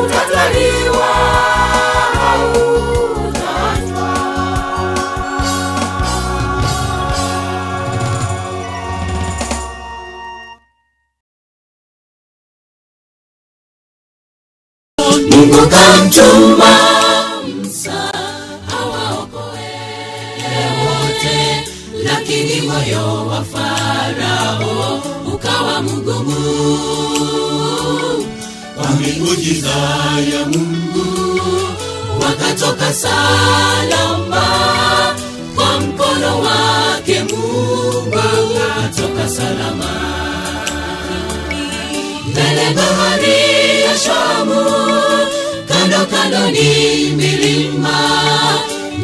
Utatwaliwa, hautaachwa. Mungu kamtuma Musa awaokoe wote, lakini moyo wa Farao ukawa mgumu. Kwa miujiza ya Mungu Wakatoka salama kwa mkono wake Mungu, wakatoka salama mbele bahari ya Shamu, kando kando ni milima,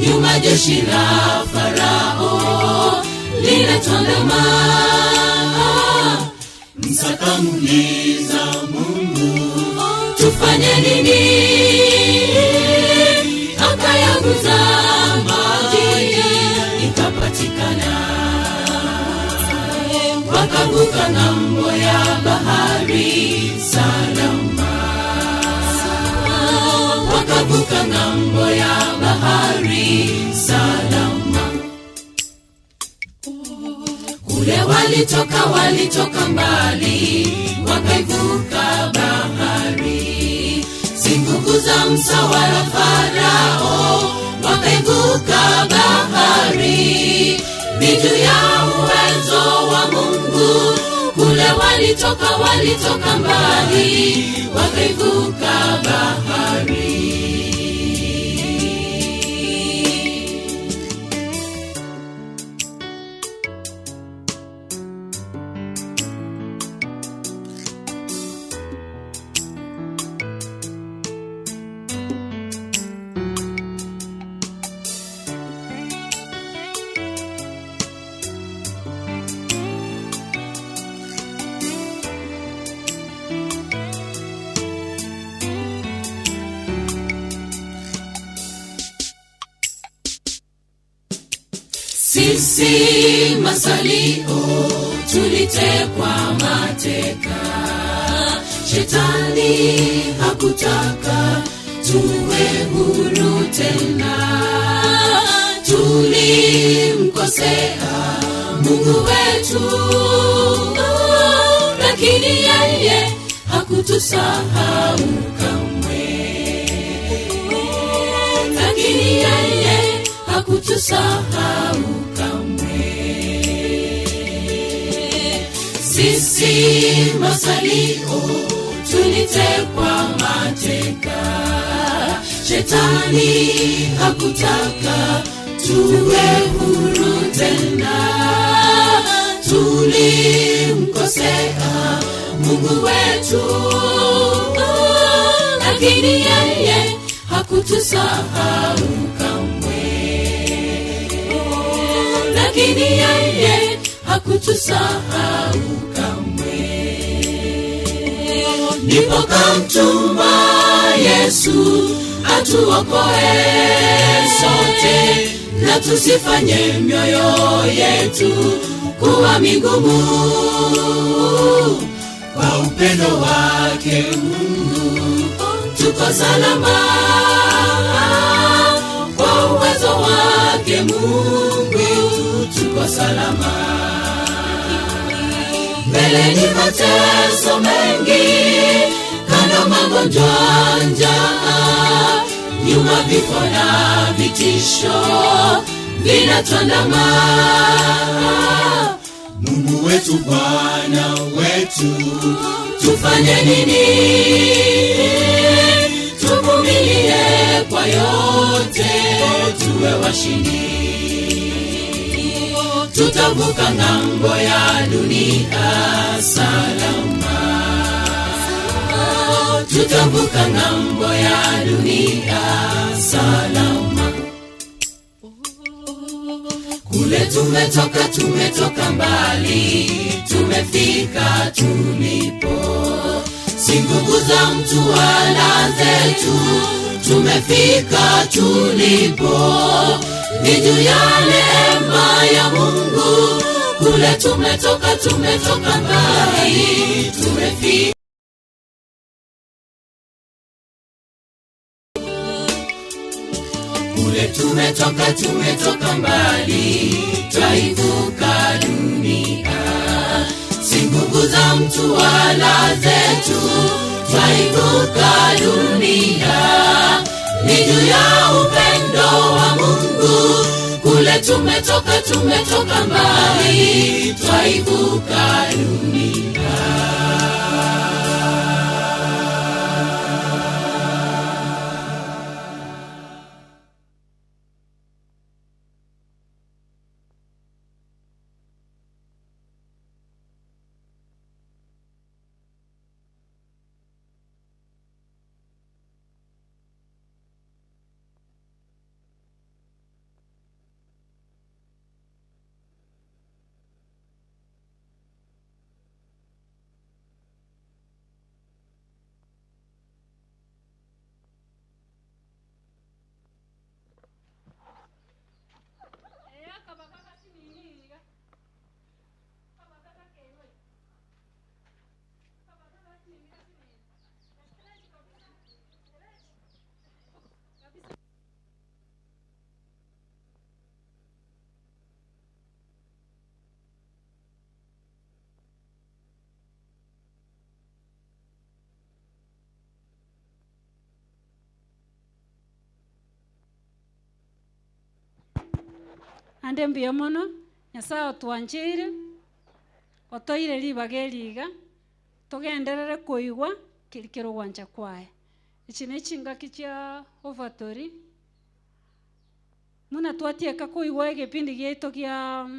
nyuma jeshi la Farao linatuandama. Musa kamuuliza Mungu, Tufanye nini? Akayaguza maji ikapatikana, wakavuka ng'ambo ya bahari salama, wakavuka ng'ambo ya bahari salama. Kule walitoka, walitoka mbali, wakaivuka bahari. Si nguvu za Musa wala Farao, wakaivuka bahari. Ni juu ya uwezo wa Mungu, kule walitoka, walitoka mbali, wakaivuka bahari. Sisi masalio tulitekwa mateka, shetani hakutaka tuwe huru tena. Tulimkosea Mungu wetu, lakini yeye hakutusahau kamwe, lakini yeye hakutusahau kamwe. Sisi masalio tulitekwa mateka, shetani hakutaka tuwe huru tena. Tulimkosea Mungu wetu, lakini yeye hakutusahau kamwe, lakini yeye hakutusahau kamwe. Ndipo kamtuma Yesu atuokoe sote, na tusifanye mioyo yetu kuwa migumu. kwa upendo wake Mungu Tuko salama kwa uwezo wake Mungu, tuko salama. Mbele ni mateso mengi, kando magonjwa, njaa, nyuma vifo na vitisho vinatuandama. Mungu wetu Bwana wetu Tufanye nini? Tuvumilie kwa yote, tuwe washindi. Tutavuka ng'ambo ya dunia salama, tutavuka ng'ambo ya dunia salama. Kule tumetoka, tumetoka mbali, tumefika tulipo. Si nguvu za mtu wala zetu, tumefika tulipo. Ni juu ya neema ya Mungu, kule tumetoka, tumetoka mbali, tumefika. Kule tumetoka, tumetoka mbali, twaivuka dunia. Si nguvu za mtu wala zetu, twaivuka dunia. Ni juu ya upendo wa Mungu, kule tumetoka, tumetoka mbali, twaivuka dunia. Ande mbuya mono, Nyasaye otwancheire, otoire ribaga eri iga, togenderere koigwa keri kere ogwancha kwaye. Echi ne chingaki chia ovatori, buna twatieka koigwa egepindi giaito gia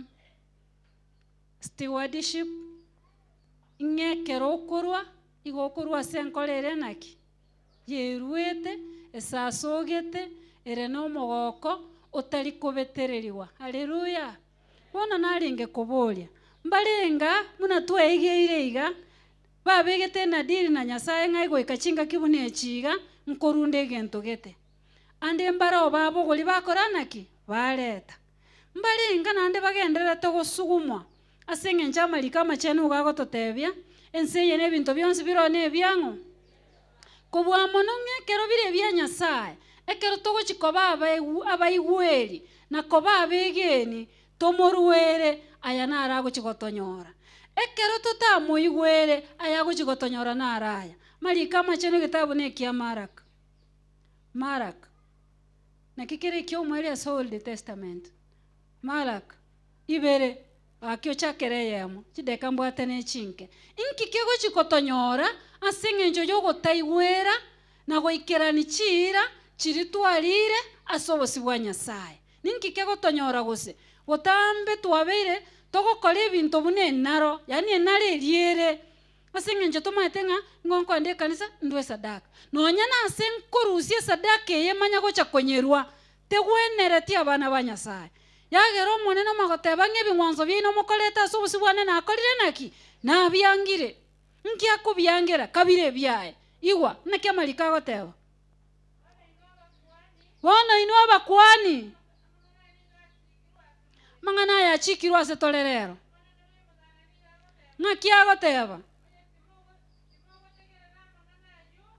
stewardship, ng'a ekero okorwa, igo okorwa ase enkoro ere naki? Yeruete, esasogete, ere nomogoko otari kobetererigwa. Haleluya! Bono narenge koboria, mbarenga buna twaigeire iga, babegete enadiri na Nyasae ng'a egoika chingaki buna echi iga, nkorunda egento gete. Ande mbareo babogoria bakora naki? Bareta. Mbarenga naende bagendererete gosugumwa ase eng'encho amariko amachenu igo agototebia, ense eye na ebinto bionsi biroo nebiang'o? Kobua mono ng'a ekero bire ebia Nyasae, ekero togochia koba abaigweri na koba abegeni, tomoruere aya naro agochia gotonyora. Ekero totamoigwere, aya agochia gotonyora naro aya. Amariko amachenu egetabu nekia Maraka. Maraka. Naki kere eki'omoerio ase Old Testament. Maraka. Ibere. Gaki ochakere eyemo, chideka mbwate ne chinke. Inki kegochia kotonyora ase engencho y'ogotaigwera na goikerania chiira chiria twariire ase obosio bwa Nyasae? Ninki kegotonyora gose botambe twabeire togokora ebinto buna enaro, yaani enaro eria ere ase engencho tomaete ng'a nigo nkoenda ekanisa ndue esadaka. Nonya nase nkorusia esadaka eye manya gocha konyerua, Tegwenereti abana ba Nyasae. Yagera Omonene omagoteba ng'a ebing'wanso biaino mokorete ase obosio bwane nakorire naki? Nabiangire. Nki akobiangera? Kabire ebiaye. Igwa, naki amariko agoteba. Bono inwe abakuani, amang'ana aya achikirwe ase tore rero. Ng'aki agoteba?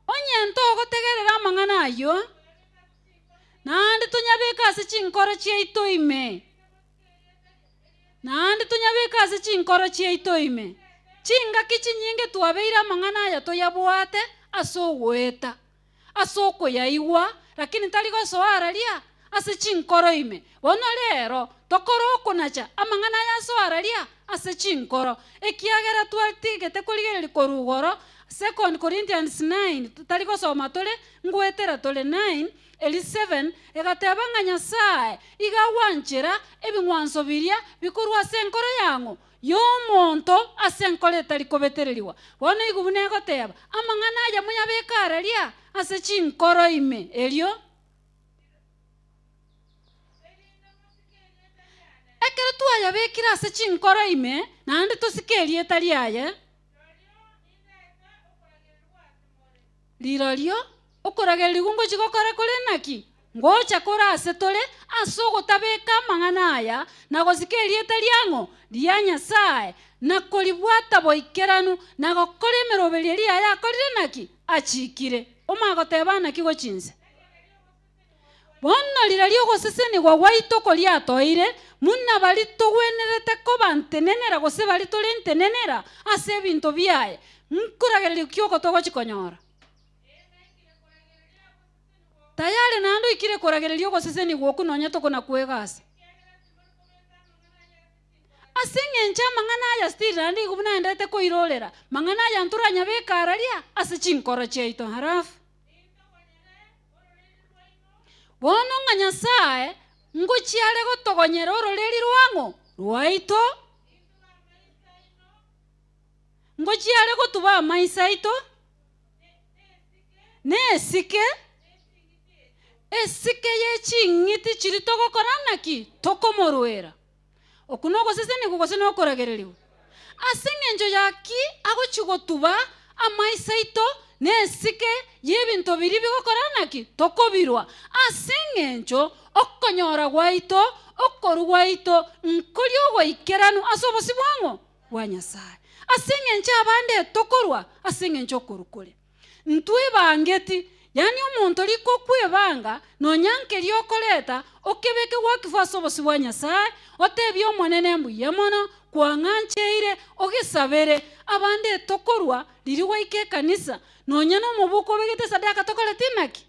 Onye ntogotegerera amang'ana ayio, naende tonyabeke ase chinkoro chiaito ime, naende tonyabeke ase chinkoro chiaito ime, chingaki chinyinge twabeire amang'ana aya toyabwate ase ogoeta, ase okoyaigwa, lakini tari gosoa araria ase chinkoro ime. Bono rero tokore okonacha amang'ana aya asoe araria ase chinkoro, ekiagera twatigete korigereria korwa igoro, Second Corinthians 9, totari gosoma tore, ngoetera tore 9, eri 7, egateba ng'a Nyasae iga agwanchera ebing'wanso biria bikorwa ase enkoro yang'o? Y'omonto ase enkoro etari kobetererigwa. Bono igwa buna egoteba, amang'ana aya moyabeke araria ase chinkoro ime, erio. Ekero twayabekire ase chinkoro ime, naende tosike erieta riaye, rirorio okoragererigwa ngochia gokora kore naki? Ngocha kore ase tore ase ogotabeka amang'ana aya, na gosika erieta riang'o? Ria Nyasae, na koribwata boikeranu, na gokora emeroberio eria yaye akorire naki? Achikire. Omanye goteba naki gochia inse? Bono rirorio ogosesenigwa gwaito koria atoeire, buna baria togwenerete koba ntenenera gose baria tore ntenenera ase ebinto biaye, nkoragereria ki oko togochia konyora? Tayari naende oikire koragereria ogosesenigwa okwo nonya tokona kwegasa. Ase engencho amang'ana aya still naende igo buna aenderete koirorera, mang'ana aya ntoranyabeke araria ase chinkoro chiaito. Halafu. Bono ng'a Nyasae ngochia are gotogonyera ororeri rwang'o rwaito, ngochia are gotuba amaiso aito, na esike, esike ye ching'iti chiria togokora naki? Tokomorwera. Okwo nogosesenigwa gose nokoragererigwa? Ase engencho ya ki agochia gotuba amaiso aito na esike y'ebinto biria bigokora naki? Tokobirwa. Ase engencho okonyora gwaito, okorua gwaito nkoria ogoikeranu ase obosio bwang'o? Bwa Nyasae. Ase engencho abande tokorua ase engencho okorua kore. Ntwebangeti, yaani omonto riko okwebanga nonya nkeria okoreta okebeke gwakifo ase obosio bwa Nyasae, otebie Omonene mbuya mono, kwang'ancheire, ogesabere. Abande tokorua riria gwaika ekanisa, nonya nomobuko obegete esadaka tokoreti naki?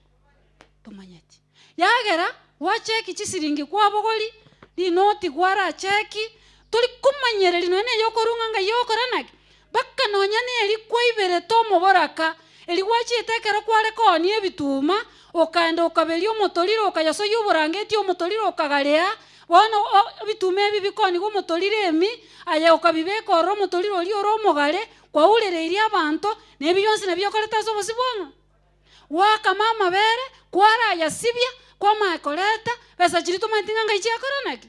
Tomanyeti. Yagera gwacheki chisiringi kwabogori, rinoti gwaracheki, tori komanyereri nonya na eyokorwa ng'a ngai ogokora naki? Mpaka nonya na eri kwaiberete omoboraka, eri gwachiete ekero kware koonia ebituma, okaenda okaberia omotoriro okayosoyia oborangeti omotoriro okagarea, bono ebituma ebi bikoonigwa omotoriro emi, aye okabibeka ororo omotoriro oria ore omogare, kwaurereirie abanto, na ebi bionsi nabio okorete ase obosio bwang'o. Gwakama amabere, kwarayasibia, kwamanya koreta, besa chiria tomanyeti ng'a ngai chiakora naki?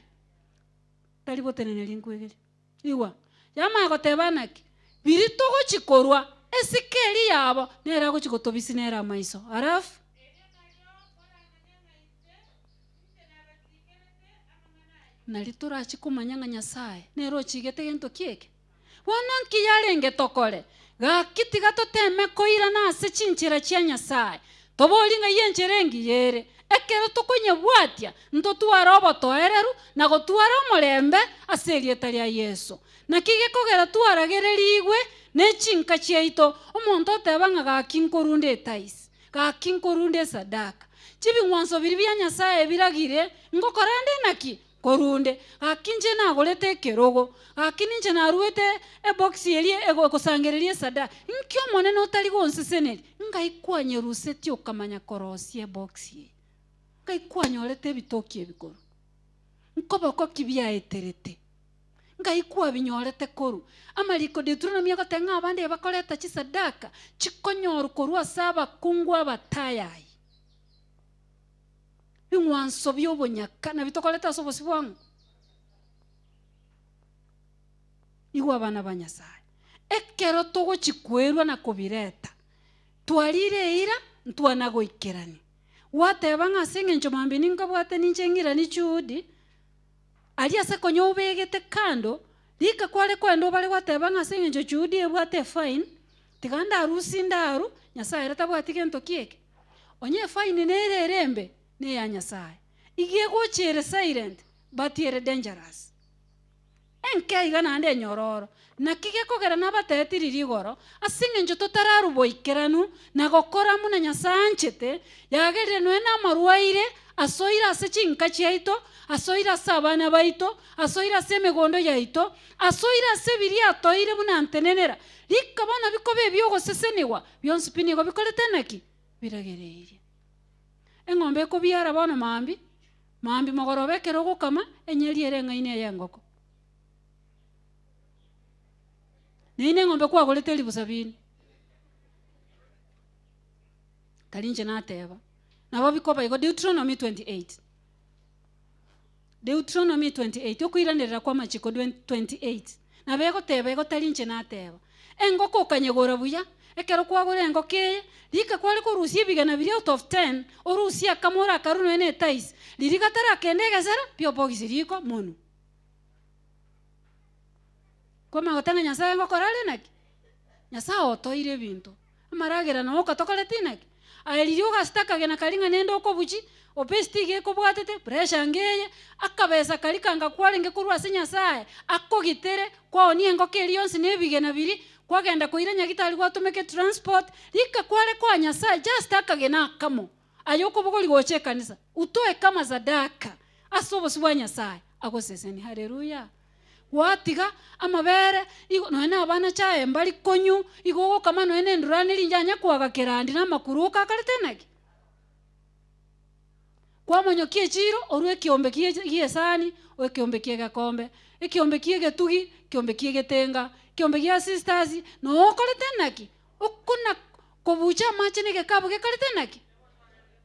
Tari goteneneri nkwegeria. Igwa, yamanya goteba naki? Biria togochi korwa, esike eria yabo, nere agochi gotobisia nere amaiso. Alafu. Nari torachi komanya ng'a Nyasaye nere ochigete gento ki eke. Bono nki yarenge tokore? Gaki tiga toteme koirana ase chinchera chia Nyasae, toborie ng'ai enchera engiya ere. Ekero tokonyebwatia, ntotware obotoereru na gotwara omorembe ase erieta ria Yeso. Naki gekogera twaragererigwe ne chinka chiaito, omonto oteba ng'a gaki nkorunde etaisi, gaki nkorunde esadaka. Chibing'wanso biria bia Nyasae biragire, ngokora nde naki? Korende, gaki inche nagorete ekerogo, gaki ninche naruete ebox eria egosangereria esadaka. Inki Omonene otari gonseseneria? Ngai kwanyerusetie okamanya korosia ebox eye? Ngai kwanyorete ebitoki ebi korwa? Nkoboko ki biaeterete? Ngai kwabinyorete korwa? Amariko Deuteronomy agoteba ng'a abande ebakoreta chisadaka chikonyorwa korwa ase abakungu abatayayi. Bing'wanso bi'obonyaka nabio tokorete ase obosio bwang'o. Igwa abana ba Nyasae, ekero togochia kwerua na kobireta, twarire eira ntwana goikerania. Gwateba ng'a ase eng'encho mambia ninkabwate ninche ng'iranie juhudi, aria ase konya obegete kando, rika kware koenda obare gwateba ng'a ase eng'encho juhudi ebwate efine, tiga ndarusie ndaru, Nyasae ere tabwati gento ki eke. Onye efaini nere ere embe, neya Nyasae. Iga egocha ere silent, but ere dangerous. Enke iga naende enyororo. Naki gekogera nabateeti riria igoro, ase eng'encho totararwa boikeranu na gokora buna Nyasae anchete, yagerire nonya namarwaire asoire ase chinka chiaito, asoire ase abana baito, asoire ase emegondo yaito, asoire ase biria atoire buna ntenenera. Rika bono bikoba ebi'ogosesenigwa, Bionsi pi nigo bikorete naki? Biragereirie. Eng'ombe ekobiara bono mambia, mambia mogoroba ekero ogokama, enyeri ere eng'aini eye engoko. Naende eng'ombe kwagorete elifu sabini. Tari inche nateba. Nabo bikoba igo Deuteronomy 28. Deuteronomy 28, okoiranerera kw'amachiko 28, nabo egoteba igo tari inche nateba. Engoko okanyegora buya, ekero kwagora engoko eye, rika kware korusia ebigena biria out of ten, orusie akamo orakarwe nonya na etaisi, riria gatarakenda egesera, pi obogisi riko monwe. Kwamanya goteba ng'a Nyasaye ngokora are naki? Nyasaye otoire ebinto, amaragera noo okatokoreti naki? Aye riria ogasete akagena karia ng'a nende okobuchi, obesity iga ekobwatete, pressure ngeye, akabesa karia kanga kwarenge korwa ase Nyasaye, akogitere, kwaonia engoko eria yonsi na ebigena biria, kwagenda koira nyagitari gwatomeka etransport, rika kware koa Nyasaye just akagena akamo, aye okobogoria gocha ekanisa, utoe kama sadaka ase obosio bwa Nyasaye, agosesenie. Haleluya! Gwatiga amabere, igo nonya na abana chaye mbari konyu, igo ogokama nonya na endurani rinche anya koaga kerandi na amakuru okakarete naki? Kwamonyokia echiro, orue ekiombe gie gi'esani, o ekiombe ki'egekombe, ekiombe ki'egetugi, ekiombe ki'egetenga, ekiombe gia sisters, noo okorete naki? Okona kobucha amache na egekabu gekarete naki?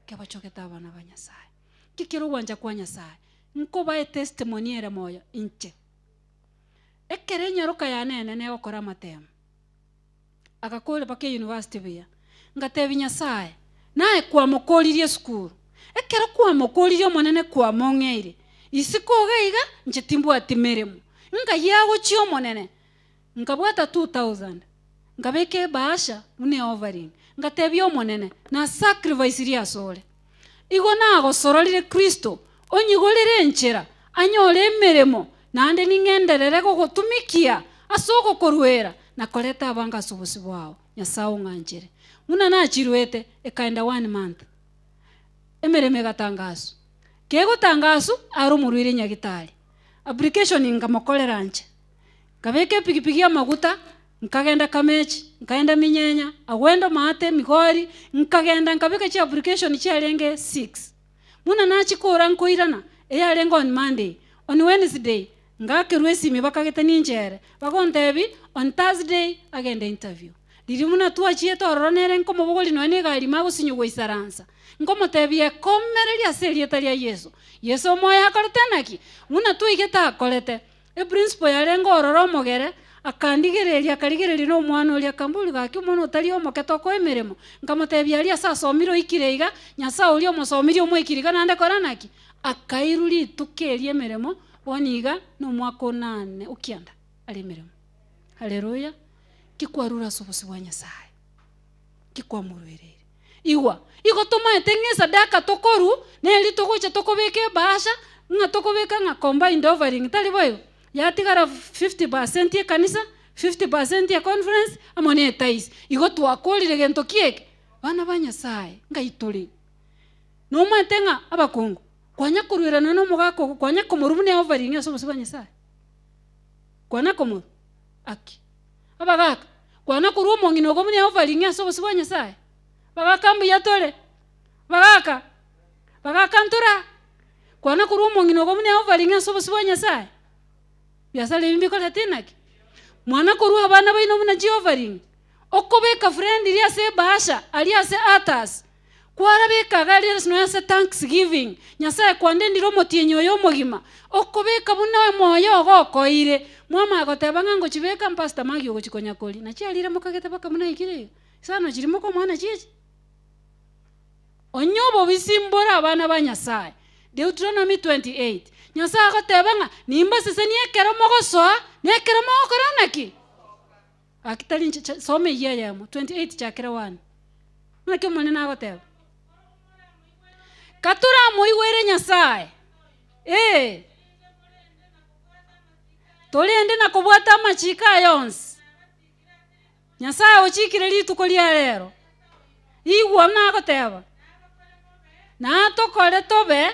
Kebachogete abana ba Nyasaye. Nki kere ogwancha kwa Nyasaye? Nkobae testimony ere moyo inche. Ekero enyaroka yane enene egokora amatemo, agakora mpaka eyunivasiti buya, ngatebia Nyasaye, naye kwamokoririe esukuru, ekero kwamokoririe Omonene kwamong'eire, isiko iga iga inche timbwati meremo, ngai agochia Omonene. Nkabwata 2000, nkabeka ebahasha buna eoffering, ngatebia Omonene, na sacrifice ria asore. Igo nagosororire Kristo, onyigorere enchera, anyore emeremo, naende ning'enderere gogotumikia ase ogokoruera na koreta abange ase obosio bwao. Nyasae ong'anchere. Buna nachiruete, ekaenda one month. Emeremo egatangaswa. Kegotangaswa, are omorwaire nyagitari. Application nkamokorera nche. Nkabeka epigipigi y'amaguta, nkagenda Kamechi, nkaenda Minyenya, agwo maate, Migori, nkagenda nkabeka chiapplication chiarenge six. Buna nachikora nkoirana, eyarenge on Monday, on Wednesday ngakerwa esimi bakagete ninche ere, bagontebia on Thursday agende interview. Riria buna twachiete ororo nere nkomobogoria nonya na egari ime agosinywa goisaransa, nkomotebia ekomereria ase erieta ria Yeso. Yeso omoyo akorete naki? Buna twaigete akorete. Eprinciple yarenge ororo omogere, akandigereria akarigereria na omwana oria, akamboria gaki omwana otari omoke tokoa emeremo? Nkamotebia aria ase asomire oikire iga, Nyasae oria omosomirie omoikire iga naende kora naki? Akairwa rituko erio emeremo, bono iga nomwaka onane okianda are emeremo. Haleluya! Ki kwarure ase obosio bwa Nyasaye? Ki kwamoruereire? Igwa, igo tomaete ng'a esadaka tokorwa, neri togocha tokobeka ebahasha, ng'a tokobeka ng'a combined offering, tari boigo? Yatigara 50% ekanisa, 50% ya conference, amo na etaisi. Igo twakorire gento ki eke? Bana ba Nyasaye, ngai tore. Nomaete ng'a abakungu, kwanya koruerana na omogaka ogo, kwanya komorwa buna offering ase obosio bwa Nyasaye? Kwana komorwa? Aki. Abagaka, kwana korwa omong'ina ogo buna offering ase obosio bwa Nyasaye? Bagaka mbuya tore, bagaka, bagaka ntora, kwana korwa omong'ina ogo buna offering ase obosio bwa Nyasaye? Biasara ebi mbikorete inaki? Mwana korwa abana baino buna chioffering, okobeka friend riria ase ebahasha aria ase altars, Kwarabeka iga riria nonya ase thanksgiving, Nyasae kwandendire omotienyi oyo omogima, okobeka buna omoyo ogo okoeire. Mwamanya goteba ng'a ngochibeka mpastor Maggie ogochi konya koria. Nachi arire mokagete mpaka buna aikire iga? Isano chiri moka omwana chiachi? Onye obobisi mbore abana ba Nyasae. Deuteronomy 28, Nyasae agoteba ng'a nimbasesenie ekero mogosoa na ekero mogokora naki? Gaki tari inche, cha soma eyio eyemo, 28 chakera one. Naki Omonene agoteba? Katoramoigwere Nyasae, ee, torende na kobwata amachiko aye onsi. Nyasae ochikire rituko ria rero, igwa buna agoteba, natokore tobe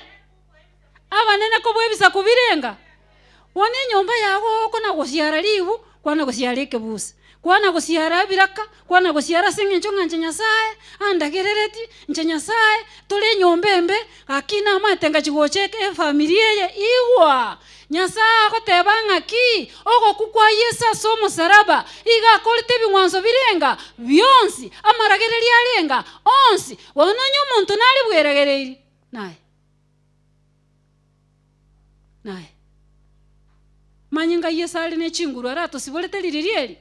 abanene kobua ebisaku birenga? Bono enyomba yago okona gosiara ribu, kwana gosiara ekebusa, kwana gosiara ebiraka, kwana gosiara ase eng'encho ng'a inche Nyasae andagerereti, inche Nyasae tore enyomba embe, gaki namaete ngachia gocha eke efamiri eye, igwa! Nyasae agoteba ng'aki? Ogokwa kwa Yeso ase omosaraba iga akorete ebing'wanso birenga bionsi, amaragererio arenga onsi. Bono onye omonto nare bweragereiri, naye. Naye. Manye ngai Yeso are ne chinguru aratosiborete ririri eri?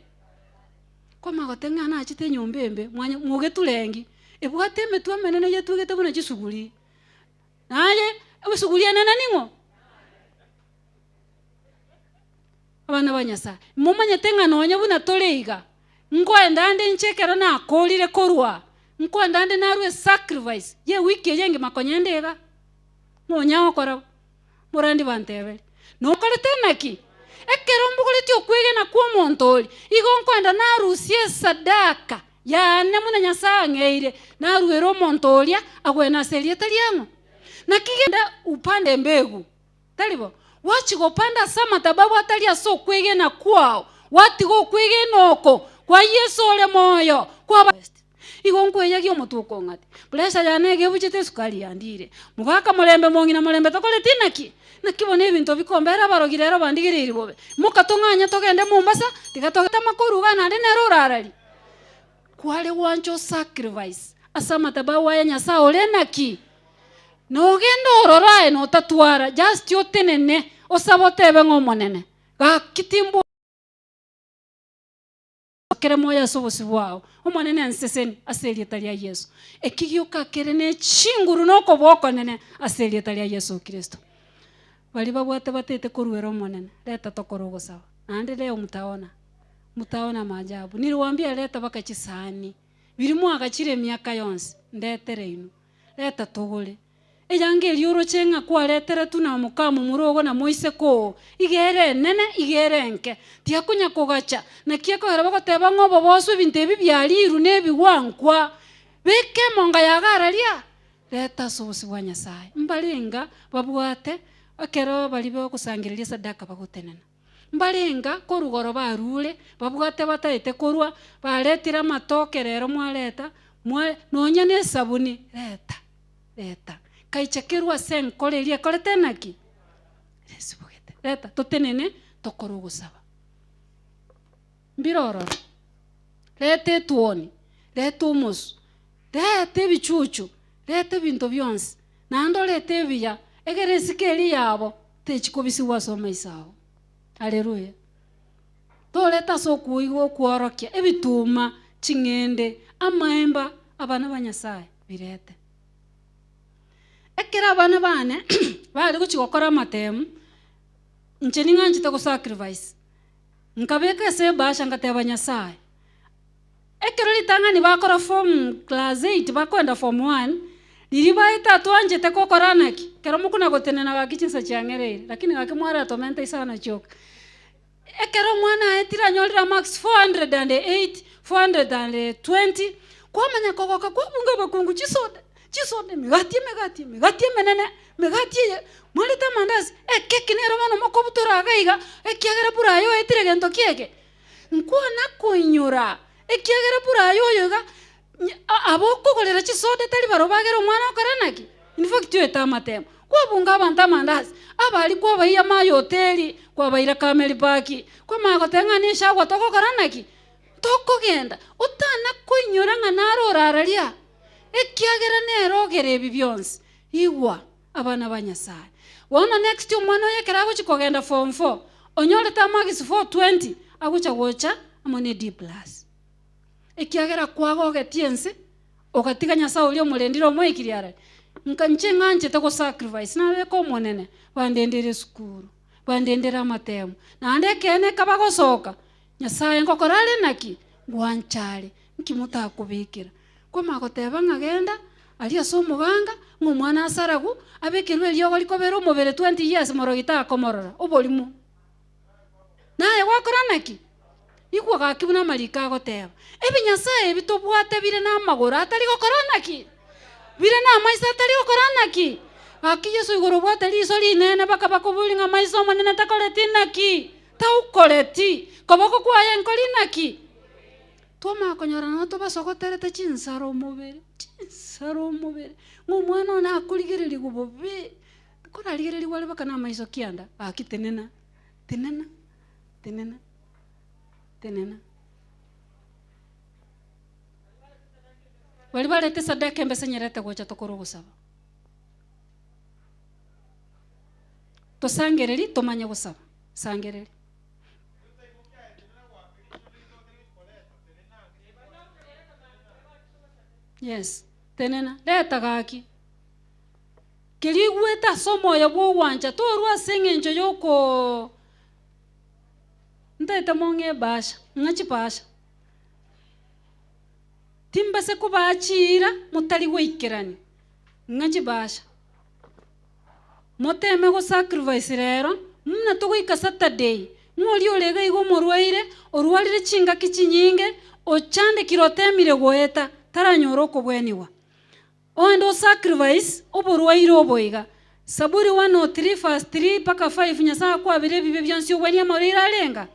Kwamanya goteba ng'a nachete enyomba embe, mwanya mogeturengi, ebwate emetwe emenene yetwegete buna chisuguri. Naye, esuguri enene ning'o? Abana ba Nyasaye, momanyete ng'a nonye buna tore iga, nkoenda nde inche ekero nakorire korwa. Nkoenda nde narue esacrifice ye ewiki eye engima konya ende iga. Nonya gokora bo, morandi banteberi, Nokorete naki? Ekero mbogoretie okwegena kw'omonto oria, igo nkoenda narusie esadaka yane buna Nyasae ang'eire, naruere omonto oria agwene ase erieta riang'o. Naki genda upande embegu, tari bo? Gwachia gopanda ase amatababu atari ase okwegena kwao, gwatiga okwegena oko kwa Yeso ore moyo, kwaba. Igo nkweyagia omotwe okong'ati. Pressure yane iga ebuchete esukari yandire. Mogaka morembe mong'ina morembe tokoreti naki? Naki bono ebinto bikombera abarogi rero bandigereiri bobe. Mokatong'anya togende Mombasa, tiga togete makoruga naende nere orarari. Kware gwancha osacrifice ase amatabau aya Nyasae ore naki? Nogende ororo aye notatwara, just otenene osabe otebe ng'a Omonene, gaki timbo. Kere moyo ase obosio bwao, Omonene anseseni ase erieta ria Yeso. Eki gioka kere ne chinguru na okobua okonene ase erieta ria Yeso Kristo. Baria babwate batete koruera Omonene, reta tokore ogosaba. Naende leo mtaona, mtaona maajabu. Niliwaambia reta baka chisahani, biria mwagachire emiaka yonsi, ndetere inwe. Reta togore. Eyanga eria oroche ng'a kwareteretwe na mokamomura ogo na moiseke oo, iga ere enene, iga ere enke, tiakonya kogacha. Naki ekogera bagoteba ng'a obobosu ebinto ebi biarirwe na ebigwankwa. Beka emonga yago araria, reta ase obosio bwa Nyasae. Mbarenga babwate ekero baria bagosangereria esadaka bagotenena. Mbarenga korwa igoro barure, babwate bataete korwa, baretire amatoke rero mwareta, mwa nonya na esabuni, reta, reta. Kaicha kerwe ase enkoro eria ekorete naki? Esibogete. Reta totenene tokore ogosaba. Mbire ororo, reta etuoni, reta omosu, reta ebichuchu, reta ebinto bionsi, naende orete ebiya, egere esiko eria yabo. Techikobisigwa ase amaiso ao. Haleluya! Torete ase okoigwa okworokia ebituma, ching'ende, amaemba, abana ba Nyasae, birete. Ekero abana bane bare gochia gokora amatemu, inche ning'anchete gosacrifice, nkabeka ase ebahasha ngateba Nyasae, Ekero ritang'ani bakora form class eight bakoenda form one, riria baete atwanchete gokora naki? Ekero mokona gotenena gaki chinsa chiang'ereire, lakini gaki mwaratomenta isano chioka. Ekero omwana aetire anyorire amarks 408, 420, kwamanya kogoka kwabunga abakungu chisoda, chisoda, emegati, emegati, emegati emenene, emegati eye, mwareta amandasi, ekeki nero bono mokobutora iga iga, ekiagera bura aye oetire gento ki eke? Nkwana koinyora, ekiagera bura aye oyo iga, aba okogorera chisoda tari barobwo bagere omwana okore naki? In fact oete amatemo. Kwabunga abanto amandasi, abaria kwabaiya amaye hoteli, kwabaira Camel Park, kwamanya goteba ng'a neshagwa togokora naki? Tokogenda. Otana koinyora ng'a naro orararia, ekiagera nere ogere ebi bionsi. Igwa. Abana ba Nyasae. Bono next omwana oyo ekero agochia kogenda form four, onyorete amarks 420, agocha gocha amo ne D plus. Ekiagera kwagogetie ense, ogatiga Nyasae oria omorendire omoikirie arari. Nka inche ng'anchete go sacrifice, nabeka omonene, bandendere esukuru, bandendere amatemo, naende ekeene ekaba gosoka, Nyasae ngokora are naki? Ngwancha are, nki motakobekera? Kwamanya goteba ng'a genda aria ase omoganga, ng'a omwana asaragwe, abekerwe eriogo rikobera omobere 20 years morogi takomorora, oborimo. Naye gwakora naki? Igwa gaki buna amariko agoteba, Ebinyasae ebi tobwate bire namagoro atari gokora naki? Bire namaiso atari gokora naki? Gaki Yeso igoro obwate riso rinene bakabakoboria ng'a maiso Omonene takoreti naki? Taukoreti. Koboko kwaye nkori naki? Twamanya konyora nonya tobasogoterete chinsara omobere, chinsara omobere, ng'a omwana one akorigererigwa bobe, korarigererigwe are baka namaiso kianda, gaki tenena, tenena, tenena, tenena. Baria barete esadaka embese nyerete gocha tokore ogosaba. Tosangereri tomanye gosaba, sangereri. Yes, tenena, reta gaki. Keria oigwete ase omoyo bw'ogwancha, torwa ase eng'encho yokoo ntaete mong'e ebahasha, ng'a chibahasha. Timbase kobaa chiira motari goikerania, ng'a chibasha. Moteme go sacrifice rero, muna togoika Saturday, ng'a oria ore iga iga omorwaire, orwarire chingaki chinyinge, ochandekire otemire goeta, taranyora okobwenigwa. Oende o sacrifice oborwaire obo iga. Saburi 103 verse 3 mpaka 5 Nyasae akwabere ebibe bionsi obwanie amarwaire arenga?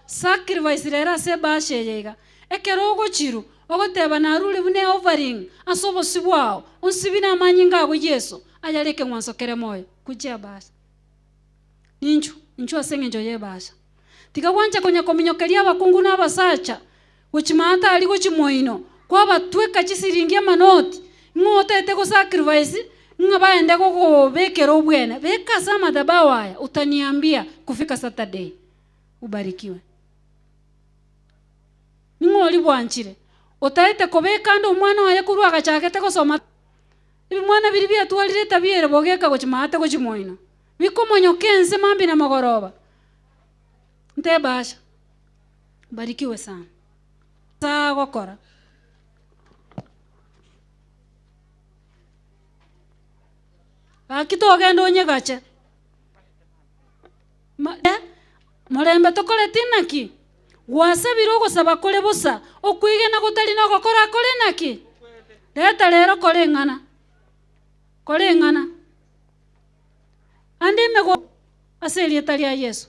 Sacrifice rero ase ebahasha eye iga. Ekero ogochirwa, ogoteba narure buna eoffering ase obosio bwao, onsibie namanyinga ago Yeso, ayare ekeng'wanso kere moyo. Kuchia ebahasha. Ninchu, inchuo ase eng'encho y'ebahasha. Tiga gwancha konya kominyokeria abakungu na abasacha, gochia maata aria gochia moino, kwabatweka chisiringi amanoti, ng'a otaete go sacrifice, ng'a baende gokobekera obwene. Beka ase amadhabahu aya, utaniambia kufika Saturday. Ubarikiwe. Ning'o oria bwanchire, otaete kobeka ande omwana oye korwa agachagete gosoma? Ebimwana biria biatwarire etabia ere bogeka gochia maate gochia moino, bikomonyoka ense mambia na mogoroba. Ntebasha. Mbarikiwe sana. Nyasae agokora. Gaki togende onyegache. Ma morembe tokoreti naki? Gwasabire ogosaba kore bosa, okwegena gotari nogokora kore naki? Reta rero kore eng'ana, kore eng'ana. Ande emego ase erieta ria Yeso.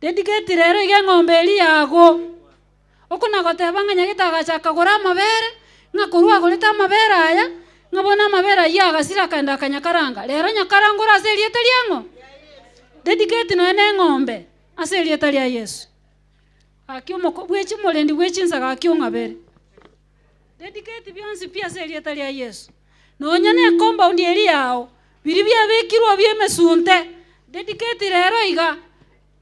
Dedicate rero iga eng'ombe eria yago. Okona goteba ng'a nyagete agacha akagora amabere, ng'a korwa agorete amabere aya, ng'a bono amabere ayio agasira akaenda akanyakaranga. Rero nyakaranga ore ase erieta riang'o? Dedicate nonya na eng'ombe ase erieta ria Yeso. Gaki omoko bwechi omorendi bwe chinsa gaki ong'abere. Dedicate bionsi pi ase erieta ria Yeso. Nonya ne compound eria yao, biria biabekirwe bia emesunte, dedicate rero iga.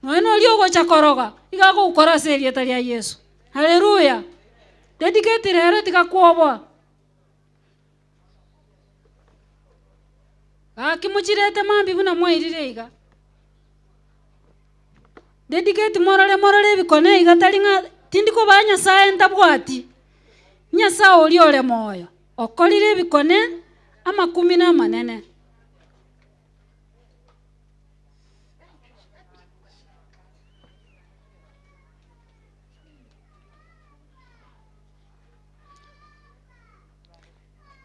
Nonya noria ogocha koroga, iga agogokora ase erieta ria Yeso. Haleluya! Dedicate rero tiga kwoboa. Gaki mochirete mambia buna mwairire iga. Dedicate morore morore ebikone iga tari ng'a tindi kobaa Nyasaye ntabwati. Nyasaye oria ore moyo, okorire ebikone amakumi na amanene.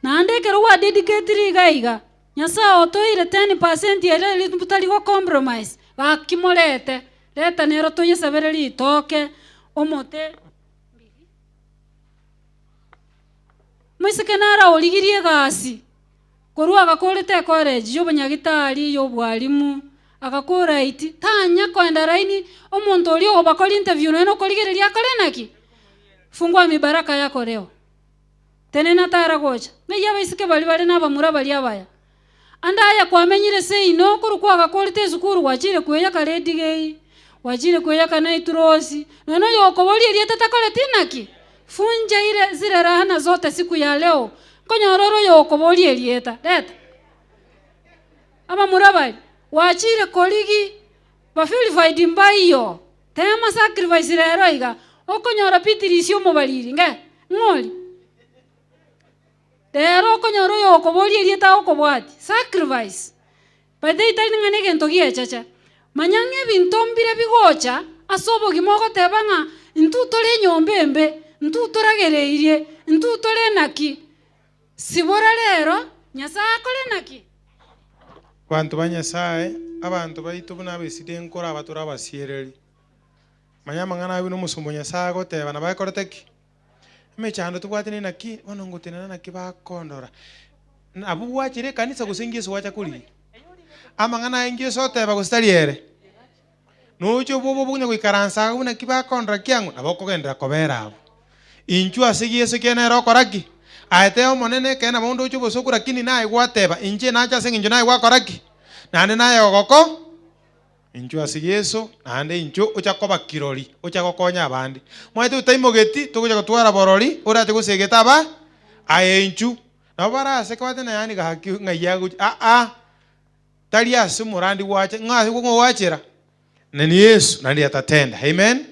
Naende ekero gwadedicatire iga iga, Nyasae otoire ten percent eria eri tari go compromise, gaki morete, reta nero toyesabere ritoke, omote. Moiseke naro aorigirie egasi. Korwa agakorete ecollege y'obonyagitari, y'obwalimu, agakora IT, tanya koenda laini, omonto oria ogobakoria interview nonya nokorigereria akore naki? Fungua mibaraka yako leo. Tenena tara gocha. Ng'ai abaiseke baria bare na abamura baria abaya? Ande aye kwamenyire seino, korwa kwagakorete esukuru gwachire kweyaka redigei, gwachire kweyaka naiturosi, nonya na oyokoboria erieta takoreti naki? Funja ire zile laana zote siku ya leo, nkonyora ore oyokoboria erieta. Reta. Abamura baria, gwachire korigi, ba-purified mbaiyo, tema sacrifice rero iga, okonyora Beatrice omobariri, nge, ng'ori? Rero okonyora oyokoboria erieta agokobwatia, sacrifice. By the way tari ng'a negento giecheche. Manya ng'a ebinto mbire bigocha ase obogima ogoteba ng'a intwe tore enyomba embe, intwe toragereirie, intwe tore naki. Sibora rero, Nyasae akore naki? Abanto ba Nyasae, abanto baito buna abeside nkore aba tore abasiereri. Manya amang'ana ayio buna omosomba o Nyasae agoteba, nabo akorete ki? Emechando tobwate naki, bono ngotenena naki bakondora. Abwo gwachire ekanisa gose inki ase gwacha korigia? Amang'ana aya inki ase oteba gose tari ere? Noche obobe obonya goikaransa agwo naki bakondora kiang'o? Nabo okogenderera kobera abwo. Inchuo ase Yeso ekiagera nere okora ki? Aye teba Omonene ekeene nabo ndoche obosoku lakini naye gwateba, inche nache ase eng'encho naye gwakora ki? Naende naye ogoko. Inchuo ase Yeso, naende inchuo ocha koba kirori, ocha gokonya abande. Omanyete otaimogeti, togocha gotwara borori, orache gosegeta aba aye inchuo. Nabo baraseke bate na yaani gaki ng'ai agochia aa, tari ase omorandi gwacha, ng'a ase ng'o gwachera? Na ni Yeso, naende atatenda. Amen.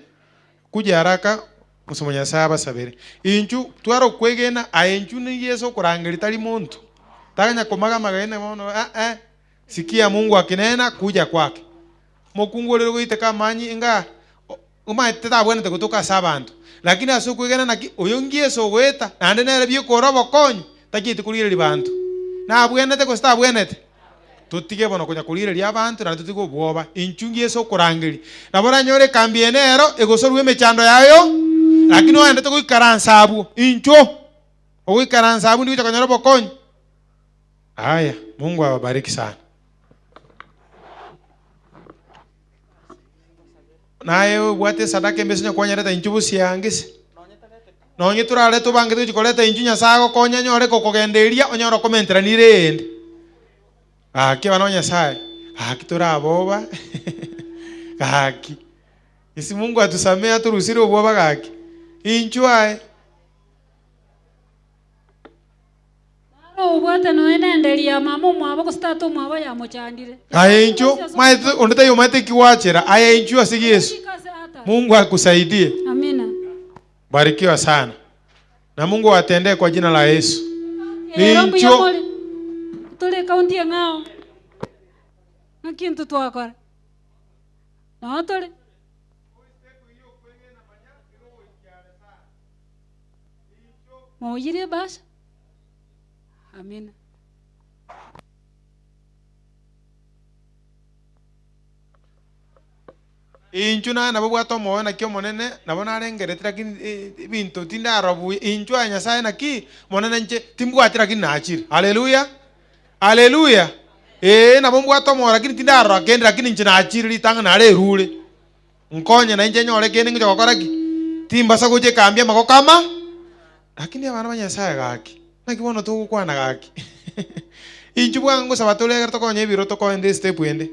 Kuja haraka. Mosomba Nyasaye abasabere. Inchu tware okwegena aye inchu ni Yeso okorangeria tari monto. Taganya komaga amagena bono eh eh. Sikia Mungu akinena kuja kwake. Mokungu orere goiteka amanyi nga omanyete tabwenerete gotoka ase abanto. Lakini ase okwegena naki oyo ngiyeso ogoeta naende nere biekora obokonyi tachieti korigereria banto. Nabwenerete gose tabwenerete? Totige bono konya korigereria abanto naende totige obwoba. Inchu ngiyeso okorangeria. Nabo oranyore ekambi eye nero egosorwa emechando yayo lakini oendete goikaransa abwo. Inchuo! Ogoikaransa abwo ndigocha konyora obokonyi. Aya, Mungu awabariki sana. Naye obwate esadaka embe ase onye kwanyareta inchuo bosiange se. Nonye torarete obangete gochia koreta inchuo Nyasaye agokonye anyore gokogenda eria onyore okomentera nire eyende. Gaki abana ba Nyasaye, gaki toraboba gaki. Isi Mungu atusamee atoruserie obwoba gaki. Inchuo aye. Naro obwate nonya nenderi ya mama omwabo gose tata omwabo yamochandire. Aye inchuo, maete onde taiyo omanyete eki gwachera, aye inchuo ase Yesu. Mungu akusaidie. Amina. Barikiwa sana. Na Mungu awatendee kwa jina la Yesu. Ero mbuya Inchuo. more. Tore ekaunti eng'ao. Ng'aki intwe twakora? Noo tore. Moyire ebasha? Amina. Inchuo naye nabo bwate omoyo naki Omonene, nabo narengereti lakini ebinto tindarora buya, inchuo aye Nyasaye naki Monene inche timbwati lakini nachire. Haleluya! Haleluya! Ee nabo mbwate omoyo lakini tindarora kende lakini inche nachire ritang'ani narerure. Nkonye nainche nyore kende ngocha gokora ki? Timbasa gocha ekambi amagoko ama? Lakini abana ba Nyasaye gaki, naki bono togokwana gaki? Inchuo bwango ngosaba tore ekero tokonya ebiro tokoenda estep ende.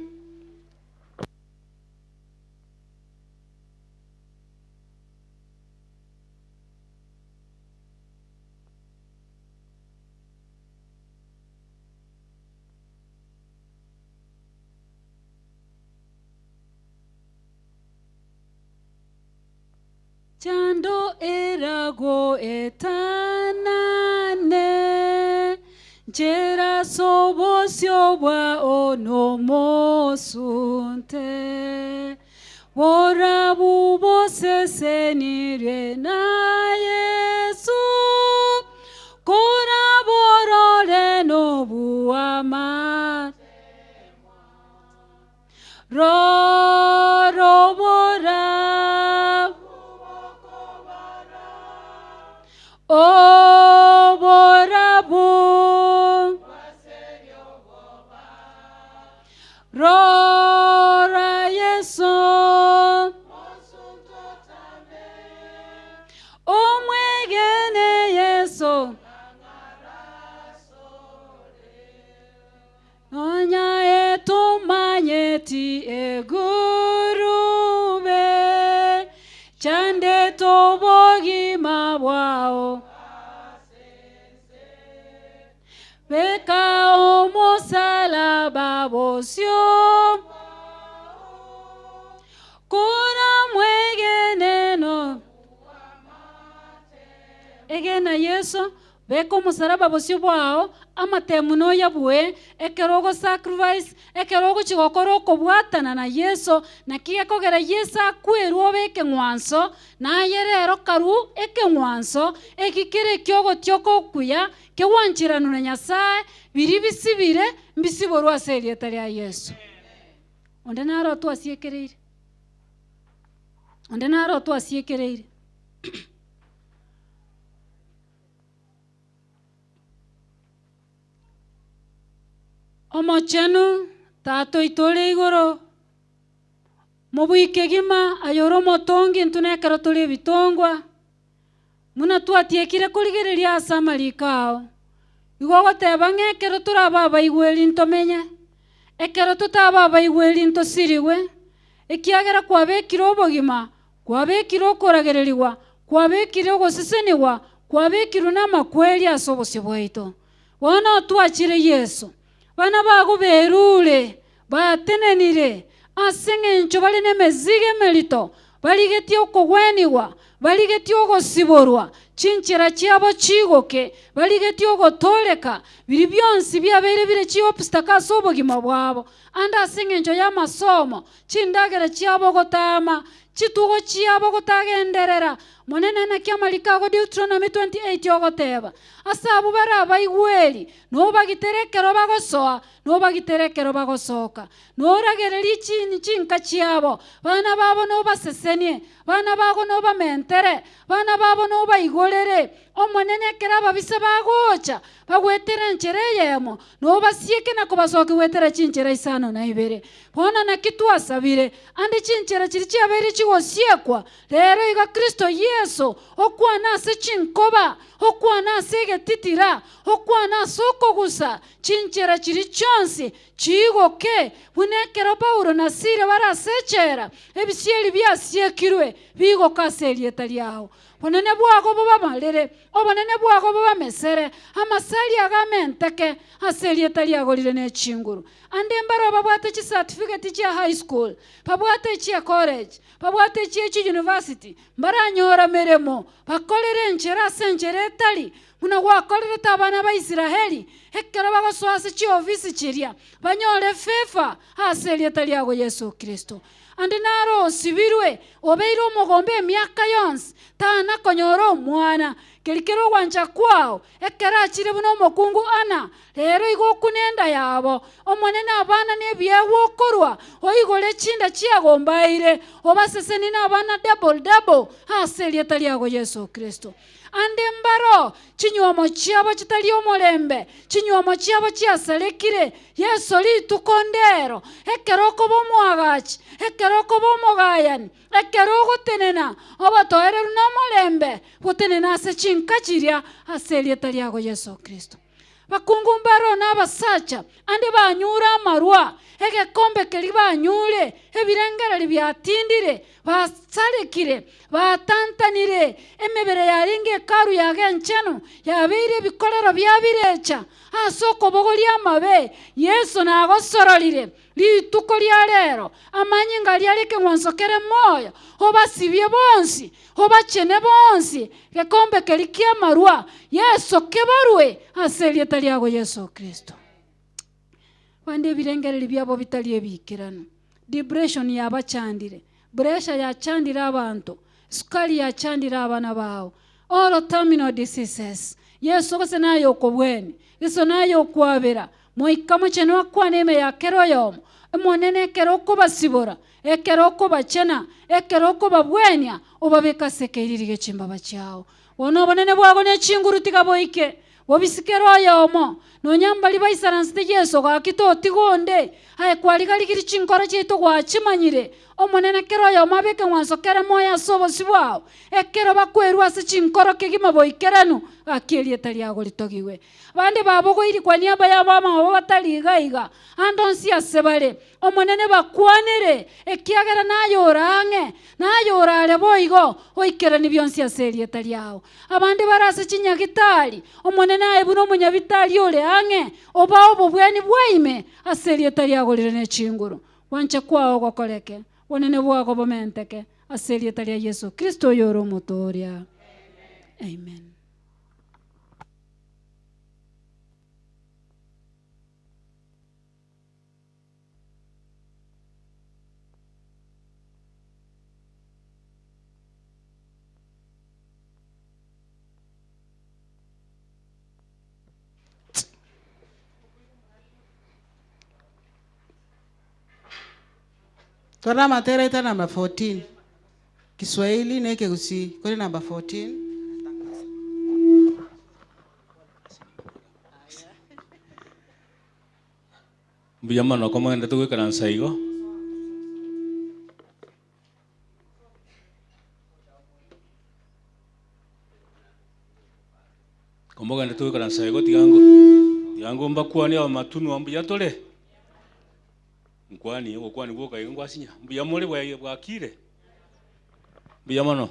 Chando eragoetanane, nchera s'obosio bwao nomosunte. Borabu bosesenirie na Yesu, koraborore nobuama. Rorobora oborabu Rora Yesu omwegene Yesu Nonya etomanyeti egurube, chandete obogima bwao. Beka omosalaba bosio, kora mwegeneno. Egena Yeso, Beka omosaraba bosio bwao, amatemu noyabue, ekero ogo sacrifice, ekero ogochia gokora okobwatana na Yeso, naki gekogera Yeso akwerwe obe ekeng'wanso, naye rero karue ekeng'wanso, eki kere eki'ogotioka okuya, kegwancheranwe na Nyasae, biria bisibire, mbisiborwe ase erieta ria Yeso. Onde naro twasiekereire? Onde naro twasiekereire? Omochenu, Tata oito ore igoro, mobui kegima, aye ore omotongi intwe nekero tore ebitongwa, buna twatiekire korigereria ase amariko ao. Igo ogoteba ng'a ekero torabe abaigweri ntomenye, ekero totabe abaigweri ntosirigwe, ekiagera kwabekire obogima Kwabekire okoragererigwa, kwabekire ogosesenigwa, kwabekirwe namakweri ase obosio bwaito. Bono twachire Yeso. Bana bago berure, batenenire, ase engencho bare nemezigo emerito, barigetie okogwenigwa, Barigetie ogosiborwa, chinchera chiabo chigoke, barigetie ogotooreka, biria bionsi biabeire bire chiobstacle ase obogima bwabo, ande ase eng'encho y'amasomo, chindagera chiabo gotama, chitugo chiabo gotagenderera. Monene naki amariko ago Deuteronomy 28 ogoteba, Ase abwo bare abaigweri, nobagitere ekero bagosoa, nobagitere ekero bagosoka. Noragererie chinka chiabo, bana babo nobasesenie, bana bago nobamentere, bana babo nobaigorere. Omonene ekero ababisa bagocha, bagwetera enchera eyemo, nobasieke na kobasokia goetera chinchera isano na ibere. Bono naki twasabire, ande chinchera chiria chiabeire chigosiekwa, rero iga Kristo Yeso, okwana ase chinkoba, okwana ase egetitira, okwana ase okogusa, chinchera chiria chionsi Chigoke, buna ekero Paulo na Sila bare ase echela, ebisieri biasiekirwe bigoka ase erieta riao. Bonene bwago bobamarere, obonene bwago bobamesere, amasari ago amenteke ase erieta riago rire ne chinguru. Ande mbaro babwate chisatifigeti chia high school, babwate echia college, babwate echie chiuniversity, mbaranyora meremo, bakorere enchera ase enchera etari Buna gwakorerete abana ba Israeli ekero bagosoa ase chiofisi chiria, banyore favor ase erieta riago Yeso Kristo. Ande naro osibirwe, obeire omogomba emiaka yonsi, tana konyora omwana. Keri kere ogwancha kwao, ekero achire buna omokungu Anna, rero igo okune enda yabo. Omonene abana nebiegwa okorwa, oigore chinda chiagombaire, obasesenie nabana double double ase erieta riago Yeso Kristo. Ande mbaro chinyuomo chiabo chitari omorembe, chinyuomo chiabo chiasarekire. Yeso rituko ndero, ekero okoba omoagachi, ekero okoba omogayani, ekero ogotenena obotoereru na omorembe, gotenena ase chinka chiria ase erieta riago Yeso Kristo. Bakungu mbaro na abasacha, ande banyure amarwa, egekombe keria banyure, ebirengererio biatindire, basarekire, batantanire, emebere yarenge Hekalu yago enchenu yabeire ebikorero bia birecha ase okobogoria amabe. Yeso nagosororire Rituko ria rero, amanyinga aria are ekeng'wanso kere moyo, obasibie bonsi, obachene bonsi, gekombe keria ki'amarwa, Yeso kebarwe ase erieta riago Yeso Kristo. Bande ebirengererio biabo bitari ebiikeranu, depression yabachandire, pressure yachandire abanto, sukari yachandire abana bao, all terminal diseases. Yeso gose naye okobwenia, Yeso naye okwabera, Moika Mochenu akwane ime ya kera oyomo, Omonene ekero okobasibora, ekero okobachena, ekero okobabwenia, obabeke ase ekeiriri gie chimbaba chiao. Bono obonene bwago ne chinguru tiga boike, bobisi kera oyomo, nonya mbaria baisaransete Yeso gaki totiga onde, aye kwarigarigiri chinkoro chiaito gwachimanyire. Omonene kera oyomo abe ekeng'wanso kere moyo ase obosio bwao, ekero bakwerua ase chinkoro kegima boikeranu, gaki erieta riago ritogigwe. Bande babogoirie kwa niaba y'abamwabo batari iga iga, ande onsi ase bare. Omonene bakwanere, ekiagera naye ore ang'e, naye ore are boigo, oikeranie bionsi ase erieta riao. Abande bare ase chinyagitari, Omonene aye buna omonyabitari ore ang'e, obae obobweni bwa ime ase erieta riago rire ne chinguru. Gwancha kwao gokoreke, obonene bwago bomenteke, ase erieta ria Yeso Kristo oyore Omotooria. Amen. Tore amatera aito number 14, Kiswahili na Ekegusii, kore number 14. Mbuya mono komogenderete goikaransa igo. Komogenderete goikaransa igo tiga ngo tiga ngo mbakwanie abamatunwa mbuya tore? Nkwanie ogokwania gwoka iga ngwasinya, mbuya more bwaye bwakire? Mbuya mono.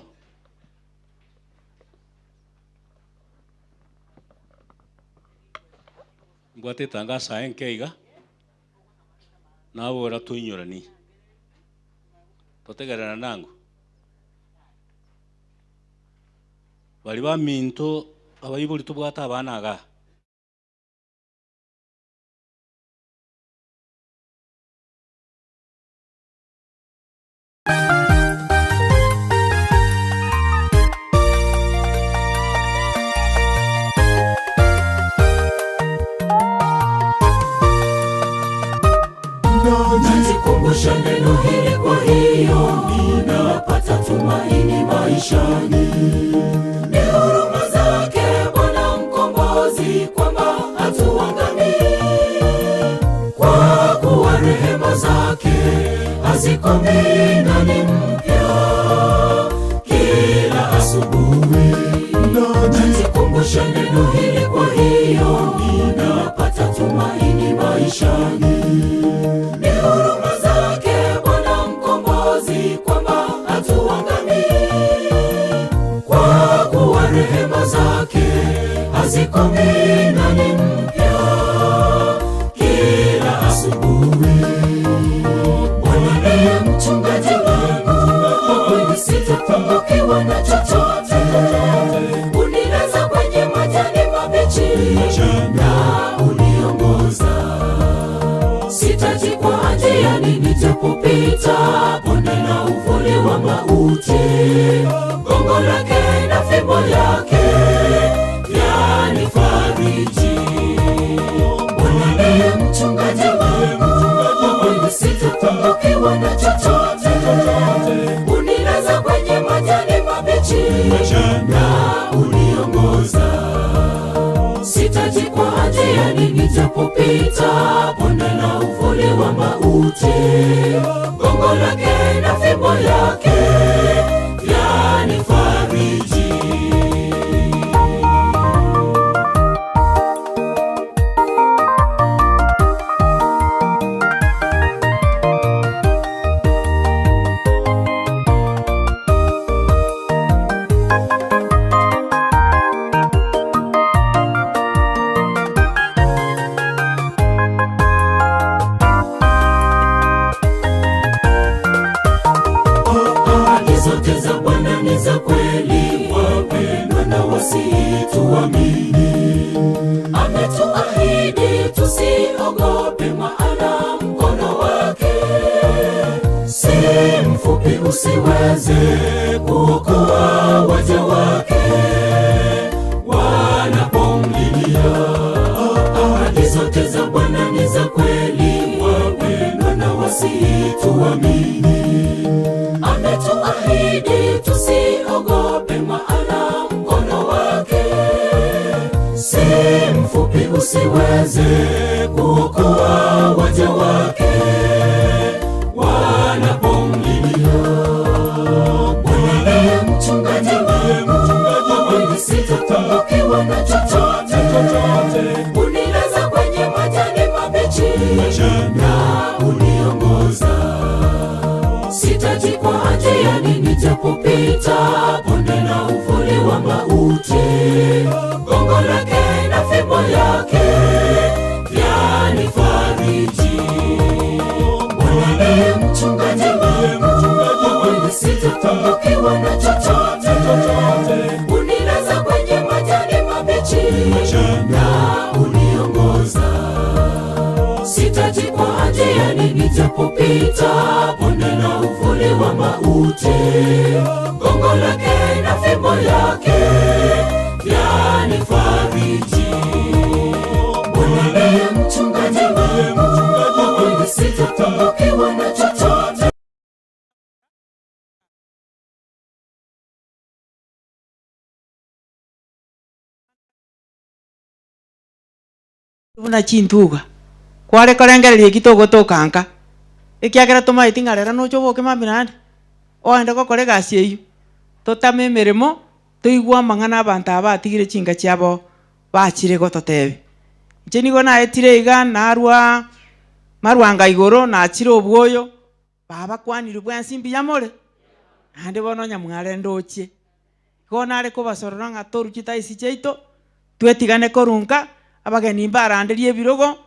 Mbwate etangaso aye nke iga, nabora toinyoranie, totegererane ango. Baria baminto abaibori tobwate abana igaa. Najikumbusha neno hili, kwa hiyo ninapata tumaini maishani. Ni huruma zake Bwana Mkombozi, kwamba hatuangamii, kwa kuwa rehema zake hazikomi na ni mpya kila asubuhi. Najikumbusha neno hili, kwa hiyo ninapata tumaini maishani. Ni huruma zake Bwana Mkombozi, kwamba hatuangamii, kwa kuwa rehema zake hazikomi na ni mpya kila asubuhi. Bwana ndiye mchungaji wangu, kwa kweli sitapungukiwa na chochote. Unilaza kwenye majani mabichi na uniongoza Sitajikwaa njiani nijapopita bonde la uvuli wa mauti. Gongo lake na fimbo yake yanifariji. Bwana ndiye mchungaji wangu, kwa kweli sitapungukiwa na chochote. Unilaza kwenye majani mabichi na uniongoza Sitajikwaa njiani nijapopita bonde la uvuli wa mauti. Gongo lake na fimbo yake yanifariji. Ahadi zote za Bwana ni za kweli, wapendwa na wasihi tuamini. Ametuahidi tusiogope, maana mkono wake si mfupi usiweze kuokoa waja wake wanapomlilia. Ahadi zote za Bwana ni za kweli, wapendwa na wasihi tuamini. Ametuahidi tusiogope, maana mkono wake si mfupi usiweze kuokoa waja wake wanapomlilia. Bwana ndiye mchungaji wangu, kwa kweli sitapungukiwa na chochote. Unilaza kwenye majani mabichi na uniongoza Sitajikwaa njiani nijapopita bonde la uvuli wa mauti. Gongo lake na fimbo yake yanifariji. Bwana ndiye mchungaji wangu, kwa kweli sitapungukiwa na chochote. Unilaza kwenye majani mabichi na uniongoza Sitajikwaa njiani nijapopita bonde la uvuli wa mauti. Gongo lake na fimbo yake yanifariji. Bwana ndiye mchungaji wangu, kwa kweli sitapungukiwa na chochote. Buna chintuga kware korengereria eki togotoka nka, ekiagera tomaeti ng'a rero noche oboke mambia naende, oende gokora egasi eywo, totame emeremo, toigwe amang'ana abanto aba batigire chinka chiabo bachire gototebia. Inche nigo naetire iga narwa marwanga igoro nachire obwoyo, babakwanire bwensi mbuya more, naende bono onye mware ndoche. Igo nare kobasorora ng'a torwa chitaisi chiaito, twetigane korwa nka, abageni mbaranderie ebirogo,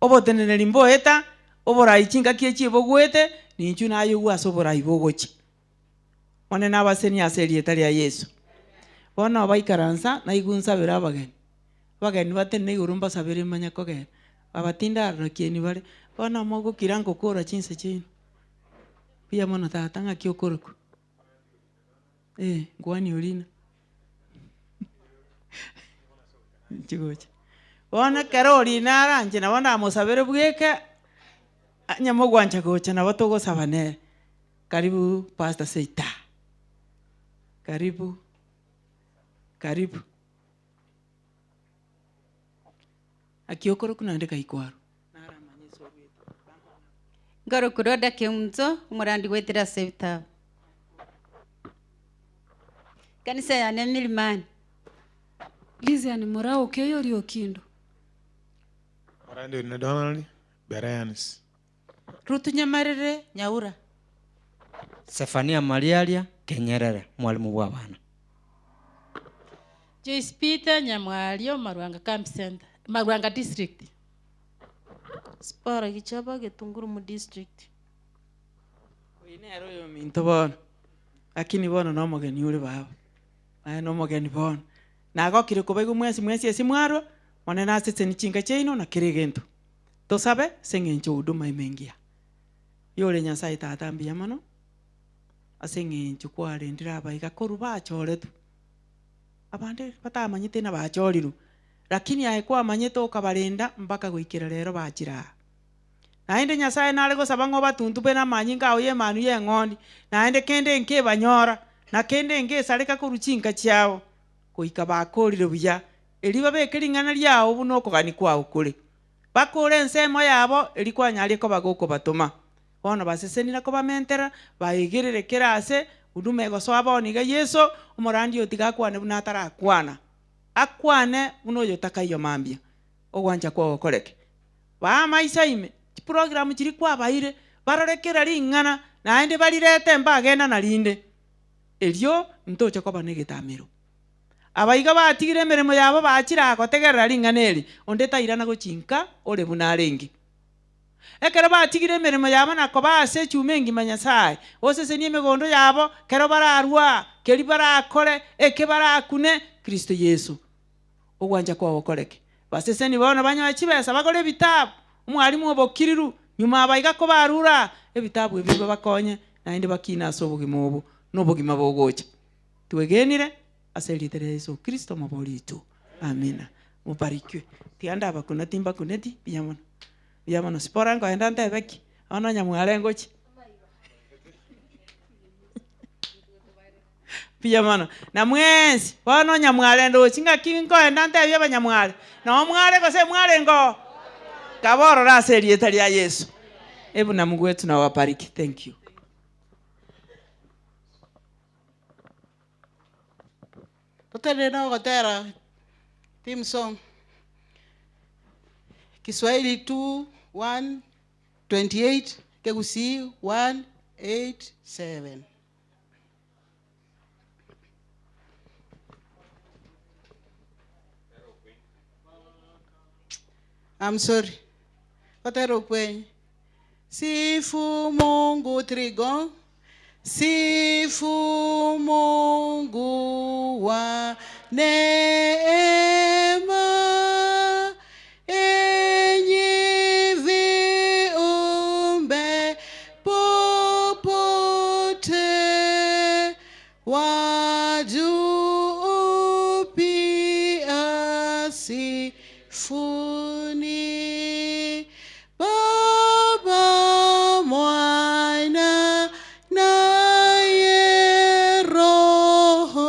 oboteneneri mboeta, oborai chingaki echi bogwete, ninchu naye ogwo ase oborai bogochia. One nabasenie ase erieta ria Yeso. Bono abaikaransa, naigwe nsabere abageni. Abageni batenene igoro mbasabere manye kogenda. Aba tindarora kieni bare, bono mogokira ngokora chinsa chiaino. Mbuya mono tata, ng'aki okorokwa? Eh, nkwani orina. Inche gocha. Bono ekero orina aranche nabo ndamosabere bweka, onye mogwancha gocha nabo togosaba nere. Karibu pastor Seita. Karibu, karibu. Naki okorokwa naende kai kwarwa? Nkorokwa Rhoda Kemunto, omorandi goetera ase ebitabu. Ekanisa yane Milimani. Lisian Murauki oyo oria Okindo. Morandi oria Donald Bereans. Ruth Nyamarere Nyaura. Zephania Mariaria Kenyerere, mwalimu bw'abana. Joyce Peter Nyamwario, Marwanga Camp Centre, Marwanga District. Sipora Gichaba, Getunguru District. Oyo nere oyominto bono, lakini bono nomogeni ore baba, aye nomogeni bono. Nagokire kobaigwa mwensi mwensi ase mwarwa, Monene asesenie chinka chiaino na kera egento. Tosabe ase eng'encho huduma ime engiya. Yore Nyasaye Tata mbuya mono, ase eng'encho kwarendire abaiga korwa bachoretwe. Abande batamanyete ng'a bachorirwe, lakini aye kwamanyete okabarenda mpaka goikera rero bachire aa. Naende Nyasaye nare gosaba ng'a obatuntube namanyinga ao y'Emanu y'eng'ondi, naende kende nkebanyora, na kende ngesareka korwa chinka chiabo, goika bakorire buya, erio babeke ring'ana riao buna okogania kwao kore. Bakore ensemo yabo, erio kwanyaria koba gokobatoma. Bono baseseni na kobamentera, baegerere kera ase, huduma egosoa bono iga Yeso, omorandia oyo tiga akwane buna atarakwana, akwane buna oyotakaiyo mambia, ogwancha kwao gokoreke. Baa amaiso aime, chiprogramu chiria kwabaire, barore kera ring'ana, naende barirete mbagenda narinde. Erio ntoche koba negetamero. Aba iga batigire emeremo yabo bachire aa gotegerera ring'ana eri, onde tairana gochia inka ore buna arenge. Ekero batigire emeremo yabo na koba ase echuma engima Nyasae, osesenie emegondo yabo, kero bararue aa, keria barakore, eke barakune, Kristo Yeso. Ogwancha kwao gokoreke. Baseseni bono banyoe chibesa bagore ebitabu, omwalimu obokiriru, nyuma aba iga kobarure aa, ebitabu ebi bibakonye naende bakine ase obogima obo, na obogima bogocha. Twegenire ase erieta ria Yeso Kristo omobori oito. Amina. Mobarikiwe. Tiga ndabakuna timbakuneti, mbuya mono. Mbuya mono. Sipora nkoenda ntebe ki? Bono onye mware ngochia. Mbuya mono. Na mwensi, bono onye mware ndochi ng'aki nkoenda ntebie abanyamware, noo mware gose mwarenge oo? Kaborore ase erieta ria Yeso. Ebu na Mungu wetu na awabariki. Thank you. Totenene na ogotera team song Kiswahili 2 1 28 Kegusii 1 8 7. I'm sorry. Gotera okwenye. Sifu Mungu trigo. Sifu Mungu wa neema, enyi viumbe popote, wa juu pia sifuni. Baba, Mwana naye Roho.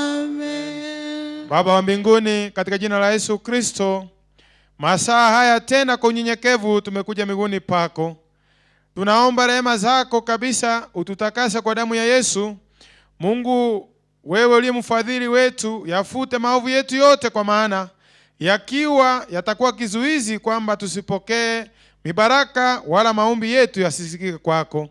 Amen. Baba wa mbinguni, katika jina la Yesu Kristo, masaa haya tena kwa unyenyekevu tumekuja miguuni pako. Tunaomba rehema zako kabisa, ututakase kwa damu ya Yesu. Mungu, wewe uliye mfadhili wetu, yafute maovu yetu yote, kwa maana yakiwa yatakuwa kizuizi kwamba tusipokee mibaraka wala maombi yetu yasisikike kwako.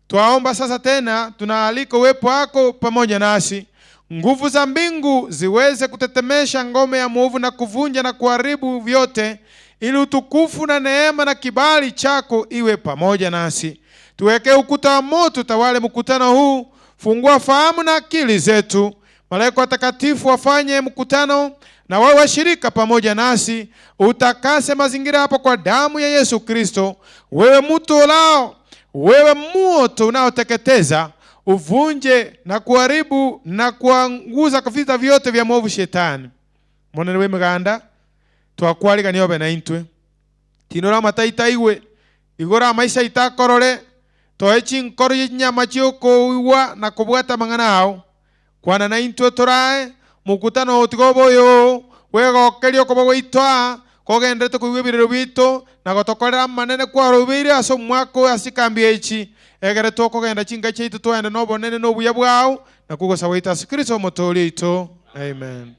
Twaomba sasa tena, tunaalika uwepo wako pamoja nasi, nguvu za mbingu ziweze kutetemesha ngome ya mwovu na kuvunja na kuharibu vyote, ili utukufu na neema na kibali chako iwe pamoja nasi. Tuweke ukuta wa moto, tawale mkutano huu. Fungua fahamu na akili zetu. Malaika watakatifu wafanye mkutano na wawe washirika pamoja nasi. Utakase mazingira hapo kwa damu ya Yesu Kristo. Wewe mtu ulao, wewe moto unaoteketeza, uvunje na kuharibu na kuanguza vita vyote vya mwovu shetani. Monene w'emiganda twakwarigania obe na intwe tinora amataitaigwe igoro amaisha itakorore toe chinkoro chinyama chiokoigwa na kobwata amang'ana ao kwana na intwe torae mokutano otiga oboyo bwegokeria okoba gwaito kogenderete koigwa ebirero biito na gotokorera amanene kwarobeire ase omwaka oyo ase ekambi echi egere tokogenda chinka chiaito twaende na obonene na obuya bwao na kogosa gwaito ase Kristo omotoori oito. Amen.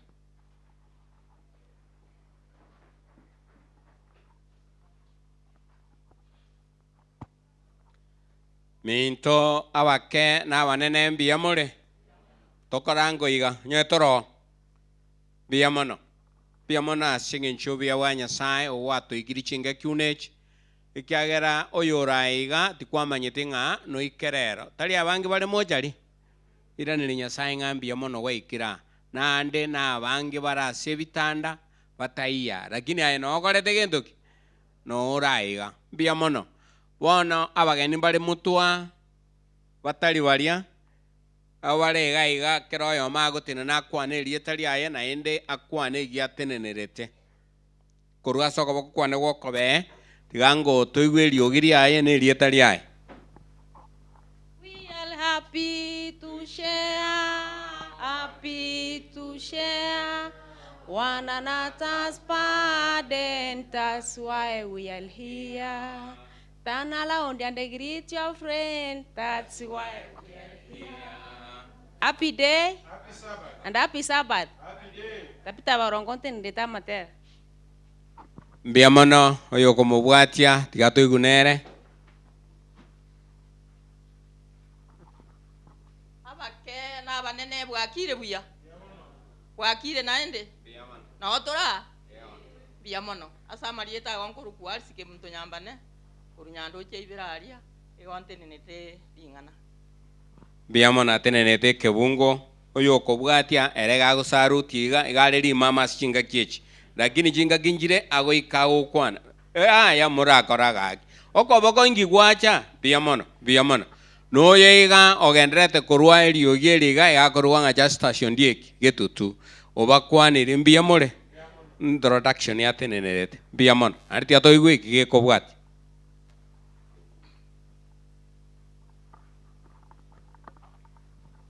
Minto abake na abanene mbuya more? Tokorango iga, onye toro mbuya mono. Mbuya mono ase eng'encho y'obuya bwa Nyasae ogwatoikirie chingaki buna echi, ekiagera oyore aye iga tikwamanyete ng'a noike rero. Tari abange bare mochari? Iraneria Nyasae ng'a mbuya mono gwaikire aa. Naende nabange bare ase ebitanda bataiya, lakini aye nokorete gento ki? Nore aye iga. Mbuya mono. Bono abageni mbare motwa, batari baria, abwo bare iga iga, kera oyomo agotenena akwane erieta riaye, naende akwane egia atenenerete. Korwa ase okoboko kwane gw'okobee, tiga ngotoigwe eriogi riaye na erieta riaye. We are happy to share, happy to share one another's burden, that's why we are here. Turn around and greet your friend, that's why we are here. Happy day and happy Sabbath. Tapita barongo ntenderete amatera. Mbuya mono oyokomobwatia, tiga toigwe nere. Abake na abanene bwakire buya? Bwakire naende? Nao tore aa? Mbuya mono. Ase amarieta ago nkorokwa Arisike Kemunto Nyambane, korwa Nyandoche ibere aria, igo ntenenete ring'ana. Mbuya mono atenenete ekebungo, oyokobwatia ere iga agosarutia iga, iga are rimama ase chingaki echi, lakini chingaki nchire agoika agokwana, Yaya morakore gaki, okoboko inki gwacha? Mbuya mono, mbuya mono. Noyo iga ogendererete korwa eriogi eri iga, iga akorwa ng'a Justus Ondieki, getutu, obakwanire mbuya more? Introduction atenenerete, mbuya mono. Naende tiga toigwe eki gekobwatia.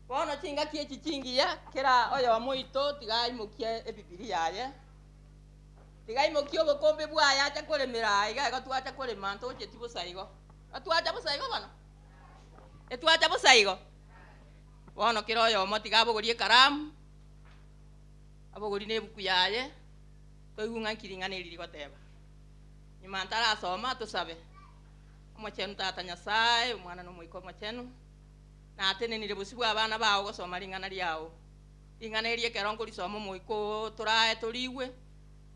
Bono chingaki echi chingiya, kera oyomo oito tiga aimokie Ebibilia yaye, tiga aimokie obokombe bwaye ache koremera aa iga igo twacha korema ntocheti bosa igo. Twacha bosa igo bono? Etwacha bosa igo? Bono kera oyomo tiga abogorie ekaramu, abogorie na ebuku yaye, toigwe ng'a nki ring'ana eri rigoteba. Nyuma ntarasoma, tosabe. Omochenu Tata Nyasae, Omwana na Omoika Omochenu, natenenire bosio bw'abana bao gosoma ring'ana riao. Ring'ana eri ekero nkorisoma Omoika oo torae torigwe,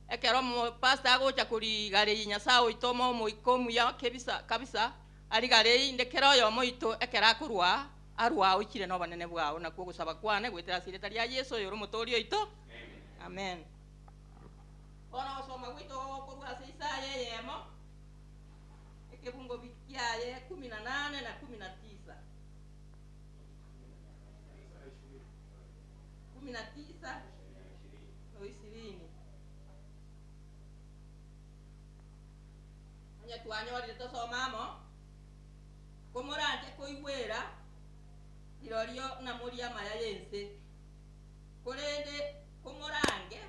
Ekero omopastor agocha korigarei Nyasae oito omoe Omoika omuya kebisa kabisa, arigarei inde kera oyomo oito ekero akorwa aa, arwe aa oichire nobonene bwao. Nakwo ogosaba kwane goetera ase erieta ria Yeso oyore Omotoori oito. Amen. Bono ogosoma gwaito gokorwa ase Isaya eyemo, ekebungo kiaye kumi na nane na kumi na tisa. Kumi na tisa na ishirini. Onye twanyorire tosome amo, komoranche koigwera rirorio ng'a morie amaya y'ense, korende komorange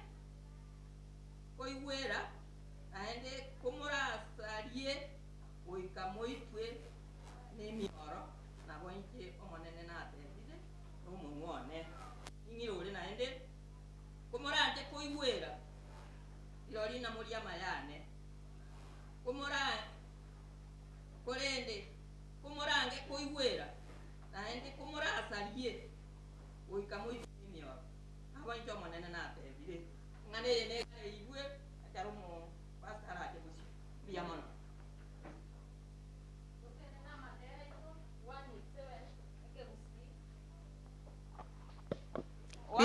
koigwera, naende komorasarie goika moitwe nemioro, nabo inche Omonene natebire nomonwa one. Ning'ire ore naende, komoranche koigwera rirorio namorie amaya ane. Komora, korende komorange koigwera, naende komorasarie goika moitwe nemioro. Nabo inche Omonene natebire, Eng'ana eye negareirwe ekero omopastor arache bosio. Mbuya mono. Totende namatera aito, 187, ekegusii.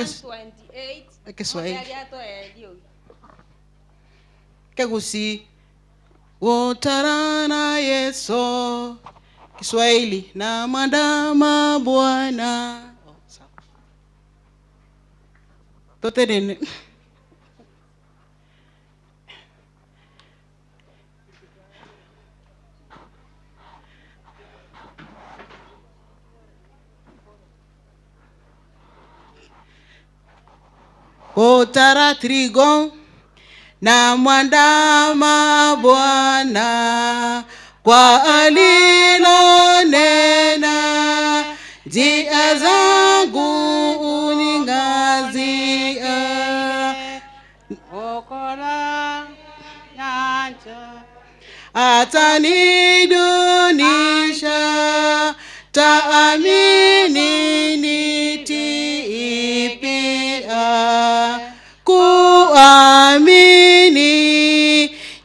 Ekes- Ekeswahili. Kegusii. Wotarana Yesu. Kiswahili na mwandama Bwana. Oh, sawa. Totenene. Otara trigo na mwandama Bwana kwa alilonena, njia zangu uning'azia. Okola nyanja atanidunisha taamini nitiipia kuamini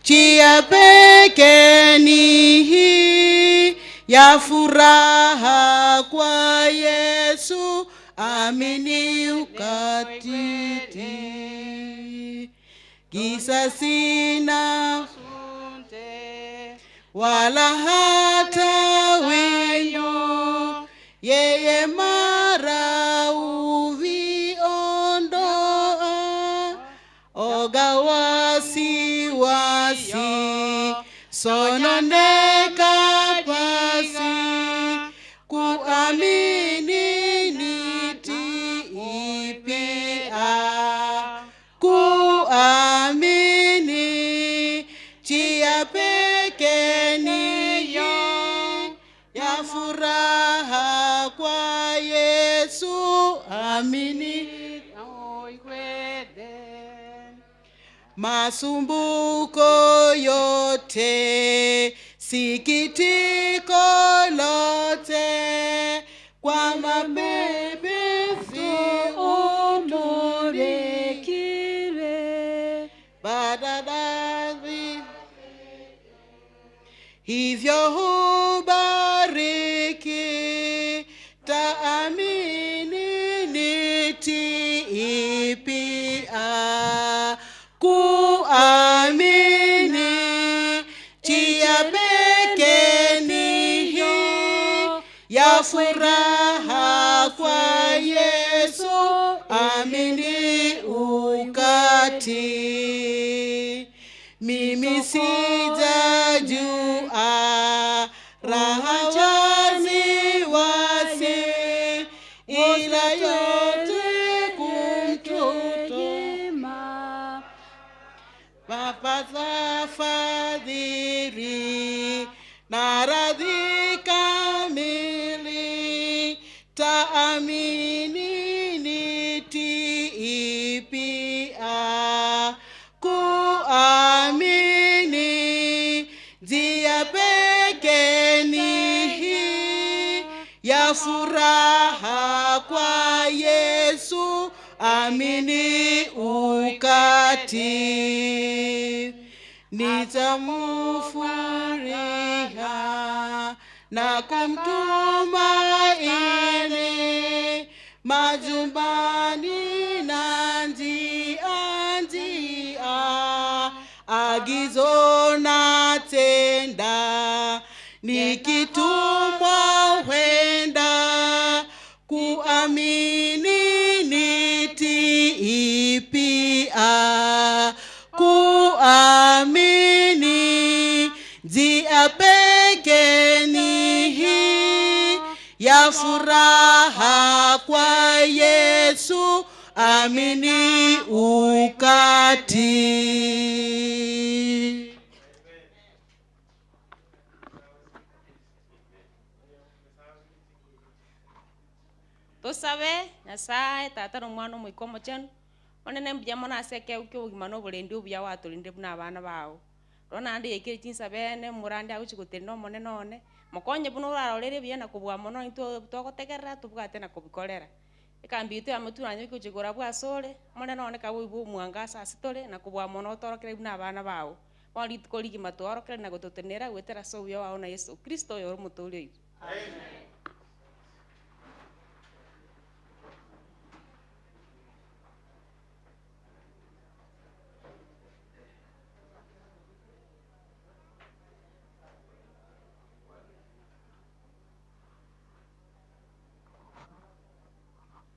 chia peke ni hii ya furaha kwa Yesu amini ukatiti kisa sina wala hata wingu, yeye mara uviondoa, oga wasiwasi, sononeka pasi, kuamini nitiipia kuamini chia peke niyo ya furaha kwa Yesu amini masumbuko yote sikitiko lote kwa mabebezi Umurekire badadari hivyo hubariki taamini nitiipia kuamini chia peke ni hii ya furaha kwa Yesu amini ukati mimi sijajua raha wazi wazi ila yote kumtuto mapata fadhili na radhi kamili taamini nitiipia kuamini njia peke ni hii ya furaha kwa Yesu amini ukati nitamufurahiha na kumtumaini majumbani na njia njia agizo na tenda nikitumwa huenda kuamini nitiipia kuamini njia peke ni hii ya furaha kwa Yesu amini ukati. Tosabe nyasaye tata na omwana omoika omochenu onene mbuya mono ase ekeu kia obogima na oborendi obuya gwatorendire buna abana bao. Roro naende yaikire chinsa bene omorandi agochi gotenena omonene one, mokonye buna orarorere buya na kobua mono intwe togotegerera tobwate na kobikorera. Ekambi yaito ya matura nye gochi korabwo ase ore, omonene one kabe oibwe omwangasa ase tore na kobua mono otorokere buna abana bao. Bono rituko rigima twarokere na gototenera goetera ase obuya bwao na Yeso Kristo oyo ore omotoori oito.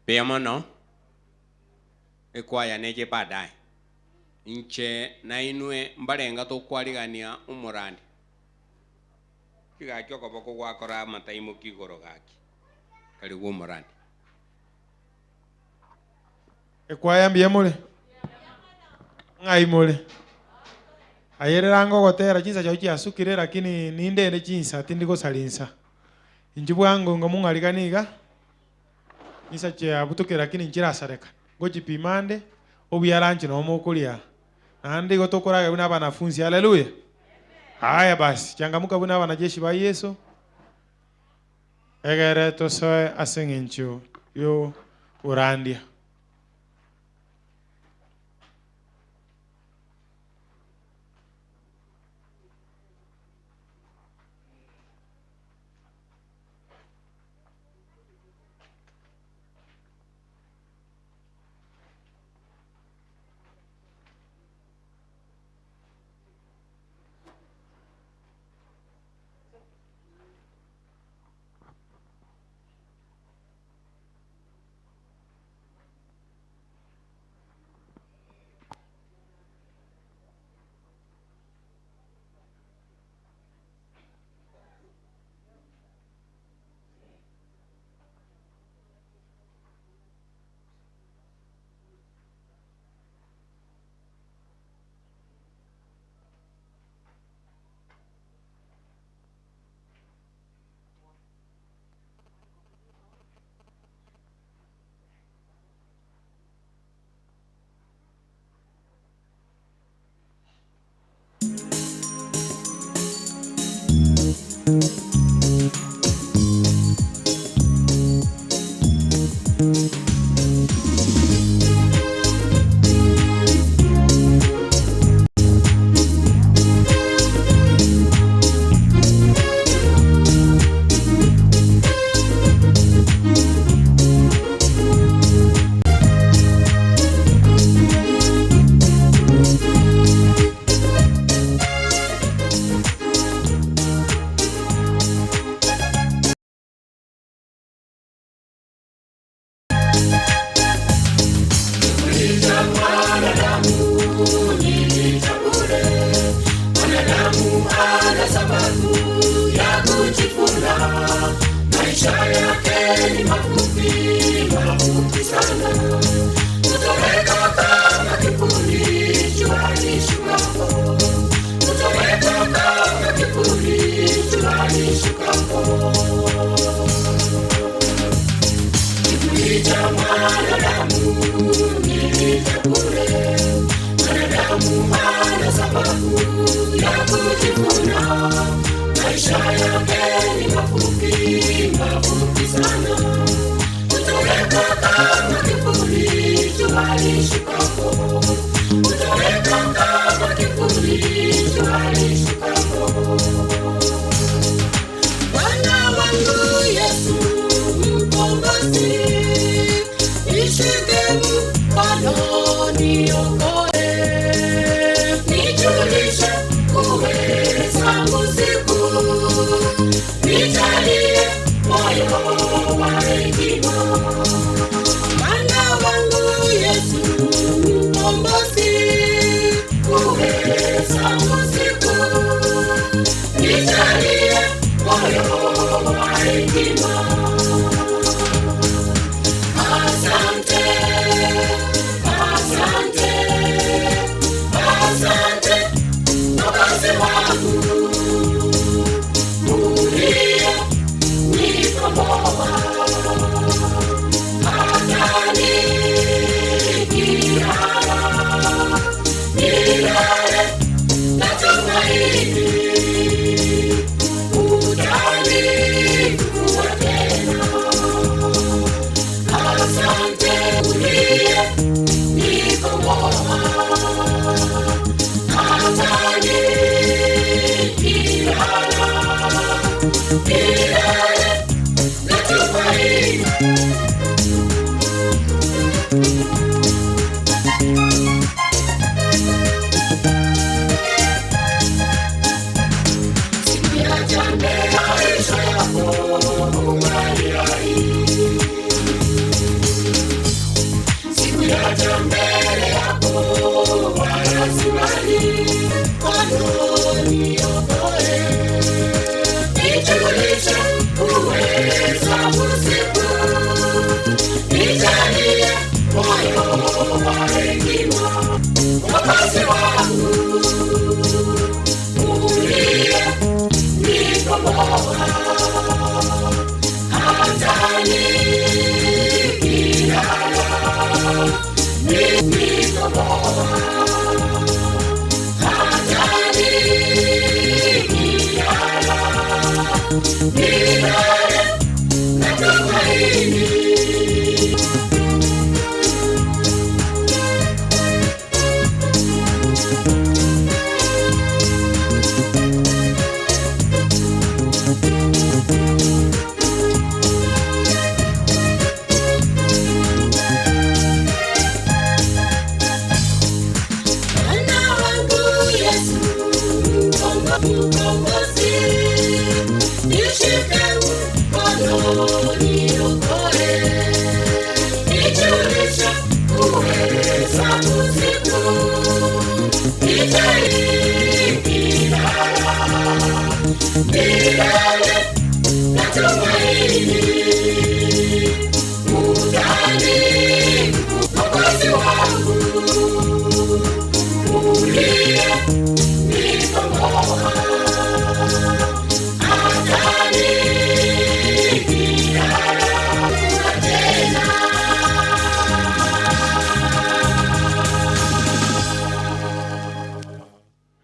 Mbuya mono, ekwaya neche baadaye. Inche nainwe mbarenga tokwarigania omorandi. Gaki okoboko gwakora amataimoki igoro gaki, karibu omorandi. Ekwaya mbuya more? Ng'ai more? Ayerera ngogotera chinsa chiao chiasukire lakini nindende chinsa tindi gosaria insa. Inchuo bwango ingo mong'ariganie iga, chinsa chiabutukire lakini nchirasareka. Ngochipima ande, obuya lunch nabo mokoria aa. Naende igo tokoragera buna abanafunzi, haleluya! Haya basi, changamuka buna abanajeshi ba Yeso, egere tosoe ase eng'encho y'oborandia. Bwana wangu Yesu mkombozi, nishike mkono niokoe, nijulishe kuhesabu siku, nijalie moyo wa hekima. Bwana wangu Yesu mkombozi, kuhesabu siku, nijalie moyo wa hekima. Asante, asante.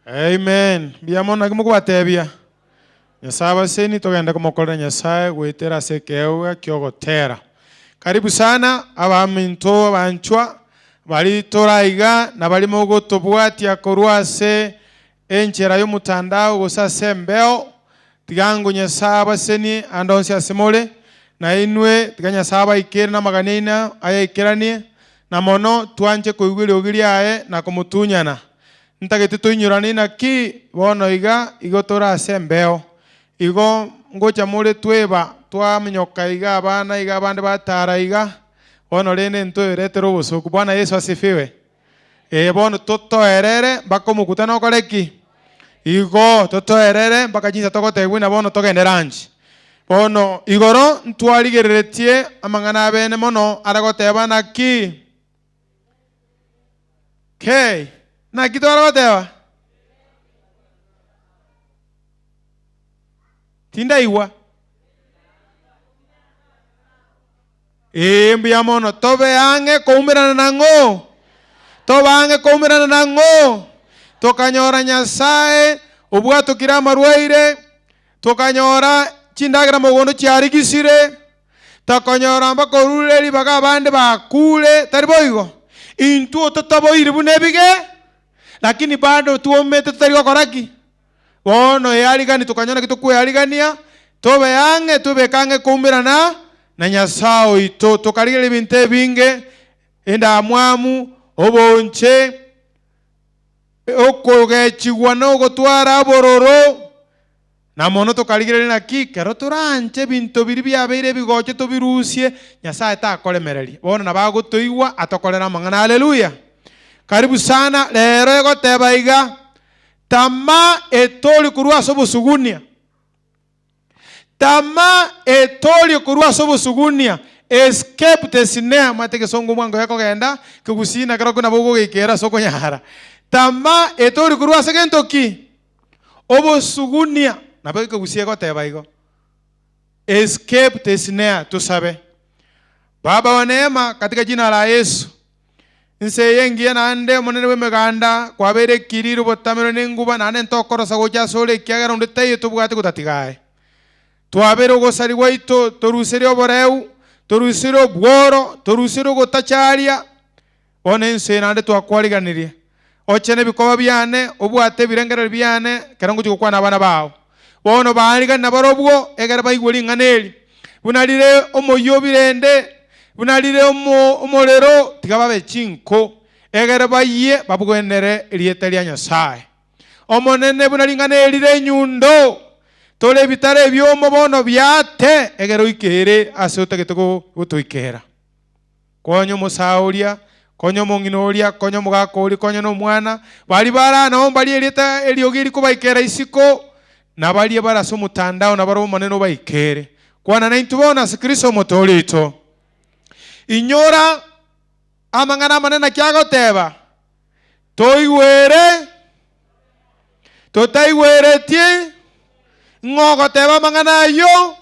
Amen. Mbuya mono naki mokobatebia. Nyasae abaseni togende komokorera Nyasae goetera ase ekeegwa ki'ogotera. Karibu sana abaminto abanchwa bari tore aiga na bari mogotobwatia korwa ase enchera y'omotandao gose ase embeo. Tiga ngo Nyasae abasenie ande onsi ase more, na inwe tiga Nyasae abaikere namagani aino ayaikeranie, na mono twanche koigwa eriogi riaye na komotunyana. Ntagete toinyorane inaki bono iga igo tore ase embeo. Igo ngocha more tweba twaminyoka iga abana iga abande batara iga, bono rende ntoeretere obosoku. Bwana Yeso asifiwe. Ee bono totoerere mpaka omokutano okore ki? Igo totoerere mpaka chinsa togotebiwa buna bono togende lunch. Bono igoro ntwarigereretie amang'ana abene mono are goteba naki? K, Naki tware goteba? Tindaigwa. Ee, mbuya mono. Tobe ang'e koumerana nang'o? Tobe ang'e koumerana nang'o? Tokanyora Nyasae obwatokire amarwaire, tokanyora chindagera mogondo chiarigisire, tokonyora mbakorure ribaga abande bakure, tari boigo? Intwe totaboiri buna ebige, lakini bado twomete totari gokora ki? Bono earigani tokanyora naki tokwearigania, tobe ang'e, twebeke ang'e koumerana na Nyasae oito. Tokarigereria ebinto ebinge, endamwamu, obonche, okogechigwa na ogotwara obororo, na mono tokarigereria naki ekero toranche ebinto biria biabeire ebigocho tobirusie, Nyasae takoremereria. Bono nabo agotoigwa atokorere amang'ana. Haleluya! Karibu sana, rero egoteba iga, Tama etorie korwa ase obosugunia. Tama etorie korwa ase obosugunia. Escape the snare. Omanyete egesongo omwango gekogenda, kegusii nakerokio nabo ogogeikera ase okonyara. Tama etorie korwa ase gento ki? Obosugunia. Nabo ekegusii egoteba igo. Escape the snare. Tosabe. Baba wa neema, katika jina la Yesu. Inse eye engiya naende Omonene bw'Emeganda kwabeire ekiriri obotamero na enguba, naende ntokorosa gocha asore, ekiagera onde taiyo tobwate gotatiga aye. Twabere ogosaria gwaito, toruserie oboreu, toruserie obworo, toruserie ogotacharia. Bono ense eye naende twakwariganirie. Ochene ebikoba biane, obwate ebirengererio biane, ekero ngochia gokwana abana bao. Bono baarigani nabarobwo, egere baigwe ring'ana eri, buna rire omoyio o birende, buna rire omorero, tiga babe chinko, egere bayie babwenere erieta ria Nyasae. Omonene, buna ring'ana eri rire enyundo, tore ebitare ebiomo bono biate, egere oikere ase otagete gotoikera. Konya omosae oria, konya omong'ina oria, konya omogaka oria, konya nomwana, baria bare aa nabo mbarie erieta eriogi erikobaikera isiko, na baria bare ase omotandao nabarabwo Omonene obaikere. Kwana naintwe bono ase Kristo Omotoori oito. Inyora amang'ana amanene naki agoteba, Toigwere, totaigweretie, ng'o ogoteba amang'ana ayio?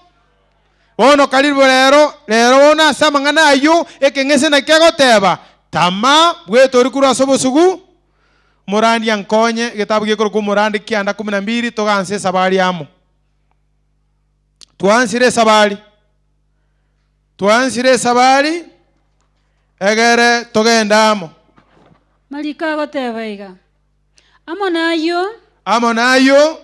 Bono karibu rero, rero bono ase amang'ana ayio, ekeng'ese naki kegoteba, Tama bwetorie korwa ase obosugu, Omorandi ankonye, egetabu gekorokwa Omorandi kianda kumi na mbili, toganse esabari amo. Twansire esabari, twansire esabari, egere togende amo. Mariko agoteba iga, Amo nayio. Amo nayio.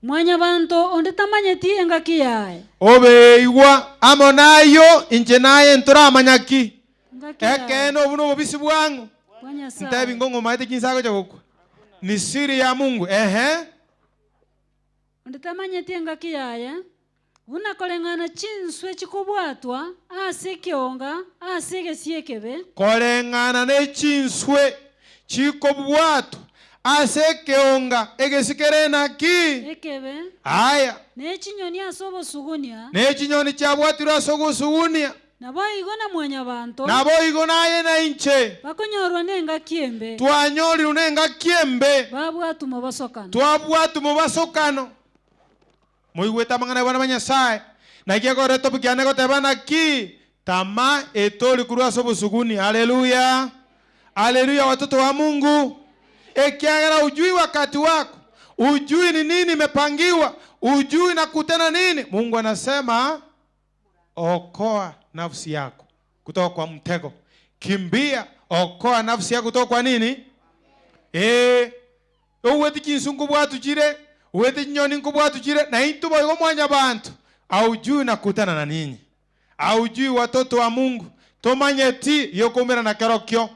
Mwanyabanto onde tamanyeti engaki yaye. Obeigwa amo nayio, inche naye ntoramanya ki? Ekeene obo nobobisi bwang'o. Ntebi ng'o ng'omaete chinsa agocha gokwa? Ni siri ya Mungu. Ehe. Onde tamanyeti engaki yaye, buna koreng'ana chinswe chikobwatwa ase ekeonga ase egesio ekebe. Koreng'ana ne chinswe. Chikobwatwa ase ekeonga egesi kere naki? Ekebe. Aya. Ne chinyoni ase obosugunia. Ne chinyoni chiabwatirwe ase ogosugunia. Naboigo na Mwanyabaanto. Naboigo naye na inche. Bakonyorwa nengaki embe. Twanyorirwe nengaki embe. Babwatwa mobosokano. Twabwatwa mobasokano. Moigwete amang'ana y'abana ba Nyasae. Naki ekore etopic yane egoteba naki? Tama etori korwa ase obosuguni. Haleluya! Haleluya watoto wa Mungu! Ekiagera hujui wakati wako, hujui ni nini imepangiwa, hujui nakutana nini. Mungu anasema okoa nafsi yako kutoka kwa mtego. Kimbia, okoa nafsi yako kutoka kwa nini? Ee, Ouweti chinsu nkobwatu chire, ouweti chinyoni nkobwatu chire, na intwe boigo mwanyabanto. Haujui nakutana na ninyi. Haujui watoto wa Mungu. Tomanyeti giokoumerana kerokio.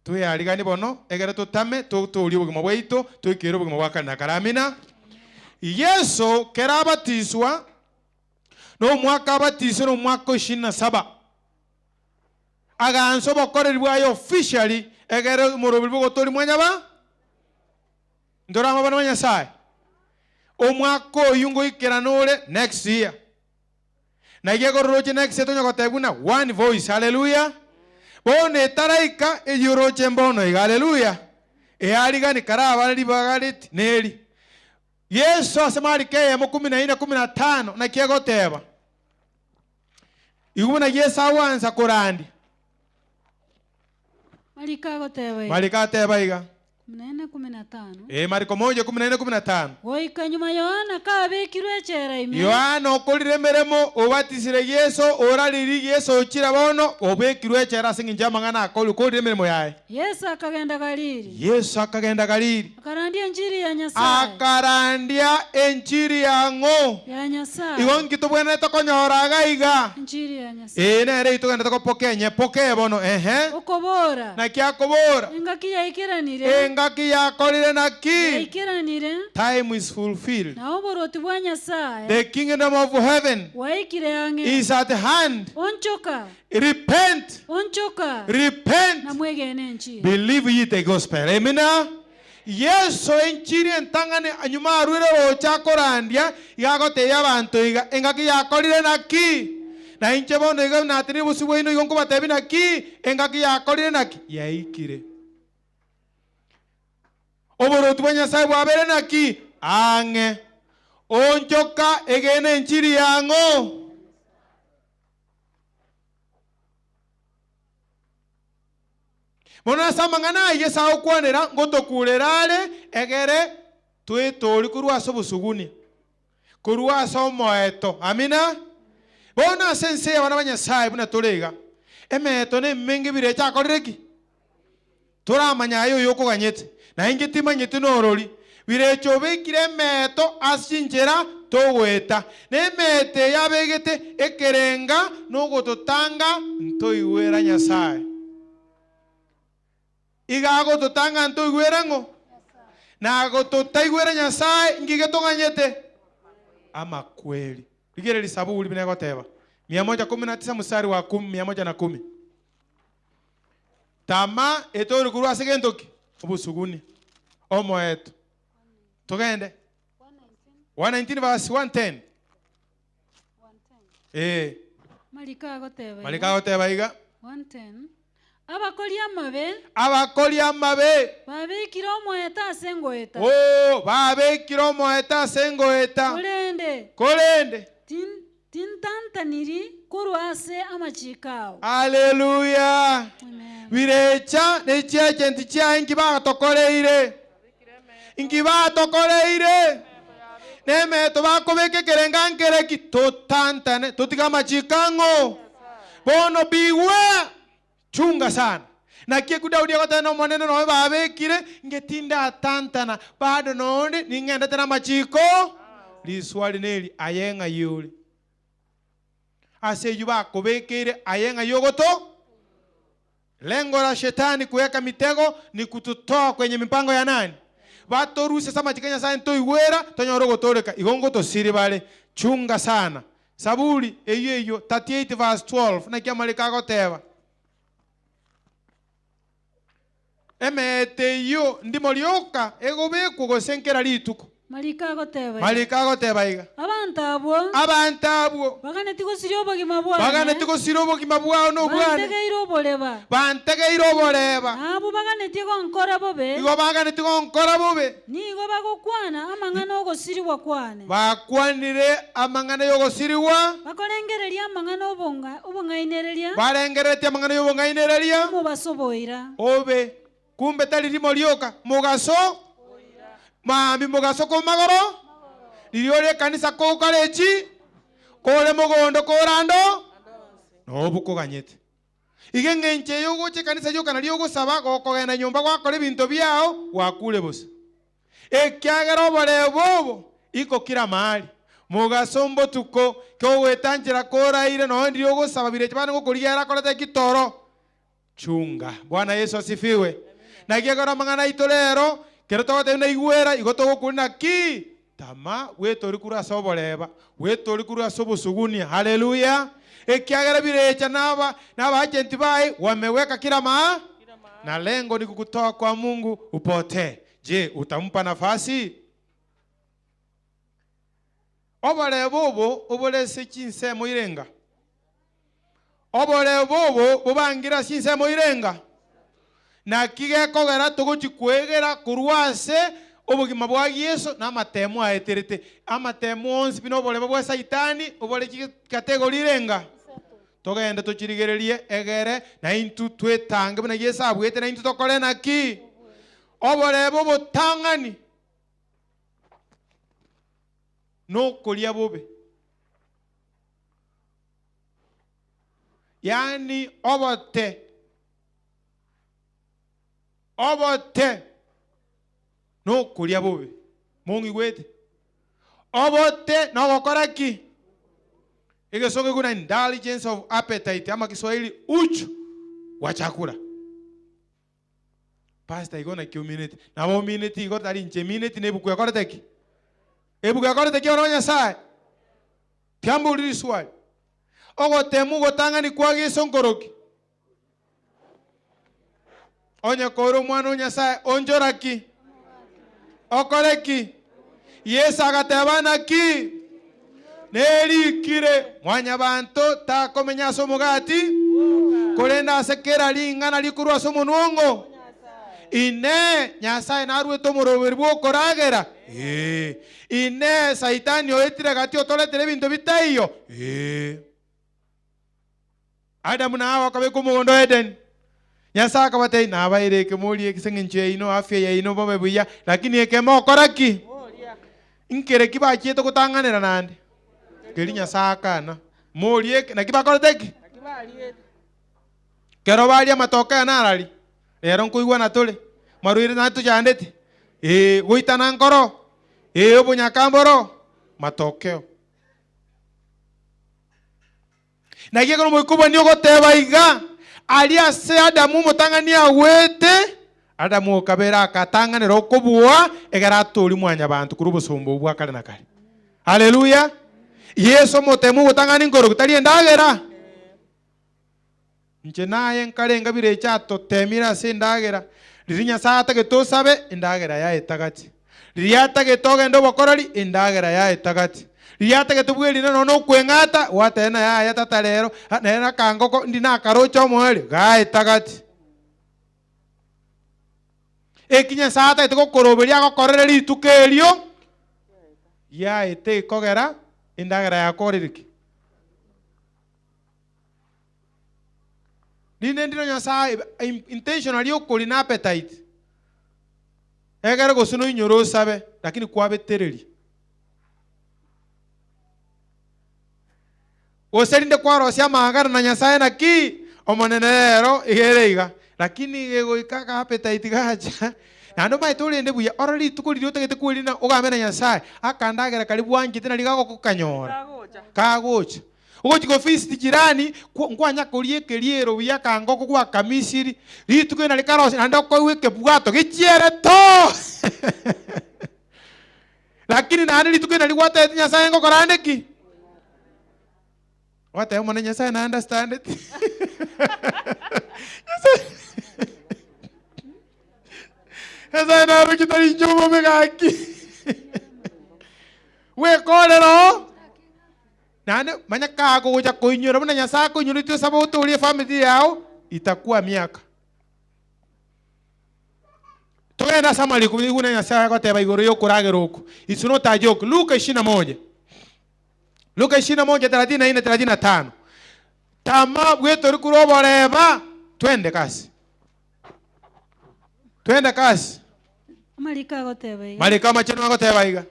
Tweariganie bono, egere totame, totoorie obogima bwaito, toikere obogima bwa kare na kare. Amina. Yeso kera abatiswa, nomwaka abatiswe nomwaka o ishirini na saba. Agaansa obokoreri bwaye officially egere omoroberi bw'ogotoria mwanyaba ntore amo abana ba Nyasaye. Omwaka oyio ngoikerana ore next year. Naki ekero oroche next year tonya goteba buna one voice hallelujah. Bono etaraika eyio oroche mbono iga hallelujah. Earigani karabare ribaga riti neri. Yeso ase Mariko eyemo kumi na ine kumi na tano naki egoteba. Igo buna Yeso agwansa korandia. Mariko agoteba iga. Mariko ateba iga. 14:15. Ee, Mariko moja 14:15. Goika nyuma Yohana kabekirwe echela ime. Yohana okorire emeremo, obatisire Yeso, oraririe Yeso ochire bono, obekirwe echela ase engencho y'amang'ana akorire, okorire emeremo yaye. Yeso akagenda Galili. Yeso akagenda Galili. Akarandia enchiri ya Nyasae. Akarandia enchiri ya ng'o? Ya Nyasae. Igo nki tobwenerete konyora iga iga? Enchiri ya Nyasae. Ee, nere eyio togenderete kopokea, nyepokee bono, ehe. Okobora. Naki akobora? Engaki yaikeranire. Engaki yakorire naki? Yaikeranire. Time is fulfilled. Na oborwoti bwa Nyasae. The kingdom of heaven. Bwaikire ang'e. Is at hand. Onchoka. Repent. Onchoka. Repent. Na mwegene enchiri. Believe ye the gospel. Amina. Yeso enchiri entang'ani nyuma arure gocha akorandia, iga agotebia abanto iga, Engaki yakorire naki? Na inche bono iga natenenire bosio bwaino igo nkobatebia naki, Engaki yakorire naki? Yaikire. Oboruoti bwa Nyasae bwabeire naki? Ang'e. Onchoka, egene enchiri yang'o. Bono ase amang'ana ayio ase agokwanera, ngotokuurera are, egere twetoorie korwa ase obosuguni, korwa ase omoeto. Amina. Bono ase ense y'abana ba Nyasae buna tore iga, emeeto nemenge birecha akorire ki? Toramanya aye oyokoganyete, na inche timanyeti norori. Birecha obekire emeeto ase chinchera togoeta, na emeeto eye abegete ekerenga nogototanga ntoigwera Nyasae. Iga agototanga ntoigwera ng'o? Na gototaigwera Nyasae, nki getoganyete? Amakweri. Rigereria Saburi buna egoteba, 119 mstari wa 110. Tama etori korwa ase gento ki? Obosuguni. Omoeto. Togende. 119 verse 110. Eh. Mariko agoteba iga. Mariko agoteba iga. 110. Abakori amabe. Abakori amabe. Babekire omoeto ase engoeta. Oh, babekire omoeto ase engoeta. Korende. Korende. Tintantaniri korwa ase amachiiko ao. Haleluya! Birecha ne chiagenti chiaye inki batokoreire? Inki batokoreire? Nemeto bakobeka ekerenga nkereki? Totantane, totige amachiiko ang'o? Bono beware! Chunga sana. Naki ekio Daudi agoteba n'Omonene noyo babekire, inche tindatantana, bado nonde ning'endete namachiko. Riswali neri, aye ng'ai ore? Ase eyio bakobekeire, aye ng'ai ogoto? Lengo la shetani kuweka mitego ni kututoa kwenye mipango ya nani? Batorusie ase amachiko a Nyasaye ntoigwera, tonyore ogotooreka. Igo ngotosiri bare. Chunga sana. Saburi eyio eyio 38 verse 12 naki amariko agoteba. Emeete eyio ndimo rioka egobekwa gose nkera rituko. Mariko agoteba iga. Mariko agoteba iga. Abanto abwo. Abanto abwo. Baganeti gosiria obogima bwane. Baganeti gosiria obogima bwao na obwane. Bantegeire oboreba. Bantegeire oboreba. Na abwo baganetie gonkora bobe. Igo baganeti gonkora bobe. Nigo bagokwana amang'ana 'ogosirigwa kwane. Bakwanire amang'ana y'ogosirigwa. Bakorengereria amang'ana 'obong'ainereria. Barengereretie amang'ana y'obong'ainereria. Omobaso boira. Obe. Kumbe tari rimo rioka, mogaso, maambia mogaso komagoro, riria ore ekanisa kokare echi, kore mogondo kore ando, nobo koganyete. Iga eng'encho eye ogocha ekanisa rioka nario ogosaba, gokogenda nyomba gwakora ebinto biao, gwakure bosa. Ekiagera oborebo obo iko kera maari, mogaso mbotuko, kegogoetanchera koraire nonya ndiria ogosaba birecha bande ngokorigia ere akorete ki toro. Chunga. Bwana Yeso asifiwe. Naki ekero amang'ana aito rero, kero togotebia naigwera, igo togokuna naki? Tama, bwetori korwa ase oboreba, bwetori korwa ase obosugunia. Haleluya! Ekiagera birecha naba naba-agent baye, wameweka kila maa na lengo ni kukutoa kwa Mungu upotee. Je, utampa nafasi? Oboreba obo obore ase chinsemo irenga? Oboreba obo bobangire ase chinsemo irenga? Naki gekogera togochia kwegera korwa ase obogima bwa Yeso na amatemo aeterete. Amatemo onsi pi noboreba bwa Saitani obore chikategori irenga? Togende tochirigererie egere naintwe twetange buna Yeso abuete naintwe tokore naki? Oboreba obotang'ani. Nokoria bobe. Yaani obote. Obote nokoria bobe. Mong'igwete? Obote nogokora ki? Egesongo ekio na indulgence of appetite ama Kiswahili uchu wa chakula. Pastor igo naki omineti? Nabo omineti igo tari inche mineti na ebuku ekorete ki? Ebuku ekorete ki oro Nyasaye? Tiamboriri riswali. Ogotemu ogotang'ani kwa Yeso nkoroki? Onye kore omwana o Nyasaye onchora ki? Okore ki? Yeso agateba naki? Nerikire, Mwanyabanto takomenya ase omogati, korende ase kera ring'ana rikorwa ase omonwa ongo. Inee! Nyasae naruete omoroberi bw'okoragera? Ee. Inee! Saitani oetire gati otoretire ebinto bitaiyo? Ee. Adamu na Hawa bakabekwa omogondo o Edeni. Nyasae akabatebia, Nabaeire ekemori eke ase engencho yaino, afya yaino bobe buya, lakini eke mokora ki? Nkere ki bachiete gotang'anera naende? Keria Nyasae akana. Morie eke, naki bakorete ki? Kero baria amatoke aya narari, rero nkoigwana tore, marwaire natochandete, ee, goitana nkoro, ee, obonyaka mboro, matokeo. Naki ekero Omoika obwanie ogoteba iga, Aria ase Adamu omotang'ani agwete, Adamu o kabere agatang'anera okobua, egere atoorie mwanyabanto korwa obosomba obwo bwa kare na kare. Haleluya! Yeso omotemu ogotang'ani nkorokia tari endagera. Inche naye nkarenga birecha atotemire ase endagera, riria Nyasae atagete osabe, endagera yaye etagati. Riria atagete ogende obokoreri, endagera yaye etagati. Riria atagete bwerinde nonya nokweng'ata, gwateba ng'a yaya tata rero, nere akangoko ndi nakaroche omoerio, gaye etagati. Eki Nyasae atagete gokoroberia agokorere rituko erio, yaye tekogera endagera yakorire ki? Rinde ndire Nyasae intentionally okori na appetite egere gose noinyore osabe lakini kwabetereria. Gose rinde kwarosia amaagano na Nyasae naki Omonene rero iga ere iga lakini gegoika aka appetite gacha naende omanyete orende buya ore rituko riria otagete kwerina ogambe na Nyasae akandagera karia bwanchete nario gagokokanyora kagocha. Ogochia kofeast jirani, nkwanya koria ekeriero buya akangoko gwakamisiri, rituko eri nario karosia naende okoigwa ekebwato gechiere too! Lakini naende rituko eri nario gwatebeti Nyasaye ngokora ande ki? Gwateba Omonene Nyasaye na understandeti. Nyasaye. Nyasaye naroche tari inche obobe gaki. Bwekorera oo. Naende manya kagocha koinyora buna Nyasaye akoinyoretie osabe otorie efamiri yao, itakuwa miaka. Togende ase amariko buna Nyasaye agoteba igoro y'okoragera oko. It's not a joke. Luka ishirini na moja. Luka ishirini na moja thelathini na nne thelathini na tano. Tama bwetori korwa oboreba, twende kasi. Twende kasi. Amariko agoteba iga. Mariko amachenu agoteba iga.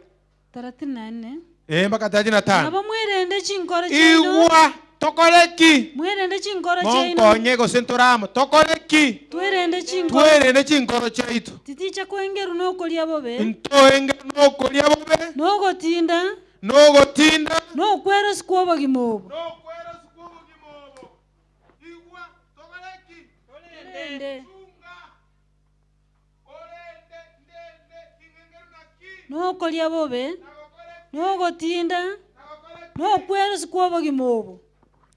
Thelathini na nne. Ee, mpaka thelathini na tano. Nabo mwerende chinkoro chiaino. Igwa, tokore ki? Mwerende chinkoro chiaino. Monkonye gose ntore amo, tokore ki? Twerende chinkoro. Twerende chinkoro chiaito. Titicha koengerwa nokoria bobe. Ntoengerwe nokoria bobe. Nogotinda. Nogotinda. Nokwerosia kw'obogima obo. Nokwerosia kw'obogima obo. Igwa, tokore ki? Torende. Chunga. Orende, ndende, ing'engeru naki? Nokoria bobe, nogotinda, nokwerosia kw'obogima obo.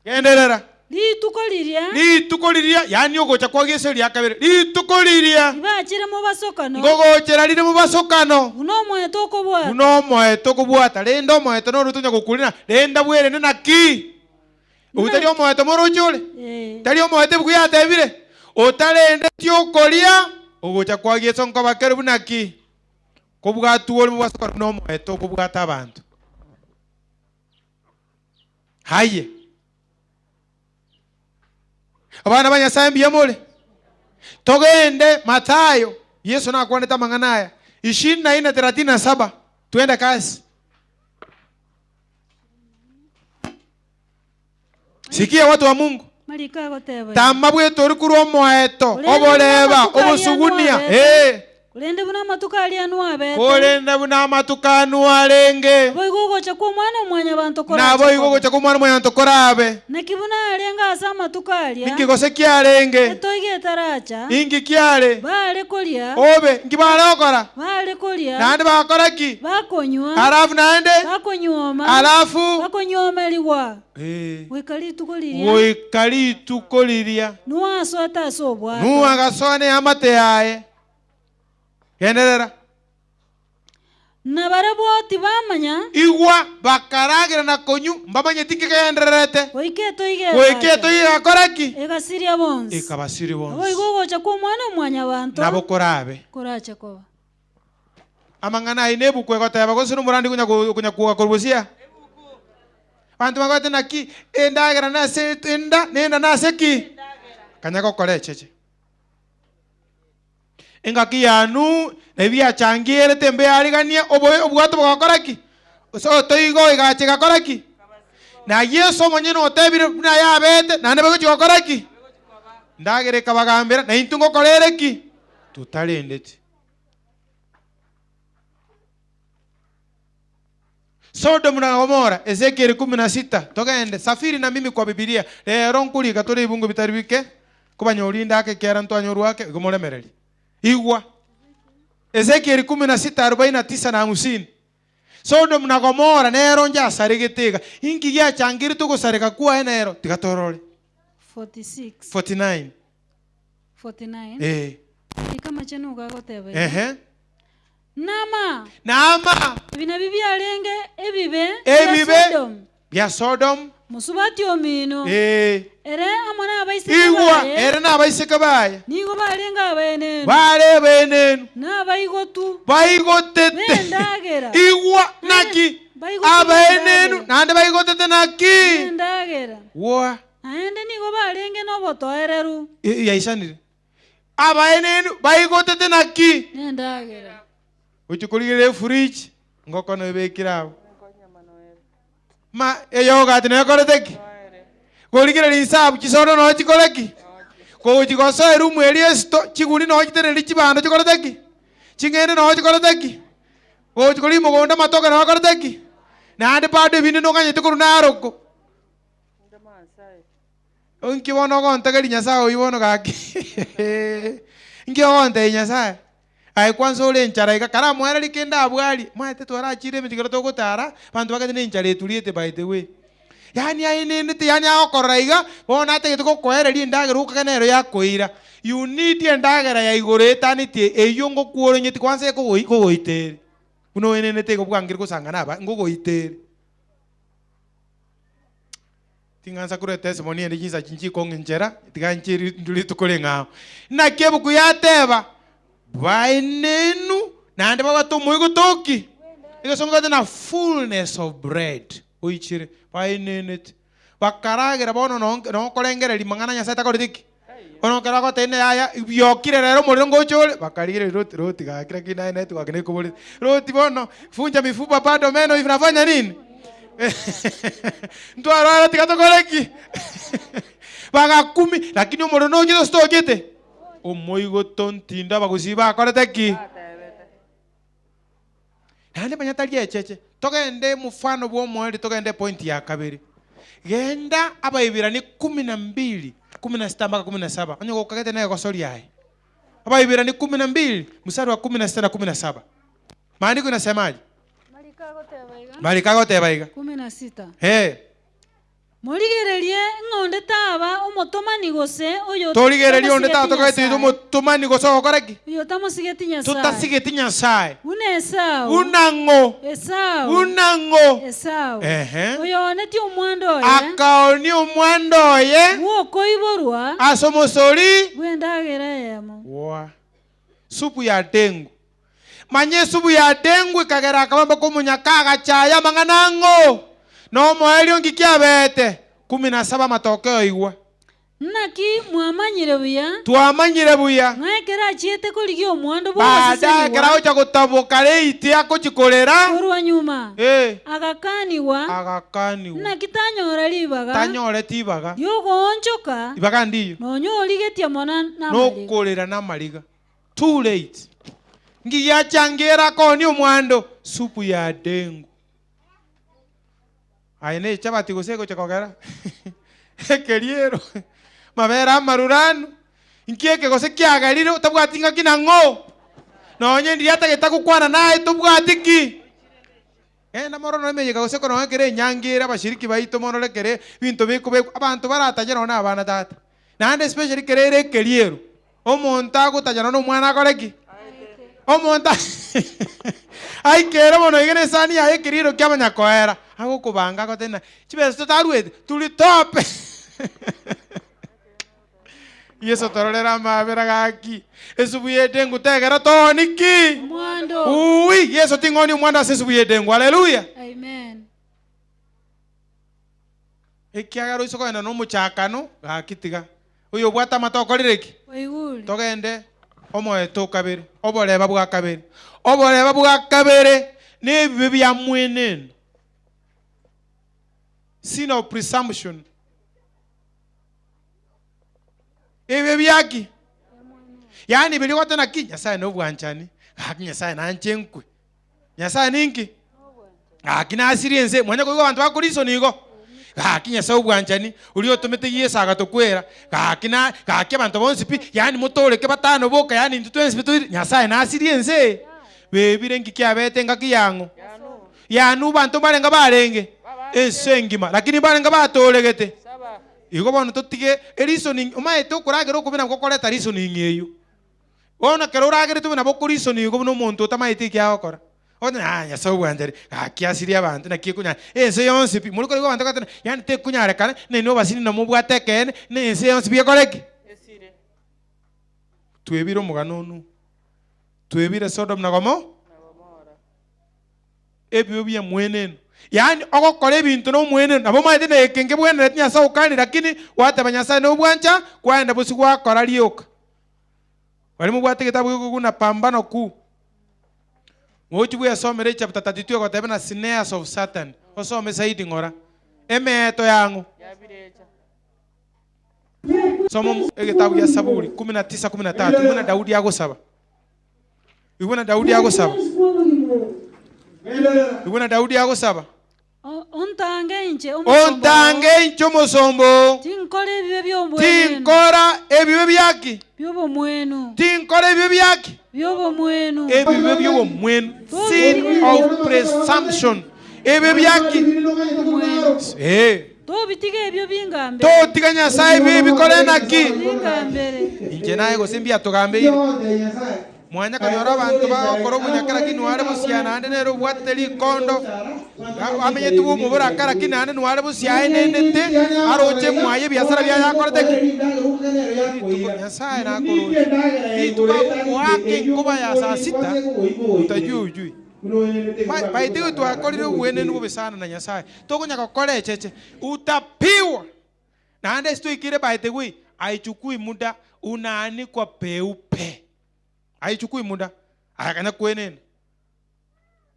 Genderera. Rituko riria. Rituko riria, yaani ogocha kwa Yeso eria kabere, rituko riria. Ribachire mobasokano. Ngogochera rire mobasokano. Buna omoeto okobwata. Buna omoeto okobwata. Rende omoeto noro tonya gokurina, renda bwerende naki? Oyio tari omoeto moroche ore? Tari omoeto ebuku yatebire? Otarendeti okoria, ogocha kwa Yeso nkoba kere buna ki? Kobwatwa ore mobasokano buna omoeto okobwata abanto. Aye. Abana ba Nyasae mbuya more? Togende Mathayo, Yeso nakwanete amang'ana aya, ishirini na ine thelathini na saba, twende kasi. Sikia watu wa Mungu. Mariko agoteba iga. Tama bwete ori korwa omoeto, Korende buna oboreba, amatuko aria obosugunia. Noa abete, Eh. Korende buna amatuko aria Noa abete, Korende buna amatuko a Noa arenge, naboigo ogocha kw'Omwana-o-mwanyabanto korache naboigo koba. ogocha kw'Omwana-o-mwanyabanto korabe. Naki buna arenge ase amatuko aria, Inki gose kiarenge? etoigo etaracha, Inki kiare? Baare koria. Obe, inki baare gokora? Baare koria. Naende bagakora ki? Bakonywa. Alafu naende? Bakonyuoma. Alafu? Bakonyuomerigwa. Eh. Goika rituko riria. Goika rituko riria. Noa asoete ase obwato. Noa agasoa neamate yaye. Genderera. Na barabwo tibamanya. Igwa, bakaragera na konywa, mbamanyeti inki kegendererete. Goika etoigo Goika egacha. etoigo egakora ki? Egasiria bonsi. Ekabasiria bonsi. Naboigo ogocha kw'Omwana-o-mwanyabanto. Nabo korabe. Korache koba. Amang'ana ayio nebuku egoteba gose nomorandi konya konya kwoga korwa bosia? Abanto bagote naki endagera nase enda nenda nase ki? Kanya gokora echeche. Engaki ya Nuhu na ebiachangierete embe yarigania obobe obwato bogakora ki? Gose otoigo egacha egakora ki? Na Yeso omonyene otebire buna yabete, naende bagochia gokora ki? Ndagera ekabagambera, na intwe ngokora ere ki? Totarendeti. Sodomu na Gomora, Ezekieli kumi na sita, togende, safiri na mimi kwa Bibilia, rero nkorika tore ebungo bitari bike, kobanyori inde ake ekiagera ntwanyorwa ake, igo moremererie. Igwa. Ezekieli kumi na sita arobaini na tisa na hamsini. Sodomu na Gomora nero njasaregete iga. Inki giachangerete ogosareka kwaye nero? Tiga torore. 46. 49. 49. Eh. Rika amachenu igo agoteba iga. Ehe. Naama! Naama! Ebi nabio biarenge ebibe bia Ebibe Sodomu, bia Sodomu. mosubati omino, Ee. ere amo nabaiseke Igwa, baye, ere nabaiseke baye. nigo barenge abaenenu, Bare abaenenu. na abaigotu Baigotete. b'endagera. Igwa, naki? Baigotete Abaenenu, endagera. naende baigotete naki? B'endagera. Gwa. Naende nigo barenge nobotoereru. Yaisanire. Abaenenu baigotete naki? Nendagera. Gochia korigereria efridge, ngoko nebekire abwo. Ma eyogati nekorete ki? Korigereria inse abwo chisoda noo chikore ki? Kogochia gosoa eroom eria esito, chiguni noo chiteneniri chibando chikorete ki? Ching'ende noo chikorete ki? Gochia koria mogondo amatoke noo akorete ki? Naende bado ebinde noganyete korwa Naroko. Inki bono ogontegeria Nyasae oyio bono gaki? Inki ogontebia Nyasae? Aye kwanza ore enchara iga, karamoererie kende abwo arie. Omanyete twarachire emechie ekero togotara, abanto bagete na enchara eturiete by the way. Yaani aenenete, yaani agokorora iga, bono atagete gokoereria endagera okage nero yakoira. You need endagera ya igoro etanetie eyio ngokuoronyeti kwanza ekogoi kogoita ere. Buna oenenete igo bwangire gosanga na aba, ngogoita ere. Ting'ansa korwa etestimony ende chinsa echi nchikong'enchera, tiga nche rituko ring'ao. Naki ebuku yateba, Baenenu, naende babwate omoigotoki, egesongo gete na fullness of bread, oichire, baenenete. Bakaragera bono nonye nokorengereria mang'ana Nyasaye takoreti ki? Bono ekero agotebia ng'a yaya, biokire rero omorero ngocha ore, bakarigereria Loti, Loti gaki lakini naye network nekoborete. Loti bono, vunja mifupa bado meno inafanya nini? Ntwarwara tiga tokore ki? Bagakumi, lakini omorero nochete gose tochete? Omoigoto ntindo abagusii bakorete ki? Naende manya tari echeche. Togende mfano bw'omoerio togende epoint ya kabere. Genda Abaibirania kumi na mbili, kumi na sita mpaka kumi na saba, onye gokagete negosoria aye. Abaibirania kumi na mbili, mstari wa kumi na sita na kumi na saba. Maandiko inasemaje? Mariko agoteba iga. Kumi na sita. Eh. Morigererie ng'a onde taba omotomani gose oyo Torigererie onde otamosigeti tatokaete Nyasae. omotomani gose ogokora ki? Oyo otamosigeti Nyasae. Totasigeti Nyasae. Buna Esau. Buna ng'o? Esau. Buna ng'o? Esau. Ehe. Oyo oonetie omwando oye. Akaonia omwando oye. Bw'okoiborwa. Ase omosori. Bw'endagera eyemo. Gwa. Supu ya dengu. Manya esubu ya dengu ekagera akaba mpaka omonyaka agachaya amang'ana ang'o? Nomoerio nki kiabeete? Kumi na saba amatokeo igwa. Naki mwamanyire buya. Twamanyire buya. Ng'a ekero achiete korigia omwando Baadaye ekero bw'ogosesenigwa. agocha gotaboka reiti agochia korera. Korwa nyuma. Eh. Agakanigwa. Agakanigwa. Naki tanyora ribaga. Tanyoreti ibaga. Ri'ogoonchoka. Ibaga ndiyo. Nonya origetie mono namariga. Nokorera namariga. Too late. Nki giachangera koonia omwando? Supu ya dengu. Aye ne echabati gose egocha kogera? Ekeriero. Mabere amaruranu. Nki eke gose kiagerire otabwati ng'aki nang'o? Nonye ndiria atagete gokwana naye tobwati ki? Genda morore emeyega gose korora ekere enyangi ere abashiriki baito morore ekere ebinto bikobekwa abanto baratache nonye na abana tata. Naende especially ekero ere ekeriero, omonto agotacha nonye na omwana akore ki? Omonto aikere bono iga na esani yaye ekeriero kiamanya koera, agokobanga agoteba ng'a chibesa totarueti turi tope. Yeso tororere amabera gaki. Esubu y'edengu tegera tooni ki? Omwando. Uui, Yeso ting'onia omwando ase esubu y'edengu. Haleluya. Amen. Ekiagera oise kogenda nomochakano, gaki tiga. Oyo obwate amato okorire ki? Oigure. Togende omoeto o kabere, oboreba bwa kabere. Oboreba bwa kabere nebibe bia mweneno. Sin of presumption. Ebibe biaki? Yaani biria ogoteba naki Nyasaye nobwanchani, gaki Nyasaye nanche nkwe. Nyasaye ninki? Gaki nasirie ense, mwanya koigwa abanto bakorisoni igo? Gaki Nyasaye obwanchani, oria otomete Yeso agatokwera, gaki na gaki abanto bonsi pi, yaani motoreke batano boka, yaani intwe twensi pi toire, Nyasaye nasirie ense eye? Bebire nki kiabete engaki yang'o? Yaani abanto mbarenge barenge? Ense engima, lakini mbarenge batoregete? Igo bono totige ereasoning, omanyete okoragera okobe nabo gokoreta reasoning eyio. Bono ekero oragerete obe nabo okoreason igo buna omonto otamaeti eki agokora. Ogotebi ah Nyasae obwanchani, gaki asirie abanto naki ekonyara, ense yonsi pi, more koigwa abanto bagoteba yaani tekonyarekana, na inwe obasiri namobwate ekeene, na ense yonsi pi ekore ki? Twebire omogano onu, twebire Sodom na Gomo. Ebibe bi'emwenenu, yaani ogokora ebinto nomwenenu. Nabo omanyete na eke nkebwenereti Nyasae okani, lakini gwateba Nyasae nobwancha, kwaenda bosio gwakora rioka. Baria mobwate egetabu gekogwa na Pambano Kuu, mogochia bwesomere echapter 32 egoteba na Snares of Satan, osome zaidi ng'ora. Emeeto yang'o? Soma egetabu gia Saburi 19 13, buna Daudi agosaba. Igwa na Daudi agosaba. Igwa na Daudi agosaba. Ontange inche omosomba oo. Ontange inche omosomba oo. Tinkora ebibe bi'obwenenu. Tinkora ebibe biaki? Bi'obomwenu. Tinkora ebibe biaki? Bi'obomwenu. Ebibe bi'obomwenu. Sin of presumption. Ebibe biaki? Bi'obomwenu. Eh. Tobitiga ebio bingambere. Totiga Nyasae ebibe bikore naki? Bingambere. Inche naye gose mbiatogambeire. Mwanya konyora abanto bagokora obonyaka lakini nware bosia naende nere obwatete rikondo, amenyete bw'omoboraka lakini naende nware bosia aenenete, aroche mwaye ebiasara biaye akorete ki? Rituko Nyasae nakoroche, rituko agokoaka enkoba ya saa sita, utajua ujui. By the way twakorire obwenenu bobe sana na Nyasae, tokonya gokora echeche, utapiwa! Naende ase toikire by the way, haichukui muda, unaanikwa peupe. Haichukui muda, agakanya kwenena.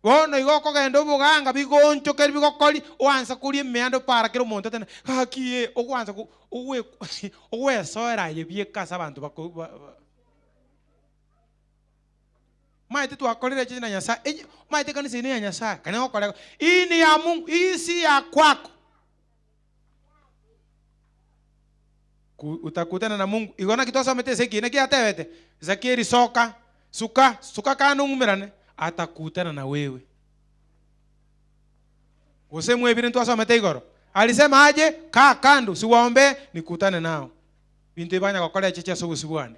Bono igo okogenda oboganga bigoonchokeri bigokori, oansa koria emeanda opara kera omonto atene, gaki ee, ogoansa ko ogwe ogwesoera aye bieka ase abanto bako ba ba. Omanyete twakorire echeche na Nyasae, enye omanyete ekanisa eye neya Nyasae, kanya gokora igo, hii ni ya Mungu, hii si ya kwako. Ku- utakutana na Mungu. Igo naki twasomete ase ekiina kiatebete, Ezekieli soka, suka, suka kando ong'umerane, atakutana na wewe. Gose mwebire ntwasomete igoro. Alisema aje, kaa kando, siwaombee, nikutane nao. Binto ebi banya gokora echeche ase obosio bwane.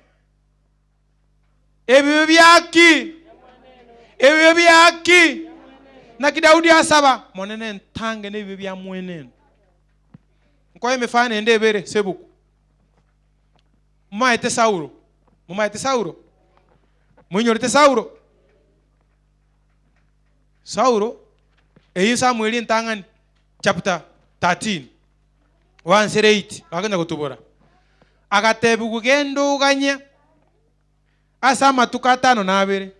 Ebibe biaki? Ebibe biaki? Naki Daudi asaba, Monene ntange nebibe bia mweneno. Nkoe emefano ende ebere ase ebuku. Momaete Saulo? Momaete Saulo? Moinyorete Saulo? Saulo, eyio Samueli entang'ani, chapter 13, 1 8, bakonya gotubora. Agatebigwa, Genda oganye ase amatuko atano na abere.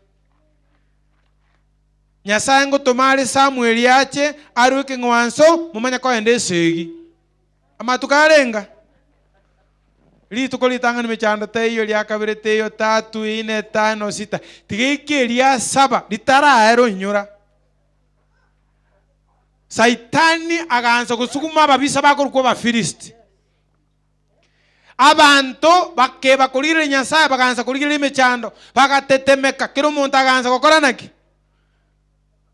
Nyasae ngotoma are Samueli ache arue ekeng'wanso, momanye kogenda esegi. Amatuko arenga? Rituko ritang'ani mechando teiyo, ria kabere teiyo, tatu, ine, tano, sita. Tiga eike eria saba ritaraera oinyora. Saitani agansa gosuguma ababisa bakorokwa Abafilisti. Abanto bakeba korigereria Nyasae, bagansa korigereria emechando, bagatetemeka, kera omonto agansa gokora naki?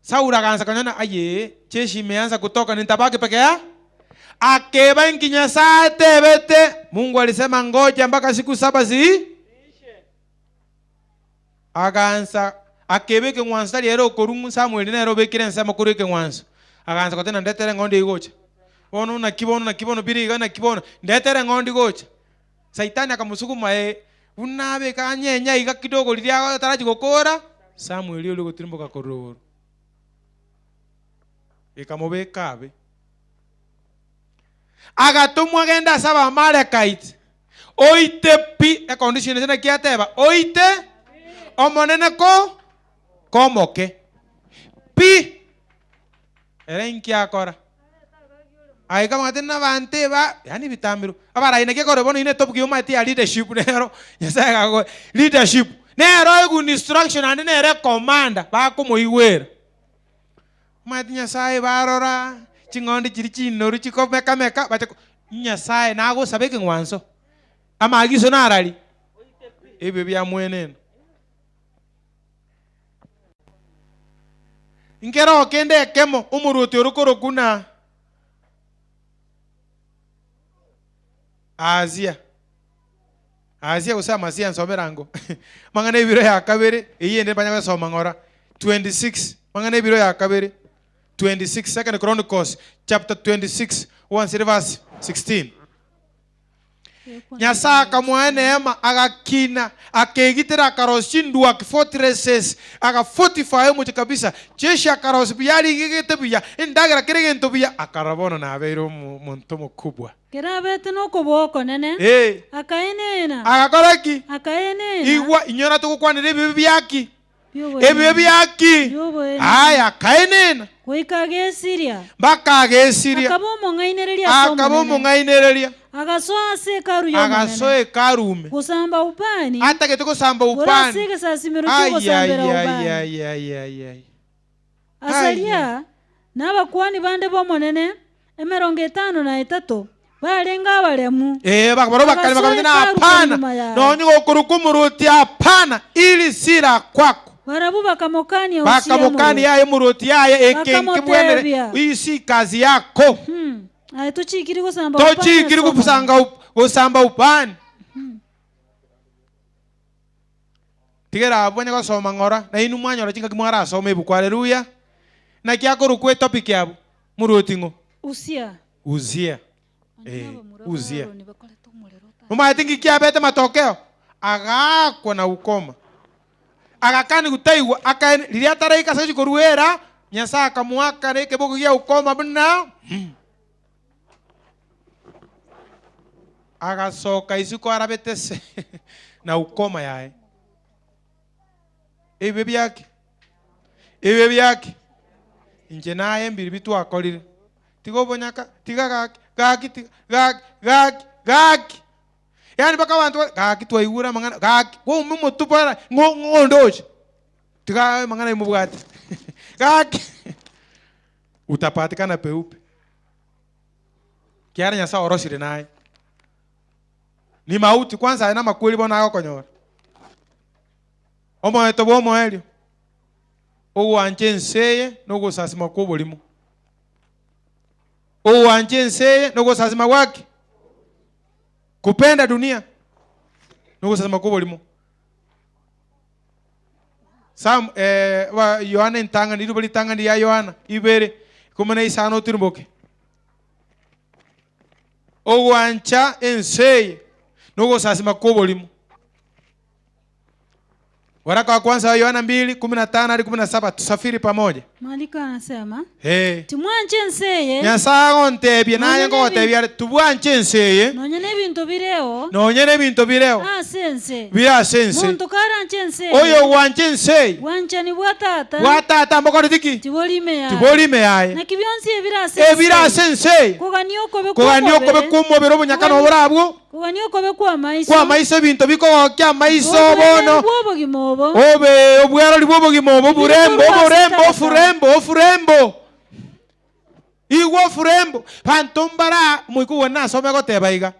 Saulo agansa konyora, Ayee, jeshi imeanza kutoka, nitabaki peke ya? Akeba inki Nyasae atebete? Mungu alisema ngoja mpaka siku saba zii Agansa akeba ekeng'wanso tari ere okorwa Samueli nere obekire ensemo korwa ekeng'wanso. Agansa goteba, Ndetere eng'ondi eyio gocha. Bono naki bono naki bono bire iga naki bono, ndetere eng'ondi gocha. Saitani akamosuguma ee, buna abeka anyenya iga kidogo riria atarachi gokora, Samueli oria ogotirimboka korwa rogoro. Ekamobeka abe. Agatomwa agende ase Abaamalekite, Oite pi, econdition ase naki ateba, oite Omonene ko komoke pi. Ere inki akora? Aika amang'ana nabanto eba, yaani ebitambiro. Abarai naki ekore bono ine etopic omanyete ya leadership nero, Nyasaye agakoa leadership. Nero oigwe instruction naende nere ecommander, bakomoigwera. Omanyete Nyasaye barora, ching'ondi chiria chinoru chikomekameka, bacha ko Nyasaye nagosaba ekeng'wanso, amagiso narari? Ebibe bia mweneno. Nkeroo kende ekemo omoruoti ore korokwa na Ahazia. Ahazia gose Amasia nsomera ango. Amang'ana ebiro ya kabere, eyio ende banya gosoma ng'ora. 26, amang'ana ebiro ya kabere, 26, Second Chronicles chapter 26, oansere verse 16. Nyasae akamoa eneema, agakina, akegitera, akarosia chinduaki, fortresses, agafortify omochie kabisa, jeshi akarosia buya, arigegete buya, endagera kera egento buya, akarora bono nabeire omonto omokubwa. Kerabete nokobua okonene, Ee. akaenena. Agakora ki? Akaenena. Igwa, inyora togokwanera ebibe bia ki? Bi'oboenenu. Ebibe bia ki? Bi'oboenenu. Aya, akaenena. Goika agesiria. Mpaka agesiria. Akaba omong'ainereria ase Akaba Omonene. omong'ainereria. Agasoa ase Hekalu y'Omonene. Agasoa Hekalu ime. Gosamba ubani. Atagete gosamba Ore ubani. ase egesasimero ki'ogosambera ubani. Ai, ai, ai, ai, ai, ai. Asaria, na abakuani bande b'Omonene, emerongo etano na etato, barenge abaremu. Ee, barabwo bakare Bagasoa bakabatebia, Hekalu Hapana, konyuma yaye. nonye gokorokwa omorwoti, hapana, iri si ra kwako. Barabwo bakamokania Usia Bakamokania omorwoti. yaye omorwoti, Yaya, eke nkebwenere, Bakamotebia. hii si kazi yako. Hmm. Aye tochikiri gosamba ubani ase Tochikiri omorero. gosanga gosamba ubani. Tigera abwo onye gosoma ng'ora, na inwe mwanyora chingaki mwarasome ebuku. Haleluya! Naki akorokwa etopic abwo? Morwoti ng'o? Usia. Uzia. Onye Eh, nabamura ba Uzia. Aroni bakorete omorero otari. Omanyete nki kiabete matokeo? Agaakwa na ukoma. Agakani taigwa, akaeni riria ataraika ase gochia Nyasae akamoaka na ekeboko gia ukoma buna mm. Agasoka isiko arabete se na ukoma yaye. Ebibe biake? Ebibe biake? Inche naye mbiri bitwakorire. Tiga obonyaka, tiga gaki, gaki, tiga, gaki, gaki, gaki. Yaani mpaka abanto ba- gaki twaigure amang'ana, gaki, kwauma omotupo ara, ng'o ng'o ondoche. Tiga amang'ana ayio mobwate. Gaki, utapatikana peupe. Kiagera Nyasae orosire naye. Ni mauti kwanza aye namakweri bono agokonyora. Omoeto bwa omoerio, ogwancha ense eye na ogosasima kwa oborimo. Ogwancha ense eye na ogosasima gwaki? Kupenda dunia na ogosasima kwa oborimo. Sam, eh, ba, Yohana entang'ani, riruba ritang'ani ria Yohana, ibere, ikomi na isano otirimboke. Ogwancha ense eye na ogosasima kwa oborimo. Waraka wa kwanza wa Yohana 2:15 hadi 17 tusafiri pamoja. Maandiko anasema Hey. timwanche ense eye Nyasaye agontebie naye Nonye nkogotebia are tubwanche ense eye nonye nebinto bireo nonye nebinto bireo ase ense bire ase ense monto karanche ense eye oyo ogwancha ense eye bwanchani bwa tata bwa tata mbokoreti ki tibori ime yaye tibori ime yaye naki bionsi ebire ase ebire ase ense eye kogania okobe kogania okobe kw'omobere kwa omobere obonyaka na oborabwo kogania okobe kw'amaiso kwa amaiso ebinto bikogokia amaiso obwenenu bono bw'obogima obo obe obwerori bwa obogima obo oburembo Bikorwa ase oburembo tata. ofurembo ofurembo igwa ofurembo banto mbara omoika obo nasome goteba iga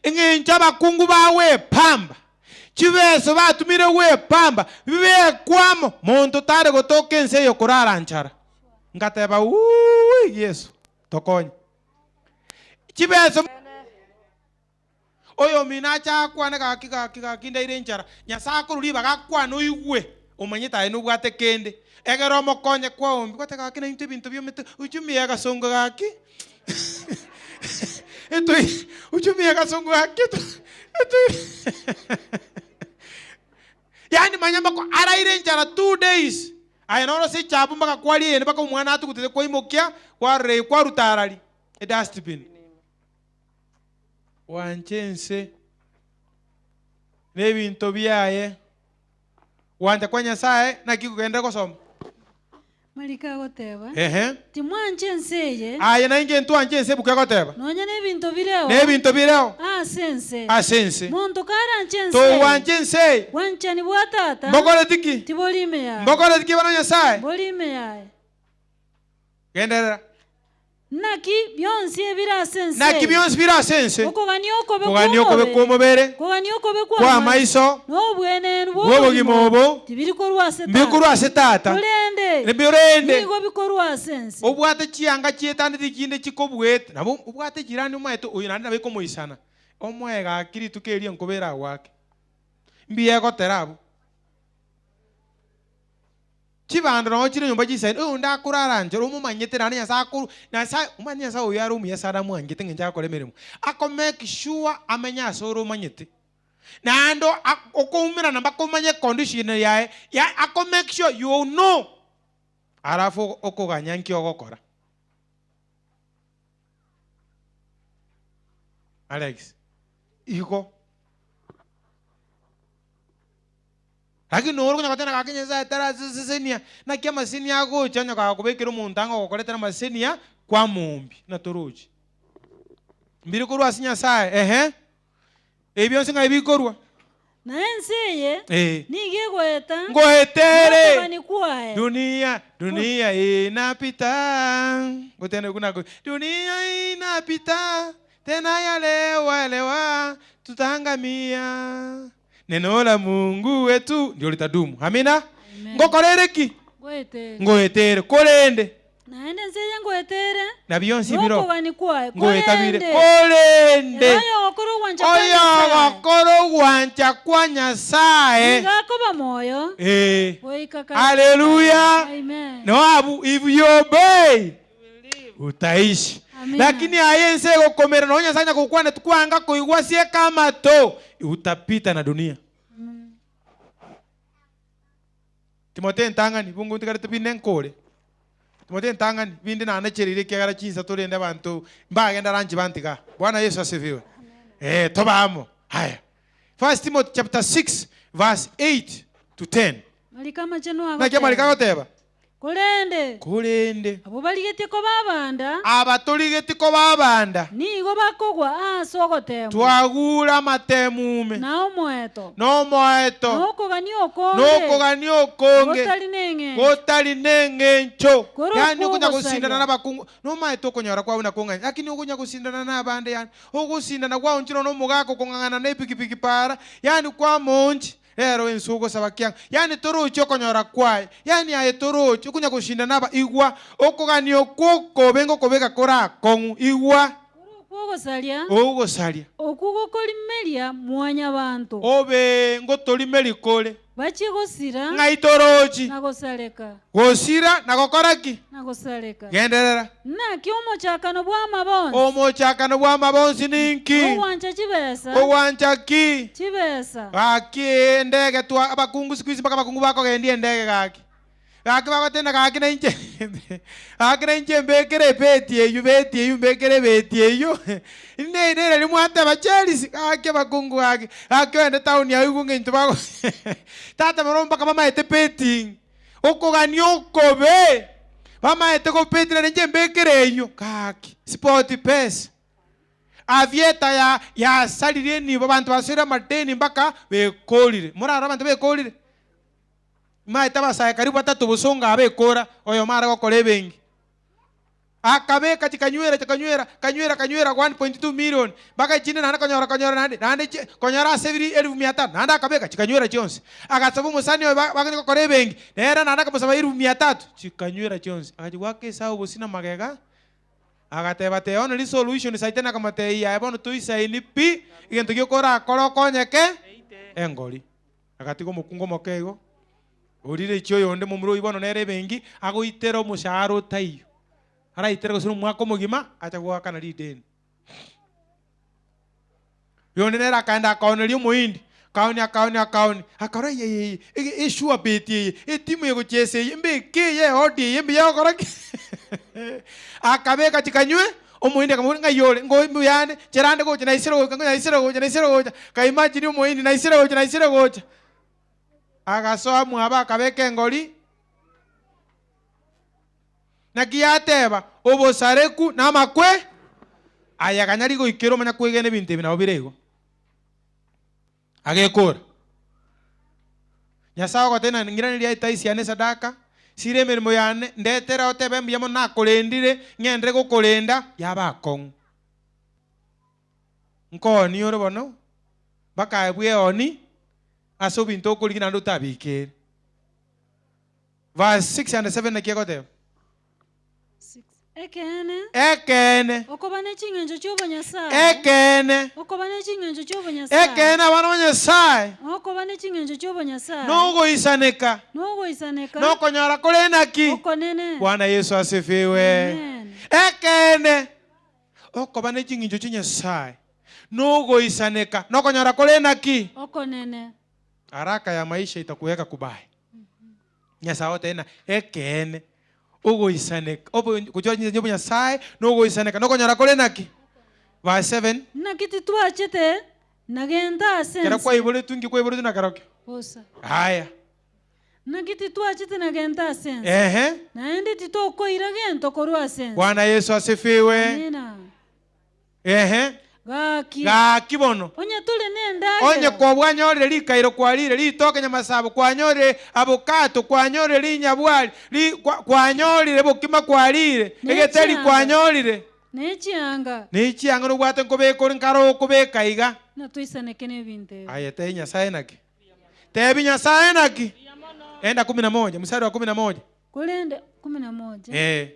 eng'encho abakungu bagwepamba chibeso batumire gwepamba bibekwamo monto tare gotoka ense eye okorara nchara ngateba wuuui Yeso tokonye chibeso Oyomino ache akwane, Gaki, gaki, gaki, ndaire enchara. Nyasae akorwa ribaga akwane oigwe, omanyete aye nobwate kende. Egere omokonye kwaombi, gwateba gaki naintwe ebinto biomete, uchumi ya gasongo gaki, etoi, uchumi ya gasongo gaki, etoi, yaani manya mpaka araire enchara 2 days, aye noro ase echabu mpaka kwaria eyende mpaka omwana atugutete kwaimokia, kwarora kwaruta arari, edustbin. Gwancha ense na ebinto biaye. Gwancha kwa Nyasae naki kogenderere gosoma? Mariko agoteba, Ehe. Timwancha ense eye, Aye nainche ntwanche ense ebuku egoteba. nonya nebinto bireo Na ebinto bireo ase ense. ase ense. Monto karanche ense eye, Togwancha ense eye. bwanchani bwa Tata Mbokoreti ki? tibori ime yaye. Mbokoreti ki bono Nyasae? Mbori ime yaye. Genderera. Naki bionsi ebire ase ense. Naki bionsi bire ase ense. Okogania okobe Kogania okobe kw'omobere, kogania okobe kwa amaiso, na obwenenu bw'obogima obo, tibiri korwa ase mbiri korwa ase Tata. Korende, Korende, nigo bikorwa ase ense. obwate chianga chietandeti chinde chikobuete, nabo obwate jirani omaete oyo naende nabo ekomoisana, omoe gaki rituko erio enkobera agoake. Mbuya egotera abwo. Chibando nao chire nyomba chisaine, oyonde akorara nchera omomanyete naende Nyasae akoru Nyasae omanyete Nyasae oyo are omuya sana amwangete eng'encho agokora emeremo. Ako make sure amenye ase ore omanyete. Naende okoumerana mpaka omanye econdition yaye, ya ako make sure you know alafu okoganya nki ogokora. Alex, igo. Lakini noro konya goteba gaki Nyasaye tarasesenia, naki amasesenia agocha onye gakobekera omonto ang'e ogokoretera amasesenia kwamoombia, na torochi. Mbire korwa ase Nyasaye, ehe, ebi bionsi ng'ai bikorwa? Na ense eye Eh. nigo egoeta Ngoetere nokogania kwaye. dunia dunia inapita gotenda kunako dunia inapita tena yalewa lewa tutaangamia neno la Mungu wetu ndio litadumu amina ngokorere ki Ngoetere. ngoetere korende. Naende ense eye ngoetere, Na bionsi biro nokogania kwaye, ngoeta bire. korende Korende ere oyogokora ogwancha kwa Nyasae, oyogokora ogwancha kwa Nyasae, nigo akoba moyo eh, goika kare na kare. Haleluya! Amen. No abu, if you obey utaishi. Amina. Lakini aye ense egokomera nonya Nyasae onye gokwana tikwanga koigwa ase ekamato, utapita na dunia. Timotheo entang'ani, bungu ntigarete binde nkore. Timotheo entang'ani, binde nanechereire ekiagera chinsa torende abanto mbagende aranche bantiga. Bwana Yesu asifiwe. Eh, tobe amo. Haya. First Timothy chapter 6 verse 8 to 10. Mariko amachenu Naki amariko agoteba. agoteba? Korende Korende abwo barigetie koba abanda, aba torigetie koba abanda, nigo bakogwa ase ogoteemwa, twagure amatemume, na omoeto, na omoeto, na okogania okonge, na okogania okonge, gotari neng'encho, gotari neng'encho. Korwa Yaani okonya okwogosaria. gosindana nabakungu, nomaete okonyora kwao buna kong'aini, lakini okonya gosindana nabande yaani ogosindana gwaonchirwe nomogaka okong'ang'ana na epikipiki para, yaani kwamoonchi. Rero ense ogosaba kiang'o? Yaani torochi okonyora kwaye, yaani aye torochi okonya goshindana aba igwa, okogania okwo okobe ngokobeka kore akong'u, igwa. Kore okwo ogosaria, Ogosaria. okwo gokorimeria mwanyabanto. Obe ngotorimeria kore. Bachie gosira. Ng'ai torochi? Na gosareka. Gosira na gokora ki? Na gosareka. Genderera. Naki omochakano bw'amabonsi. Omochakano bw'amabonsi ninki? Ogwancha chibesa. Ogwancha ki? Chibesa. Gaki endege twa abakungu siku hizi mpaka abakungu bakogendia endege gaki. Gaki bagotenda gaki na inche gaki na inche mbekere ebeti eywo beti eywo mbekere ebeti eywo. Ine nere mwateba Chelsea gaki abakungu gaki. Gaki ogende town aigwe ng'ento bago tata barobwo mpaka bamaete betting. Okogania okobe, bamaete gopetera ninche mbekere eyio, gaki, sport pesa. Aviator ya yasarire enibo, abanto basoire amadeni mpaka bekorire. Morarore abanto bekorire? Maete abasae karibu batato bosongo aba ekora, oyomo are gokora ebenki. Akabeka chikanywera, chikanywera, kanywera, kanywera 1.2 million, mpaka chinde naende konyora, konyora naende, naende chi, konyora ase ebiri elifu mia tano, naende akabeka chikanywera chionsi. Agasaba omosani oye ba baganye gokora ebenki, nere naende akamosaba elifu mia tatu, chikanywera chionsi. Agachia goaka esabu bosio na magega, agateba teba bono resolution saitani akamotebia yaya bono toisaini pi, egento gioka orakore okonyeke, engori. Agatiga omokungu omoke igo, orire ichia oyonde momura oyio bono nere ebenki, agoitera omoshahara otaiyo. Araitere gose nomwaka omogima, acha goakana rideni. Oyonde nere akaenda akaoneria omohindi, akaonia akaonia akaonia, akarora eyeye eye, esure bet eye, etimu egochesa eye, mbeke eye eodi eye mbuya egokora ki? Akabeka chikanywe, Omohindi akamoboria, Ng'ai ore? Ngoi mbuya ande, nchera ande gocha, naisire goika, naisire gocha, naisire gocha. Kaimachini omohindi, naisire gocha, naisire gocha. Agasoa mwabo akabeka engori. Naki yateba, Obosareku na amakwe aya ganyari goikera omanya kwegena ebinto ebi nabo bire igo. Agekora. Nyasae ogoteba ng'a ng'iranerie etaisi yane esadaka, sira emeremo yane, ndetere otebe mbuya mono nakorendire, ng'enderere gokorenda, yaba akong'u. Nkooni ore bono, mpaka aye bweoni ase obinto okorigia naende otabikere. Verse 6 and 7 naki egoteba? Ekeene. Ekeene. Okoba ne ching'encho chi'obonyasae. Ekeene. Okoba ne ching'encho chi'obonyasae. Ekeene abana ba Nyasae. Okoba ne ching'encho chi'obonyasae. Nogoisaneka. Nogoisaneka. Nokonyora kore naki? Okonene. Bwana Yesu asifiwe. Amen. Ekeene. Okoba ne ching'encho chia Nyasae. Nogoisaneka. Nokonyora kore naki? Okonene. Haraka ya maisha itakuweka kubaya. Nyasae agotebia ng'a ekeene, ogoisaneka, obo gochia chinsa chia obonyasae, na ogoisaneka, na okonyora kore naki? Verse 7. Naki titwachete na gento ase Ekero ense. kwaiboretwe, inki kwaiboretwe nakerokio? Bosa. Aya. Naki titwachete na gento ase ense, Ehe. naende titokoira gento korwa ase ense. Bwana Yesu asifiwe. Amina. Ehe. Gaki. Gaki bono. Onye tore nendagera. Onye kobwanyorire rikairo kwarire ritoke nyamasabo, kwanyorire abokato, kwanyorire rinyabwari, ri, kwa, kwanyorire bokima kwarire, Ne egeteri chianga. kwanyorire. Ne chianga. Ne chianga nobwate nkobeka ore nkare okobeka iga. Na toisaneke nebinto ebi. Aye tebi Nyasaye naki? Tebi Nyasaye naki? Enda kumi na moja, mstari wa kumi na moja. Korende kumi na moja. Eh.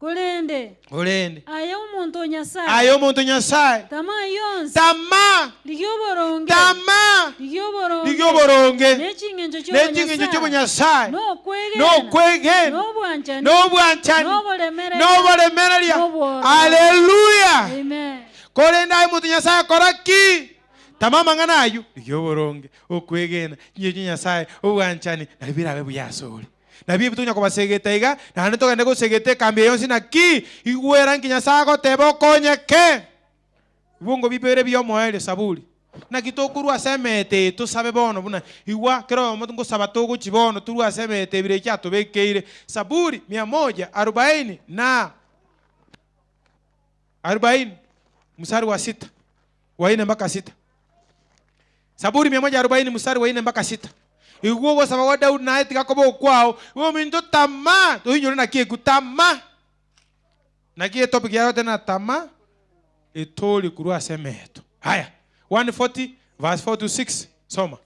Korende. Korende. Aye omonto o Nyasae. Aye omonto o Nyasae. Tamaa yonsi. Tamaa. Rigia oboronge. Tamaa. Rigia oboronge. Rigia oboronge. Ne ching'encho Ne ching'encho chi'obonyasae. Nokwegena. Nokwegena. Nobwanchani. Nobwanchani. Noboremereria. Noboremereria. Nobwororo. Haleluya. Amen. Korende aye omonto o Nyasae kora ki? Tama amang'ana ayio, rigia oboronge, okwegena, chingencho chia Nyasae, obwanchani, nario birabe buya asore. Nabio ebi tokonya kobasegeta iga, naende togende gosegeta ekambi eye yonsi naki? Igwera nki Nyasae agoteba okonyeke. Ebibungo bibere bi'omoerio Saburi. Naki tokorwa ase emete eye tosabe bono buna igwa kera oyomo ngosaba togochi bono torwe ase emete ebere eki atobekeire. Saburi mia moja arubaini na arubaini mstari wa sita wa ine mpaka sita. Saburi mia moja arobaini mstari wa ine mpaka sita. Igwa ogosaba gwa Daudi naye tiga koba okwao, igo ominto tama, toinyore naki ekwo tama. Naki etopic yaye goteba na tama etori korwa ase emeeto. Haya, 140 verse 4 to 6, soma.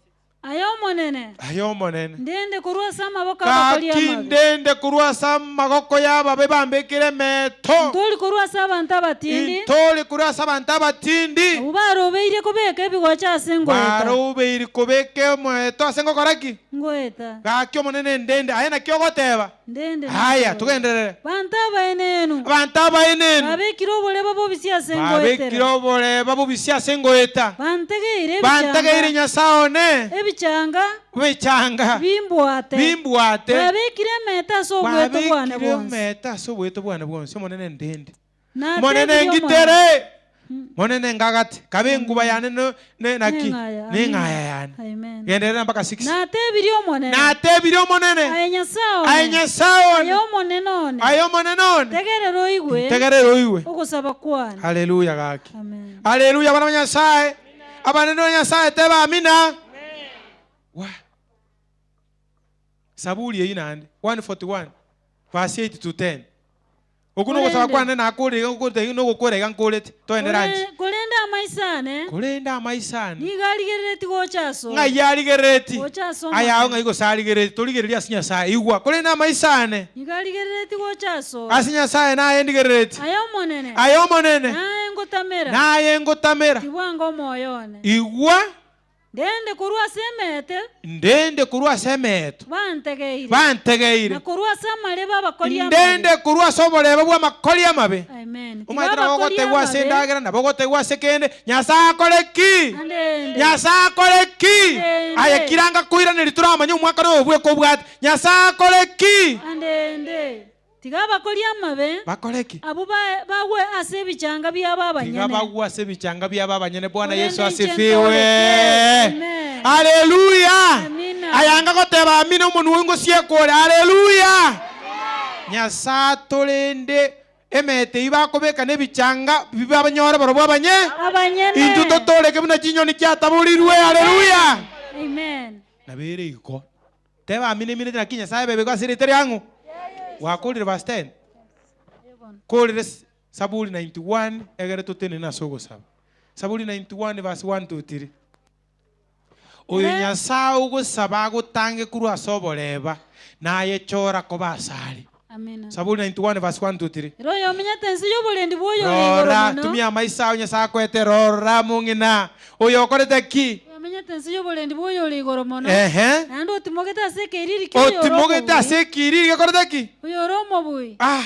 Aye Omonene. Aye Omonene. Ndende korwa ase amaboko 'abakori Gaki amabe. ndende korwa ase amagoko y'ababe bambekire emeeto. Ntori korwa ase abanto abatindi. Ntori korwa ase abanto abatindi. Abwo barobeirie kobeka ebigocha ase ngoeta. Barobeirie kobeka omoeto ase ngokora ki? Ngoeta. Gaki Omonene ndende. Aye naki ogoteba? Ndende Aya, nakore. togenderere. Banto abaenenu. Abanto abaenenu. Babekire oboreba bobisi ase ngoetera. Babekire oboreba bobisi ase ngoeta. Bantegeire ebichanga. Bantegeire Nyasae one. Ebichanga. Ebichanga. Bimbwate. Bimbwate. Babekire emete ase oboeto bwane Babekire bwonsi. emete ase oboeto bwane bwonsi. Omonene ndende. Natebirie Monene Omonene. ngitere, Monene ngagate, kabe enguba yane no- ne- naki Neng'aya. neng'aya yane. Amen. Genderera mpaka 6. Natebirie Omonene. Natebirie Omonene. Aye Nyasae one. Aye Nyasae one. Aye Omonene one. Aye Omonene one. Tegerera oigwe. Ntegerere oigwe. Ogosaba kwane. Haleluya gaki. Amen. Haleluya abana ba Nyasae. Abanene ba Nyasae teba amina. Wa. Saburi eyio naende 141 verse 8 to 10. Okwo nogosaba Korende- kwane nakore iga ngokorete iga nogokora iga nkorete. Toendere anche. Korende amaiso ane. Korende amaiso ane. Nigo arigereretie gocha asore. Ng'ai arigereretie? Gocha ase Aye ao Omonene. ng'ai gose arigereretie? Torigereria ase Nyasae. Igwa. Korende amaiso ane. Nigo arigereretie gocha asore. Ase Nyasae naye ndigereretie. Aye Omonene. Aye Omonene. Naye ngotamera. Naye ngotamera. Tibwanga omoyo one. Igwa. Ndende korwa ase emeete. Ndende korwa ase emeeto. Bantegeire. Bantegeire. Na korwa ase amarebe abakori amabe. Ndende korwa ase oboreba bw'amakori amabe. Amen. Tiga Omanyete nabo abakori ogotegwa ase amabe. endagera, nabo ogotegwa ase kende. Nyasae akore ki? Andende. Nyasae akore ki? Andende. Aye kiranga koiraneria toramanye omwaka noyo bweka obwate. Nyasae akore ki? Andende. Tiga abakori amabe. Bakore ki? Abwo bagwe ase ebichanga biabo abanyene. Tiga bagwe ase ebichanga biabo abanyene. Bwana Korende Yeso inche asifiwe. ntoreke. Amen. Haleluya. Amina. Ayanga goteba amina omonwa oyo ngosieka ore. Haleluya. Nyasae atorende emete eyio bakobeka nebichanga bibanyore barobwo abanye. Abanyene. Intwe totoreke buna chinyoni chiataborirwe. Haleluya. Amen. Nabere igo. Teba amina emineti naki Nyasaye bebe ase erieta riang'o. Gwakorire verse 10. Korire Saburi 91 egere totenene ase ogosaba. Saburi 91 verse 1 to 3. Oyo Nyasaye ogosaba agotange korwa ase oboreba, naye chora koba asare. Amina. Saburi 91 verse 1 to 3. Ere oyomenyete ense y'oborendi bw'oyore igoro Rora, mono. tumia amaiso ao Nyasaye akoete, rora mong'ina oyo okorete ki? Oyomenyete ense y'oborendi bw'oyore igoro mono. Ehe. Naende otimogete ase ekeiriri ki'oyore Otimogete omobui. ase ekiriri gekorete ki? Oyore omobui. Ah,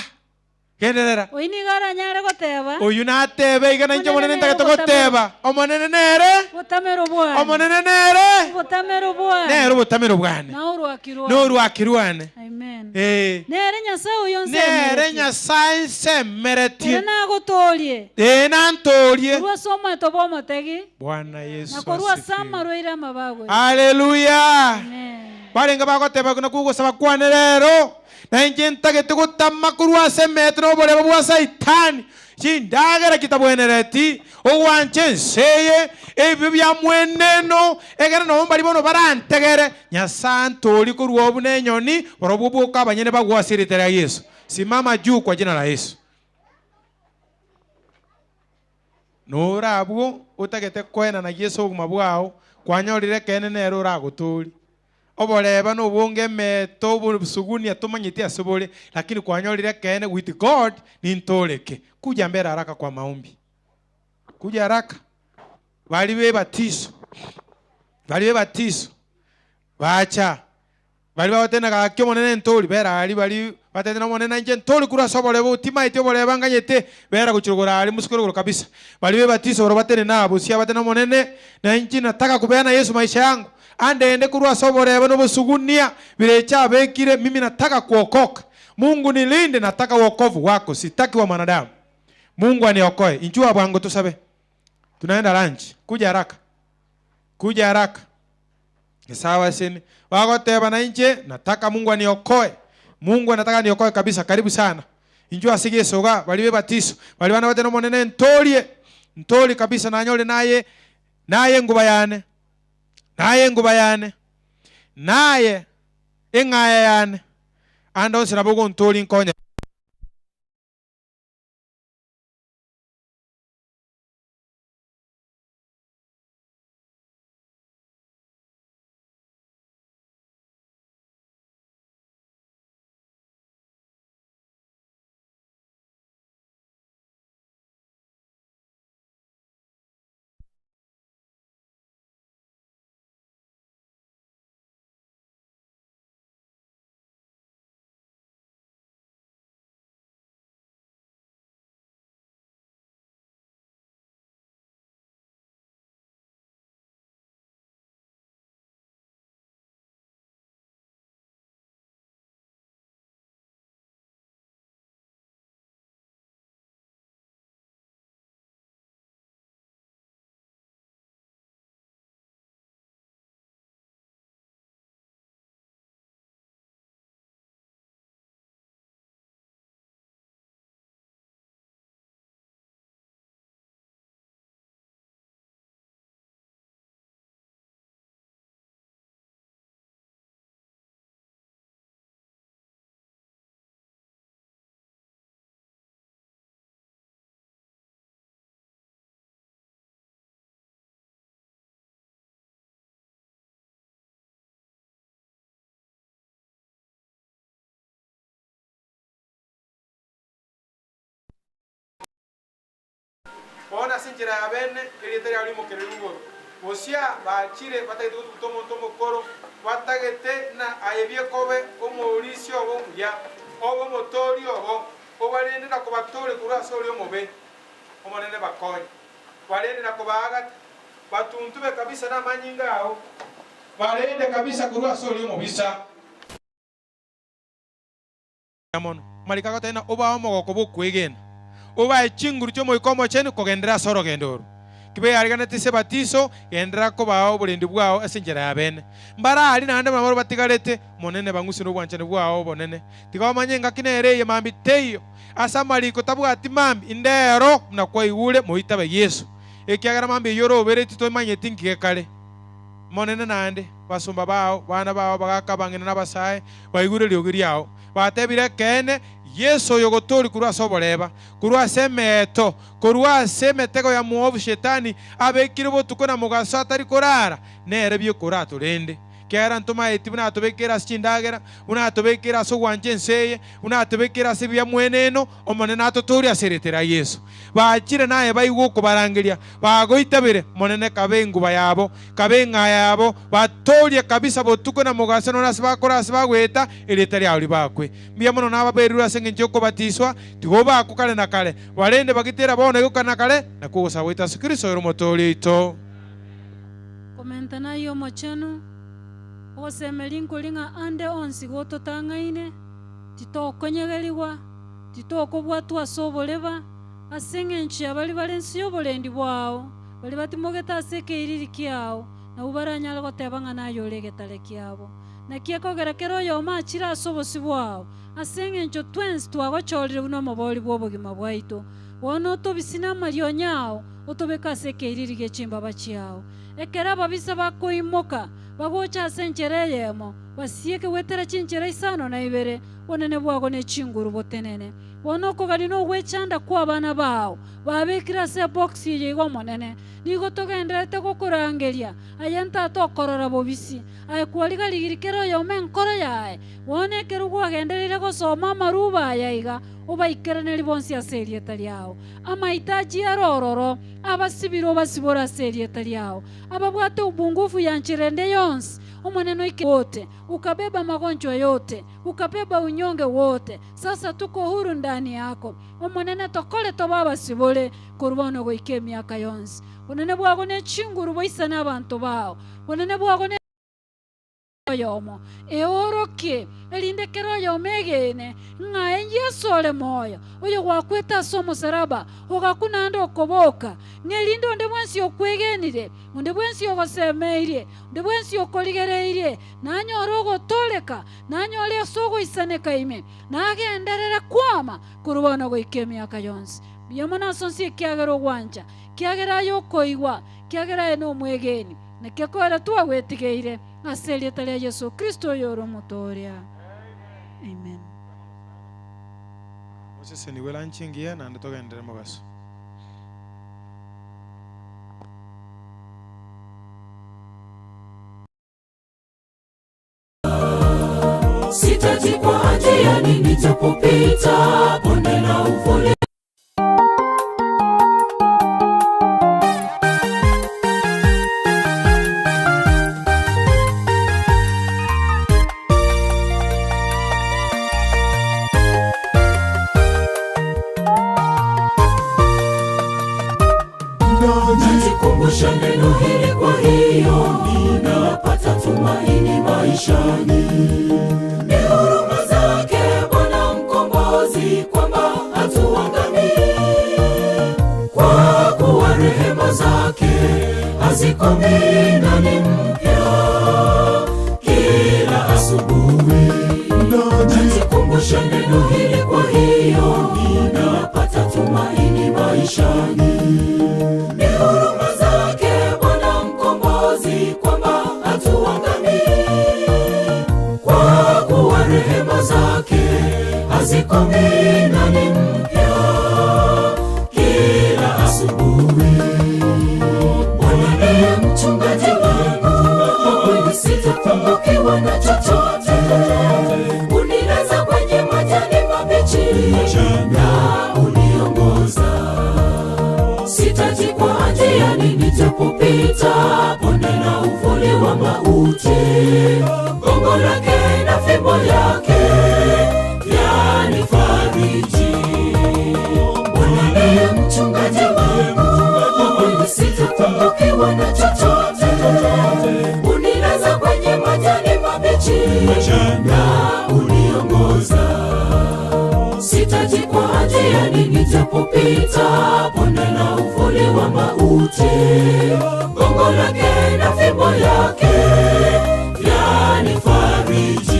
genderera. Oyio nigo aranyare goteba. Oyio natebe iga nainche Omonene Omonene ntagete nere obotamero. goteba. Omonene nere? Obotamero bwane. Omonene nere? Obotamero bwane. Nere obotamero bwane. Na orwaki rwane. Na orwaki rwane. Amen. Ee. Nere Nyasae oyo Nere nsemeretie. Nyasae nsemeretie. Ere nagotoorie. Ee, nantoorie. Korwa ase omoeto bw'omotegi. Bwana Yeso Na korwa ase asifiwe. amarwaire amabe agoeta. Haleluya! Amen. Barenge bagoteba nakwo ogosaba kwane rero, na inche ntagete gotama korwa ase emeeto na oboreba bwa Saitani, chindagera chitabwenereti, ogwancha ense eye, ebibe bia mweneno, ekero nabo mbaria bono barantegere, Nyasae antoorie korwa oo buna enyoni, barobwo boka abanyene bagwe ase erieta ria Yeso. Simama juu kwa jina la Yesu. Nore abwo otagete koenana Yeso obogima bwao, kwanyorire ekeene nere oragotoorie. Oboreba na obonge emeeto obosugunia tomanyeti ase bore, lakini kwanyorire ekeene with God nintooreke. Kuja mbele haraka kwa maombi. Kuja haraka. Baria b'ebatiso, baria b'ebatiso bacha, baria bagoteba gaki Omonene ntori, bera aria baria batebete na Omonene nainche ntori korwa ase oboreba obo, timaeti oboreba nganyete, bera gochia rogoro aria mosike rogoro kabisa. Baria b'ebatiso barobwo batenene abwo, sia batebe na Omonene, nainche nataka kupeana Yesu maisha yangu, andende korwa ase oboreba na obosugunia birecha abekire, mimi nataka kuokoka. Mungu nilinde, nataka wokovu wako, sitaki wa mwanadamu. Mungu aniokoe. Inchuo bwango tosabe. Tunaenda lunch. Kuja haraka. Kuja haraka. Nyasaye waseni. Bagoteba na inche nataka Mungu aniokoe. Mungu anataka aniokoe kabisa. Karibu sana. Inchuo ase gesoga baria b'ebatiso. Baria bana bateba Omonene ntorie. Ntorie kabisa nanyore naye naye enguba yane. Naye enguba yane. Naye eng'aya yane. Ande onsi nabo ogontoria nkonye. Bono ase enchera ya bene erieta riabo rimokererwe igoro. Bosia bachire batagete gotuguta omonto omokoro, batagete na aye biekobe omorisia obo omuya, obe omotoori obo, obarende na kobatooria korwa ase oria omobe. Omonene bakonye, barende na kobaagata, batuntube kabisa namanyinga ao, barende kabisa korwa ase oria omobisa. Mono. Amariko agoteba ng'a obae omogoko bw'okwegena, obae chinguru chi'Omoika Omochenu kogenderera ase orogendo oro. Kibeariganeti ase ebatiso, genderera kobao oborendi bwao ase enchera ya bene. Mbare aria naende buna barabwo batigarete, Omonene, bang'use nobwanchani bwao obonene. Tiga bamanye engaki nere eye mambia teiyo. Ase amariko tabwati mambia, indero buna kwaigure, moitabe Yeso. Ekiagera mambia eyio oroberetie toimanyeti nki gekare. Omonene naende, basomba bao, bana bao, bagaka abang'ina na abasae, baigure eriogi riao. Batebire ekeene, Yeso oyogotoria korwa ase oboreba, korwa ase emeeto, korwa ase emetego ya mwovu Shetani abekire botuko na mogaso atari korara, nere biekora atorende. Ekiagera ntomaeti buna atobekeire ase chindagera, buna atobekeire ase ogwancha ense eye, buna atobekeire ase ebiya mweneno, Omonene atotoorie ase erieta ria Yeso. Bachire naye baigwe okobarangeria, bagoitabire, Omonene kabe enguba yabo, kabe eng'aya yabo, batoorie kabisa botuko na mogaso nonya ase bakore ase bagoeta, erieta riao ribakwe. Mbuya mono nababerirwe ase engencho y'okobatiswa, tiga obakwe kare na kare, barende bagitera bono igo kare na kare, nakwo ogosaba gwaito ase Kristo oyore Omotooria oito. Komenta nayio Omochenu, ogosemeria nkori ng'a ande onsi gototang'aine, titokonyegerigwa, Titokobwatwa ase oboreba, ase engencho ya baria bare inse y'oborendi bwao, baria batimogete ase ekeiriri kiao, nabwo baranyare goteba ng'a naye ore egetare kiabo. Naki ekogera kera oyomo achire ase obosio bwao, ase engencho twensi twagochorire buna omobori bw'obogima bwaito. Bono otobisine amarionya ao, otobeke ase ekeiriri gie chimbaba chiao. Ekero ababisa bakoimoka, bagocha ase enchera eyemo, Basieke goetera chinchera isano na ibere, Obonene bwao ne chinguru botenene. Bono okogania nogwechanda kw'abana bao babekire ase ebox eye iga Omonene, nigo togendererete gokorangeria, aye Ntata okorora bobisi, aye kwarigarigiri kera oyomo enkoro yaye. Bono ekero gwagendereire gosoma amaruba aya iga, obaikeraneri bonsi ase erieta riao. Amaitaji are ororo, abasibire obasibore ase erieta riao. Ababwate ubungufu ya nchera ende yonsi, Omonene oike wote, ukabeba magonjwa yote, ukabeba unyonge wote, sasa tuko huru ndani yako. Omonene tokore tobe abasibore korwa bono goika emiaka yonsi. Bonene bwao ne chinguru boisane abanto bao, bonene bwao ne oyomo, eorokie, erinde kera oyomo egene, ng'a aye Yeso ore moyo, oyo gwakwete ase omosalaba, ogakwa naende okoboka, ng'a erinde onde bwensi okwegenire, onde bwensi ogosemeirie, onde bwensi okorigereirie, nanyore ogotooreka, nanyore ase ogoisaneka ime, nagenderere kwama korwa bono goika emiaka yonsi. Mbuya mono ase onsi ekiagera ogwancha, ekiagera aye okoigwa, ekiagera aye nomwegeni. Naki ekoera twagwetigeire ase erieta ria Yeso Kristo oyore Omotooria. Amen. Mosesenigwe lunch engiya naende togenderere mogaso. Sitajikwa njiani nijapopita bonde la uvuli. Najikumbusha neno hili, kwa hiyo ninapata tumaini maishani. Ni huruma zake Bwana Mkombozi, kwamba hatuangamii, kwa kuwa rehema zake hazikomi na ni mpya kila asubuhi. Najikumbusha neno hili, kwa hiyo ninapata tumaini maishani. Ni huruma zake Bwana Mkombozi, kwamba hatuangamii, kwa kuwa rehema zake hazikomi na ni mpya kila asubuhi. Bwana ndiye mchungaji wangu, kwa kweli sitapungukiwa na chochote. Unilaza kwenye majani mabichi na uniongoza Sitajikwa njiani nijapopita bonde la uvuli wa mauti. Gongo lake na fimbo yake yanifariji. Bwana ndiye mchungaji wangu, kwa kweli sitapungukiwa na chochote. Unilaza kwenye majani mabichi na uniongoza Sitajikwa njiani nijapopita bonde la uvuli wa mauti. Gongo lake na fimbo yake yanifariji.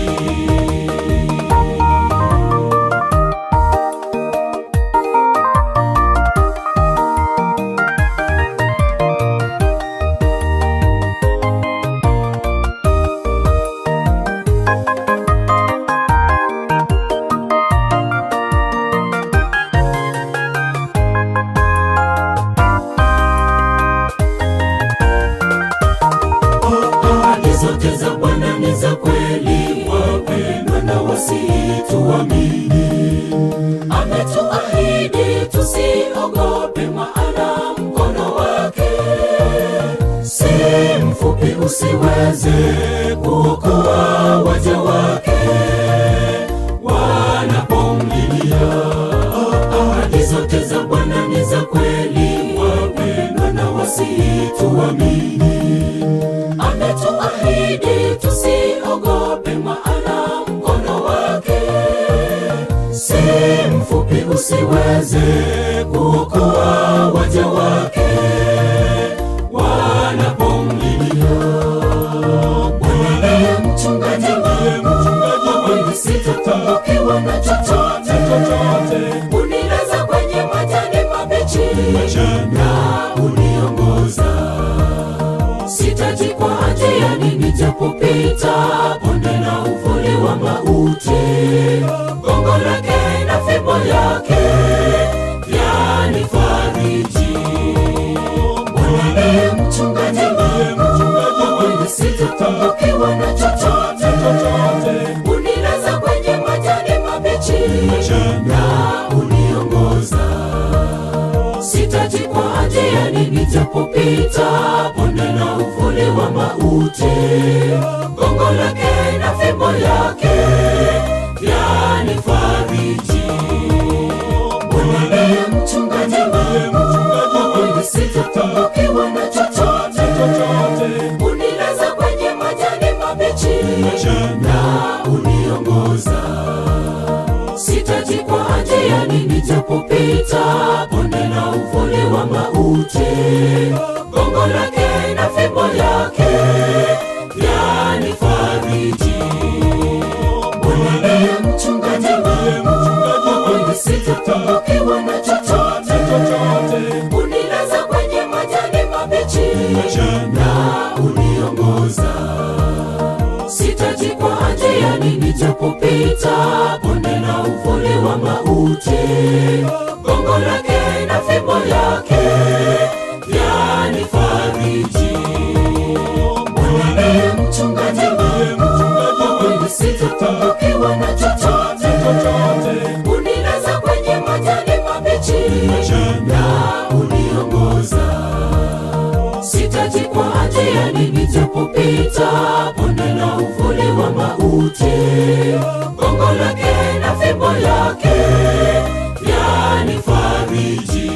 Ahadi zote za Bwana ni za kweli, wapendwa na wasihi tuamini. Ametuahidi tusiogope, maana mkono wake si mfupi usiweze kuokoa waja wake wanapomlilia. Ahadi zote za Bwana ni za kweli, wapendwa na wasihi tuamini. Ametuahidi tusiogope, maana mkono wake si mfupi usiweze kuokoa waja wake wanapomlilia. Bwana ndiye mchungaji wangu, kwa kweli sitapungukiwa na chochote. Unilaza kwenye majani mabichi na uniongoza Sitajikwa njiani. njiani nijapopita bonde la uvuli wa mauti, gongo lake na fimbo yake vyanifariji. Bwana ndiye mchungaji wangu, sitapungukiwa na chochote. Unilaza kwenye majani mabichi na uniongoza sitajikwaa njiani nijapopita bonde la uvuli wa mauti, gongo lake na fimbo yake vyanifariji. Bwana ndiye mchungaji wangu, sitapungukiwa na chochote. Unilaza kwenye majani mabichi na uniongoza sitajikwaa njiani nijapopita bonde la uvuli wa mauti, gongo lake na fimbo yake vyanifariji. Bwana ndiye mchungaji wangu, sitapungukiwa na chochote. Unilaza kwenye majani mabichi na uniongoza sitajikwaa njiani nijapopita bonde la uvuli wa mauti, gongo lake na fimbo yake vyanifariji. Bwana ndiye mchungaji wangu, sitapungukiwa na chochote. Unilaza kwenye majani mabichi na uniongoza sitajikwaa njiani nijapopita bonde la uvuli wa mauti, gongo lake na fimbo yake vyanifariji.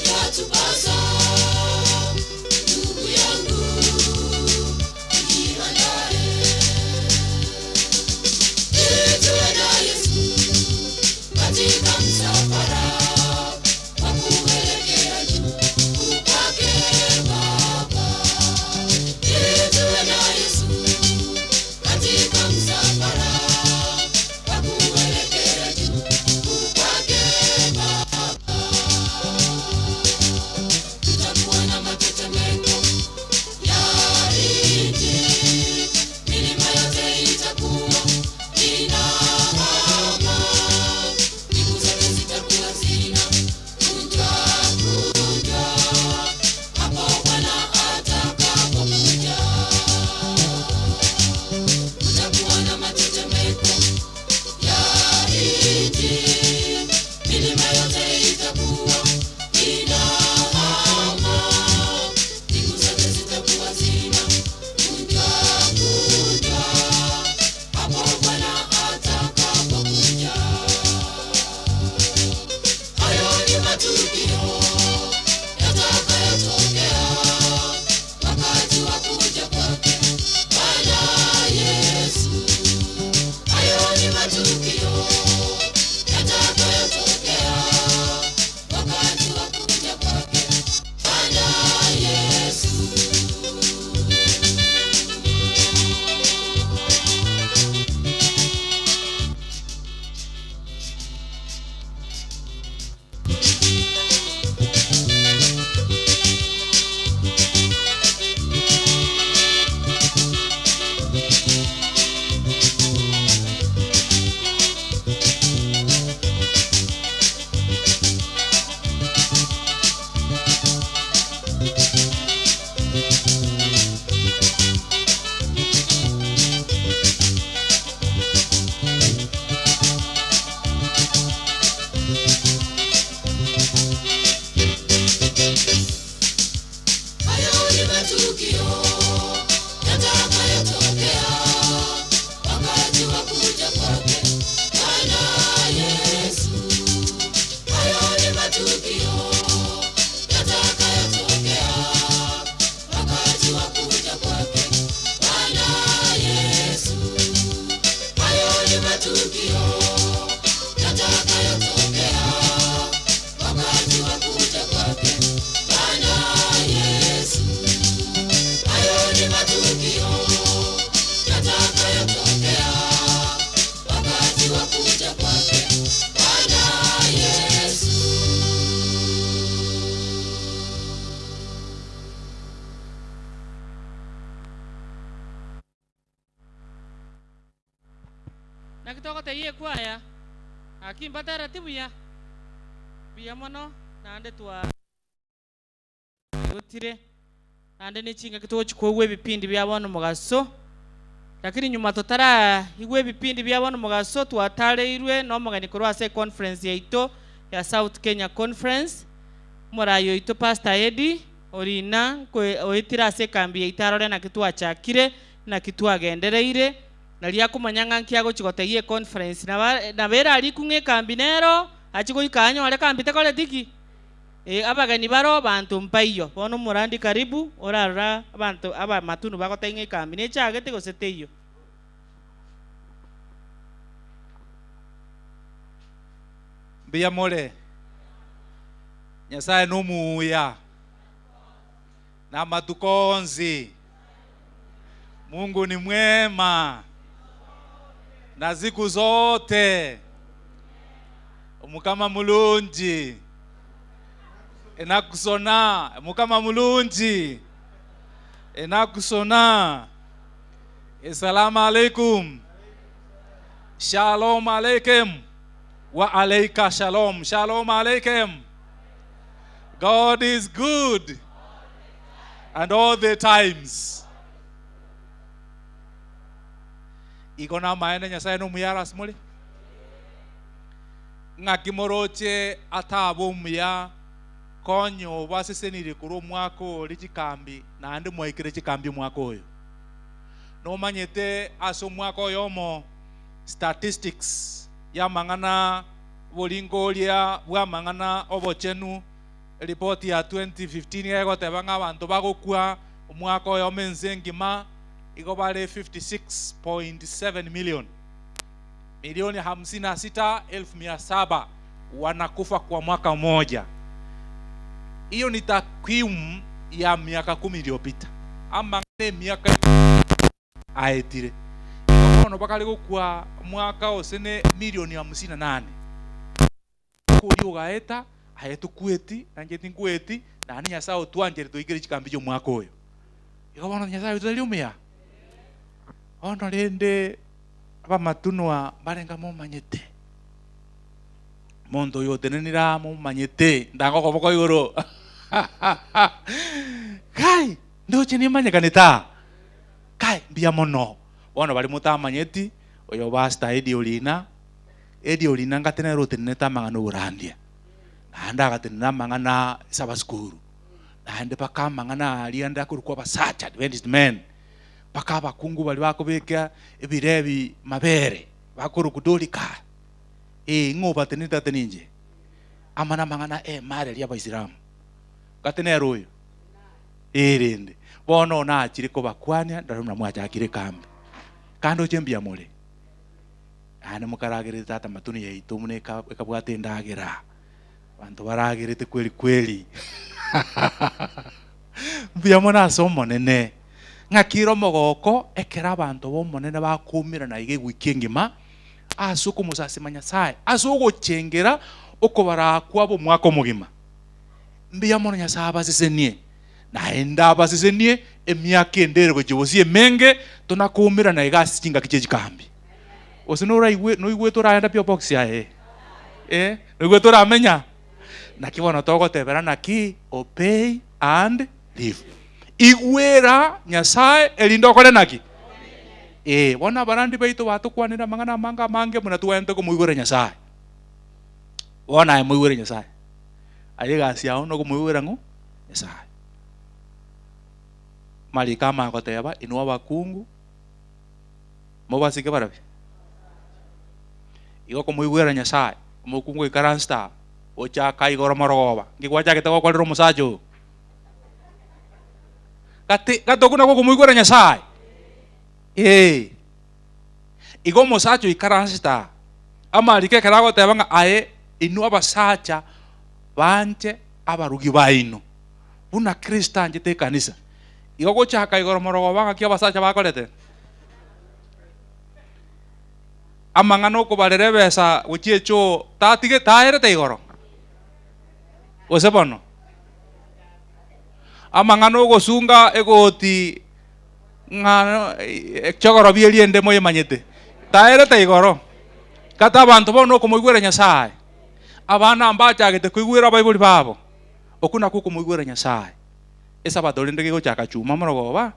Yatupasa ndugu yangu matukio yatakayotokea wakati wa kuja kwake Bwana Yesu. Hayo ni matukio yatakayotokea wakati wa kuja kwake Bwana Yesu. Naki togotebia ekwaya, Gaki mbatereti buya, buya mono, naende twa twaigotire, naende ne chingaki togochia koigwa ebipindi bia bono mogaso, lakini nyuma totaraigwa ebipindi bia bono mogaso twatareirwe na omogeni korwa ase econference yaito ya South Kenya Conference, omorai oito Pastor Eddie Orina nkoe oetire ase ekambi yaito arore naki twachakire, naki twagendereire, Nario akomanya ng'a nki agochia gotebia econference, nabo nabo erarikwe ng'a ekambi nero, achie goika anyore kambi tekoreti ki? Eh, abageni baroo abanto mbaiyo. Bono omorandi karibu, orarora abanto abamatunu bagotebia ng'a ekambi nechagete gose teiyo. Mbuya more. Nyasae nomuya na amatuko onsi. Mungu ni mwema na siku zote. Omukama mulungi enakusona. Mukama mulungi enakusona. Esalamu alaikum. Shalom aleikem. Wa aleika shalom. Shalom aleikem. God is good and all the times. Igo namaene Nyasaye nomuya are ase more? Ng'aki moroche atabe omuya konya obasesenirie korwa omwaka ore chikambi naende mwaikire chikambi omwaka oyo? Nomanyete ase omwaka oyomo statistics y'amang'ana boringoria bw'amang'ana obochenu Eripoti ya 2015 iga egoteba ng'a abanto bagokwa omwaka oyomo ense engima igo bare 56.7 million, milioni hamsini na sita elfu mia saba wanakufa kwa mwaka mmoja. Hiyo ni takwimu ya miaka kumi iliyopita. Amang'ana emiaka ikomi aetire. Igo bono bakare gokwa omwaka ose ne milioni hamsini na nane. Oria ogaeta, aye tokweti, na inche tinkweti, naende Nyasae otwanchere toikere chikambi chi'omwaka oyo. Igo bono Nyasae oito tari omuya? Bono rende abamatunwa mbarenge momanyete, omonto oyo otenenire aa momanyete, ntange okoboko igoro kai, ndoche nimanyekanete aa, kai mbuya mono. Bono baria motamanyeti, oyo Pastor Eddie Orina, Eddie Orina ngate nere otenenete amang'ana oborandia, naende agatenena amang'ana ase abasukuru, naende mpaka amang'ana aria ande akorokwa abasacha, Adventist men, mpaka abakungu baria bakobeka ebirebi mabere, bakorokwa Dorika, ee ng'o obatenenete ate ninche? Amo namang'ana emari aria abaisilamu. Gati nere oyo? Ee rende, bono nachire kobakwania, ndore buna mwachakire ekambi. Kande oche mbuya more. Naende mokaragerete tata matunu yaito buna ekabwate endagera. Abanto baragerete kweli kweli. Mbuya mono ase Omonene. Ng'aki ere omogoko ekero abanto b'Omonene bakoumerana iga ewiki engima ase okomosasima Nyasae, ase ogochengera okobaraa kwabo omwaka omogima. Mbuya mono Nyasae abasesenie, naende abasesenie emiaka ende ere gochia bosio emenge, tonakoumerana iga ase chingaki chie chikambi. Gose noraigwe noigwete oragenda pi obox aye? Eh, noigwete oramenya? Naki bono togotebera naki? Obey and live. Igwera Nyasae erinde okore naki? Eh, bono abarandi baito batokwanire amang'ana amange amange buna togwenerete komoigwera Nyasae. Bono aye moigwere Nyasae. Aye egasi yao nokomoigwera ng'o? Nyasae. Amariko amaya goteba, inwe abakungu, mobasike barabwo. Igo okomoigwera Nyasae, omokungu oikaransete aa, gochaka igoro morogoba, nki gwachagete gokorera omosacha oyo? Gati gati okwo nakwo okomoigwera Nyasae? Ee. Igo omosacha oikaransete aa, amariko ekero agoteba ng'a aye inwe abasacha banche abarugi baino, buna Kristo anchete ekanisa. Igo gochaka igoro morogoba ng'aki abasacha bakorete? Amang'ana okobarera ebesa gochia echoo tatige taerete igoro? Gose bono? Amang'ana ogosunga egoti ng'a echogorobi eria ende moyemanyete, taerete igoro. Kata abanto bono okomoigwera Nyasaye, abana mbachagete koigwera abaibori babo, okwo nakwo okomoigwera Nyasaye. Esabato rende gegochaka chuma morogoba,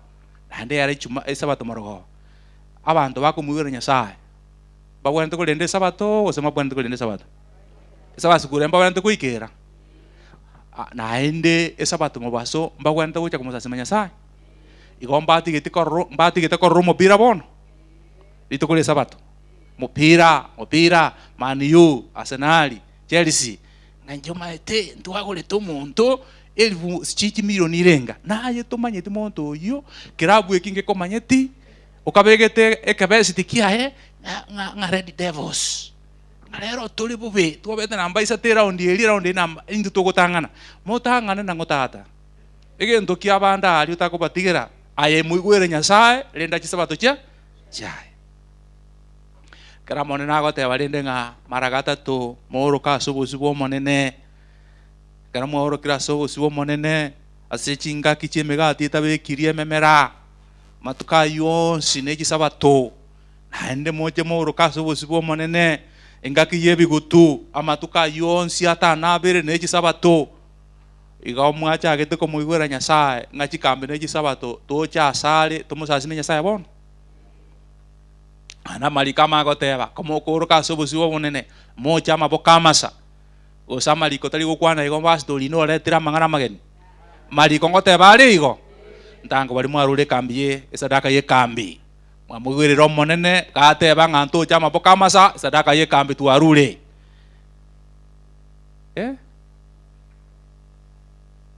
naende yare chuma esabato morogoba. Abanto bakomoigwera Nyasaye, mbabwenerete korenda esabato gose mbabwenerete korenda esabato? Esabato mbabwenerete goikera? Naende esabato mobaso mbabwenerete gocha komosasima Nyasaye? Igo mbatigeti korora mbatigete korora omopira bono, rituko ria esabato. Mopira, mopira, Man U, Arsenal, Chelsea, ng'a inche omanyete ntwagorete omonto elifu sijui chimilioni irenga, naye tomanyeti monto oyio, kerabu eki ngekomanyeti, okabegete ekebesiti kiaye ng'a ng'a ng'a Red Devils, ng'a rero tore bobe, twabete namba isato eraundi eria, eraundi eye namba intwe togotang'ana. Motang'ane nang'o tata? Egento ki'abande aria otakobatigera, aye moigwere Nyasae, renda chisabato chia chiaye. Ekero Omonene agoteba rende ng'a mara gatato mooroke ase obosio bw'Omonene, ekero mwaorokire ase obosio bw'Omonene, ase chingaki chi'emegati etabekirie ememera, amatuko ayio onsi ne chisabato, naende moche mooroke ase obosio bw'Omonene, engaki y'ebigutu, amatuko ayio onsi atano abere ne chisabato. Igo mwachagete komoigwera Nyasae, ng'a chikambi ne chisabato toche asare tomosasime Nyasae bono? Naende amariko amagoteba, Komokooroka ase obosio bw'obonene, moche amaboko amasa. Gose amariko tari gokwana igo pastor inde oretire amang'ana amageni? Mariko ngoteba are igo? Ntango baria mwarure ekambi ye esadaka y'ekambi, mwamoigwerire Omonene, gateba ng'a ntoche amaboko amasa, esadaka y'ekambi twarure. Eh?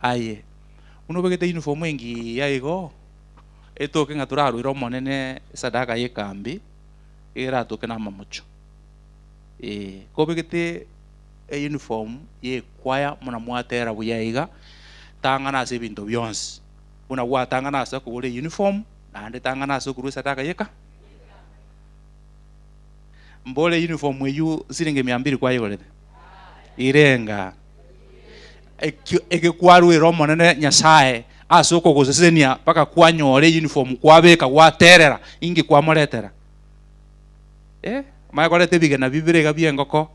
Aye, buna obegete uniform engiya igo, etoke ng'a toraruere Omonene esadaka y'ekambi, eratoke namamocho. Ee, kobegete euniform y'ekwaya buna mwatera buya iga, tang'ana ase ebinto bionsi. Buna gwatang'ana ase okogora euniform, naende tang'ana ase okorua esadaka y'eka. Mbore euniform eywo siringi mia mbiri kwayegorete? Irenga. Ekio egekwarwera Omonene Nyasae ase okogosesenia mpaka kwanyora euniform kwabeka gwaterera, inki kwamoretera? Eh, omanye koreta ebigena bibere iga bi'engoko,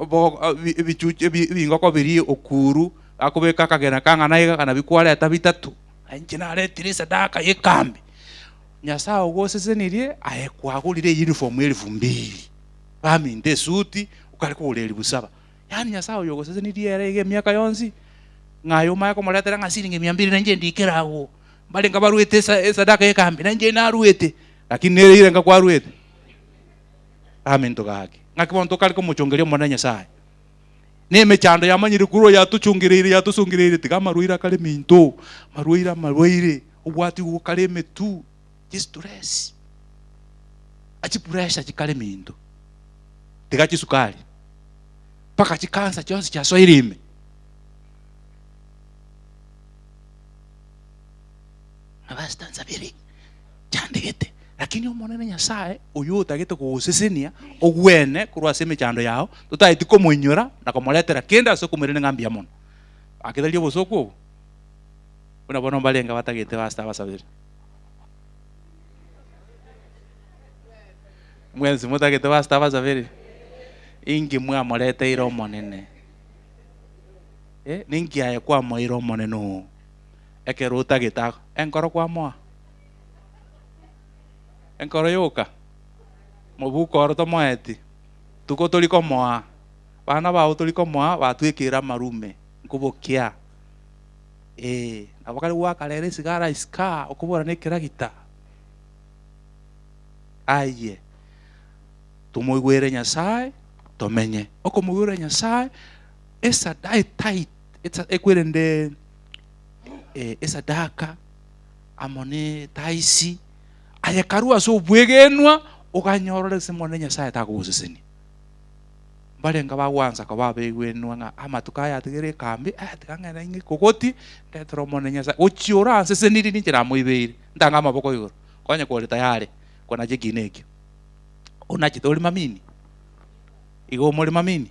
bo ebichuchu ebi ebingoko biria okuru, akobeka akagena kang'ana iga nabio kwareta bitato, inche naretire esadaka y'ekambi. Nyasae ogosesenirie aye kwagorire euniform elifu mbili, baminto esuti okare kogora elifu saba. Yaani Nyasae oyo ogosesenirie ere iga emiaka yonsi, ng'a aye omanye komoretera ng'a siringi mia mbili nainche ndikere agwo, mbarenge baruete esa esadaka y'ekambi nainche naruete, lakini nere ire nkakwaruete. Aminto gaki, ng'aki bono tokare komochongeria Omonene Nyasae? Na emechando yamanyire korwa yatochongereire yatosongereire, tiga amarwaire akare minto, amarwaire amarwaire, obwati gokare emetu, chistress, achipressure chikare minto, tiga chisukari, mpaka chikansa chionsi chiasoire ime. Ng'a pastor nsabere, chandegete, lakini Omonene Nyasaye oyio otagete kogosesenia ogwene korwa ase emechando yao, totageti komoinyora na komoretera kende ase okomoirania ng'a mbuya mono. Gaki tari obosooku obwo? Buna bono mbarenge batagete pastor abasabere. Mwensi motagete pastor abasabere? Inki mwamoreteire Omonene? Eh, ninki aye kwamoeire Omonene oo? Ekero otagete enkoro kwamoa? Enkoro yoka? Mobuko oro tomoeti? Tuko tori komoa? Bana bao tori komoa batwekeire amarume nkobokia. Ee, nabo kare gwakarera esigara isiko aa okobora nekeragita. Aye, tomoigwere Nyasae, tomenye. Okomoigwera Nyasae, esada etait ekwerende esadaka amo ne taisi, aye karue ase obwegenwa, Oganyorora ase Omonene Nyasae tagogosesenia. Mbarenge bagwansa koba abaigwenwa ng'a amatuko aya atigere ekambi, eh, tiga ng'ende ng'ike ogoti, ndetere Omonene Nyasae. Gochia oransesenirie ninche namoibeire, ntange amaboko igoro, konye kore tayari konacha ekiina ekio. Onachete ore mamini? Igo more mamini?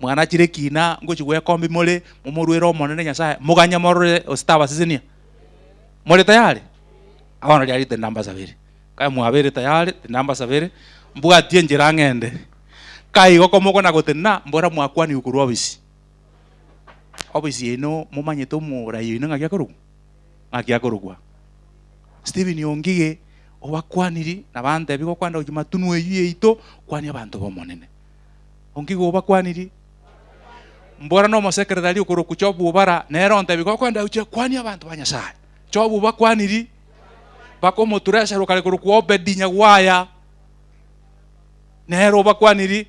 Mwanachire ekiina ngochia gwekombi more, momorwere Omonene Nyasae, moganye morore gose tabasesenia? More tayari? Bono riaria tindambasabere. Kae mwabeire tayari, tindambasabere, mbwatie enchera ng'ende. Kae igo komokona gotenena, mbora mwakwanigwe korwa obisi. Obisi yaino momanyete omorai oino ng'aki akorokwa? Ng'aki akorokwa? Stephen Ongige obakwaniri na bantebi gokwana gochia matunwa eyio yaito, kwania abanto b'Omonene. Ongige obakwaniri, mbora na omosekretari okorokwa Job Obara, nere ontebi gokwenda gochia kwania abanto ba Nyasaye. Job obakwaniri, mpaka omoturesero okare korokwa Obedi Nyagwaya, nere obakwaniri,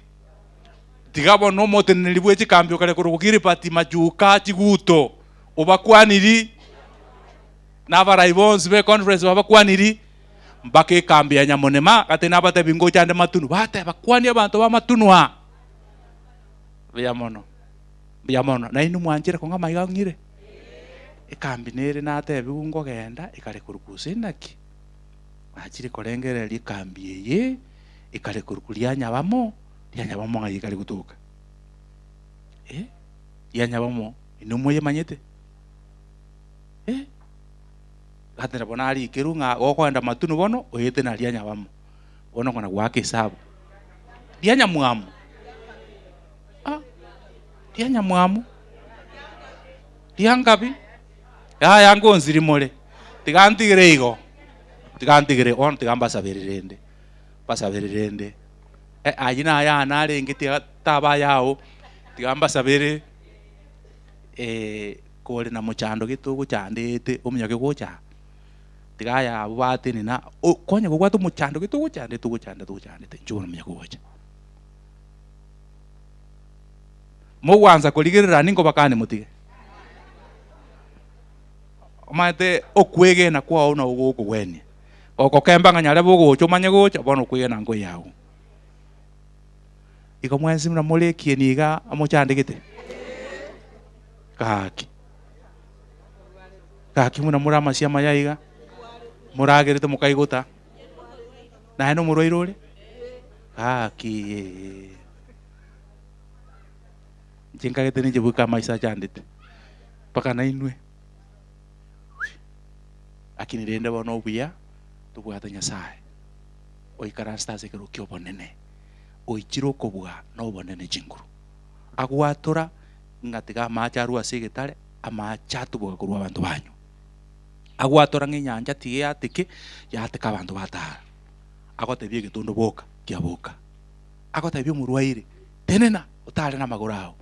tiga bono omoteneneri bwe chikambi okare korokwa Gilbert Majuka Chiguto, obakwaniri, na abarai bonsi be conference babakwaniri, mpaka ekambi ya Nyamonema, gati nabatebi ngocha nde Matunu, bateba kwania abanto ba Matunwa. Mbuya mono, mbuya mono. Nainwe mwanchire kong'a amaiga ang'ire? Ekambi nere natebiwu nkogenda ekare korokwa gose naki? Nachire korengereria ekambi eye ekare korokwa rianyabamo, rianyabamo ng'ai ekare gotoka? Eh, rianyabamo inwe moyemanyete? Eh, gatera bono arikerwe ng'a gokoenda matunu bono oete na rianyabamo, bono okona goaka esabu. Rianyamwamu, ah, rianyamwamu. Riangabi, yaya ngonsirie more, tiga ntigere igo, tiga ntigere bono tiga mbasabere rende, mbasabere rende, eh ayio naye aane arenge tiga taba ayao, tiga mbasabere kore na mochando gete ogochandete omonyoke gocha aa, tiga aya abwo batenena o konya kobwate omochando gete ogochandete ogochandete ogochandete inchuo bono omonyoke gocha. Mogwansa korigerera ninkobakanie motige. Omanyete okwegena kwao nabo gokogwenia. Gokokemba ng'a nyarebe ogocha omanye gocha, bono okwegena nkoiyo agwo. Igo mwensi buna more ekieni iga mochandegete? Gaki. Gaki buna more amasio amaya iga, moragerete mokaigota, naye nomorwaire ore? Gaki eeh. Inche nkagete ninche bweka amaiso achandete, mpaka nainwe. Lakini rende bono obuya, tobwate Nyasaye, oikaransete ase ekero ki'obonene, oichire okobua na obonene chinguru. Agwatora ng'a tiga amache arwe ase egetare, amache atuboke korwa abanto banywa. Agwatora ng'a enyancha tiga yateke, yateka abanto batara. Agotebia egetondo boka, kiaboka. Agotebia omorwaire, Tenena, otare namagoro ao,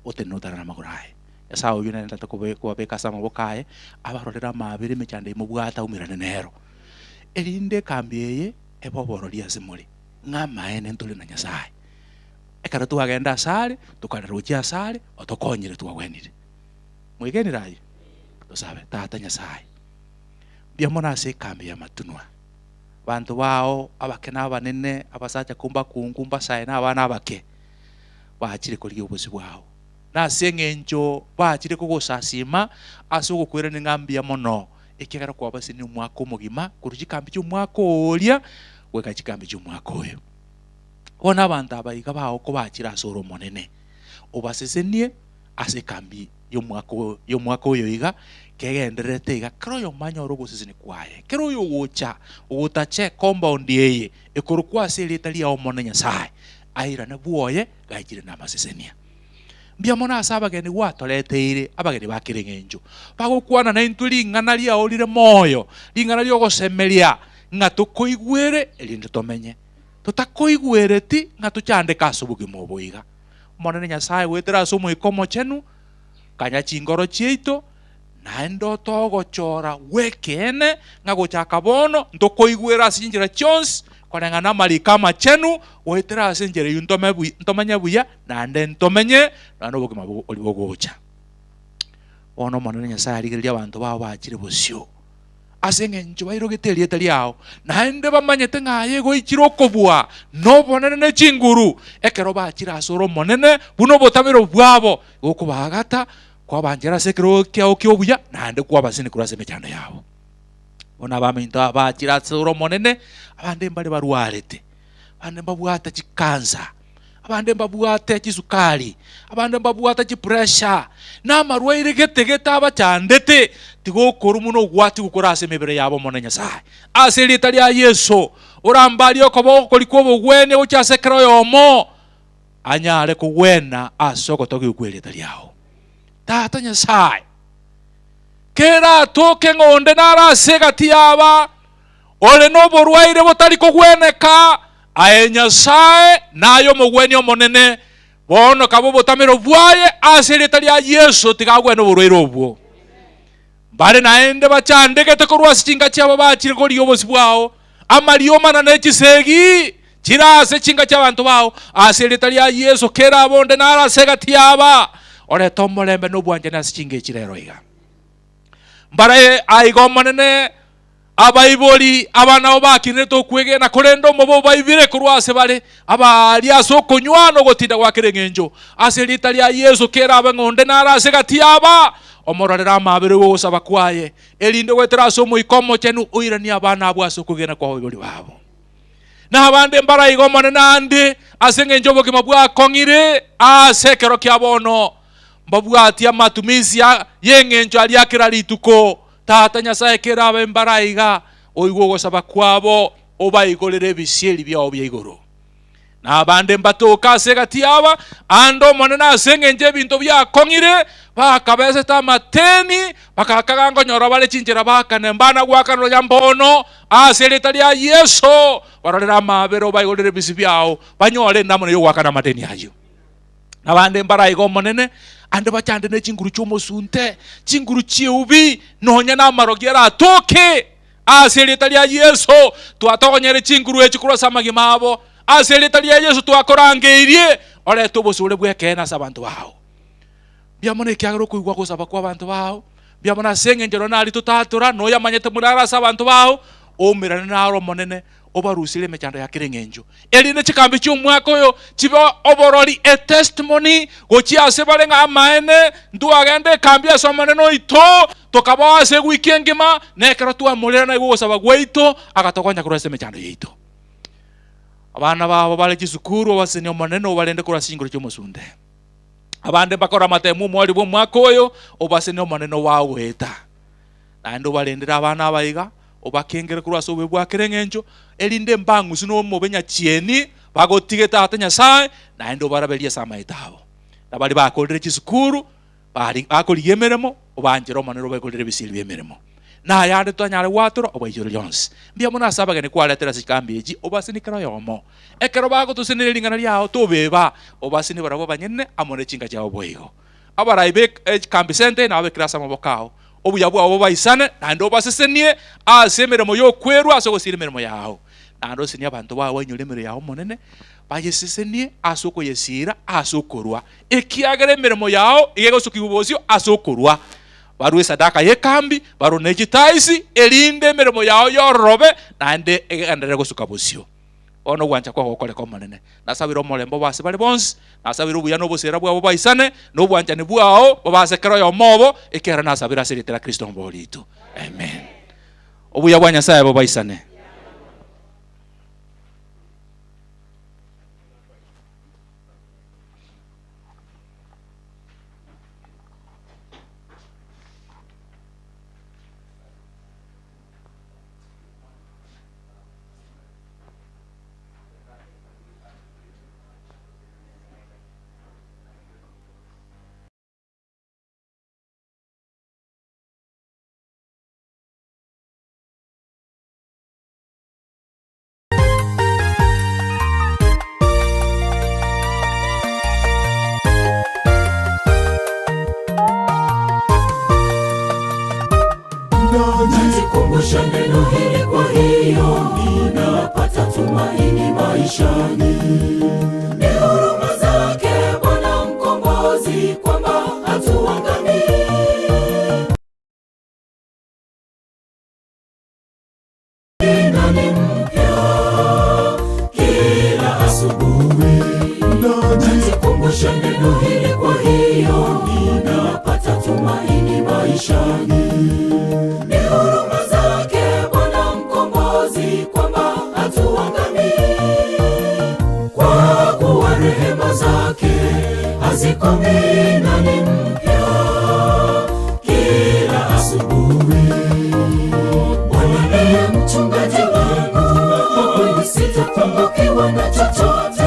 otenene otare namagoro aye. Nyasae oyio nere tata kobabeka ase amaboko aye, abarorere amaabera emechando emobwate aumerane nero, erinde ekambi eye ebe oborori ase more, ng'a amaene ntore na Nyasae. Ekero twagenda asare, tokarera gochia asare, otokonyire twagwenire. Mwegenire ayio? Tosabe. Tata Nyasae, mbuya mono ase ekambi y'amatunwa. Abanto bao, abake na abanene, abasacha kombakungu, mbasae na abana abake, bachire korigia obosio bwao. Na ase engencho bachire kogosasiima ase ogokwerania ng'a mbuya mono, ekiagera kwabasenirie omwaka omogima korwa chikambi chi'omwaka oria goika chikambi chi'omwaka oyo. Bono abanto aba iga bao kobachire ase ore Omonene, obasesenie ase ekambi y'omwaka oyo iga, kegendererete iga, kera oyomo anyore ogosesenia kwaye, kera oyogocha ogotacha ecompoundi eye ekorokwa ase erieta riao Omonene Nyasae, airane bwoye gaichire namasesenia. Mbuya mono ase abageni gwatoreteire, abageni ba kera eng'encho, bagokwana naintwe ring'ana riao rire moyo, ring'ana ri'ogosemeria, ng'a tokoigwere erinde tomenye. Totakoigwereti ng'a tochandeke ase obogima obo iga. Omonene Nyasae goetera ase Omoika Omochenu, kanya chingoro chiaito, naende otogochora gw'ekeene, ng'a gochaka bono ntokoigwera ase chinchera chionsi, koreng'ana namariko amachenu, goetera ase enchera eyio ntome ntomenye buya, naende ntomenye nonya nobogima boria bogocha. Bono Omonene Nyasae arigererie abanto bao bachire bosio. Ase eng'encho bairogete erieta riao, naende bamanyete ng'a aye goichire okobua, na obonene, ne chinguru, ekero bachire asore Omonene buna obotamero bwabo, gokobaagata, kwabanchera ase ekerogo kiao ki'obuya, naende kwabasinikura ase emechando yabo. Bono abaminto aba bachire asore Omonene, abande mbare barwarete, abande mbabwate chikansa, abande mbabwate chisukari, abande mbabwate chipressure, na amarwaire gete gete abachandete, tiga okorwa buna ogwatigwa kore ase emebere yabo Omonene Nyasae. Ase erieta ria Yeso, orambarie okoba ogokorikwa obogwenia gochia ase ekero oyomo, anyare kogwena ase ogotogigwa kw'erieta riao. Tata Nyasae, keratoke ng'a onde nare ase egati y'aba ore noborwaire botari kogweneka, aye Nyasae naye omogwenia omonene, bono kaba obotamero bwaye ase erieta ria Yeso, tiga agwene oborwaire obwo. Mbare naende bachandegete korwa ase chinka chiabo bachire korigia obosio bwao, amariomana ne chisegi chire ase chinka chi'abanto bao, ase erieta ria Yeso kera abonde nare ase egati y'aba, orete omorembe na obwanchani ase chinka echi rero iga. Mbare aiga Omonene abaibori aba nabo bakinete okwegena, korende omobe obaibire korwa ase bare, abaaria ase okonywa na ogotinda gwa kera engencho. Ase erieta ria Yeso kerabe ng'a onde nare ase egati y'aba, omororere amaabera ogosaba kwaye, erinde goetera ase Omoika Omochenu oiranie abana abwo ase okwegena kw'abaibori babo. Na abande mbaraiga Omonene ande, ase engencho obogima bwakong'ire ase ekero kia bono, mbabwatie amatumisi y'engencho aria a kera rituko. Tata Nyasae kerabe mbaraiga, oigwe ogosaba kwabo, obaigorere ebisieri biao bia igoro. Na abande mbatoke ase egati y'aba, ande Omonene ase engencho y'ebinto biakong'ire, bakabesete amateni, bagakaga nkonyora bare chinchera baakane mbana goakana nonya mbono, ase erieta ria Yeso, barorere amaabera obaigorere ebisi biao, banyore endamuna y'ogoakana amateni ayio. Abande mbaraiga Omonene, ande bachande ne chinguru chi'omosunte, chinguru chi'eubi, nonya namarogi aratoke. Ase erieta ria Yeso twatogonyere chinguru echi korwa ase amagima abo. Ase erieta ria Yeso twakorangeirie, orete obosore bw'ekeene ase abanto bao. Mbuya mono ekiagera okoigwa gosaba kw'abanto bao, mbuya mono ase engencho nonya naria totatora, noyamanyete buna are ase abanto bao, oumerane naro Omonene, obaruserie emechando ya kera engencho, erinde chikambi chi'omwaka oyo chibe oborori, a testimony, gochia ase bare ng'a amaene ntwagenda ekambi ase Omonene oito, tokabao ase ewiki engima, na ekero twamorera naigwe ogosaba gwaito, agatokonya korwa ase emechando yaito. Abana babo bare chisukuru, obasesenie Omonene obarende korwa ase chinguru chi'omosunte. Abande mbakore amatemu omweri bw'omwaka oyo, obasesenie Omonene obae ogoeta. Naende obarendere abana aba iga, obakengere korwa ase obobe bwa kera engencho, erinde mbang'uswe nomobe nyachieni, bagotige Tata Nyasae, naende obaraberie ase amaete abo. Na baria bakorire chisukuru, bari bakorigia emeremo, obanchere Omonene obaigorere ebisieri bi'emeremo. Na ayande totanyare gwatora, obaichorerie onsi. Mbuya mono ase abageni kwaretire ase chikambi echi, obasenie kera oyomo. Ekero bagotoseneria ring'ana riao, tobeba, obasenie barabwo abanyene amo ne chinka chiabo boigo. Abarai be chikambi sente nababekire ase amaboko ao, obuya bwao bobaisane, naende obasesenie ase emeremo y'okwerua ase ogosiria emeremo yao. Naende osesenie abanto bao bainyore emeremo yao Omonene, bayesesenie ase okoyesiira ase okorua, ekiagera emeremo yao iga egosukigwa bosio ase okorua. Barue esadaka y'ekambi, barue ne chitaisi, erinde emeremo yao yororobe, naende egenderere gosuka bosio. Bono ogwancha kwao gokoreke Omonene. Nasabire omorembe obe ase bare bonsi, nasabire obuya na oboseera bwabo baisane, na obwanchani bwao bobe ase kera oyomo obo, ekiagera nasabire ase erieta ria Kristo Omobori oito. Amen. Obuya bwa Nyasae bobaisane. maishani. Ni huruma zake Bwana Mkombozi kwamba hatuangamii, kwa kuwa rehema zake hazikomi na ni mpya kila asubuhi. Bwana ndiye mchungaji wangu, kwa kweli sitapungukiwa na chochote.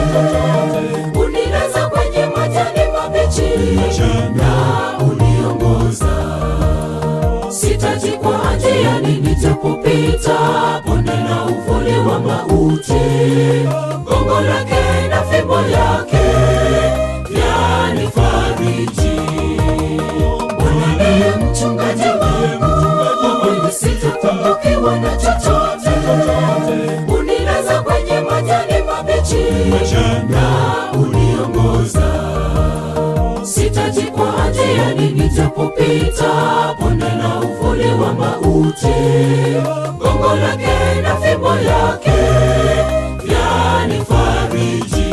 Unilaza kwenye majani mabichi na uniongoza. Sitajikwaa njiani nijapopita bonde la uvuli wa mauti. Gongo lake na fimbo yake yanifariji. Bwana ndiye mchungaji wangu, kwa kweli sitapungukiwa na chochote. Unilaza kwenye majani mabichi na uniongoza. Sitajikwaa njiani nijapopita bonde la uvuli wa mauti. Gongo lake na fimbo yake yanifariji.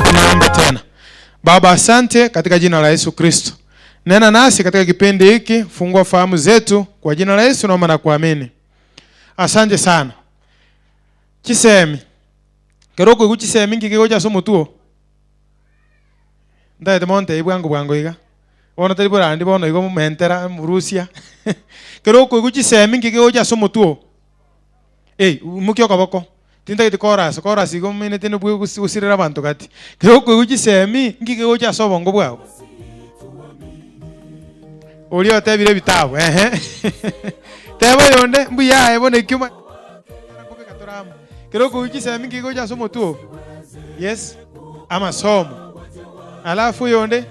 Tunaomba tena. Baba, asante katika jina la Yesu Kristo. Nena nasi katika kipindi hiki, fungua fahamu zetu kwa jina la Yesu naomba na kuamini. Asante sana. Chisemi. Keroko igu chisemi ngiki gocha somotuo. Ndaete monte ibwango bwango iga. Bono tari borandi bono igo mumentera murusia. Keroko igu chisemi ngiki gocha somotuo. Ei, muki okoboko. Tintagete chorus, chorus igo minete nobwe gusirera abanto gati. Keroko igu chisemi ngiki gocha ase obongo bwao. Oria otebire ebitabu, ehe. Teba yonde mbuya bono ekiuma Keroko igu chisemi ngiki gocha ase omotuo. Yes. Amasomo. Alafu yonde.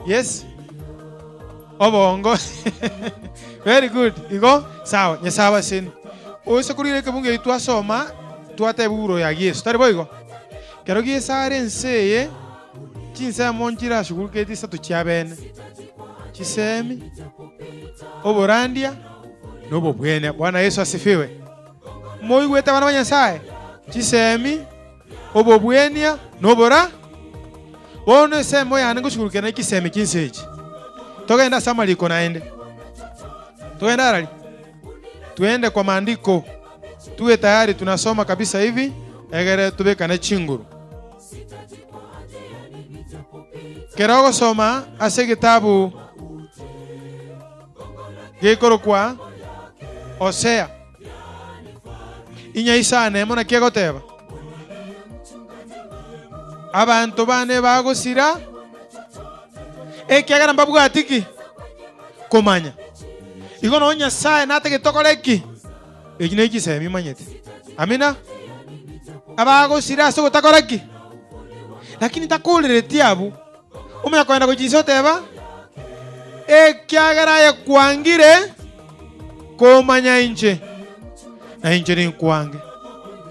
Yes. Obongo. Very good. Igo sawa, nyasaye aseni. Ose kurire kebunge twasoma twateba uburo ya Yesu. Tari boigo. Kero giesare enseye chinsemo nchirashugurukete isato chia bene. Chisemi, oborandia nobobwene. Bwana Yesu asifiwe. Moigwete abana ba Nyasaye. Chisemi, obobwenia nobora. Bono esemo yane ngoshugurukana ekisemi kinsechi. Togenda ase amariko naende. Togenda arari. Tuende kwa maandiko. Tuwe tayari tunasoma kabisa hivi egere tubekane chinguru. Kero gosoma ase gitabu gikorokwa Hosea. Inyaisane mona kiegoteba. Abantu bane bagosira ekiagera mbabwatiki komanya. Igo no Nyasaye natagete eki. Eki ne ekisemi manyete. Amina. Abagosira ase gotakora ki? Lakini takoreretie abwo. Omanya koenda gochisa oteba ekiagera aye kwangire komanya inche na inche ninkwange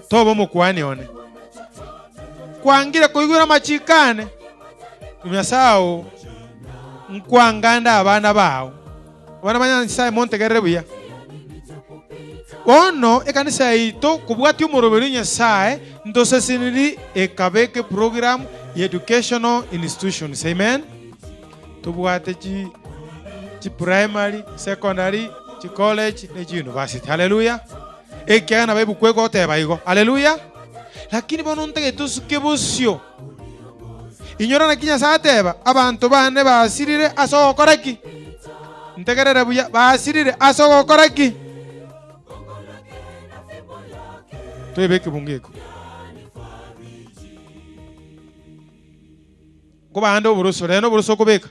toba omokwani one kwangire koigwera amachikane Nyasaye nkwanganda abana bao abana ba Nyasaye montegerere buya bono ekanisa yaito kobwatia omoroberi Nyasaye ntoseseniri ekabeka program ya educational institutions. Amen. Tobwate chi chi primary, secondary, chi college ne chi university. Hallelujah. Ekiagera nabo ebuku egoteba igo. Hallelujah. Lakini bono ntagete osuke bosio. Inyora naki Nyasaye ateba abanto bane basirire ase ogokora ki? Ntegerere buya basirire ase ogokora ki? Twebe ekebungo eko. Nkobande oboroso, rero oboroso okobeka.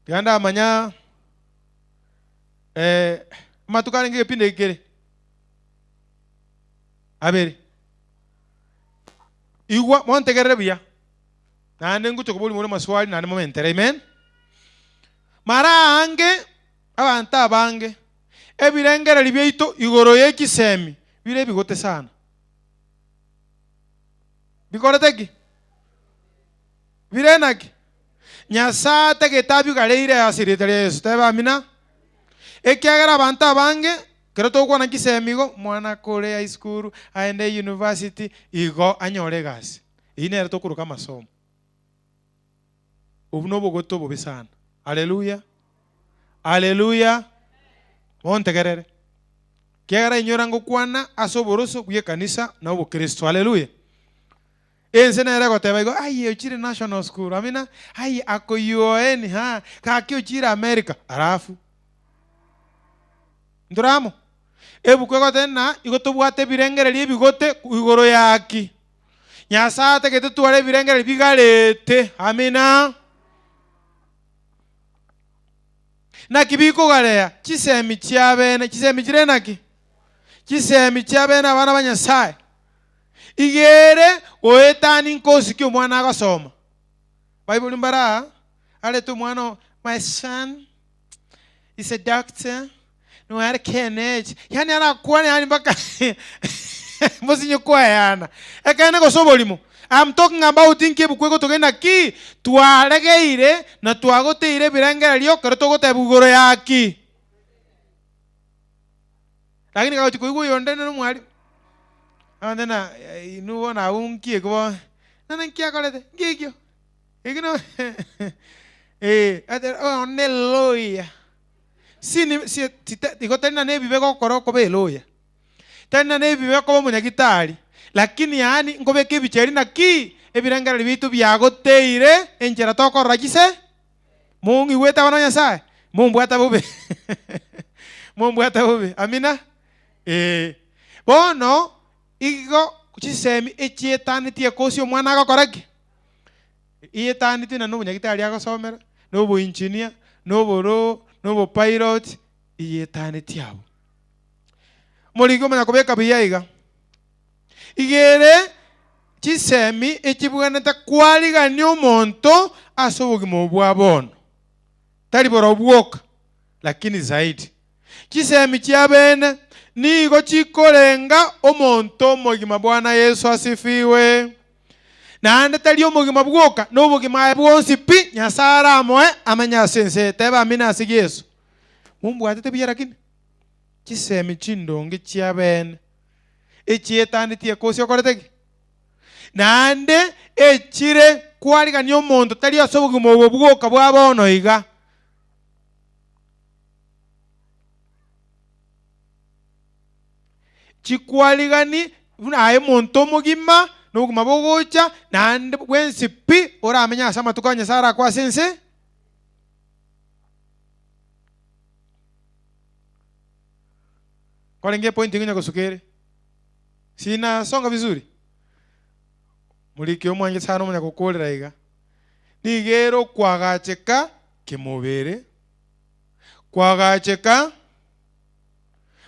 Tiga ndamanya Eh, amatuko arenge egepindi eke kere abere. Igwa, montegerere buya, naende ngocha koboria more amaswali naende momentere, amen. Mara aange abanto abange, ebirengererio biaito igoro ye chisemi bire ebigote sana. Bikorete ki? Bire naki? Nyasae atagete abigareire ase erieta ria Yeso. Teba amina. Ekiagera abanto abange, ekero togokwana chisemi igo, omwana akore high school, aende university, igo anyore egasi. Eyio nere tokoroka amasomo. Obwo nobogote obobe sana. Haleluya! Haleluya! Montegerere. Ekiagera inyora ngokwana ase oboroso bw'ekanisa na obokristo. Haleluya! Ense nere egoteba igo, Aye ochire national school, amina, aye ako UN, ha, gaki ochire America, alafu ntore amo? Ebuku egoteba ng'a igo tobwate ebirengererio ebigote igoro yaki. Nyasae atagete tware ebirengererio bigarete, amina. Naki bikogarea chisemi chiabene, chisemi chire naki? Chisemi chiabene abana ba Nyasae. Iga ere goetania nkosi ki omwana agosoma. Baibori mbare aa, arete omwana oo, my son is a doctor, nonya are KNH, yaani arakwane yaani mpaka mosinye koeana. Ekeene gose oborimo? I'm talking about inki ebuku egotogenda ki? Twaregeire na twagoteire ebirengererio ekero togotebwa igoro ya ki? Lakini kagochia koigwa oyonde nere omwalimu, abande na inwe bono abwo nki ekio bono, nana nki akorete, nki ekio, ekio no eh, ate oyo ne lawyer, sini si tita igo tari na ebibe gokora okoba elawyer, tari na ebibe koba omonyagitari, lakini yaani nkobeka ebicha eria naki, ebirengererio biaito biagoteire enchera tokorora chise. Mong'igwete abana ba Nyasae? Mombwate bobe. Mombwate bobe. Amina. Ee. Bono igo chisemi echietanetie ekosi omwana agokora ki? Iyetanetie na nobonyagitari agosomera, na oboengineer, na oboro, na obopilot, iyetanetie abwo. Morigi omanya kobeka buya iga. Iga ere chisemi echibwenerete kwarigania omonto ase obogima obo bwa bono, tari borobwo bwoka, lakini zaidi. Chisemi chi'abeene nigo chikorenga omonto omogima Bwana Yeso asifiwe. Naende tari omogima bwoka, na obogima aye bwonsi pi Nyasae aramoe amenye ase ense eye. Teba amina ase Yeso. Mombwatete buya lakini? Chisemi chindonge chi'abeene echietanetie ekosi okorete ki? Naende echire kwarigania omonto tari ase obogima obo bwoka bwa bono iga. Chikwarigani buna aye omonto omogima na obogima bogocha naende bwensi pi oramenye ase amatuko a Nyasae arakwe ase ense. Kwarenge epointi ng'a nyagosuka ere. Sinasonga vizuri? Moriki omwanche sana omanya gokorera iga. Nigo ere okwagacheka kemobere, kwagacheka,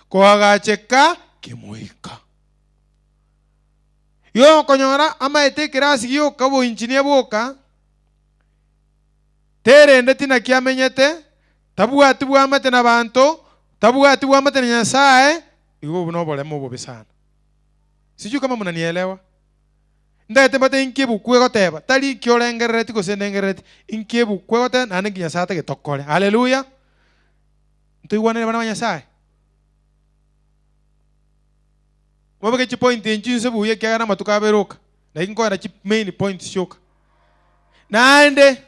koagacheka kemoika. Igo okonyora amaete ekerasi gioka oboinchinia bwoka, terendeti naki amenyete, tabwati bwamate nabanto, tabwati bwamate na Nyasae, igo obwo noboremo obobe sana. Sijui kama mnanielewa. Ntagete mbate inki ebuku egoteba, tari inki orengerereti gose ndengerereti, inki ebuku egoteba naende inki Nyasae atagete tokore. Haleluya! Ntoigwanere bana ba Nyasae? Mobeke chipoint inchi inse buya ekiagera amatuko abere oka, naki nkoera chi main points chioka. Naende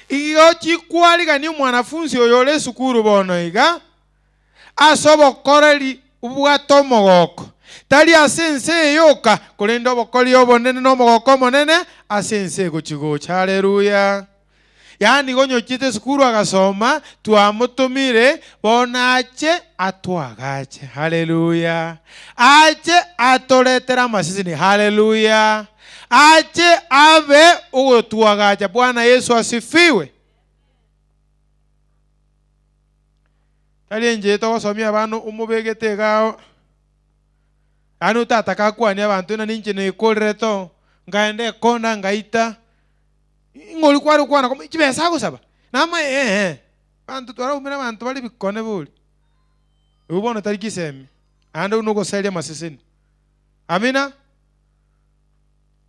igo chikwarigania omwanafunsi oyo ore esukuru bono iga, ase obokoreri bobwate omogoko, tari ase ense eye yoka, korende obokori obonene na omogoko omonene ase ense egochi-gocha. Haleluya! Yaani igo onye ochiete esukuru agasoma, twamotomire, bono ache atwagache. Haleluya! Ache atoretere amaseseni. Haleluya! Ache abe ogotwagacha. Bwana Yesu asifiwe! Tari enchera togosomia abana omobegete iga ao, yaani otataka akwanie abanto ng'a ninche nekorerete oo, nkaenda ekona ngaita, ng'ori kware gokwana komo chibesa agosaba, namaye eeh, abanto twaraumire abanto bare ebikone bori. Oywo bono tari chisemi, naende oywo nogoseria amaseseni. Amina?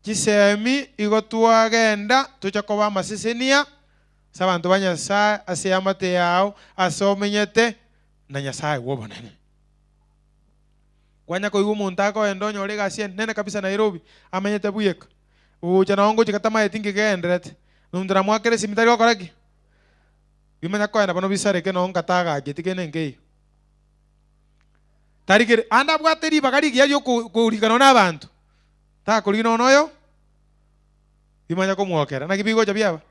Chisemi igo twagenda tocha koba amasesenia ase abanto ba Nyasae, ase eamate yao, ase omenyete na Nyasae bw'obonene. Kwanya koigwa omonto akoenda onyore egasi enene kabisa Nairobi, amenyete bweka, gocha nao ngochika tamaeti nki kegenderete, nomonto namoakere esimi tari gokora ki? Bimanya koenda bono bisareke nao nkatagacheti kende nkeiyo. Tari kere, ande abwate ribaga rigiya riokorika nonya na abanto, takorigia nonya oyo, bimanya komwokera. Naki bigocha biaba?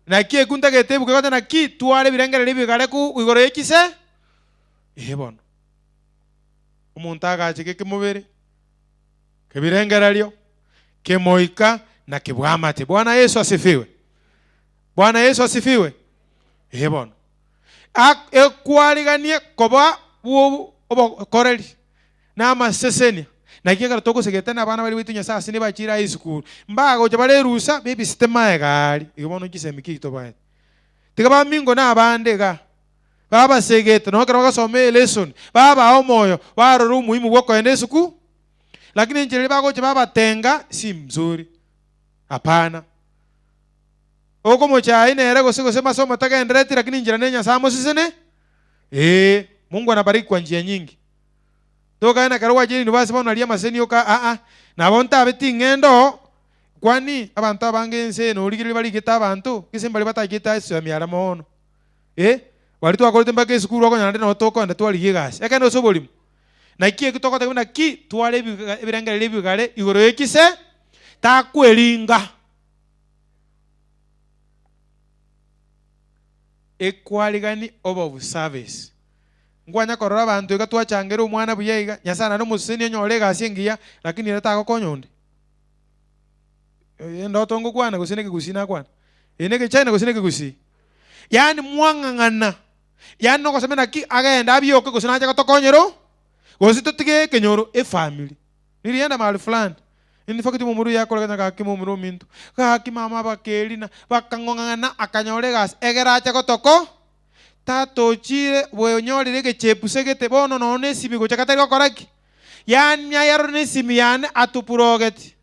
Naki ekio ntagete ebuku egoteba naki tware ebirengererio ebigare ku igoro ye chise? Ee bono. Omonto agache gekemobere, kebirengererio, kemoika, na kebwamate. Bwana Yeso asifiwe. Bwana Yeso asifiwe. Ee bono. Ekwariganie koba bw'obokoreri na amasesenia. Naki ekero togosegete nabana baria baito Nyasae ase nibachire aye esukuru, mbagocha bare erusa bebisete magega aria. Igo bono chisemi ki tobaete? Tiga bamingo na abande iga, babasegete nonya ekero bagosoma elesson, babaa omoyo, barora umuhimu bwa okoenda esukuru. Lakini enchera eria bagocha babatenga si mzuri, hapana. Okomochaya nere gose gose masomo tagendereti lakini inchera ne Nyasae amosesene? Ee, Mungu anabariki kwa njia nyingi. Tokagenda ekero gwachire university bono naria amaseseni oka aa, nabo ntabe ting'enda oo, kwani abanto abange ense eye norigereria barigete abanto, gese mbaria batachete esemi aria mono. Eh, baria twakorete mpaka esukuru okonyora naende nabo tokogenda twarigia egasi. Ekero ase oborimo. Naki eki togoteba buna ki tware ebirengererio ebigare igoro ye chise, takweringa. Ekwarigani obobu service. Nkwanya korora abanto iga twachangera omwana buya iga, Nyasae naende omosesenie onyore egasi engiya, lakini ere tagokonya onde. Endoto ngokwana gose nekegusii nakwana? Eye negechaina gose nekegusii? Yaani mwang'ang'ana, yaani nogosema naki agende abioke gose nache gotokonyera oo, gose totige ekenyoro efamiri. Nirienda mahali fulani, in fact momura oyo akorekana gaki momura ominto, gaki mama bakerina, bakang'ong'ana akanyora egasi, egere ache gotoko, tata ochire bwenyorire egechepuse gete bono nonya na esimi gocha gatari gokora ki? Yaani aye arore na esimi yane atupurogeti.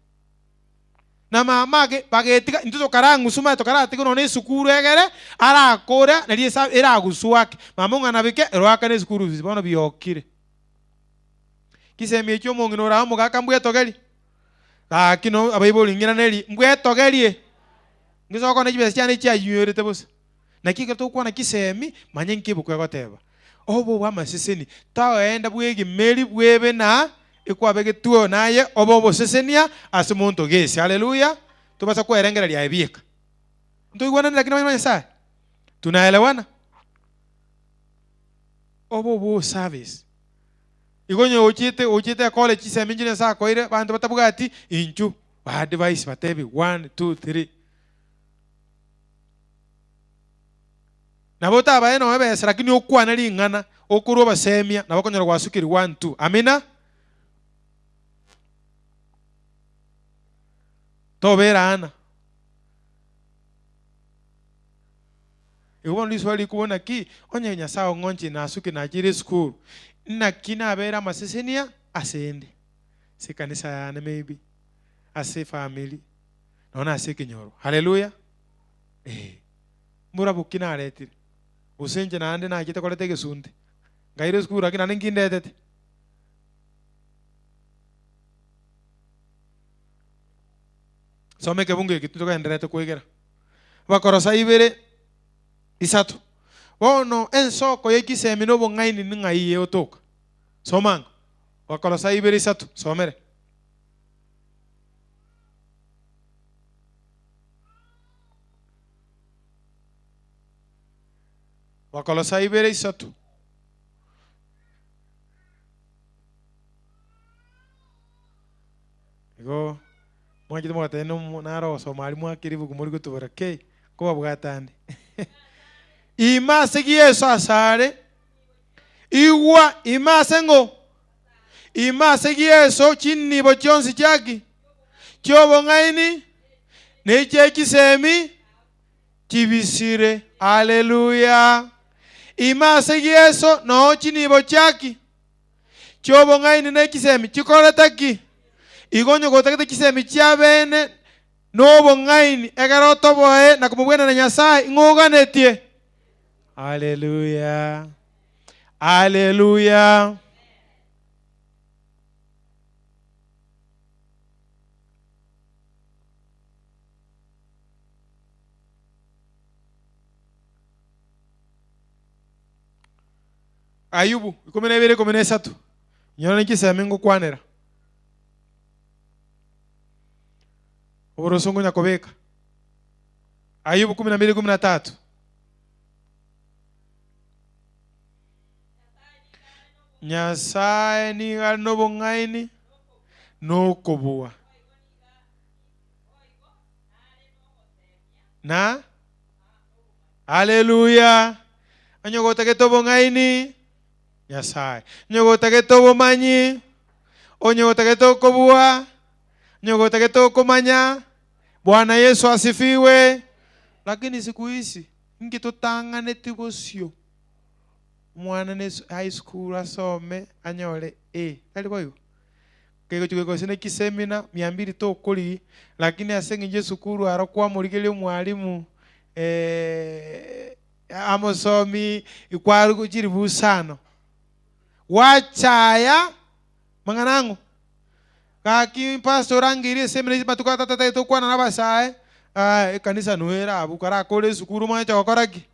Na mama ake bagetiga intwe tokarang'uswa mani tokaratiga nonya na esukuru egere arakore nari esa eraguswa ake. Mama ong'ana bike ero akane esukuru fees bono biokire. Chisemi echio omong'ina ore omogaka mbwetogerie? Gaki no abaibori ng'iraneri mbwetogerie? Ngesoka kone chibesa chiane chianywerete bosa. Naki ekero togokwana chisemi, manya inki ebuku egoteba. Obo bw'amaseseni toenda bw'egimeri bwebe na ekwabegetwe naye obe obosesenia ase omonto gesi. Haleluya! Tobasa kwerengereria aye bieka. Ntoigwanani lakini abana ba Nyasaye? Tunaelewana? Obo bo service. Igo onye ochete ochete ecollege chisemi nchire Nyasaye akoeire abanto batabwati inchu ba advise batebi one, two, three. Nabo otabae nonya ebesa lakini okwane ring'ana okorwa obasemia nabo okonyora gwasukire one, two. Amina? Tobera ana. Igo bono riswali rikobua naki, onye Nyasae ong'onchire nasuke nachire esukuru, naki nabere amasesenia ase ende? Ase ekanisa yane maybe, ase efamiri, nonya na ase ekenyoro. Haleluya! Eh, mborabu ki naretire? Gose inche naende nachete koreta egesunte, nkaira esukuru lakini naende nki ndetete? Soma ekebungo eke togendererete kwegera. Bakorosa ibere, isato. Bono ensoko ye chisemi na obong'aini ning'ai egotoka? Soma ango. Bakorosa ibere isato, somere. Bakorosa ibere isato. Igo mwanchete mogateba nomo naro gosoma aria mwakire ribuku mori gotubora kei, nkobabwata ande. Ime ase Yeso asare, igwa ime ase ng'o? Ime ase Yeso chinibo chionsi chiaki? Chi'obong'aini, na echie chisemi chibisire. Haleluya! Ime ase Yeso noo chinibo chiaki? Chi'obong'aini na chisemi chikorete ki? Igo onye gotagete chisemi chi'abeene nobong'aini, ekero otoboe na komobwenera Nyasae, ing'o oganetie? Haleluya! Haleluya! Ayubu 12 13 Nyora ninki esemi ngokwanera. Oborosongo nyakobeka. Ayubu 12 13. Nyasae nigo are nobong'aini na okobua. Na Haleluya! Onye gotagete obong'aini, Nyasae. Onye gotagete obomanyi, onye gotagete okobua, onye gotagete okomanya, Bwana Yesu asifiwe. Lakini siku hizi inki totang'aneti bosio? Omwana ne high school asome anyore A, tari boigo? Kegochia goika gose ne chisemina mia mbili tokorigia, lakini ase eng'encho esukuru aro kwamorigeria omwalimu amosomi kwarwa chilifu isano. Gwachaya mang'ana ang'o? Gaki pastor orangeirie esemina ase amatuko atato atagete gokwana na abasae, ekanisa noyo ere abwo karakore esukuru omanye gokora ki?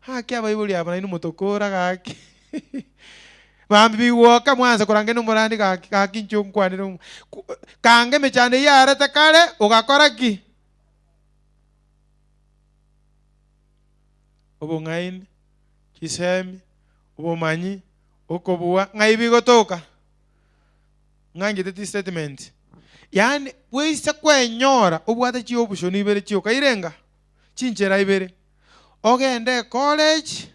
Gaki abaibori aba nainwe motokora gaki. Bambi bigwoka mwansa korangeri nomorandi gaki gaki inche onkwanere omo. Kanga emechando eyio yarete kare ogakora ki? Obong'aini, chisemi, obomanyi, okobua, ng'ai bigotoka? Ng'anchete chistatement. Yaani bweise kwenyora obwate chioption ibere chioka irenga? Chinchera ibere. Ogende ecollege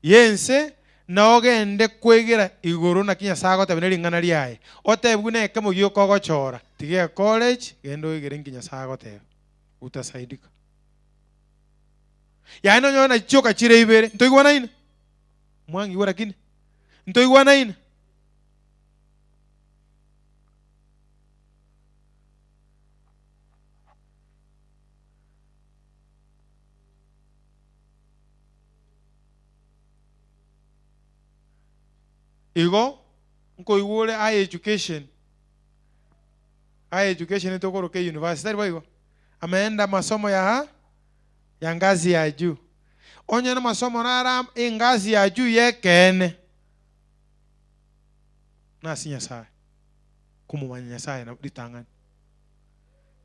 y'ense na ogende kwegera igoro naki Nyasae agoteba ne ring'ana riaye. Otebigwe na ekemo gioka ogochora, tiga ecollege genda oegere nki Nyasae agoteba. Utasaidika. Yaani onyore na chioka chire ibere, ntoigwanaine? Mwang'igwa lakini? Ntoigwanaine? Igo nkoigwa ore high education, high education tokoroka university, tari boigo? Ameenda amasomo ya ya ngazi ya juu. Onye namasomo naro engazi ya juu y'ekeene, nase Nyasaye, komomanya Nyasaye na ritang'ani.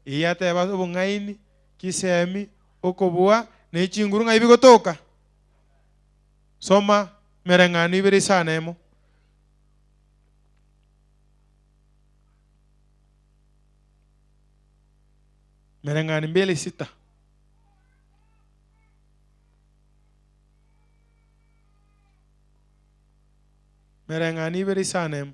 Eyio ateba obong'aini, chisemi, okobua, ne chinguru ng'ai bigotoka? Soma emereng'anio ibere isano emo. Mereng'anio mbili sita. Mereng'anio ibere isano emo.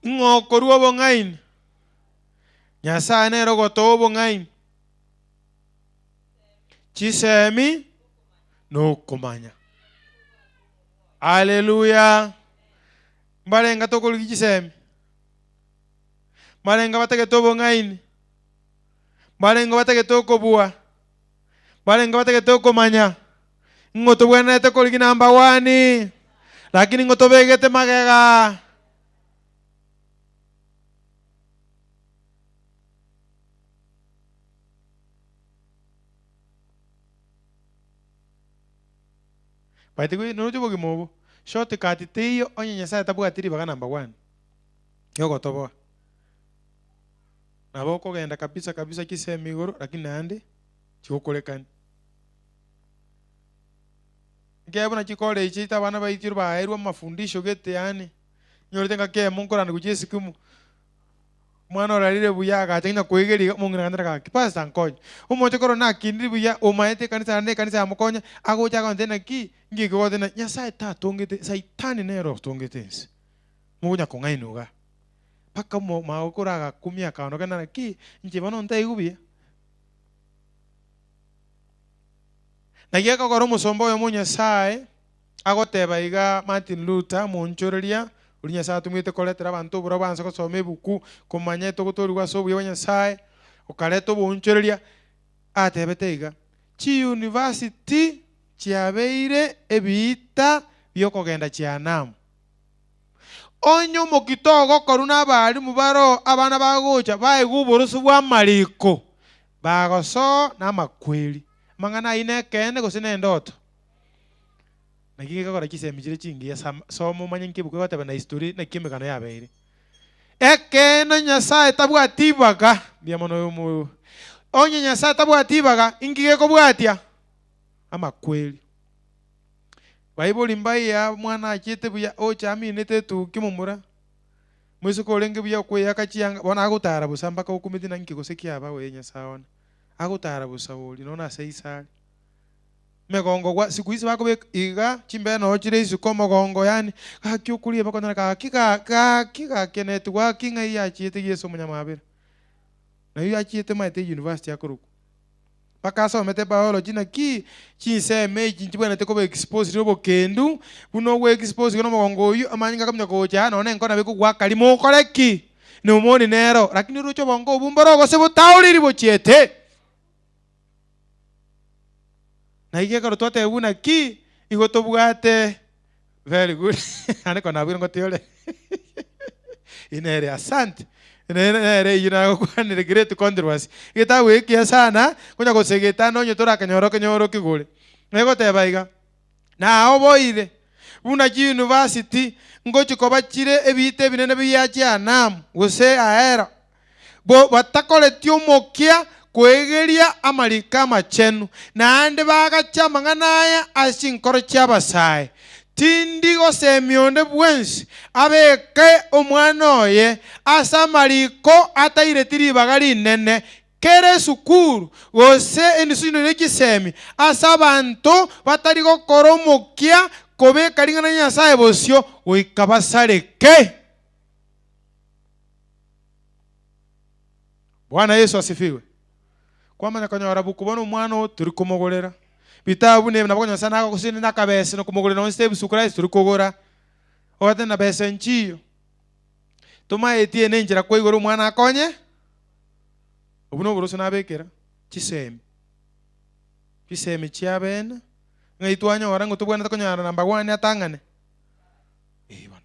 Ng'o okorua obong'aini? Nyasae nere ogotoa obong'aini, chisemi, na okomanya. Haleluya! Mbarenga tokorigia chisemi? Mbarenga batagete obong'aini? Mbarenga batagete okobua? Mbarenge batagete okomanya ng'o tobwenerete korigia number one, lakini ng'o tobegete magega. By the way, noroche obogima obo, shortcut teiyo onye Nyasaye tabwati ribaga number one, yogotoboa. Nabo okogenda kabisa kabisa chisemi igoro lakini naende chigokorekani. Ekiagera buna chikore echi chiaito abana baitwe baerwe amafundisho gete yaani, nyorete ngaki eyemo nkoranda gochia esikimu. Omwana orarire buya agacha ng'ina koegeria iga, omong'ina agantera gaki, Pastor nkonye. Omoche korwa nakindiri buya, omaete ekanisa naende ekanisa yamokonya, agocha agontebia naki, nki eke ogoteba ng'a Nyasaye tatongete, Saitani nere otongete ense. Mokonya kong'ainwa igaa. Mpaka omo magokoro agakumia akaondoka naki, inche bono ntaigu buya. Naki ekogera omosomba oyomo o Nyasae agoteba iga, Martin Luther, omoonchoreria oria Nyasae atomete koretera abanto oborwa banse gosoma ebuku, komanya etogotoorigwa ase obuya bwa Nyasae, okareta oboonchoreria, atebete iga, Chiyunivasiti chiabeire ebiita bi'okogenda chianamu. Onye omokito ogokorwa nabarimu baroo abana bagocha baegwe oboroso bw'amariko, bagosoa namakweri. Amang'ana ayio nekeene gose nendoto? Naki gekogera chisemi chire chingiya sama soma omanye nki ebuku egoteba na history naki emegano yabeire. Ekeene Nyasaye tabwati ibaga, mbuya mono oyo omo onye Nyasaye tabwati ibaga inki gekobwatia? Amakweri. Baibori mbaiya omwana achiete buya ocha aminete etuki momura, moiseke orenge buya okweyaka chianga bono agotara bosa mpaka okumeti na nki gose kiaba oye Nyasaye one. Agotara bosa oria nonya ase ise are. Megongo gwa siku hizi bakobeka iga chimbere noo chire isiko omogongo yaani gaki okoria bakonyora gaki ga gaki gakeneti gwaki ng'ai yachiete Yeso omonyamabera. Nayo yachiete maete university akorokwa. Mpaka asomete biology naki chinsemo echi nchibwenerete koba exposed obokendu buna ogwe expose iga nomogongo oyio amanyinga akamanya gocha aa nonya enkoro nabo ekogwaka rimo okore ki? Pneumonia nero lakini oroche obongo obwo mboro gose botaoriri bochiete. Naki ekero twatebigwa naki igo tobwate very good naende kona nabwire ngotiga ore inere asante nere nere eyio nagokwanire great controversy getagoekia sana konya gosegeta nonye torakanyora okenyoro okigore. Egoteba iga, naoboire buna chiuniversity ngochi koba chire ebiita ebinene bia Jehanamu gose Ahera Bo batakoreti omokia koegeria amariko amachenu, naende bagacha amang'ana aya ase chinkoro chi'abasae. Tindi gosemia onde bwensi abeke omwana oye ase amariko ataireti ribaga rinene, kera esukuru gose enusu ne chisemi ase abanto batari gokora omokia kobeka ring'ana ria Nyasae bosio goika basareke. Bwana Yesu asifiwe. Kwamanya konyora buku bono omwana oo tori komogorera bitabu buna ebi nabo okonyora sana agogosini na akabese na komogorera nonye steps christ tori kogora ogoteba na besa nchiyo. Tomaeti eye nenchera kwaigora omwana akonye obwo noboroso nabekera chisemi chisemi chiabene ng'ai twanyora ng'o tobwenerete konyora number one atang'ane eh bono.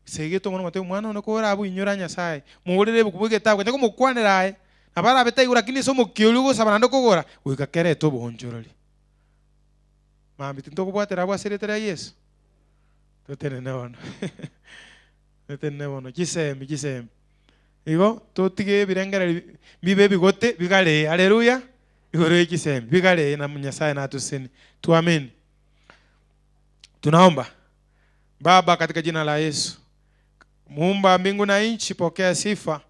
Segete omwana omotebie, Omwana one korabe oinyore Nyasae, mogorere ebuku bwa egetabu, konya komokwanera aye, nabo arabe taigure, lakini ase omokia oria ogosaba naende okogora, goika kerete oboonchorori. Mambia tintokobwatera abwo ase erieta ria Yeso? Totenene bono. Totenene bono, chisemi chisemi. Igo, totige ebirengererio bibe ebigote bigaree, haleluya, igoro ye chisemi, bigaree na Nyasae natosesenie. Tuamini. Tunaomba. Baba, katika jina la Yesu, muumba mbingu na nchi, pokea sifa.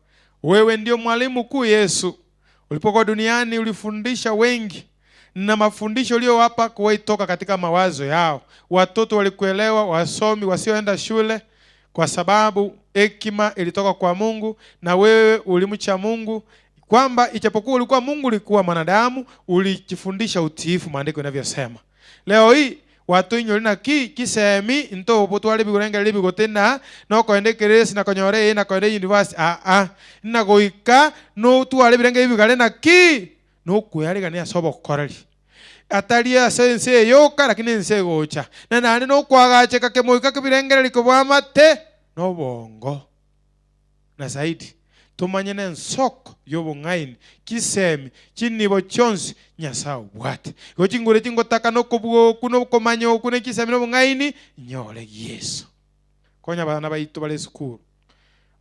Wewe ndio mwalimu mkuu Yesu. Ulipokuwa duniani ulifundisha wengi na mafundisho uliyowapa kuwaitoka katika mawazo yao. Watoto walikuelewa, wasomi, wasioenda shule, kwa sababu hekima ilitoka kwa Mungu na wewe ulimcha Mungu, kwamba ijapokuwa ulikuwa Mungu, ulikuwa mwanadamu, ulijifundisha utiifu, maandiko inavyosema. Leo hii gwatoinyori naki chisemi ntobotware ebigorengererio ebigote na nokoenda ekeresi na konyora eye na koenda university aa na goika notware ebirengererio ebigare naki nokwearegania ase obokoreri atari ase ense eye yoka lakini ense egocha na naende nokoagacheka kemoika kebirengererio kobwamate nobongo. Na zaidi, tomanye nensoko y'obong'aini, chisemi, chinibo chionsi Nyasae obwate. Igo chinguru echi ngotaka nokobua okwo, na okomanya okwo, ne chisemi, na obong'aini, nyore Yeso. Konya abana baito bare esukuru,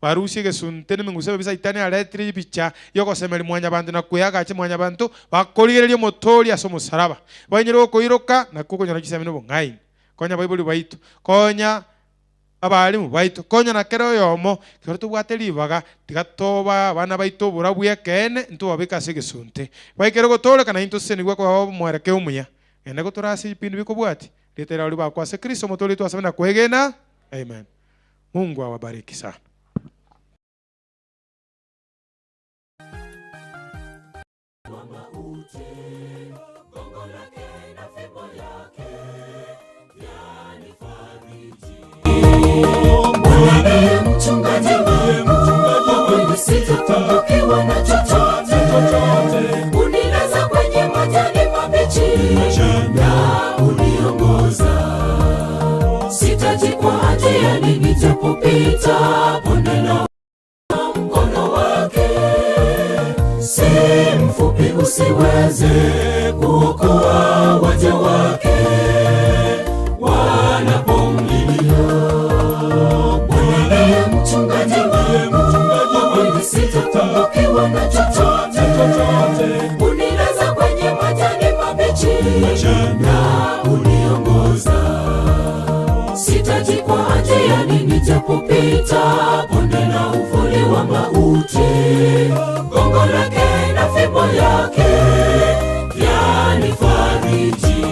barusie egesunte na emeng'uso ebibe Saitani aretire ebicha y'ogosemeria mwanyabanto na kweagacha mwanyabanto, bakorigereria omotoori ase omosaraba. Bainyore okoiroka, nakwo okonyora chisemi na obong'aini. Konya abaibori baito, konya. Abalimu baito, konya na kera oyomo, ekero tobwate ribaga, tiga tobae abana baito oborabu bw'ekeene, ntobabeke ase egesunte. Baikere gotooreka, naintwe tosesenigwe koba omwerekeo omuya. Genda gotore ase ebipindi bikobwatia, rieta riao ribakwe ase Kristo Omotoori oito asabe na kwegena. Amen. Mungu awabariki sana. Bwana mchungaji wangu, sitapungukiwa na chochote. Unilaza kwenye majani mabichi na uniongoza. Sitajikwaa njiani nijapopita bonde la mkono wake si mfupi usiweze kuokoa waja wake wanapomlilia. Bwana ndiye mchungaji wangu, sitapungukiwa na chochote. Unilaza kwenye majani mabichi na uniongoza sitajikwaa njiani nijapopita bonde la uvuli wa mauti. Gongo lake na fimbo yake vyanifariji.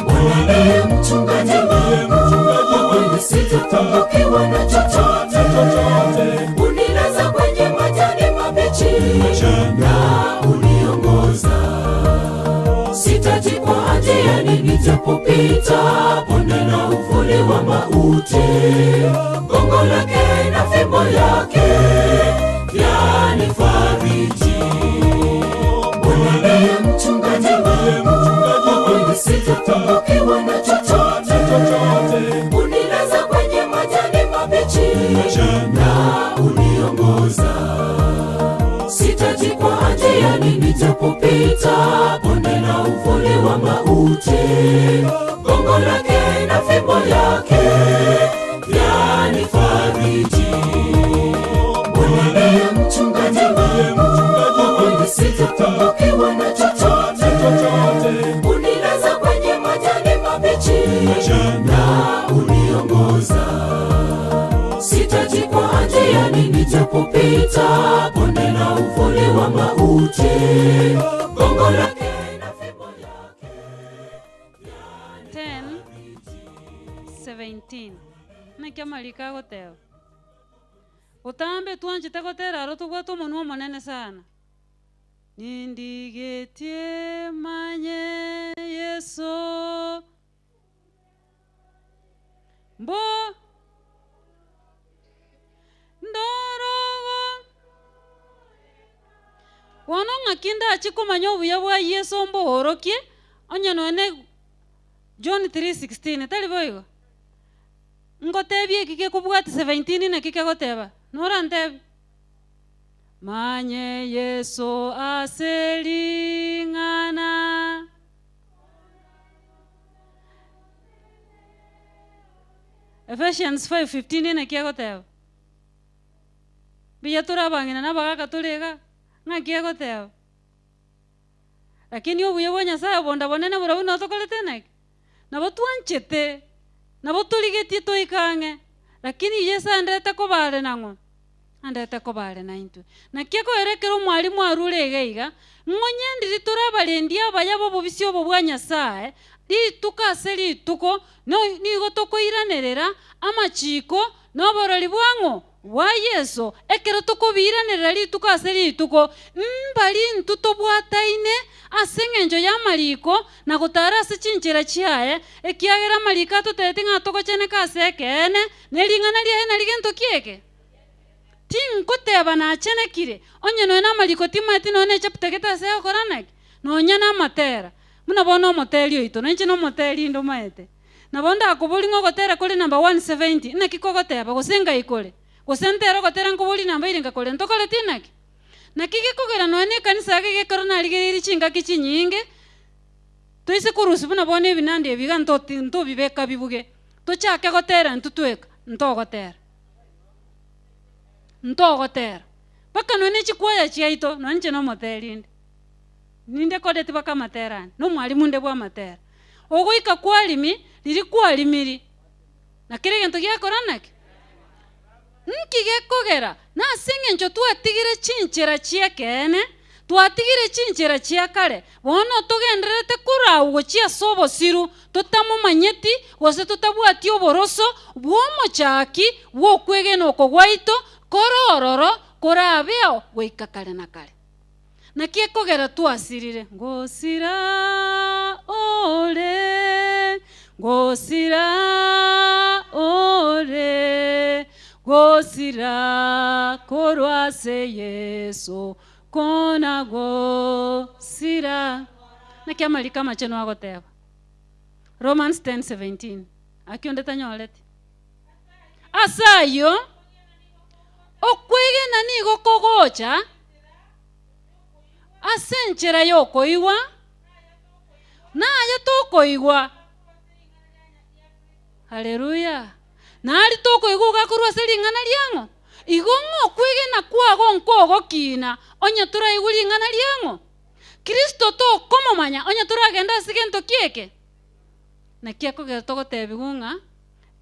Bwana ndiye mchungaji wangu, sitapungukiwa na chochote. Unilaza kwenye majani mabichi na uniongoza sitajikwaa njiani nijapopita bonde la uvuli wa mauti. Gongo lake na fimbo yake vyanifariji. Bwana ndiye mchungaji wangu, sitapungukiwa na chochote. Unilaza kwenye majani mabichi na uniongoza sitajikwaa njiani nijapopita bonde la uvuli wa mauti. Gongo lake na fimbo yake vyanifariji. Bwana ndiye mchungaji wangu, sitapungukiwa na chochote. Unilaza kwenye majani mabichi na uniongoza sitajikwaa njiani nijapopita bonde la uvuli wa mauti. Gongo lake 10 17 naki amariko agoteba otambe twanchete gotera aro tobwate omonwa omonene sana nindigetie manye yeso mbo ndorogo bono ng'aki ndachi komanya obuya bwa yeso mboorokie onye nonye John 3:16 tari boigo ngotebie eki gekobwati 17 naki kegoteba norantebie manye yeso ase ring'ana Ephesians 5:15 naki egoteba mbuya tore abang'ina na abagaka tore iga ng'aki egoteba lakini obuya bwa nyasaye bonda bonene borobwo nabo tokorete naki nabo twanchete nabo torigetie toike ang'e lakini yeso aenderete koba are nang'o aenderete koba are naintwe. Naki ekoera ekero omwalimu arure iga iga, ng'onye ndiri tore abarendi abaya b'obobisi obo bwa Nyasaye, rituko ase rituko, no nigo tokoiranerera amachiko na oborori bwang'o? Bwa Yeso, ekero tokobiiranerera rituko ase rituko, mbari intwe tobwataine ase engencho y'amariko na gotara ase chinchera chiaye, ekiagera amariko atotebeti ng'a togocheneka ase ekeene, ne ring'ana riaye nari gento ki eke? Tinkoteba nachenekire, onye nonya namariko timaeti nonya ne echapter gete ase ogokora naki? Nonya namatera. Buna bono omoteri oito, nainche nomoteri inde omaete. Nabo ndakoborie ng'a ogotera kore number 170, naki kogoteba, gose ngai kore? Gose ntere ogotera nkoborie namba ere ngakore, ntokoreti naki? Naki gekogera nonya na ekanisa ake gekero narigereirie chingaki chinyinge, toise korusia buna bono ebinanda ebi iga ntoti ntobibeka bibuge, tochake gotera intwe tweka, ntogotera. Ntogotera. Mpaka nonya ne chikwaya chiaito, nonya inche nomoteri inde. Nindekodeti mpaka amatera ane, na omwalimu onde bwa amatera. Ogoika kwarimi, riria kwarimiri. Na kera egento giakora naki? Nki gekogera? Nase engencho twatigire chinchera chi'ekeene, twatigire chinchera chia kare, bono togendererete korau gochia ase obosiru, totamomanyeti, gose totabwati oboroso bw'omochaki bw'okwegena oko gwaito, kore ororo, korabeo goika kare na kare. Naki ekogera twasirire? Ngosira ore, ngosira ore, gosira korwa ase Yeso, kona gosira. Naki amariko amachenu agoteba? Romans 10:17. Aki onde tanyoreti? Ase ayio, okwegena nigo kogocha ase enchera y'okoigwa, na aye tokoigwa. Haleluya! Nari tokoigwa ogakorwa ase ring'ana riang'o? Igo ng'a okwegena kwago nkogokina onye toraigwe ring'ana riang'o? Kristo tokomomanya onye toragende ase gento kieke? Naki ekogera togotebigwa ng'a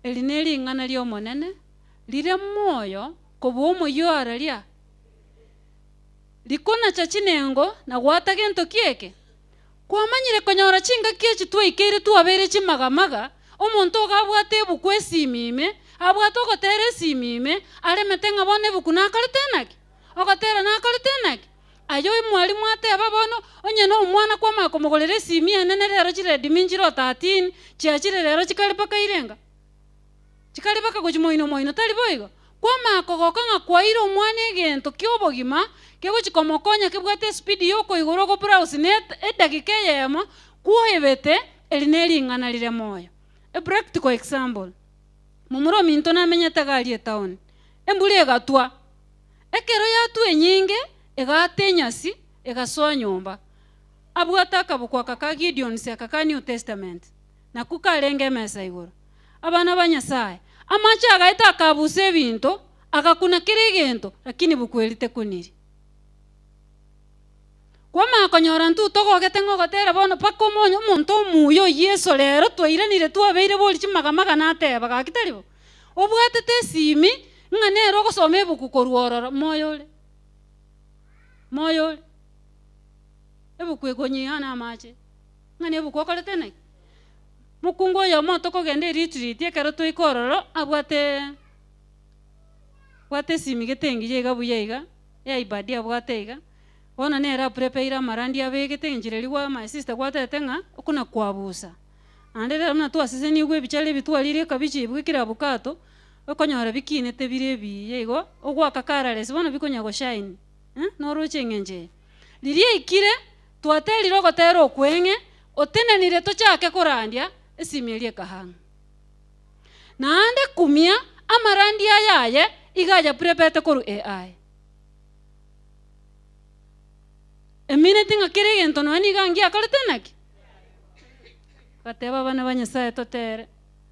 eri nering'ana ri'Omonene rire moyo kobua omoyio araria, rikonacha chinengo na gwata gento kieke? Kwamanyire konyora chingaki echi twaikeire twabeire chimagamaga, omonto iga abwate ebuku esimi ime, abwate ogotera esimi ime, aremete ng'a bono ebuku nakorete naki? Ogotera nakorete naki? Aye omwalimu ateba bono, onye nomwana kwamanya komogorera esimi enene rero chiredmi nchire o 13, chiachire rero chikare mpaka irenga? Chikare mpaka gochia moino moino, tari boigo? Kwamanya kogoka ng'a kwaeire omwana egento ki'obogima kegochia komokonya kebwate espeed yokoigora ogobrowse na edagika eyemo, kwoebete, eri nering'ana rire moyo. A practical example, momura ominto namenyete iga aria etown, embura egatwa, Ekero yatwa enyinge, egaata enyasi, egasoa nyomba. Abwate akabuku aka ka Gideons aka ka New Testament, nakwo karenge emesa igoro. Abana ba Nyasae, amache agaeta akabusa ebinto, agakuna kera egento, lakini buku eri tekuniri. Kwamanya konyora ntwe togogete ng'a ogotera bono mpaka omonye omonto omuya o Yeso rero twairanire twabeire bori chimagamaga nateba gaki tari bo? Obwatete esimi ng'a nere ogosoma ebuku korwa ororo, moyo ore? Moyo ore? Ebuku ekonyiha na amache, ng'a nebuku okorete naki? Mokungu oyomo tokogenda eretreat ekero twaika ororo abwate abwate esimi gete engiya iga buya iga, eipad abwate iga, bono nere aprepaire amarandi abegete enchera eria gwa my sister gwatebete ng'a okona kwabusa. Naende rero buna twasesenigwe ebichare ebi twariire ekabichi ebi bwekire abukato, okonyora bikinete bire ebiya igo, ogoaka kararesi bono bikonya goshine eh, noroche eng'encho eye. Riria aikire, twaterire ogotera okweng'e, otenenire tochake korandia, esimi eria ekahang'a. Naende kumia, amarandi aya aye, iga ayaprepete korwa AI. Emineti ng'a kera egento nonya nigo angiakorete naki? Agateba abana ba Nyasaye totere,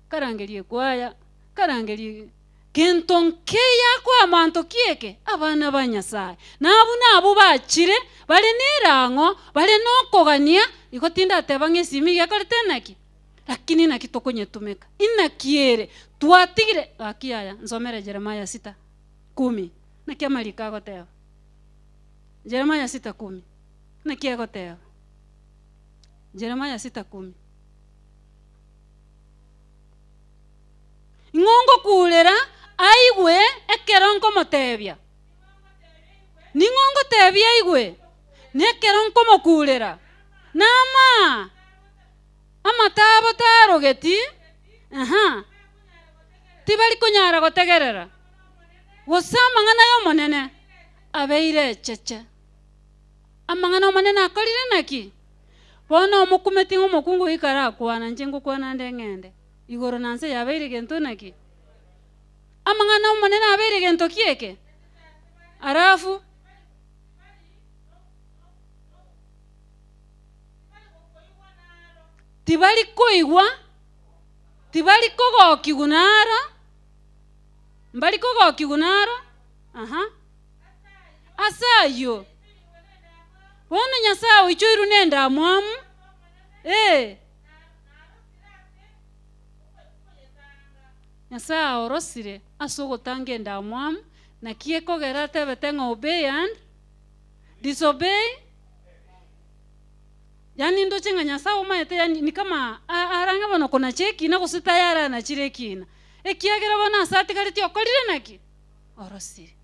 karangeria ekwaya, karangeria gento nkeiyo akoa abanto ki eke? Abana ba Nyasaye. Na abwo nabwo bachire, bare nerang'o, bare nokogania, igo tindateba ng'a esimi iga ekorete naki? Lakini naki tokonyetumeka? Inaki ere? Twatigire, gaki yaya, nsomere Jeremiah sita kumi, naki amariko agoteba? Jeremiah sita kumi, naki egoteba? Jeremiah sita kumi. Ing'o ngokuurera aigwe ekero nkomotebia? Ning'o ngotebia aigwe nekero nkomokuurera? Naama! Amato abo tarogeti, aha, tibari konyara gotegerera, gose amang'ana y'Omonene abeire echeche. Amang'ana Omonene akorire naki? Bono omokumeti ng'a omokungu oyo ikarakwana, inche ngokwana nde ng'ende. Igoro na nse yabeire gento naki? Amang'ana Omonene abeire gento ki eke? Alafu tibari koigwa, tibari kogokigwa naro, mbari kogokigwa naro, aha. Ase ayio, bono Nyasae oichoirwe nendamwamu, ee. Nyasae orosire ase ogotanga endamwamu, naki ekogera atebete ng'a obey and disobey, yaani ndoche ng'a Nyasae omanyete yaani ni kama arange bono konacha ekina gose tayari anachire ekina, ekiagera bono ase atigaretie okorire naki? Orosire.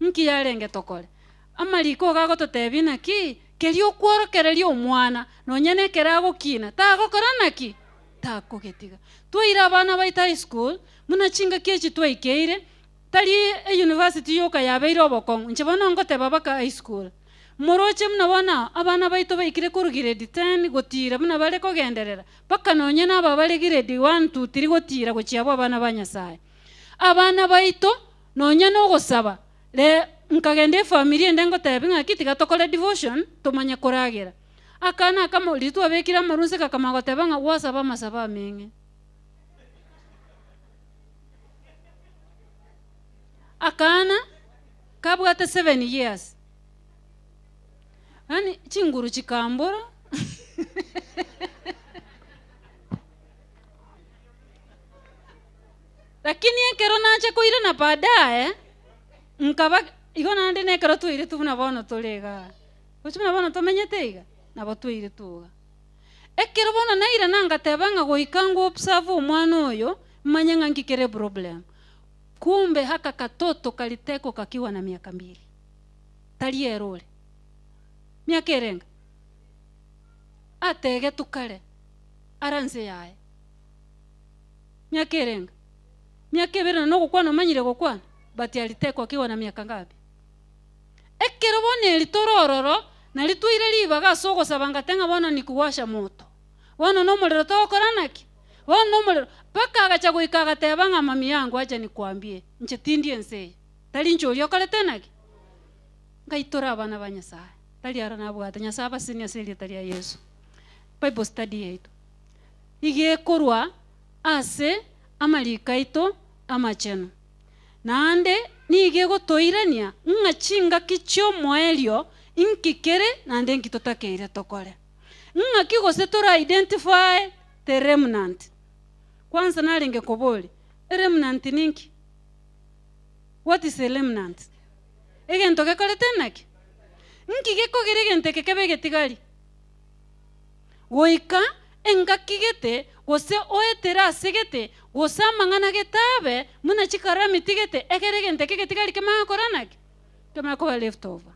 Nki yarenge tokore? Amariko iga agototebia naki, keria okworokereria omwana, nonya nekero agokina, tagokora naki? Takogetiga. Twaire abana baito high school, buna chingaki echi twaikeire, tari euniversity yoka yabeire obokong'u, inche bono ngoteba baka high school. Moroche buna bono abana baito baikire korwa grade ten gotira buna bare kogenderera, baka nonya na aba bare grade one, two, three gotira gochia abwo abana ba Nyasaye. Abana baito nonya nogosaba, re nkagenda efamiri ende ngotebi ng'aki tiga tokore devotion tomanye koragera. Akana akamo riria twabekire amarwa inse kakamanya goteba ng'a gwasaba amasabo ameng'e. Akana kabwate seven years, yaani chinguru chikambora Lakini ekero nacha koirana baadaye, nkaba igo naende na ekero twairetwe buna bono tore igaa, roche buna bono tomenyete iga, nabo twairetwe iga. Ekero bono nairana ngateba ng'a goika ngo observe omwana oyo, manye ng'a nki kere eproblem. Kumbe aka katoto karitekwa kakiwa na miaka mbili, tari ere ore. Miaka erenga? Ategetwe kare, ara nse yaye. Miaka erenga? Miaka ebere na nogokwana omanyire gokwana, but alitekwa akiwa na miaka ngapi? Ekero bono eri tore ororo, nari toire ribaga ase ogosaba ngate ng'a bono nikuwasha moto. Bono nomorero togokora naki? Bono nomorero, mpaka agacha goika agateba ng'a mami yangu acha nikuambie, inche tindi ense eye, tari inche oria okorete naki? Ngai tore abana ba Nyasaye, tari aro nabwate, Nyasaye abasenie ase erieta ria Yeso. Bible study yaito. Iga ekorwa ase amariko aito amachenu. Naende nigo egotoirania ng'a chingaki chi'omoerio inki kere naende inki totakeire tokore. Ng'aki gose tora identify the remnant. Kwanza narenge koboria, eremnant ninki? What is a remnant? Egento gekorete naki? Nki gekogera egento eke kebe egetigari? Goika engaki gete, gose oetere ase gete, gose amang'ana gete abe buna chikaramiti gete, ekero egento eke getigari kemanye gokora naki? Kemanye koba left over.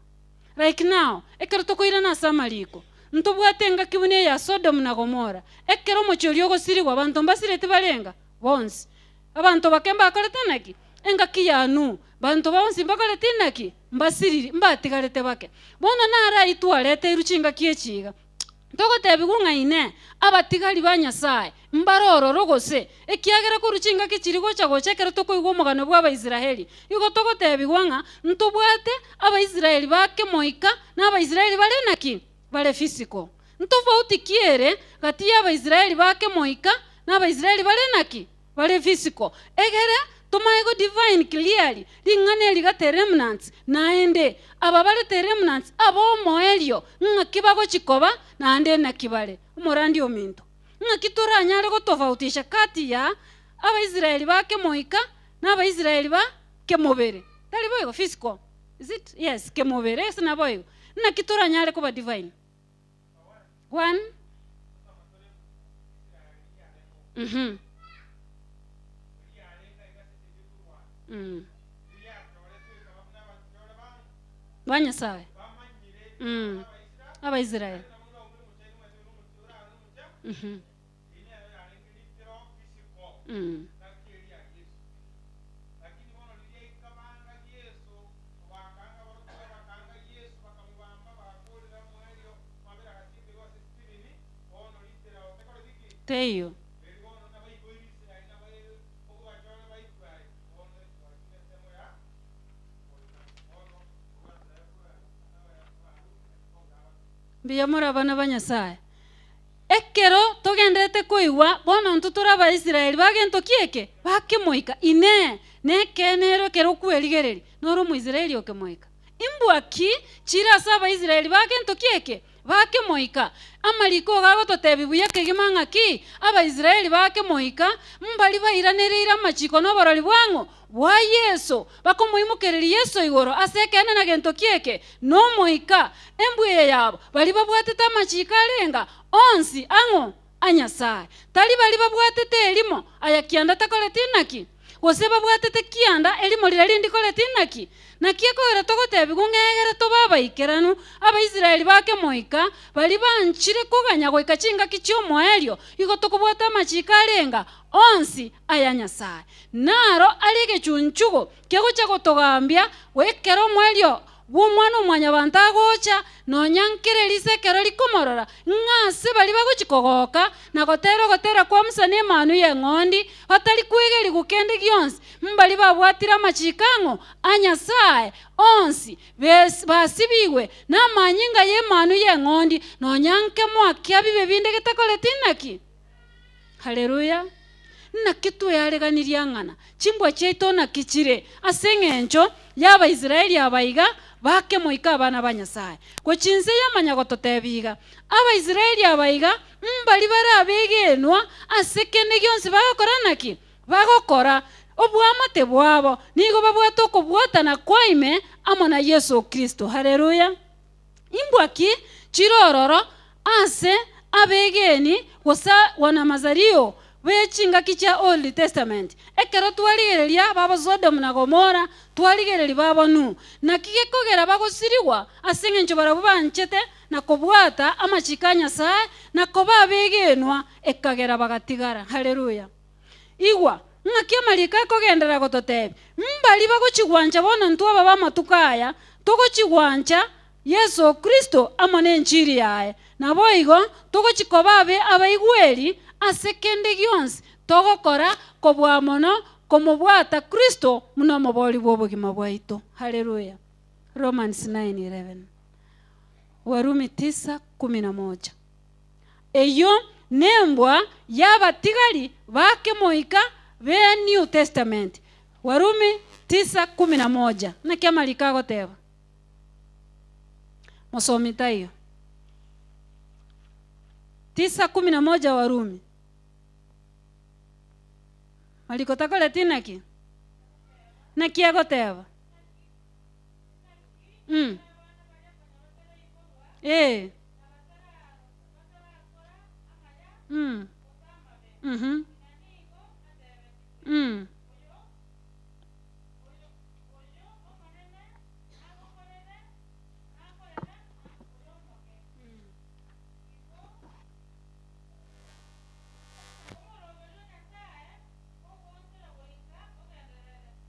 Like now, ekero tokoirana ase amariko, ntobwate engaki buna eya Sodom na Gomora, ekero omochie oria ogosirigwa, abanto mbasireti barenga? Bonsi. Abanto bake mbakorete naki? Engaki ya Nuhu, banto bonsi mbakoreti naki? Mbasiriri, mbatigarete bake. Bono naro ayio twareteirwe chingaki echi iga, togotebigwa ng'a inee, abatigari ba Nyasae mbare ororo gose? Ekiagera korwa chingaki chiri gocha gocha ekero tokoigwa omogano bw'Abaisraeli, igo togotebigwa ng'a ntobwate Abaisraeli ba kemoika na Abaisraeli bare naki? Bare physical. Ntofauti ki ere gati y'Abaisraeli ba kemoika na Abaisraeli bare naki? Bare physical. Egere tomae go define clearly ring'ana eri gati remnants, naende aba barete remnants ab'omoerio ng'aki bagochi koba naende naki bare. Omorandi ominto, ng'aki toranyare gotofautisha kati ya Abaisraeli ba kemoika na Abaisraeli ba kemobere? Tari boigo? Physical. Is it? Yes, kemobere, ase naboigo. Naki toranyare koba divine? One. Mhm. Mm. Ba Nyasaye. Mm. Abaisraeli. Mhm. Mm. Teiyo. Mbuya more abana ba Nyasaye. Ekero togendererete koigwa, bono intwe tore Abaisraeli ba gento ki eke? Ba kemoika. Inee! Nekeene ero ekero okwerigereria, nore Omoisraeli okemoika? Imbwa ki chire ase Abaisraeli ba gento ki eke? Bakemoika. Amariko iga agototebia buya kegima ng'aki Abaisraeli bakemoika mbari bairanereire amachiko na oborori bwang'o? Bwa Yeso. Bakomoimokereria Yeso igoro ase ekeene na gento ki eke? Nomoika. Embwa eye yabo, baria babwatete amachiko arenga onsi ang'o? A Nyasae. Tari baria babwatete erimo, aya kianda takoreti naki? Gose babwatete kianda, erimo riria rindi koreti naki? Naki ekogera togotebigwa ng'a egere tobe abaikeranu, Abaisraeli ba kemoika, baria banchire koganya goika chingaki chi'omoerio, igo tokobwata amachiko arenga onsi aya Nyasae. Naro are egechunchugo kegocha gotogambia goikera omoerio bw'Omwana-o-mwanyabanto agocha, nonya nkere riso ekero rikomorora, ng'a ase baria bagochia kogoka na gotera ogotera kwa Musa na Emanwa y'Eng'ondi, batari kwegerigwa kende gionsi, mbaria babwatire amachiko ang'o a Nyasae onsi, basibigwe namanyinga y'Emanwa y'Eng'ondi, nonya nkemoa kia bibe binde getakoreti naki? Haleluya! Naki tweareganirie ang'ana, chimbwa chiaito naki chire ase engencho y'Abaisraeli aba iga bakemoika abana ba Nyasae. Gochia inse yamanya gototebia iga, Abaisraeli aba iga mbari bare abegenwa ase kende gionsi bagokora naki? Bagokora. Oboamate bwabo nigo babwate okobwatana kwa ime amo na Yeso Kristo. Haleluya! Imbwa ki chire ororo ase abegeeni gose wanamazario be chingaki chia Old Testament? Ekero twarigereria babo Sodom na Gomora, twarigereria babo Nuhu. Naki gekogera bagosirigwa? Ase engencho barabwo banchete na kobwata amachiko a Nyasae na koba abegenwa, ekagera bagatigara. Haleluya! Igwa, ng'aki amariko akogenderera gototebia, Mbari bagochigwancha bono intwe aba b'amatuko aya, togochigwancha Yeso Kristo amo nenchiri yaye. Naboigo togochi koba abe abaigweri ase kende gionsi togokora kobua mono komobwata Kristo buna omobori bw'obogima bwaito. Haleluya! Romans 9:11 Warumi tisa kumi na moja. Eyio nembwa y'abatigari ba kemoika be New Testament. Warumi tisa kumi na moja. Naki amariko agoteba? Mosomi taiyo. Tisa kumi na moja Warumi. Mariko takoreti naki? Naki agoteba? Mm. Eh. Mm. Mhm. Mm.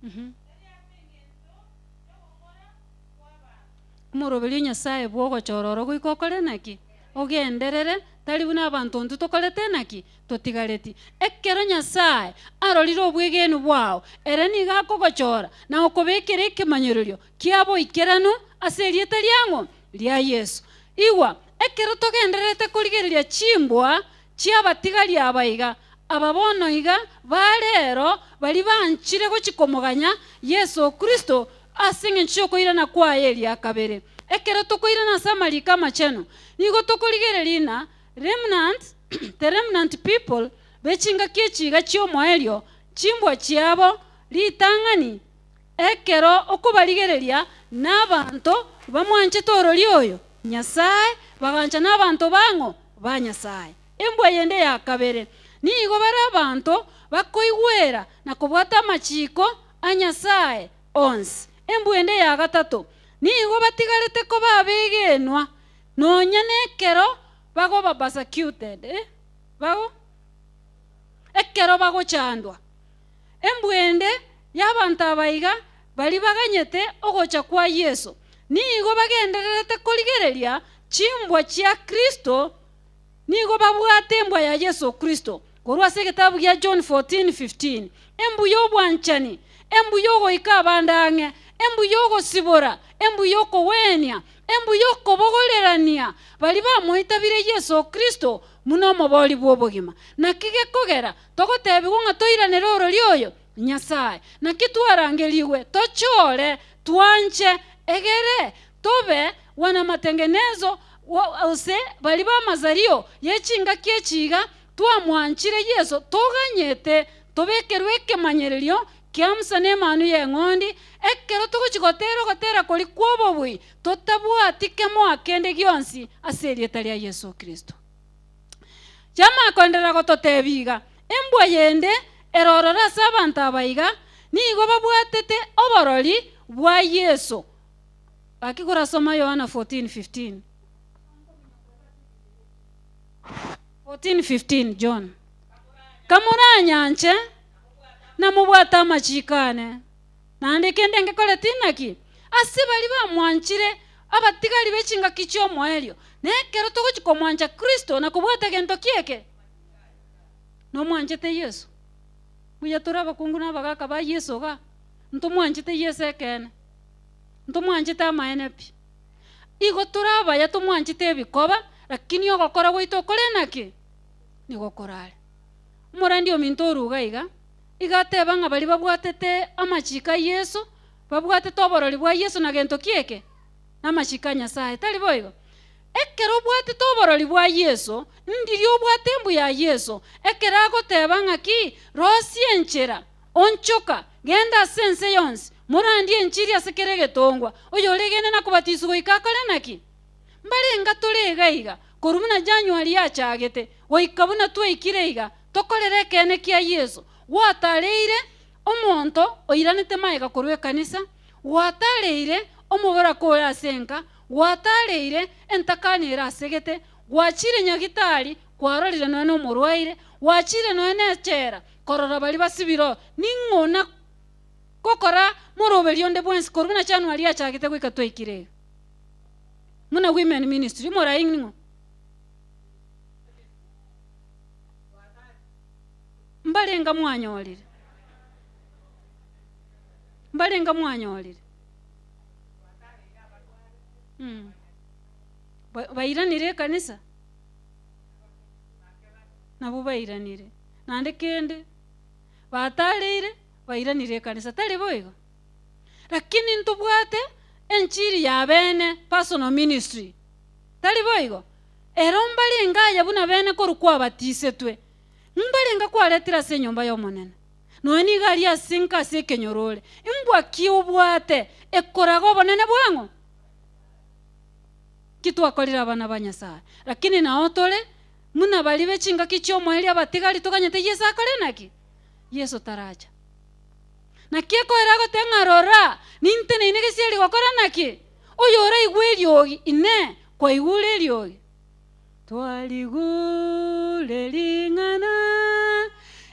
Mhm. Omoroberio o Nyasae bw'ogochora oro goika okore naki? Ogenderere, tari buna abanto intwe tokorete naki? Totigareti. Ekero Nyasae arorire obwegenu bwao, ere nigo akogochora na gokobekera ekemanyererio kia boikeranu ase erieta riang'o? Ria Yeso. Igwa, ekero togendererete korigereria chimbwa chi'abatigari aba iga, aba bono iga ba rero baria banchire gochia komoganya Yeso Kristo ase engencho y'okoirana kwaye eria kabere. Ekero tokoirana ase amariko amachenu, nigo tokorigereria ng'a remnant, the remnant people, be chingaki echi iga chi'omoerio, chimbwa chiabo ritang'ani ekero okobarigereria nabanto bamwanchete orori oyo, Nyasae, bagancha nabanto bang'o? Ba Nyasae. Embwa yende ya kabere, nigo bare abanto bakoigwera na kobwata amachiko a Nyasae onsi. Embwa ende ya gatato, nigo batigarete koba abegenwa nonya nekero bagoba persecuted, eh, bago, ekero bagochandwa. Embwa ende y'abanto aba iga baria baganyete ogocha kwa Yeso, nigo bagendererete korigereria chimbwa chia Kristo, nigo babwate embwa ya Yeso Kristo korwa ase egetabu gia John 14:15, Embu y'obwanchani, embu y'ogoika abande ang'e, embu y'ogosibora, embu y'okogwenia, embu y'okobogorerania baria bamoitabire Yeso Kristo buna omobori bw'obogima. Naki gekogera togotebigwa ng'a toiranere orori oyo? Nyasae. Naki twarangerigwe tochore, twanche, egere tobe wana matengenezo. Gose baria b'amasario ye chingaki echi iga, twamwanchire Yeso, toganyete tobekerwe ekemanyererio kia Musa na Emanu y'Eng'ondi, ekero togochia gotera ogotera koria kw'obobui, totabwati kemoa kende gionsi ase erieta ria Yeso Kristo. Yamanya koenderera gototebia iga, Embwa yende ere ororo ase abanto aba iga, nigo babwatete oborori bwa Yeso. Gaki korasoma Yohana 14:15. 14:15, John. Kamoranyanche, namobwate amachiiko ane. Naende kende ngekoreti naki? Ase baria bamwanchire, abatigari be chingaki chi'omoerio. Na ekero togochia komwancha Kristo na kobwata gento ki eke? Nomwanchete Yeso? Mbuya tore abakungu na abagaka ba Yeso igaa? Ntomwanchete Yeso ekeene? Ntomwanchete amaene pi? Igo tore abaya tomwanchete ebikoba, lakini ogokora gwaito okore naki? Nigo korare. Omorandi ominto oruga iga, iga ateba ng'a baria babwatete amachiko a Yeso, babwatete oborori bwa Yeso na gento ki eke? Namachiko a Nyasaye, tari boigo? Ekero obwatete oborori bwa Yeso, ndiria obwate embu ya Yeso, ekero agoteba ng'aki, Rosia enchera, onchoka, genda ase ense yonsi, morandie enchiri ase kera egetongwa, oyoregene na kobatiswa goika akore naki? Mbarenga tore iga iga, korwa buna January yachagete, goika buna twaikire iga, tokorere ekeene kia Yeso, gwatareire omonto oiranete magega korwa ekanisa, gwatareire omoboraka ore ase enka, gwatareire entakana ere asegete, gwachire nyagitari, kwarorire nonya nomorwaire, gwachire nonya nechela, korora baria basibire oo, ning'o na gokora moroberio onde bwensi korwa buna January yachagete goika twaikire iga. Buna women ministry, morai ning'o? Mbarenga mwanyorire? Mbarenga mwanyorire? Mm. Ba- Bairanire ekanisa? Nabwo bairanire. Naende kende, batareire, bairanire ekanisa, tari boigo? Lakini ntobwate enchiri ya bene, personal ministry, tari boigo? Ero mbarenge aye buna bene korwa kwabatisetwe, mbarenge kwaretire ase enyomba y'Omonene, nonya nigo aria ase inka ase ekenyoro ore, imbwa ki obwate ekoraga obonene bwang'o? Nki twakorire abana ba Nyasaye? Lakini nao tore buna baria be chingaki chi'omoerio abatigari toganyete Yeso akore naki? Yeso taracha. Naki ekoera agoteba ng'a rora, ninteneine gesieri gokora naki? Oyoraigwe eriogi, Inee, kwaigure eriogi? Twarigure ring'ana,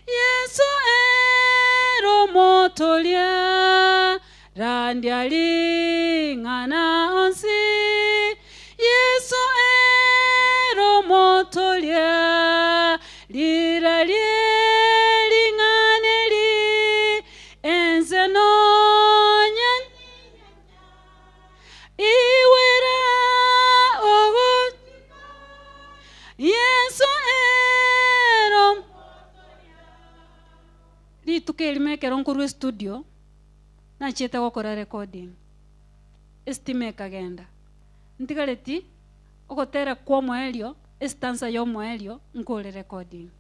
Yeso ere omotoria, randia ring'ana onsi, Yeso ere omotoria, rirarie ring'ana eri, ense nonya Igwera ogochika Yeso ero. Rituko erimo ekero nkorwa estudio, nachiete gokora recording, estima ekagenda, ntigareti ogotera kwa omoerio, estanza ya omoerio nkore recording.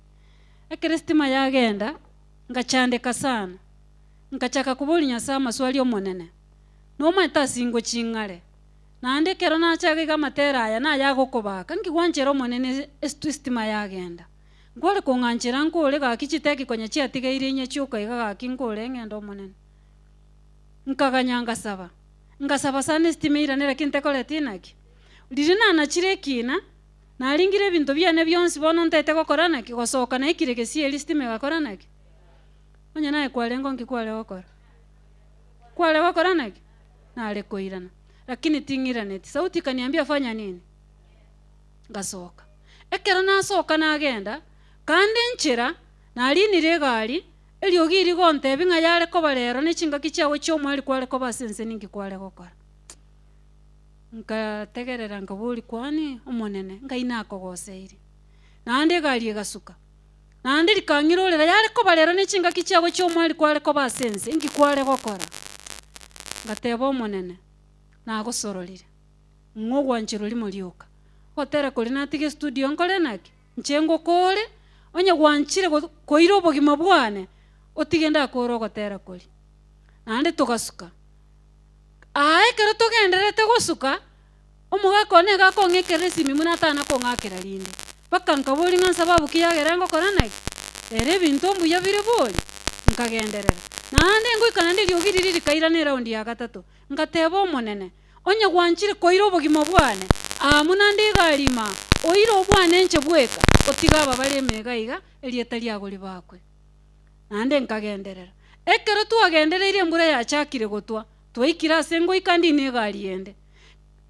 Ekero estima yagenda, ngachandeka sana, nkachaka koboria Nyasaye amaswali omonene. Nomanyete ase ingo ching'are. Naende ekero nachaga iga amatera aya naye agokobaaka, nki gwanchera Omonene estima yagenda? Nkware kong'anchera nkore gaki chiteki konya chiatigaire inye chioka iga gaki nkore ng'ende Omonene. Nkaganya ngasaba, ngasaba sana estima eirane lakini tekoreti naki? Riria nanachire ekina, naringire ebinto biane bionsi bono ntaete gokora naki? Gosoka naikire gesieri estima egakora naki? Onye naye kwarenge nki kware gokora? Kware gokora naki? Nare koirana. Lakini ting'iraneti. Sauti ikaniambia fanya nini? Ngasoka. Ekero nasoka nagenda, kande nchera, narinire egari, eriogi eri gontebia ng'a yare koba rero ne chingaki chiago chi'omoerio kware koba ase ense ninki kware gokora. Nkategerera nkaboria kwani Omonene, ngai nakogoseiri? Naende egari egasuka. Naende rikang'irorera, yare koba rero ne chingaki chiago chi'omweri kware koba ase ense, inki kware gokora? Ngateba, Omonene, nagosororire, ng'a ogwancherwa rimo rioka. Ogotera koria natiga estudio nkore naki? Inche ngokore, onye gwanchire go koira obogima bwane, otige ndakore ogotera koria. Naende togasuka. Aa ekero togendererete gosuka, omogaka one nigo akong'ekerera esimi buna atana kong'akera rinde. Mpaka nkaboria ng'a nsababu ki yagera ngokora naki? Rero ebinto mbuya bire bori? Nkagenderera. Naende ngoika naende eriogi riria rikairana eraundi ya gatato. Ngateba Omonene, onye gwanchire koira obogima bwane, aa buna nde egari ime aa, oire obwane inche bweka, otige aba bare ime iga iga, erieta riago ribakwe. Naende nkagenderera. Ekero twagendereire embura yachakire gotwa, twaikire ase ngoika ndine egari ende.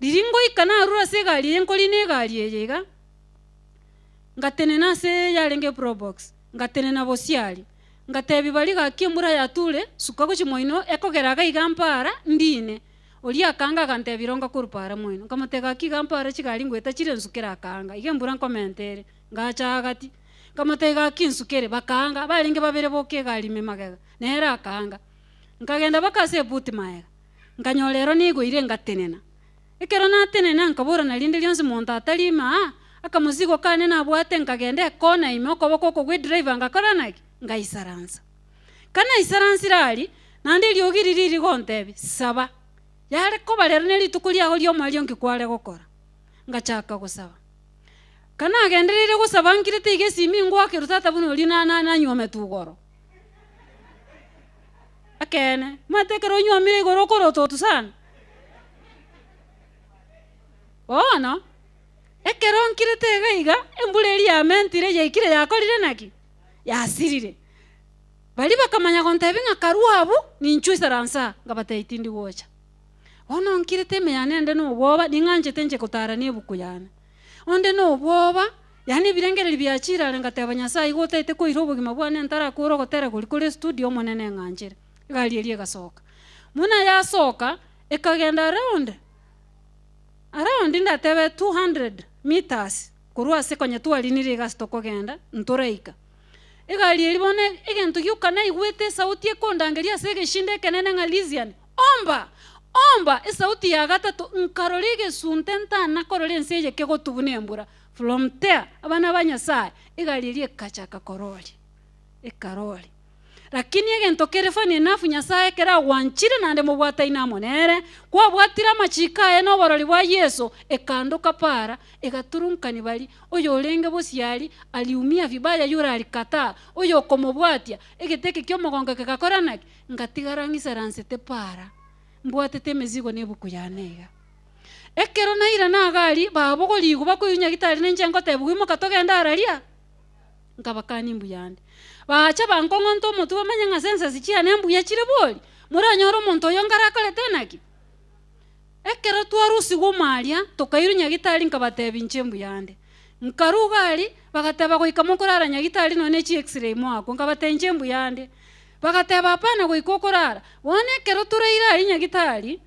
Riria ngoika narure ase egari eye nkorina egari eye iga, ngatenena ase yarenge eprobox, ngatenena bosio aria, ngatebia baria gaki embura yature, suka gochia moino ekogera iga iga mpara ndine. Oria akanga agantebia ronga korwa para moino. Nkamotebia gaki iga mpara chigari ngoeta chire nsukere akaanga, iga embura nkomenta ere. Ngacha agati, nkamotebia gaki nsukere, bakaanga, barenge babere boka egari ime magega, nere akaanga. Nkagenda mpaka ase ebuti magega, nkanyora ero nigoire ngatenena. Ekero natenena nkaborana rinde rionsi monto atari ime aa, akamosigo kane nabwate nkagenda ekona ime okoboko oko gwe driver ngakora naki? Ngaisaransa. Kanaisaransire aria, naende eriogi riria rigontebia, saba. Yare koba rero nerituko riago ri'omoerio nki kware gokora? Ngachaka gosaba. Kanagendereire gosaba nkirete iga esimi ngoakerwa tata buna oria na na nanywometwe igoro. Ekeene, omanyete ekero onywomire igoro okorota otu sana. Bono, ekero nkirete iga iga, embura eria yamentire yaikire yakorire naki? Yasirire. Baria bakamanya gontebia ng'a karue abwo, ninchwe isaranse aa, nkabatebia tindi gocha. Bono nkirete ime yane inde nobwoba, ning'anchete inche kotara na ebuku yane. Onde nobwoba, yaani ebirengererio biachire are ngateba Nyasaye igo otaete koira obogima bwane ntarakora ogotera koria kore estudio Omonene ng'anchere. Egari eria egasoka. Buna yasoka, ekagenda around, around ndatebe 200 meters korwa ase konya twarinire iga ase tokogenda, ntoraika. Egari eria bono egento gioka naigwete esauti ekondangeria ase egeshinde ekenene ng'a Lisian, omba! Omba! Esauti ya gatato, nkarora egesunte ntanakorora ense eye kegotubuna buna embura. From there, abana ba Nyasaye, egari eria ekachaka kororia, ekaroria. Lakini egento kere funny enough Nyasaye ekero agwanchire naende mobwataine amo nere, kwabwatire amachiko aye na oborori bwa Yeso, ekandoka para, egaturunkani baria, oyorenge bosiari aliumia vibaya yule alikataa, oyokomobwatia, egete eke ki'omogongo kegakora naki? Ngatigara ng'isaransete para, mbwatete emezigo na ebuku yane iga. Ekero nairana iga aria, babogorigwe bakoirwa nyagitari ninche ngotebigwa imoka togende araria. Nkabakania mbuyande. Baacha bankong'onta omotwe bamanye ng'a senses chiane mbuya chire bori, moranyore omonto oyo nkarakorete naki? Ekero twarusigwe omoaria, tokairwa nyagitari nkabatebia inche mbuyande. Nkarwa iga aria, bagateba goika mokorara nyagitari nonya ne chi x-ray moakwe, nkabatebia inche mbuyande. Bagateba hapana goika okorara. Bono ekero toraire aria nyagitari,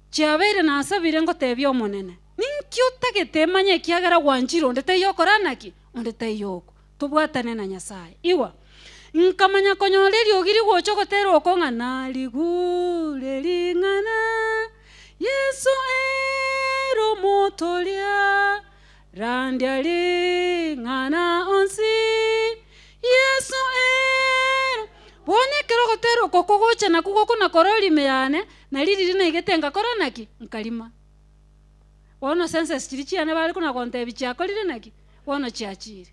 chiabeire nasabire ngotebia Omonene, ninki otagete manye ekiagera gwanchire onde taiyo okora naki? Onde taiyo oko. Tobwatane na Nyasae. Igwa, nkamanya konyora eriogi rigocha ogotera oko ng'a narigure ring'ana, Yeso ere omotoria, randia ring'ana onsi, Yeso ere. Bono ekero ogotera oko kogocha nakwo gokona korora ime yane, nari riria naigete ngakora naki? Nkarima. Bono senses chiria chiane bare kona gontebia chiakorire naki? Bono chiachire.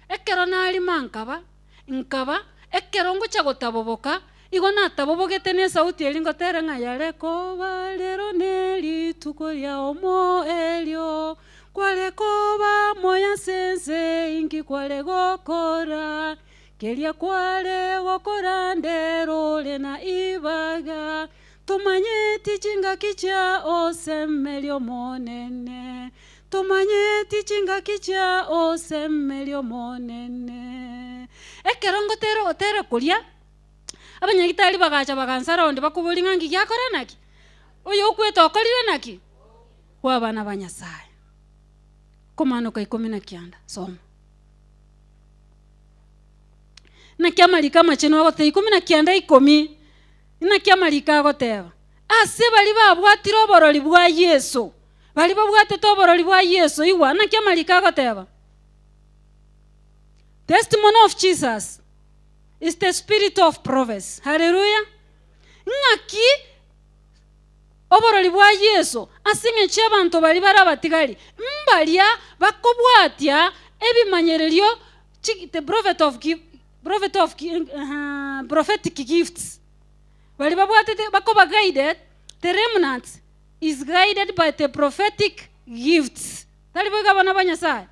Ekero narima nkaba, nkaba, ekero ngocha gotaboboka, igo natabobogete na esauti eria ngotera ng'a yare koba rero ne rituko ria omoerio, kware koba moyo ase ense inki kware gokora, keria kware gokora ndero ore na ibaga, tomanyeti chingaki chia osemeria Omonene, tomanyeti chingaki chia osemeria Omonene. Ekero ngotera ogotera koria, abanyagitari bagacha bagansara onde bakoboria ng'a nki giakora naki? Oyo okwete okorire naki? Kwa abana ba Nyasaye. Komanoka ikomi na kianda, soma. Naki amariko amachenu agoteba ikomi na kianda ikomi, naki amariko agoteba, ase baria babwatire oborori bwa Yeso, Baria babwatete oborori bwa Yeso, igwa, naki amariko agoteba? Testimony of Jesus is the spirit of prophecy. Haleluya! Ng'aki oborori bwa Yeso ase eng'encho y'abanto baria bare abatigari, mbaria bakobwatia ebimanyererio chi the prophet of gi prophet of gi prophetic gifts. Baria babwatete bakoba guided, the remnant is guided by the prophetic gifts. Tari boigo abana ba Nyasaye?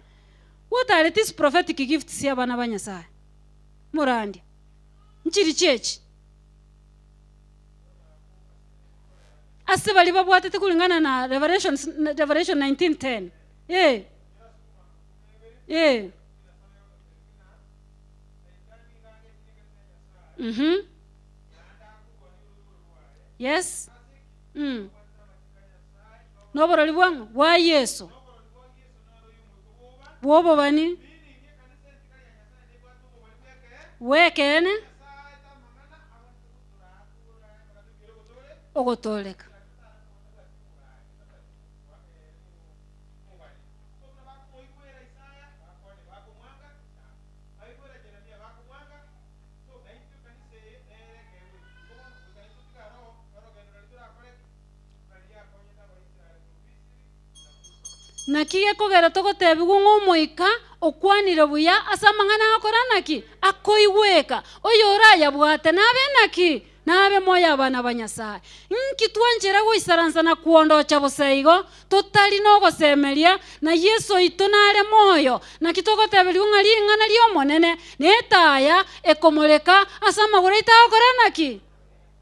What are these prophetic gifts abana ba Nyasaye? Morandia. Nchiri chiechi? Ase baria babwatete kulingana na Revelations, Revelation 19:10. Eh. Eh. Mhm. Yes. Mm. Noborori bwang'o? Bwa Yeso. Bw'obobani. Bw'ekeene. Ogotooreka. Naki gekogera togotebigwa ng'a Omoika okwanire buya ase amang'ana agokora naki? Akoigweka. Oyorayabwate nabe naki? Nabe moyo abana ba Nyasae. Inki twanchera goisaransa na kwondocha bosa igo, totari nogosemeria, na Yeso oito nare moyo? Naki togoteberigwa ng'a ring'ana ri'Omonene netaya ekomoreka ase amagoro aito agokora naki?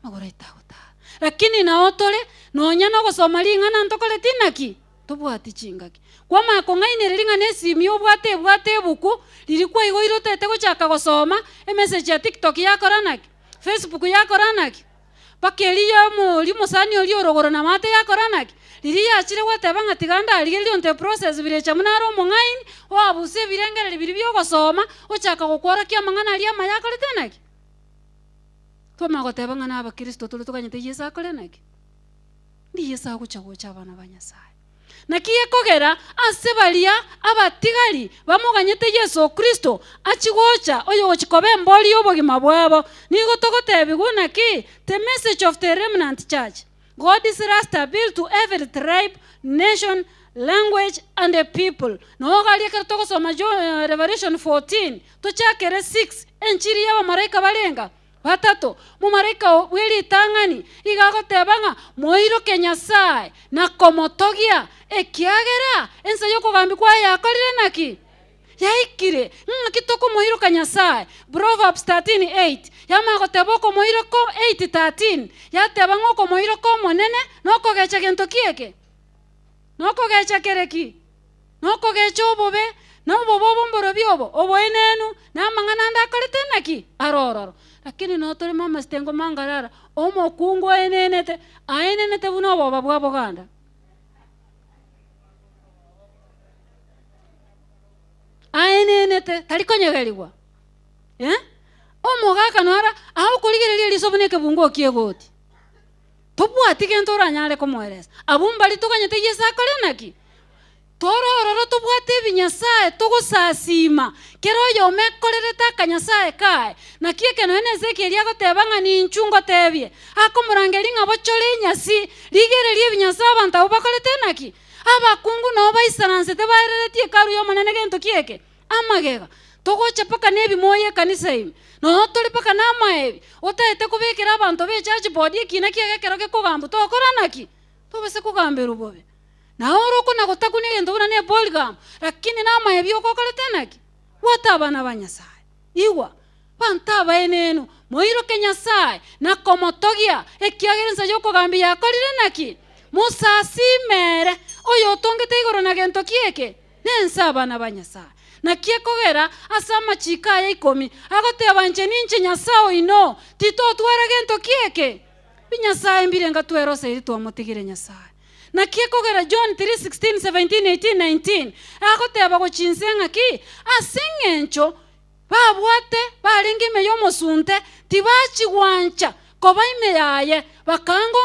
Amagoro aito agotara. Lakini nao tore, nonya nogosoma ring'ana ntokoreti naki? Tobwati chingaki. Kwamanya kong'ainereria ng'a nesimi obwate ebwate ebuku, riria kwaigoire otagete gochaka gosoma, emessage ya tiktok yakora naki? Facebook yakora naki? Mpaka eria oria omosani oria orogoro na maate yakora naki? Riria yachire gwateba ng'a tiga ndarigererie onto eprocess birecha buna are omong'aini, oabusa ebirengererio biria biogosoma, ochaka gokworokia amang'ana aria amaya akorete naki? Twamanya goteba ng'a na abakristo tore toganyete Yeso akore naki? Ndi Yeso agocha gocha abana ba Nyasaye. Naki gekogera ase baria abatigari bamoganyete Yeso Kristo achie gocha, oyogochia koba embori y'obogima bwabo, nigo togotebigwa naki, The message of the remnant church, God's last appeal to every tribe, nation, language and people. Nogaria ekero togosoma Revelation 14, tochakere 6, enchiri y'abamaraika barenga? Batato, momaraika bwe ritang'ani iga agoteba ng'a moiroke Nyasae na komotogia, ekiagera ensa y'okogambia kwaye yakorire naki? Yaikire. Ng'aki tokomoiroka Nyasae? Proverbs 13:8 yamanya goteba okomoiroka 8:13 yateba ng'a okomoiroka Omonene nokogecha gento ki eke? Nokogecha kere ki? Nokogecha obobe, na obobe obo mborobio obo, oboenenu, na amang'ana ande akorete naki? Are ororo. Lakini noo toreme amasitengo mangarara, omokungu oenenete, aenenete buna oboba bwa boganda. Aenenete, tari konyegerigwa. Eh? Omogaka noro agokorigereria eriso buna ekebunguo ki'egoti. Tobwati gento oranyare komoeresa. Abwo mbaria toganyete Yeso akore naki? Tore ororo tobwate ebinyasae togosasiima, kera oyomo ekorerete akanyasae kaye. Naki eke nonya na Ezekieli agoteba ng'a ninchu ngotebie, akomorangeria ng'a bochore enyasi, rigereria ebinyasae abanto abwo bakorete naki? Abakungu nao baisaransete baereretie hekalu y'Omonene gento ki eke? Amagega. Togocha mpaka nebimoyo ekanisa ime, nonya tore mpaka namaebi, otagete kobekera abanto b'echurch board ekina kiaye ekero gekogambwa togokora naki? Tobase kogamberwa bobe. Naye ore okona gotakuna egento buna ne polygamous, lakini namaebi okokorete naki? Bwata abana ba Nyasaye. Igwa, banto abaenenu, moiroke Nyasaye, na komotogia, ekiagera ensa y'okogambia yakorire naki? Mosasime ere, oyotongete igoro na gento ki eke? Nense abana ba Nyasaye. Naki ekogera ase amachiko aya ikomi agoteba inche ninche Nyasaye oino, titotwara gento ki eke? Binyasaye mbirenga tweroseiri twamotigire Nyasaye. Naki ekogera John 3:16, 17, 18, 19 agoteba gochia inse ng'aki? Ase eng'encho babwate barenge ime y'omosunte, tibachigwancha. Koba ime yaye, bakaanga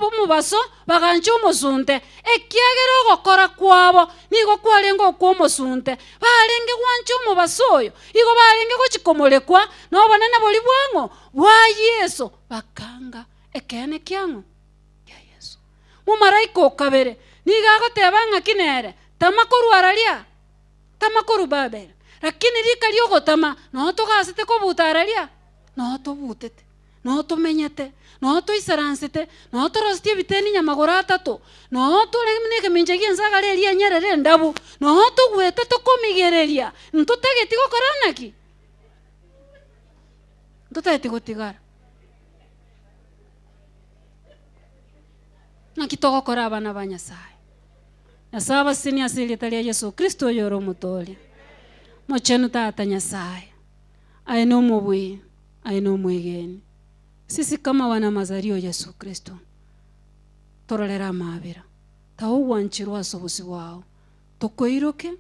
omobaso, bagancha omosunte, ekiagera ogokora kwabo nigo kwarenge okw'omosunte. Barenge gwancha omobaso oyo, igo barenge gochia komorekwa nobonene boria bwang'o? Bwa Yeso. Bakaanga ekeene kiang'o? Kia Yeso. Momaraika o kabere nigo agoteba ng'aki nere, Tama korwa araria, tama korwa Babeli. Lakini rika ri'ogotama noo togasete kobuta araria, noo tobutete, noo tomenyete, noo toisaransete, noo torosetie ebiteni nyamagoro atato, noo tore buna ekemincha gi'ensagara eria enyerere endabu, noo togwete tokomigereria, ntotageti gokora naki? Ntotageti gotigara. Naki togokora abana ba Nyasae? Nyasae abasesenie ase erieta ria Yeso Kristo oyore Omotooria. Mochenu Tata Nyasae, aye nomobui, aye nomwegeni. Sisi kama wana mazario Yeso Kristo, tororere amaabera, taogwancherwa ase obosio bwao, tokoiroke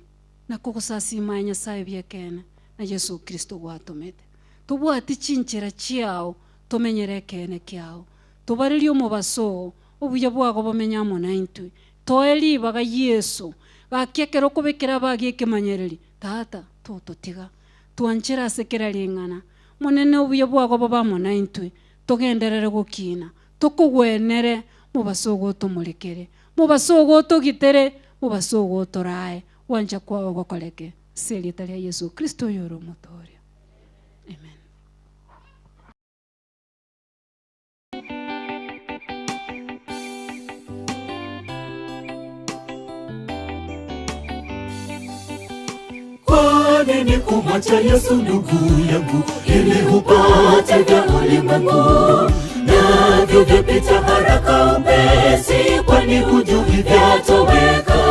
na kogosasiima aye Nyasae bi'ekeene na Yeso Kristo gwatomete. Tobwati chinchera chiao, tomenyere ekeene kiao. Tobarerie omobaso oo, obuya bwago bomenye amo naintwe. Toe ribaga Yeso, gaki ekero okobekera abagi ekemanyereri, Tata, tototiga. Twanchere ase kera ring'ana. Monene obuya bwago bobe amo naintwe, togenderere gokina, tokogwenere, mobaso ogo otomorekere, mobaso ogo otogitere, mobaso ogo otorae, gwancha kwao gokoreke, ase erieta ria Yeso Kristo oyore Omotooria. Amen. Kwa nini kumwacha Yesu ndugu yangu, ili upate vya ulimwengu? Navyo vyapita haraka upesi, kwani hujui vyatoweka.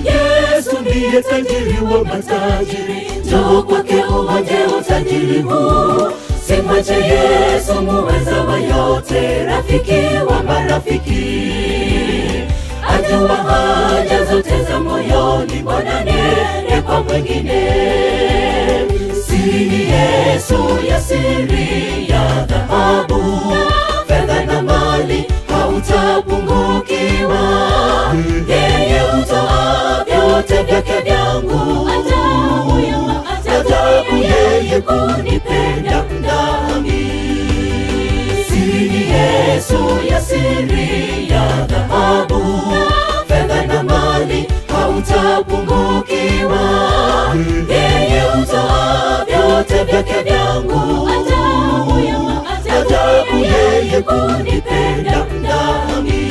Yesu ndiye tajiri wa matajiri, njoo kwake uonje utajiri huu. Simwache Yesu muweza wa yote, rafiki wa marafiki ajua haja zote za moyoni, mbona niende kwa mwingine? Siri ni Yesu ya siri ya dhahabu, fedha na mali hautapungukiwa. Yeye hutoa vyote vyake vyangu, ajabu yeye kunipenda mdhambi. Siri ni Yesu ya siri ya dhahabu, fedha na mali hautapungukiwa. Yeye hutoa vyote vyake vyangu, ajabu yeye kunipenda mdhambi.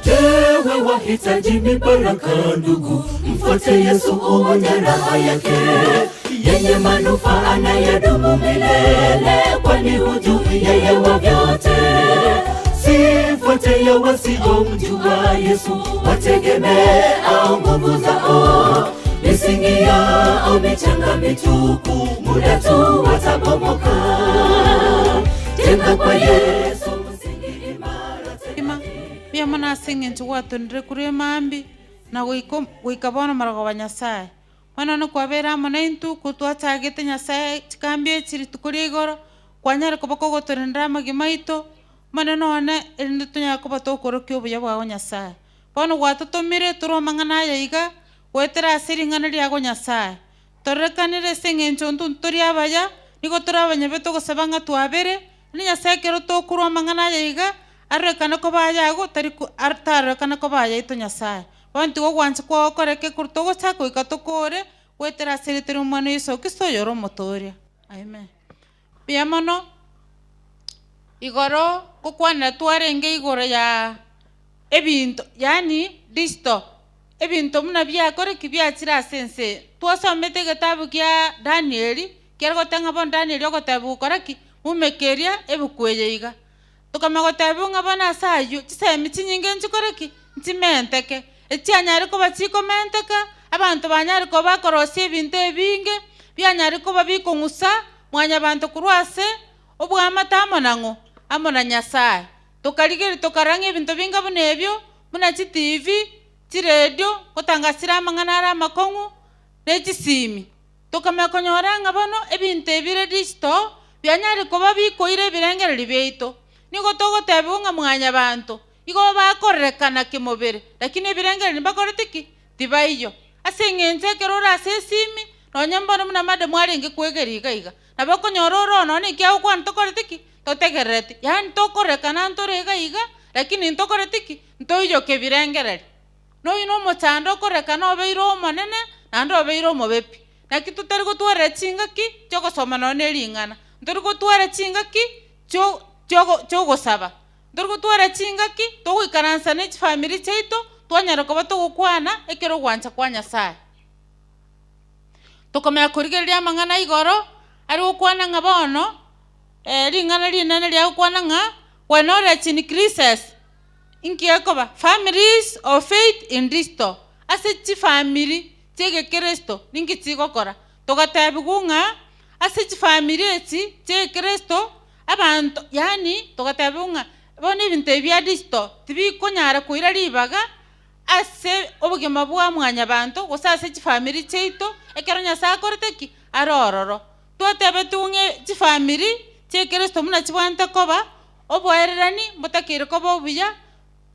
Jewe wahitaji mibaraka ndugu, mfuate Yesu uonje raha yake yenye manufaa na yadumu milele, kwani hujui yeye wa vyote. Sifuate ya wasiomjua Yesu, wategemee au nguvu zao, misingi yao michanga mitupu, muda tu watabomoka. Jenga kwa Yesu msingi imara Ima, mbuya mono ase eng'encho gwatonire korwa emambi, na goika goika bono marogoba Nyasaye. Bono nokwabera amo na intwe, ko twachagete Nyasaye chikambi echi rituko ria igoro, kwanyare koba kogotorendera amagima aito, monene one erinde tonyare koba tokorokia obuya bwago Nyasaye. Bono gwatotomire tore amang'ana aya iga, goetera ase ring'ana riago Nyasaye. Torerekanire ase eng'encho intwe ntori abaya, nigo tore abanyabe togosaba ng'a twabere, na Nyasaye ekero tokorwa amang'ana aya iga, arorekane koba ayago tari ko tarorekane koba ayaito Nyasaye. Bono tiga ogwancha kwao koreke korwa togochaka goika tokore, goetera ase erieta ria Omwana Yeso Kristo oyore Omotoria. Amen. Mbuya mono, igoro ngokwanera twarenge igoro ya ebinto yaani digital, ebinto buna biakore ki biachire ase ense eye. Twasomete egetabu kia Danieli, kiare goteba ng'a bono Danieli ogotebiwa kora ki? Umekeria ebuku eye iga. Tokamanya gotebiwa ng'a bono ase aywo, chisemi chinyinge nchikore ki? Nchimenteke. Echianyare koba chikomenteka, abanto banyare koba bakorosia ebinto ebinge, bianyare koba bikong'usa mwanyabanto korwa ase. Obwamate amo nang'o? Amo na Nyasae. Tokarigereria tokarora ng'a ebinto binga buna ebio, buna chitivi, chiredio, gotangasire amang'ana are amakong'u, ne chisimi. Tokamanya konyora ng'a bono ebinto ebi bire digital bianyare koba bikoira ebirengererio biaito. Nigo togotebiwa ng'a mwanyabanto igo bakorerekana kemobere, lakini ebirengererio mbakoreti ki? Tibaiyo. Ase eng'encho ekero ore ase esimi, nonya mbono buna madam arenge koegeria iga iga, nabo okonyora ore oo nonya eki agokwana tokoreti ki? Totegerereti. Yaani tokorerekana ntore iga iga, lakini ntokoreti ki? Ntoiyoke ebirengererio. Noyio nomochando okorekana obeire omonene, naende obeire omobe pi. Naki totari gotwarera chingaki chi'ogosoma nonya ne ring'ana, ntori gotwara chingaki chio chiogo chi'ogosaba, ntori gotwara chingaki togoikaransa ne chifamiri chiaito, twanyara koba togokwana ekero ogwancha kwa Nyasae. Tokomanya korigereria amang'ana igoro, are gokwana ng'a bono, ring'ana rinene riagokwana ng'a when knowledge increases, Inki gekoba? Families of faith in digital, ase chifamiri chi'egekeresto ninki chigokora? Togatebigwa ng'a ase chifamiri echi chi'egekeresto abanto yaani togatebigwa ng'a bono ebinto ebi bia digital tibikonyara koira ribaga ase obogima bwa mwanyabanto gose ase chifamiri chiaito ekero Nyasaye akorete ki? Are ororo. Twatebetiwe ng'a chifamiri chi'ekeresto buna chibwenerete koba, Oboererani mbotakeire koba obuya,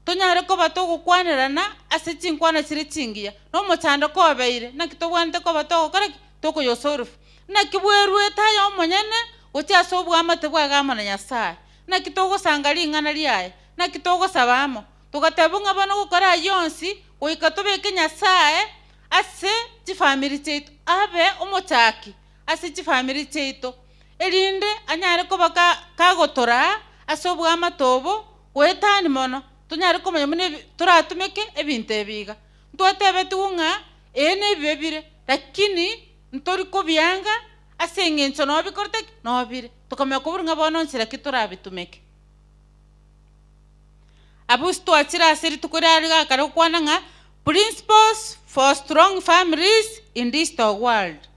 tonyare koba togokwanerana ase chinkwana chire chingiya, na omochandoko obeire, naki tobwenerete koba togokora ki? Tokoyosorufu. Naki bweruete aye omonyene gochia ase oboamate bwage amo na Nyasae? Naki togosanga ring'ana riaye? Naki togosaba amo? Togateba ng'a bono gokora ayio onsi, goika tobeke Nyasae ase chifamiri chiaito, abe omochaki ase chifamiri chiaito, erinde anyare koba kagotoraa ase oboamate obo goetania mono, tonyare komanya buna toratumeke ebinto ebi iga. Ntwatebetigwe ng'a ee nebibe bire, lakini ntori kobianga ase eng'encho noo bikorete ki? Noo bire. Tokamanya koborwa ng'a bono nchera ki torabitumeke. Abwo twachire ase rituko riare rigakare gokwana ng'a Principles for strong families in digital world.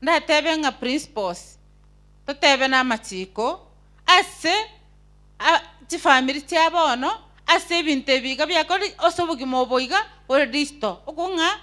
Ndatebe ng'a principles, totebe na amachiko ase chifamiri chia bono, ase ebinto ebi iga biakorire ase obogima obo iga bore digital. Okwo ng'a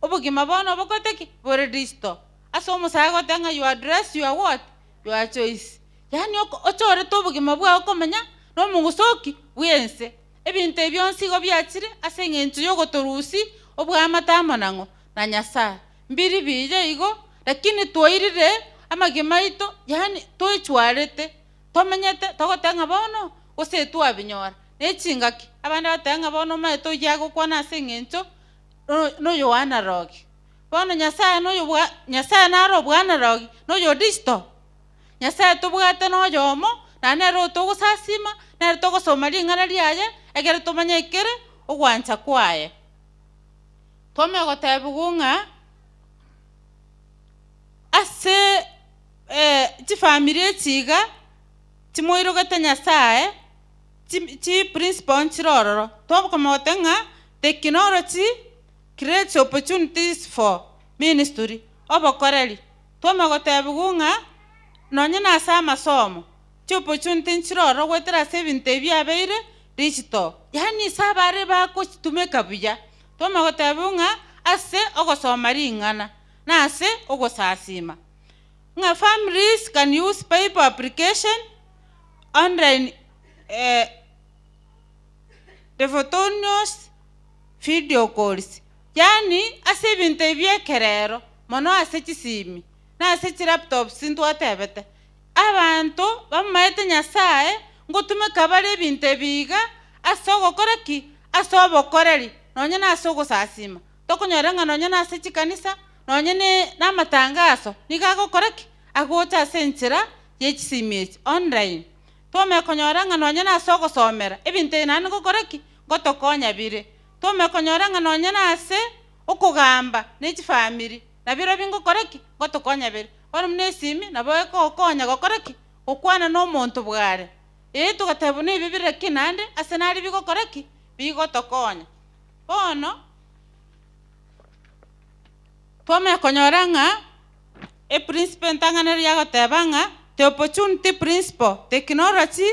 obogima bono bokorete ki? Bore digital. Ase omosae agoteba ng'a your dress your what? Your choice. Yaani ochorete obogima bwao komenya na omoguso ki? Bwense. Ebinto ebi bionsi igo biachire ase eng'encho y'ogotorusia oboamate amo nang'o? Na Nyasae. Mbiri biya igo, lakini twairire amagima aito, yaani toechwarete, tomenyete, togoteba ng'a bono gose twabinyora. Ne chingaki, abande bagoteba ng'a bono omanyete oyio agokwana ase eng'encho noyo o analogi. Bono Nyasae noyo bwa Nyasae naro obwa analogi, noyo o digital. Nyasae tobwate noyomo, na nere oyo togosasima, nere togosoma ring'ana riaye, ekero tomanye ekere ogwancha kwaye. Twamanya gotebigwa ng'a ase chifamiri echi iga, chimoirogete Nyasae, chi principle nchire ororo. Twakomanya goteba ng'a technology creates opportunities for ministry, obokoreri. Twamanya gotebigwa ng'a nonye na ase amasomo, chiopportunity nchire ororo goetera ase ebinto ebi biabeire digital, yaani ase abare bagochitumeka buya. Twamanya gotebigwa ng'a ase ogosoma ring'ana na ase ogosasima, ng'a families can use bible application, online devotionals, video calls, yaani ase ebinto ebi bia ekerero mono ase chisimi na ase chilaptops ntwatebete, abanto bamaete Nyasaye ngotumeka bare ebinto ebi iga ase ogokora ki? Ase obokoreri nonye na ase ogosasima. Tokonyora ng'a nonye na ase chikanisa nonye na amatangaso nigo agokora ki? Agocha ase enchera ye chisimi echi online. Twamanya konyora ng'a nonye na ase ogosomera ebinto ebi naende ngokora ki? Ngotokonya bire. Twamanya konyora ng'a nonye na ase okogamba ne chifamiri nabirobio ngokora ki? Ngotokonya bire. Bono buna esimi nabo ekogokonya gokora ki? Gokwana na omonto bware. Ee, togateba buna ebi bire ki naende ase nare bigokora ki? Bigotokonya. Bono, twamanya konyora ng'a eprinciple entang'ani ere yagoteba ng'a. the opportunity principle, technology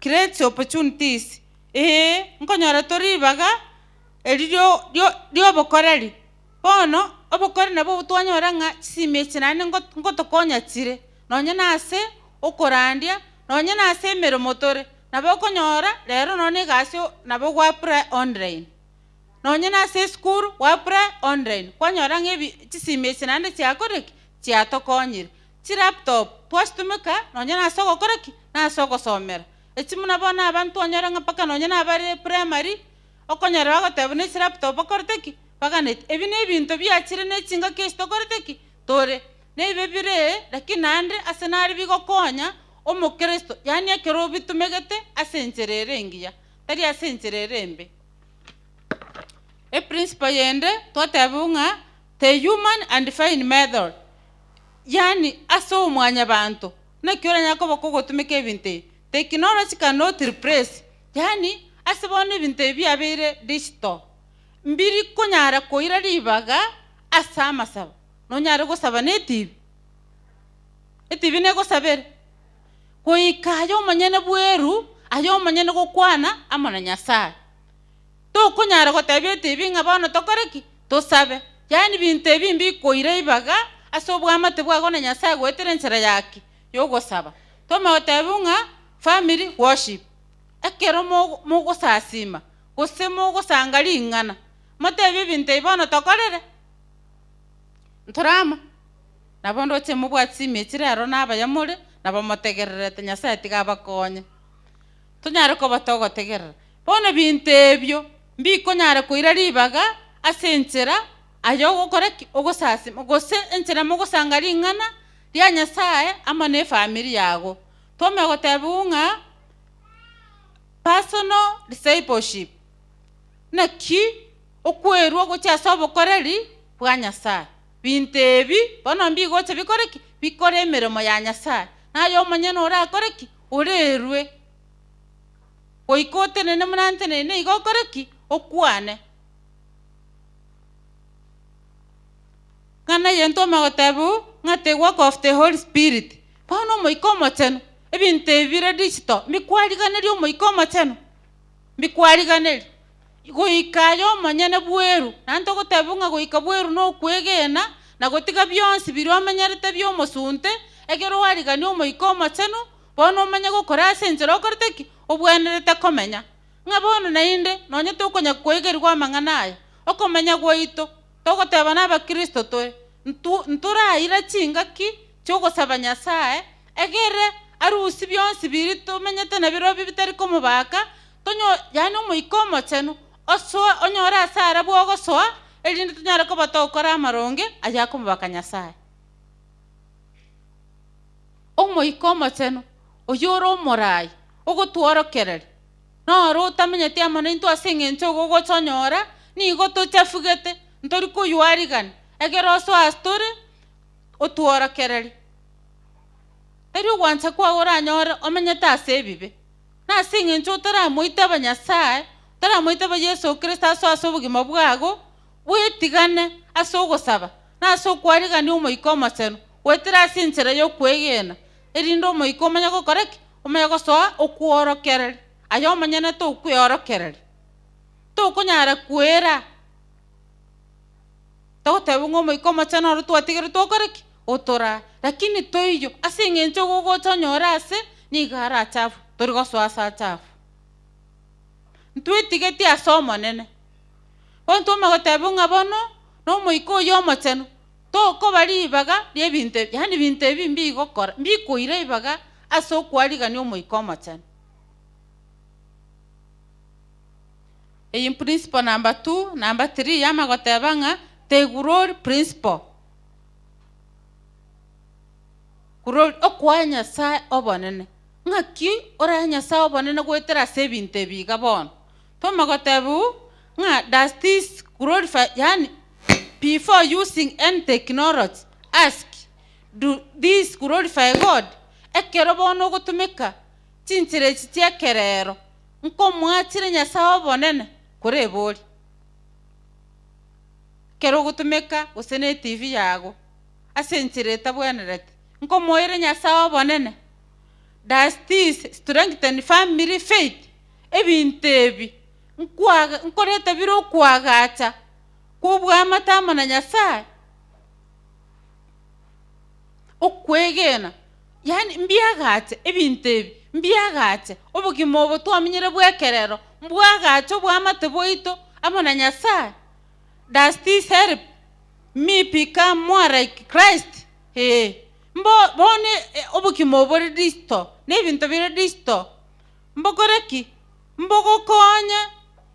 creates opportunities, ee nkonyora tore ribaga eri rio rio riobokoreri. Bono, obokori nabwo obo twanyora ng'a chisimi echi naende ngo ngotokonya chire, nonye na ase okorandia, nonye na ase emeremo tore, nabo okonyora rero nonye na egasi nabo gwa apply online. Nonye na ase esukuru gwa apply online, kwanyora ng'a ebi chisimi echi naende chiakorire ki? Chiatokonyire. Chilaptop twachitumeka nonye na ase ogokora ki? Na ase ogosomera. Echi buna bono abanto twanyora ng'a mpaka nonye na abare primary, okonyora bagoteba buna echilaptop bakorete ki? Baganeti. Ebi na ebinto biachire ne chingaki echi tokorete ki? Tore. Nebibe bire, lakini naende ase nare bigokonya omokristo, yaani ekero obitumegete ase enchera ere engiya, tari ase enchera ere embe. Eprinciple yende twatebigwa ng'a the human and divine method, yaani ase omwanyabanto, naki oranyare koba kogotumeka ebinto ebi. Technology cannot replace, yaani ase bono ebinto ebi biabeire digital, mbiri konyara koira ribaga ase amasabo. Nonyare gosaba na etibi? Etibi negosabere? Goika aye omonyene bweru, aye omonyene gokwana amo na Nyasae. Tokonyara gotebia etibi ng'a bono tokore ki? Tosabe. Yaani binto ebi mbikoira ibaga ase oboamate bwago na Nyasae goetera enchera ya ki? Yogosaba. Twamanya gotebiwa ng'a family worship, ekero mogo mogosasima gose mogosanga ring'ana, motebie ebinto ebi bono tokorere? Ntore amo? Nabo ndoche mobwate chimia rero nabaya more, nabo motegererete, Nyasae tiga abakonye. Tonyare koba togotegerera. Bono ebinto ebio mbikonyara koira ribaga ase enchera aye ogokora ki? Ogosasima, gose enchera mogosanga ring'ana ria Nyasae amo na efamiri yago. Twamanya gotebiwa ng'a personal discipleship, naki okwerwa gochia ase obokoreri bwa Nyasae. Binto ebi bono mbigocha bikore ki? Bikore emeremo ya Nyasae. Naye omonyene orakore ki? Orerwe. Goika otenene buna nteneine iga okore ki? Okwane. Ng'a naye ntome gotebiwa ng'a the work of the Holy Spirit. Bono Omoika Omochenu, ebinto ebi bire digital, mbikwariganerie Omoika Omochenu? Mbikwariganerie. Goika aye omonyene bweru, naende togotebiwa ng'a goika bweru nokwegena, na gotiga bionsi biria omenyerete bi'omosunte, ekero warigania Omoika Omochenu, Bono omanye gokora ase enchera okorete ki? Obwenerete komenya. Ng'a bono naende nonya tokonya koegerigwa amang'ana aya, okomenya gwaito, togoteba nabakristo tore, ntwo ntoraira chingaki chi'ogosaba Nyasae, egere arusie bionsi biria tomenyete nabirobio bitari komobaka, tonyo yaani Omoika Omochenu osoe onyore ase arabwo ogosoa, erinde tonyare koba togokora amaronge ayakomobaka Nyasae. Omoika Omochenu, oyore omoraai, ogotworokereria, noro otamenyeti amo naintwe ase engencho ogogocha onyora, nigo tochafugete, ntori koywarigania, ekero osoa ase tore, otworokererie. Tari ogwancha kwao oranyore omenyete ase ebibe, na ase engencho otaramoitaba Nyasae, otaramoitaba Yeso Kristo asoe ase obogima bwago, bwetigane ase ogosaba, na ase okwarigania Omoika Omochenu, goetera ase enchera y'okwegena, erinde Omoika omanye gokora ki? Omanye gosoa okworokereria. Aye omonyene tokweorokereria, tokonyara kwera. Togoteba ng'a Omoika Omochenu oro twatigeretwe okore ki? Otoraa. Lakini toiyo, ase eng'encho ogogocha onyore ase, nigo are achafu, tori gosoa ase achafu. Ntwetigeti ase Omonene. Bono twamanya goteba ng'a bono nomoika oyio omochenu tokoba ribaga ri'ebinto ebi, yaani ebinto ebi mbigokora, mbikoira ribaga ase okwarigania omoika omochenu. Eye principle number two, number three yamanya goteba ng'a the glory principle. Glory, okoa Nyasaye obonene. Ng'aki orae Nyasaye obonene goetera ase ebinto ebi iga bono? Twamanya gotebiwa ng'a does this glorify yaani before using any technology ask do this glorify God? Ekero bono ogotumeka chinchera echi chi'ekerero nkomoachire Nyasaye obonene koreboria. Ekero ogotumeka gose na etivi yago ase enchera etabwenereti. Nkomoire Nyasae obonene? Does this strengthen family faith? Ebinto ebi nkwaga nkoreta bire okoagacha kw'oboamate amo na Nyasae? Okwegena, yaani mbiagache ebinto ebi, mbiagache obogima obo twamenyire bw'ekerero, mbwagache oboamate bwaito amo na Nyasae? Does this help me become more like Christ? Ee. Mbo bono obogima obo bore digital, na ebinto bire digital, mbokore ki? Mbogokonye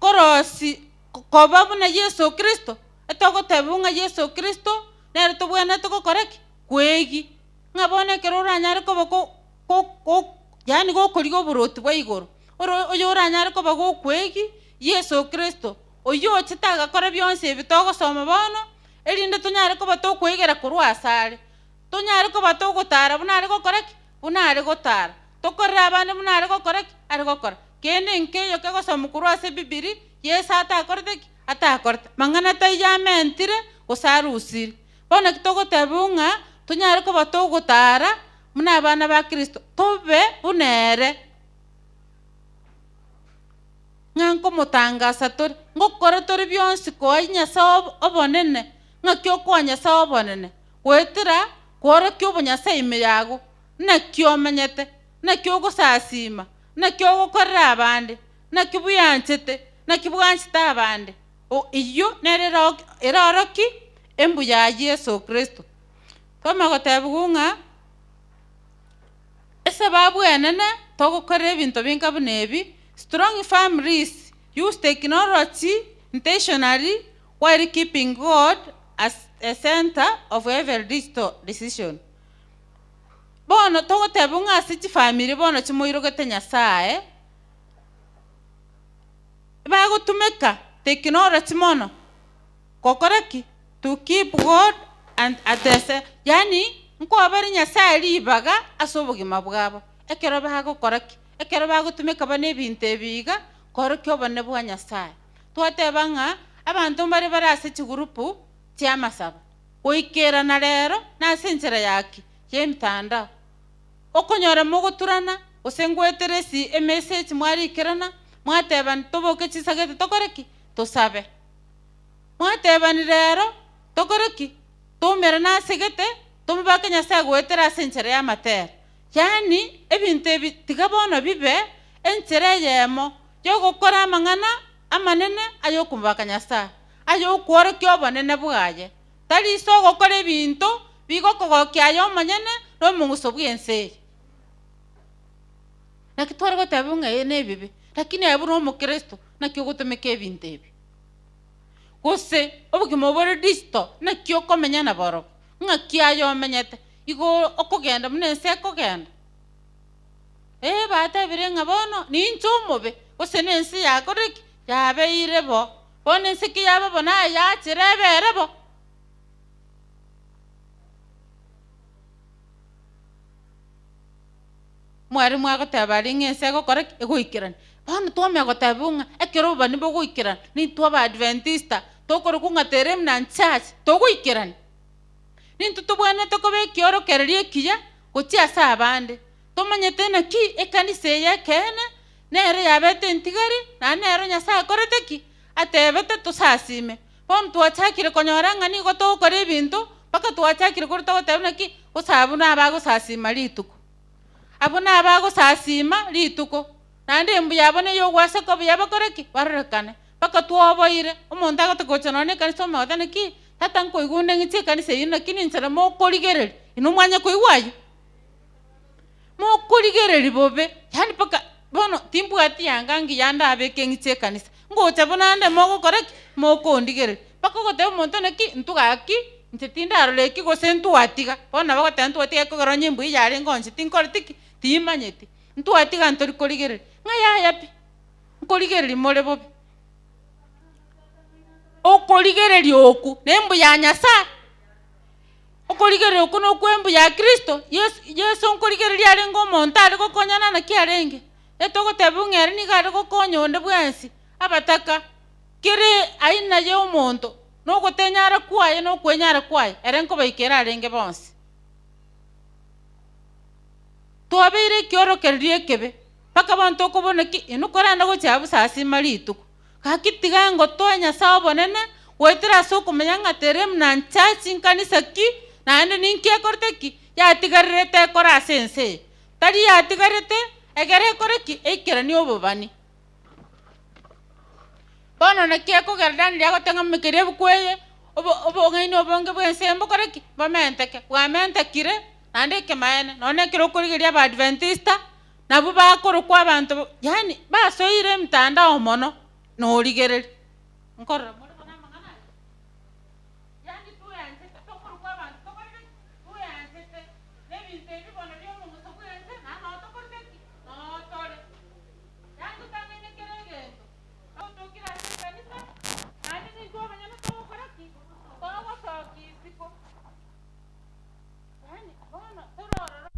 korosi koba buna Yeso Kristo? Etogotebigwa ng'a Yeso Kristo nere tobwenerete gokora ki? Kwegi. Ng'a bono ekero oranyare koba ko ko ko yaani gokorigia oboroti bwa igoro, oro oyo oranyare koba gokwegi Yeso Kristo, oyio ochete agakora bionsi ebi togosoma bono, erinde tonyare koba tokwegera korwa asare, tonyare koba togotara buna are gokora ki? Buna are gotara, tokorere abande buna are gokora ki? Are gokora. Kende nkeiyo kegosomwa korwa ase Bibiri, Yeso atakorete ki? Atakorete. Mang'ana taiyo amentire, gose arusire. Bono naki togotebiwa ng'a tonyare koba togotara buna abana ba Kristo, tobe buna ere. Ng'a nkomotangasa tore, ngokora tore bionsi koa Nyasae obonene, ng'aki okoa Nyasae obonene? Goetera kworokia obonyasae ime yago, naki omenyete, naki ogosasiima, naki ogokorera abande, naki bweanchete, naki bwanchete abande. O eyio nere eraorokie embuya ya Yeso Kristo. Twamanya gotebigwa ng'a esababu enene togokorera ebinto binga buna ebi, strong families use technology intentionally while keeping God as a center of every digital decision. Bono togotebigwa ng'a ase chifamiri bono chimoirogete Nyasaye, bagotumeka technology mono gokora ki? To keep God and at the ce yaani nkoa bare Nyasaye ribaga ase obogima bwabo ekero bagokora ki? Ekero bagotumeka buna ebinto ebi iga koorokia obonene bwa Nyasaye. Twateba ng'a abanto mbare bare ase chigurupu chi'amasabo, goikerana rero nase enchera ya ki? Y'emitandao. Okonyora mogoturana, gose ngoetera esi emessage mwarikerana, mwatebani toboke chinsa gete tokore ki? Tosabe. Mwatebani rero tokore ki? Toumerane ase gete, tomobake Nyasaye goetera ase enchera y'amatera. Yaani ebinto ebi tiga bono bibe enchera eyemo y'ogokora amang'ana amanene ay'okomobaka Nyasaye, ay'okworokia obonene bwaye. Tari ase ogokora ebinto bigokogokia aye omonyene na omong'uso bw'ense eye. Naki tware goteba ng'a ee nebibe, lakini aye buna omokristo naki ogotomeka ebinto ebi? Gose obogima obore digital naki okomenya naborobwo? Ng'aki aye omenyete? Igo okogenda buna ense ekogenda? Ee batebire ng'a bono ninche omobe, gose nense yakorire ki? Yabeire bo. Bono ense ki yaba bo naye yachire ebere bo. Mwarimu agoteba aria ng'a ense egokora ki? Egoikerana. Bono twamanya goteba ng'a ekero obobani bogoikerana, nintwe Abaadventista tokorokwa ng'a The Remnant Church, togoikerana. Nintwe tobwenerete koba ekiorokererio ekiya gochia ase abande, tomanyete naki ekanisa eye ekeene nere yabete entigari, naende nero Nyasae akorete ki? Atebete tosasime. Bono twachakire konyora ng'a nigo togokora ebinto mpaka twachakire korwa togoteba naki, gose abwo nabagosasima rituko. Abwo nabagosasima rituko, naende embuya yabo ney'ogwaseka obuya bakore ki? Barorekane. Mpaka twoboire, omonto agote gocha nonya na ekanisa omogoteba naki, tata nkoigwa onde ng'iche ekanisa eyio naki ninchera mokorigereria, inwe mwanye koigwa ayio? Mokorigereria bobe, yaani mpaka bono timbwati yanga ngiya ndabeke ng'iche ekanisa, ngocha buna nde mogokora ki? Mokondigereria. Mpaka ogoteba omonto naki, intwe gaki, inche tindarora eki gose ntwatiga, bono nabo ogoteba ntwatiga ekogera onye mbuya yarenge onsi tinkoreti ki? Timanyeti. Ntwatiga ntori korigereria, ng'a yaya pi, nkorigereria more bobe. Okorigereria oku nembuya ya Nyasaye. Okorigereria okwo nokw'embuya ya Kristo. Yeso, Yeso nkorigereria arenge omonto are gokonyana naki arenge? Etogotebigwa ng'a ere nigo are gokonya onde bwensi, abataka, kera aina ya omonto, na ogotenyara kwaye na okwenyara kwaye, ere nkobaikera arenge bonsi. Twabeire ekiorokererio ekebe, mpaka bono tokobuna ki, inwe korende gochia abwo sasima rituko. Gaki tiga ngotoe Nyasae obonene, goetera ase okomanya ng'a teremu na nchachi nkanisa ki, naende ninki ekorete ki, yatigarerete ekore ase ense eye. Tari yatigarete, egere ekore ki, eikeranie obobani. Bono naki ekogera Danieli agoteba ng'a moikerie ebuku eye, obo obong'aini obonge bw'ense mbokore ki? Bomenteke. Bwamentekire, naende ekemaene, nonya na ekero okorigereria Abaadventista, nabwo bakorokwa abanto yaani basoire emtandao mono, norigereria. Nkorora more bono amang'ana aya? Yaani tweanchete, tokorokwa abanto tokorire ki? Tweanchete, na ebinto ebi bono bia omong'uso bw'ense, naende noo tokorete ki? Noo tore. Yaani totang'aine kera egento, totokire ase ekanisa, naende nintwe abanyene togokora ki? Togosokia isiko. Yaani bono tore ororo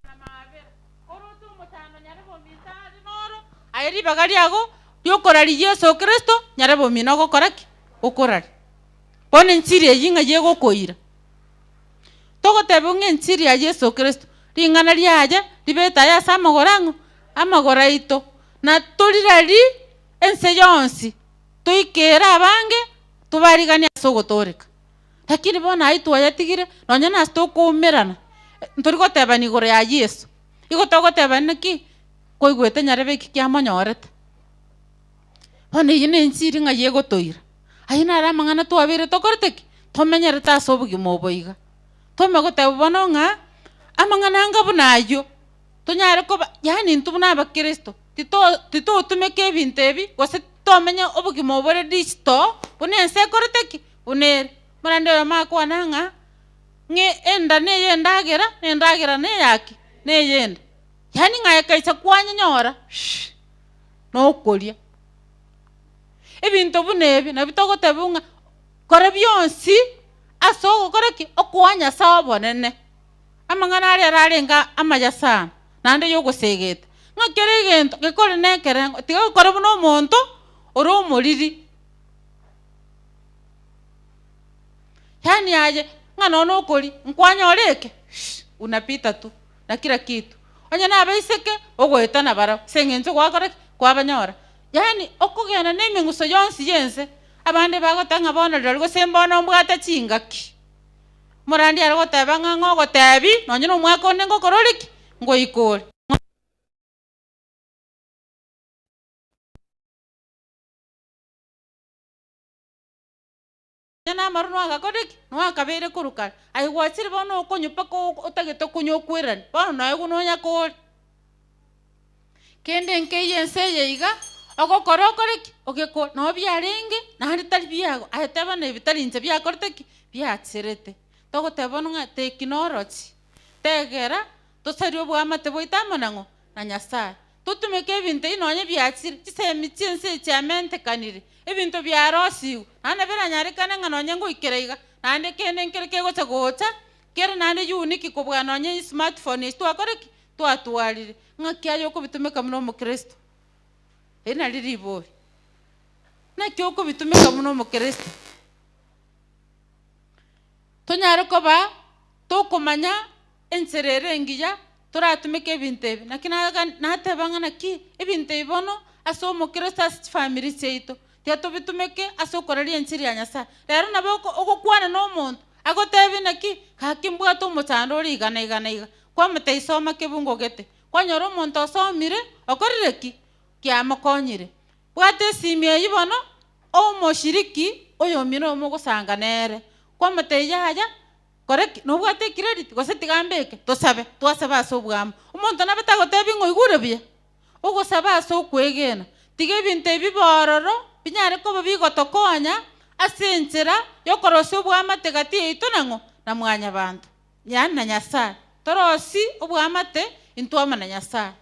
na maabera, oroche omochando nyare bominto are noro, aye ribaga riago riokoraria Yeso Kristo nyare bomino ogokora ki? Okoraria. Bono enchiri eyio ng'ai egokoira? Togotebigwa ng'a enchiri ya Yeso Kristo, ring'ana riaye ribete aye ase amagoro ang'o? Amagoro aito. Na torirari ense yonsi, toikere abange, tobariganie ase ogotooreka. Lakini bono ayio twayatigire, nonya nase tokoumerana, ntori gotebana igoro ya Yeso. Igo togotebana naki, kwaigwete nyarebe eki kiamonyorete. Bono eyio nenchiri ng'ai egotoira. Ayio naro amang'ana twabeire tokorete ki? Tomenyerete ase obogima obo iga. Tome goteba bono ng'a, amang'ana anga buna ayio, tonyare koba yaani intwe buna abakristo, tito titotumeka ebinto ebi, gose titomenye obogima obore digital, buna ense ekorete ki? Buna ere. Morende oyomo akwana ng'a, ng'a enda neye endagera, na endagera neye ki? Neye enda. Yaani ng'a ekaisa kwanyenyora, shh, nokoria. Ebinto buna ebi nabio togotebigwa ng'a kora bionsi ase ogokora ki? Okoa Nyasae obonene. Amang'ana aria ararenge amaya sana, naende yogosegeta, ng'a kera egento gekore na ekerengo, tiga gokora buna omonto ore omoriri. Yaani aye, ng'a nonya okoria, nkwanyora eke? Shh, unapita tu na kila kitu. Onye nabaiseke, ogoeta nabarabwo, ase eng'encho gwakora ki? Kwabanyora. Yaani okogenda na emeng'uso yonsi y'ense, abande bagoteba ng'a bono rirorio gose mbono mbwate chingaki. Omorandi are goteba ng'a ng'a ogotebi nonye na omwaka onde ngokora ore ki? Ngoika ore. Nonya na amarwa noagakorire ki? Noakabeire korwa kare. Aye gwachire bono okonywa mpaka otagete konywa okwereranie, bono naye nonyakore. Kende nkeiyo ense eye iga, ogokora okore ki? Ogekore. Nabo biarenge, naende tari biago, aye teba na ebi tari inche biakorete ki? Biacherete. Togoteba bono ng'a tekinology, tegera tosarie oboamate bwaito amo nang'o? Na Nyasae. Totumeke ebinto ebi nonye biachire, chisemi chi'ense eye chiamentekanire, ebinto biarosigwe, naende biranyarekane ng'a nonye ngoikera iga, naende kende nkere kegocha gocha, kere naende unique kobua nonye smartphone echi twakora ki? Twatwarire. Ng'aki aye okobitumeka buna omokristo? Eri nario ribori. Naki okobitumeka buna omokristo? Tonyare koba tokomanya enchera ere engiya toratumeke ebinto ebi. Naki naga nateba ng'a naki ebinto ebi bono ase omokristo ase chifamiri chiaito, tiga tobitumeke ase okoraria enchiri ya Nyasaye. Rero nabo oko ogokwana na omonto, agotebi naki, gaki mbwate omochando ore iga na iga na iga, kwamotebia soma kebungo gete, kwanyora omonto osomire, okorire ki? Kiamokonyire. Bwata esimi eyio bono, omoshiriki oyomino omogosanga nere, kwamotebia yaya, Kora ki? Nobwate ecredit? Gose tiga mbeke? Tosabe, twasaba ase obwamo. Omonto nabe tagotebi ng'a oigure buya? Ogosaba ase okwegena. Tiga ebinto ebi bibe ororo, binyare koba bigotokonya ase enchera y'okorosia oboamate gati yaito nang'o? Na mwanyabanto, yaani na Nyasae. Torosie oboamate intwe amo na Nyasae.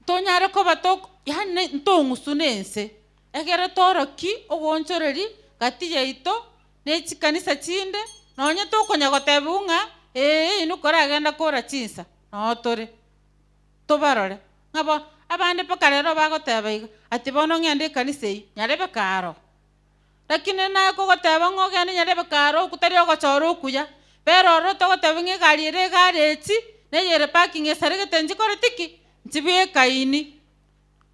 Ntonyare koba tok yaani ntong'usu nense, egere toorokie ogoonchoreria gati yaito ne chikanisa chinde, nonye tokonya gotebiwa ng'a ee inwe koragenda kora chinsa, noo tore, tobarore. Ng'a bo abande mpaka rero bagoteba iga, ati bono ng'ende ekanisa eyio, nyarebe karo. Lakini naye kogoteba ng'a ogende nyarebe karo okwo tari ogochora okuya. Bera ororo togoteba ng'a egari ere egarechi, na eyere parking esaregete nchikoreti ki? Nchibwekaini.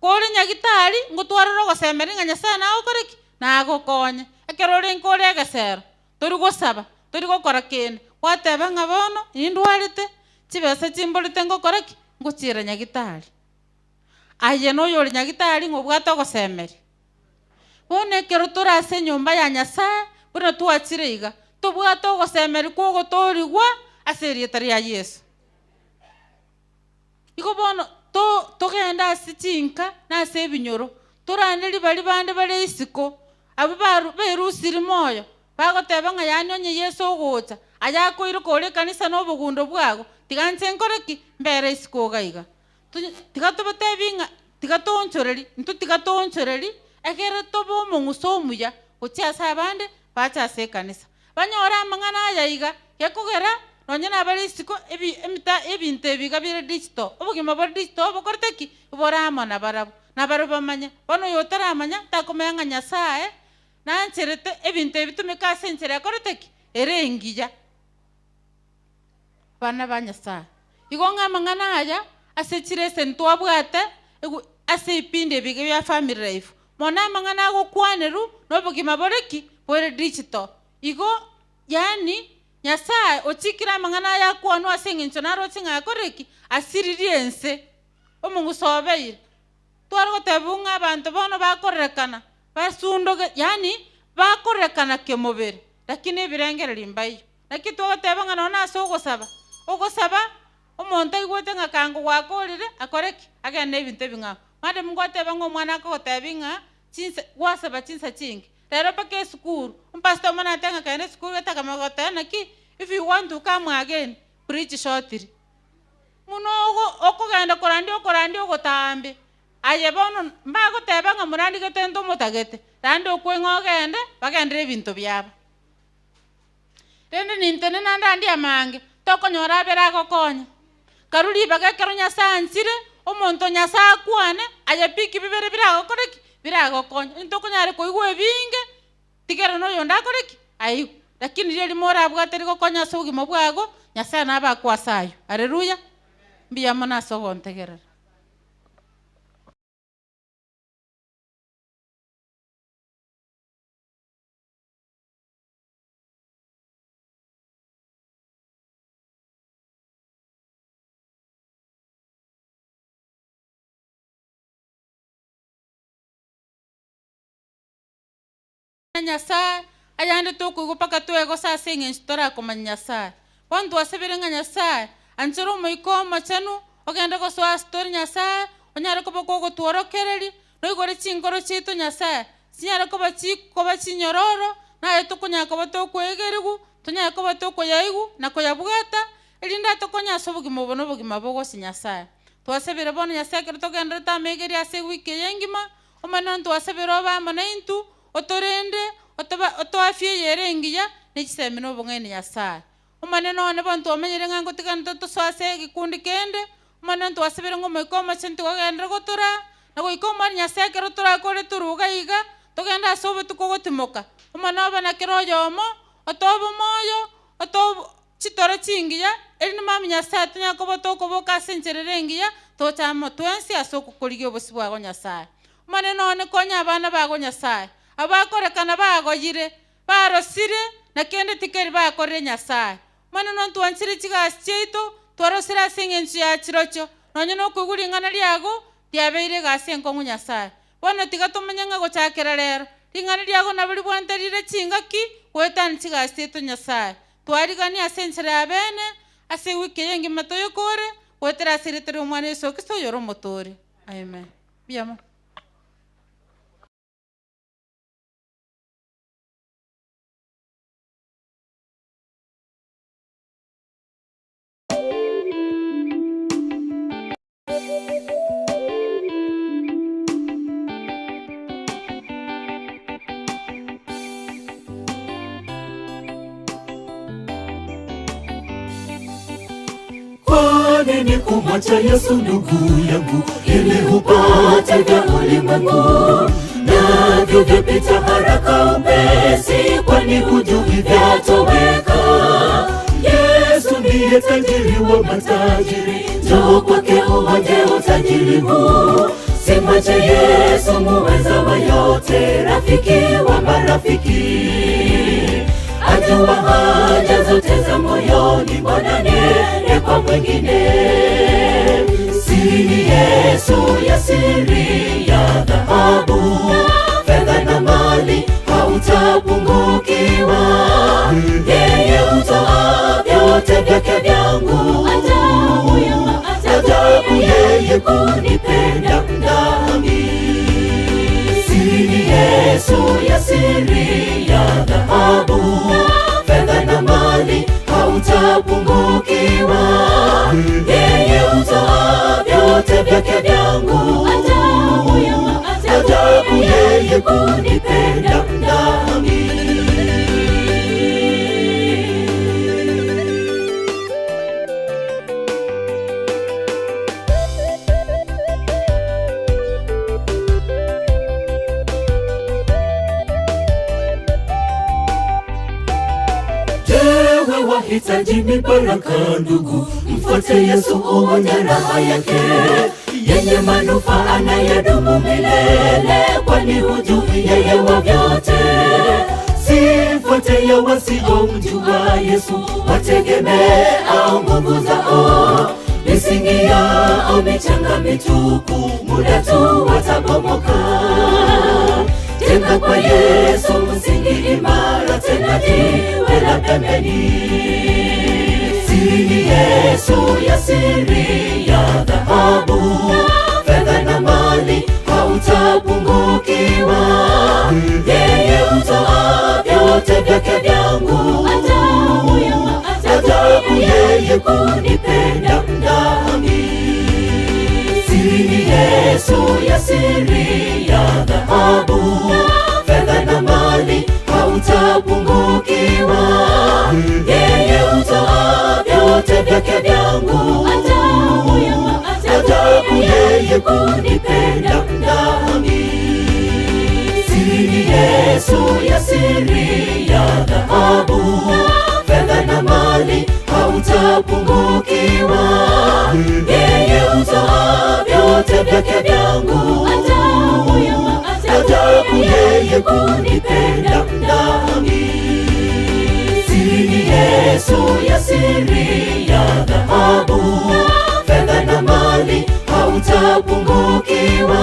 Kore nyagitari, ngotwarore ogosemeria ng'a Nyasaye nagokore ki? Nagokonye. Ekero orenge ore egesero, tori gosaba, tori gokora kende, gwateba ng'a bono nindwarete, chibesa chimborete ngokora ki? Ngochiera nyagitari. Aye noyore nyagitari ng'a obwate ogosemeria. Bono ekero tore ase enyomba ya Nyasae, buna twachire iga, tobwate ogosemeria kw'ogotoorigwa ase erieta ria Yeso. Igo bono to togende ase chinka na ase ebinyoro, toranerie baria bande bare isiko, abwo baru berusiri moyo, bagoteba ng'a yaani onye Yeso ogocha, aye akoiroka ore ekanisa na obogundo bwago, tiga inche nkore ki? Mbere isiko iga iga. Tiga tobatebi ng'a tiga toonchoreri, intwe tiga toonchoreri, ekere tobe omong'uso omuya gochia ase abande bache ase ekanisa. Banyore amang'ana aya iga, gekogera nonye nabare isiko ebi emita ebinto ebi iga bire digital, obogima bore digital bokorete ki? Bore amo nabarabwo. Nabarabwo bamanye. Bono oyo otaramanya takomanya ng'a Nyasaye nancherete ebinto ebi bitumeke ase enchera ekorete ki? Ere engiya. Abana ba Nyasae. Igo ng'a amang'ana aya ase chileseni twabwate ase ebipindi ebi bia family life, mono amang'ana agokwanerwa na obogima bore ki? Bore digital. Igo yaani Nyasae ochikire amang'ana aya akwanwe ase eng'encho naroche ng'a akorire ki? Asiririe ense. Omong'uso obeire. Tware gotebigwa ng'a abanto bono bakorerekana basundoge yaani bakorerekana kemobere, lakini ebirengererio mbaiyo. Naki twagoteba ng'a nonya ase ogosaba, ogosaba, omonto aigwete ng'a kango gwakorire, akore ki? Agende na ebinto ebing'ao. Madam ngwateba ng'a omwana akogotebia ng'a chinsa gwasaba chinsa chinke, rero mpaka esukuru, omopastor omo nateba ng'a kenda esukuru gete akamanya goteba naki, if you want to come again, preach shortly. Buna ogo okogenda korandia okorandia ogotambe, aye bono mbagoteba ng'a morandigete into motagete, rande okwe ng'a ogende, bagenderere ebinto biabo. Rende nintenena ndandie amange, tokonyora abere agokonya. Karue ribaga ekero Nyasae anchire, omonto o Nyasae akwane, aye pi ki bibere biragokore ki? Biragokonye. Intokonyare koigwa ebinge, tigera na oyonde akore ki? Aigwe. Lakini riria erimo orabwate rigokonya ase obogima bwago, Nyasae nabe akoe ase ayio. Haleluya! Mbuya mono ase ogontegerera. Nyasae, ayande tokoigwa mpaka twegosa ase eng'encho torakomanya Nyasae. Bono twasabire ng'a Nyasae anchore Omoika Omochenu ogende gosoa ase tore Nyasae, onyare koba kogotworokereria, noigore chinkoro chiaito Nyasae, Chinyare koba chikoba chinyororo, naye tokonyara koba tokwegerigwa, tonyare koba tokoyaigwa na koyabwata, erinde atokonye ase obogima obo na obogima bogochia Nyasae. Twasabire bono Nyasae ekero togendererete amegerio ase ewiki eye engima, Omonene ntwasabire obe amo naintwe, otorende, otobe otoe afya eye ere engiya, ne chisemi na obong'aini Nyasae. Omonene one bono twamanyire ng'a ngotiganete tosoe ase egekundi kende, Omonene ntwasabire ng'a Omoika Omochenu tigogenderere gotoraa, na goika Omwana Nyasae ekero torakore toruga iga, togende ase obotuko gotimoka. Omonene obe na kera oyomo, otoe obomoyo, otoe chitoro chingiya, erinde Omwami Nyasae tonyare koba tokoboka ase enchera ere engiya, toche amo twensi ase okokorigia obosio bwago Nyasae. Omonene one konya abana bago Nyasae, abwo bakorekana bagoyire, Barosire, na kende tikeri bakorire Nyasae. Omonene ontwanchire chigasi chiaito, twarosire ase engencho ya chirochio, nonya nokoigwa ring'ana riago, riabeire egasi enkong'u Nyasae. Bono tiga tomenye ng'a gochakera rero, ring'ana riago nabo ribwante rire chingaki goetania chigasi chiaito Nyasae. Twariganie ase enchera ya bene, ase ewiki eye engima toyekore, goetera ase erieta ri'Omwana Yeso Kristo oyore Omotooria. Amen. Mbuya mono. Kwa nini kumwacha Yesu ndugu yangu, ili upate vya ulimwengu? Navyo vyapita haraka upesi, kwani hujui vyatoweka. Ndiye tajiri wa matajiri, njoo kwake uonje utajiri huu. Simwache Yesu, muweza wa yote, rafiki wa marafiki. Ajua haja zote za moyoni, mbona niende kwa mwingine? Siri ni Yesu ya siri ya dhahabu, fedha na mali hautapungukiwa. Yeye hutoa vyote vyake vyangu, ajabu yeye kunipenda nami. Siri ni Yesu ya siri ya dhahabu, fedha na mali hautapungukiwa. Yeye hutoa vyote vyake vyangu, ajabu yeye kunipenda nami. Jewe wahitaji ni baraka ndugu, mfuate Yesu uonje raha yake yenye manufaa na yadumu milele, kwani hujui yeye wa vyote. Sifuate ya wasiomjua Yesu, wategemee au nguvu zao, misingi yao michanga mitupu, muda tu watabomoka. Jenga kwa Yesu msingi imara, tena jiwe la pembeni. Siri ni Yesu ya siri ya dhahabu, fedha na mali hautapungukiwa. Yeye hutoa vyote vyake vyangu, ajabu yeye kunipenda nami. Siri ni Yesu ya siri ya dhahabu, fedha na mali hautapungukiwa. Yeye hutoa vyote vyake vyangu, ajabu yeye kunipenda nami. Siri ni Yesu ya siri ya dhahabu, fedha na mali hautapungukiwa. Yeye hutoa vyote vyake vyangu, ajabu yeye kunipenda nami. Siri ni Yesu ya siri ya dhahabu, fedha na mali hautapungukiwa.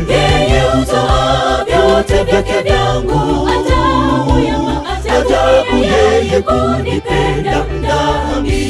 Yeye hutoa vyote vyake vyangu, ajabu yeye kunipenda nami.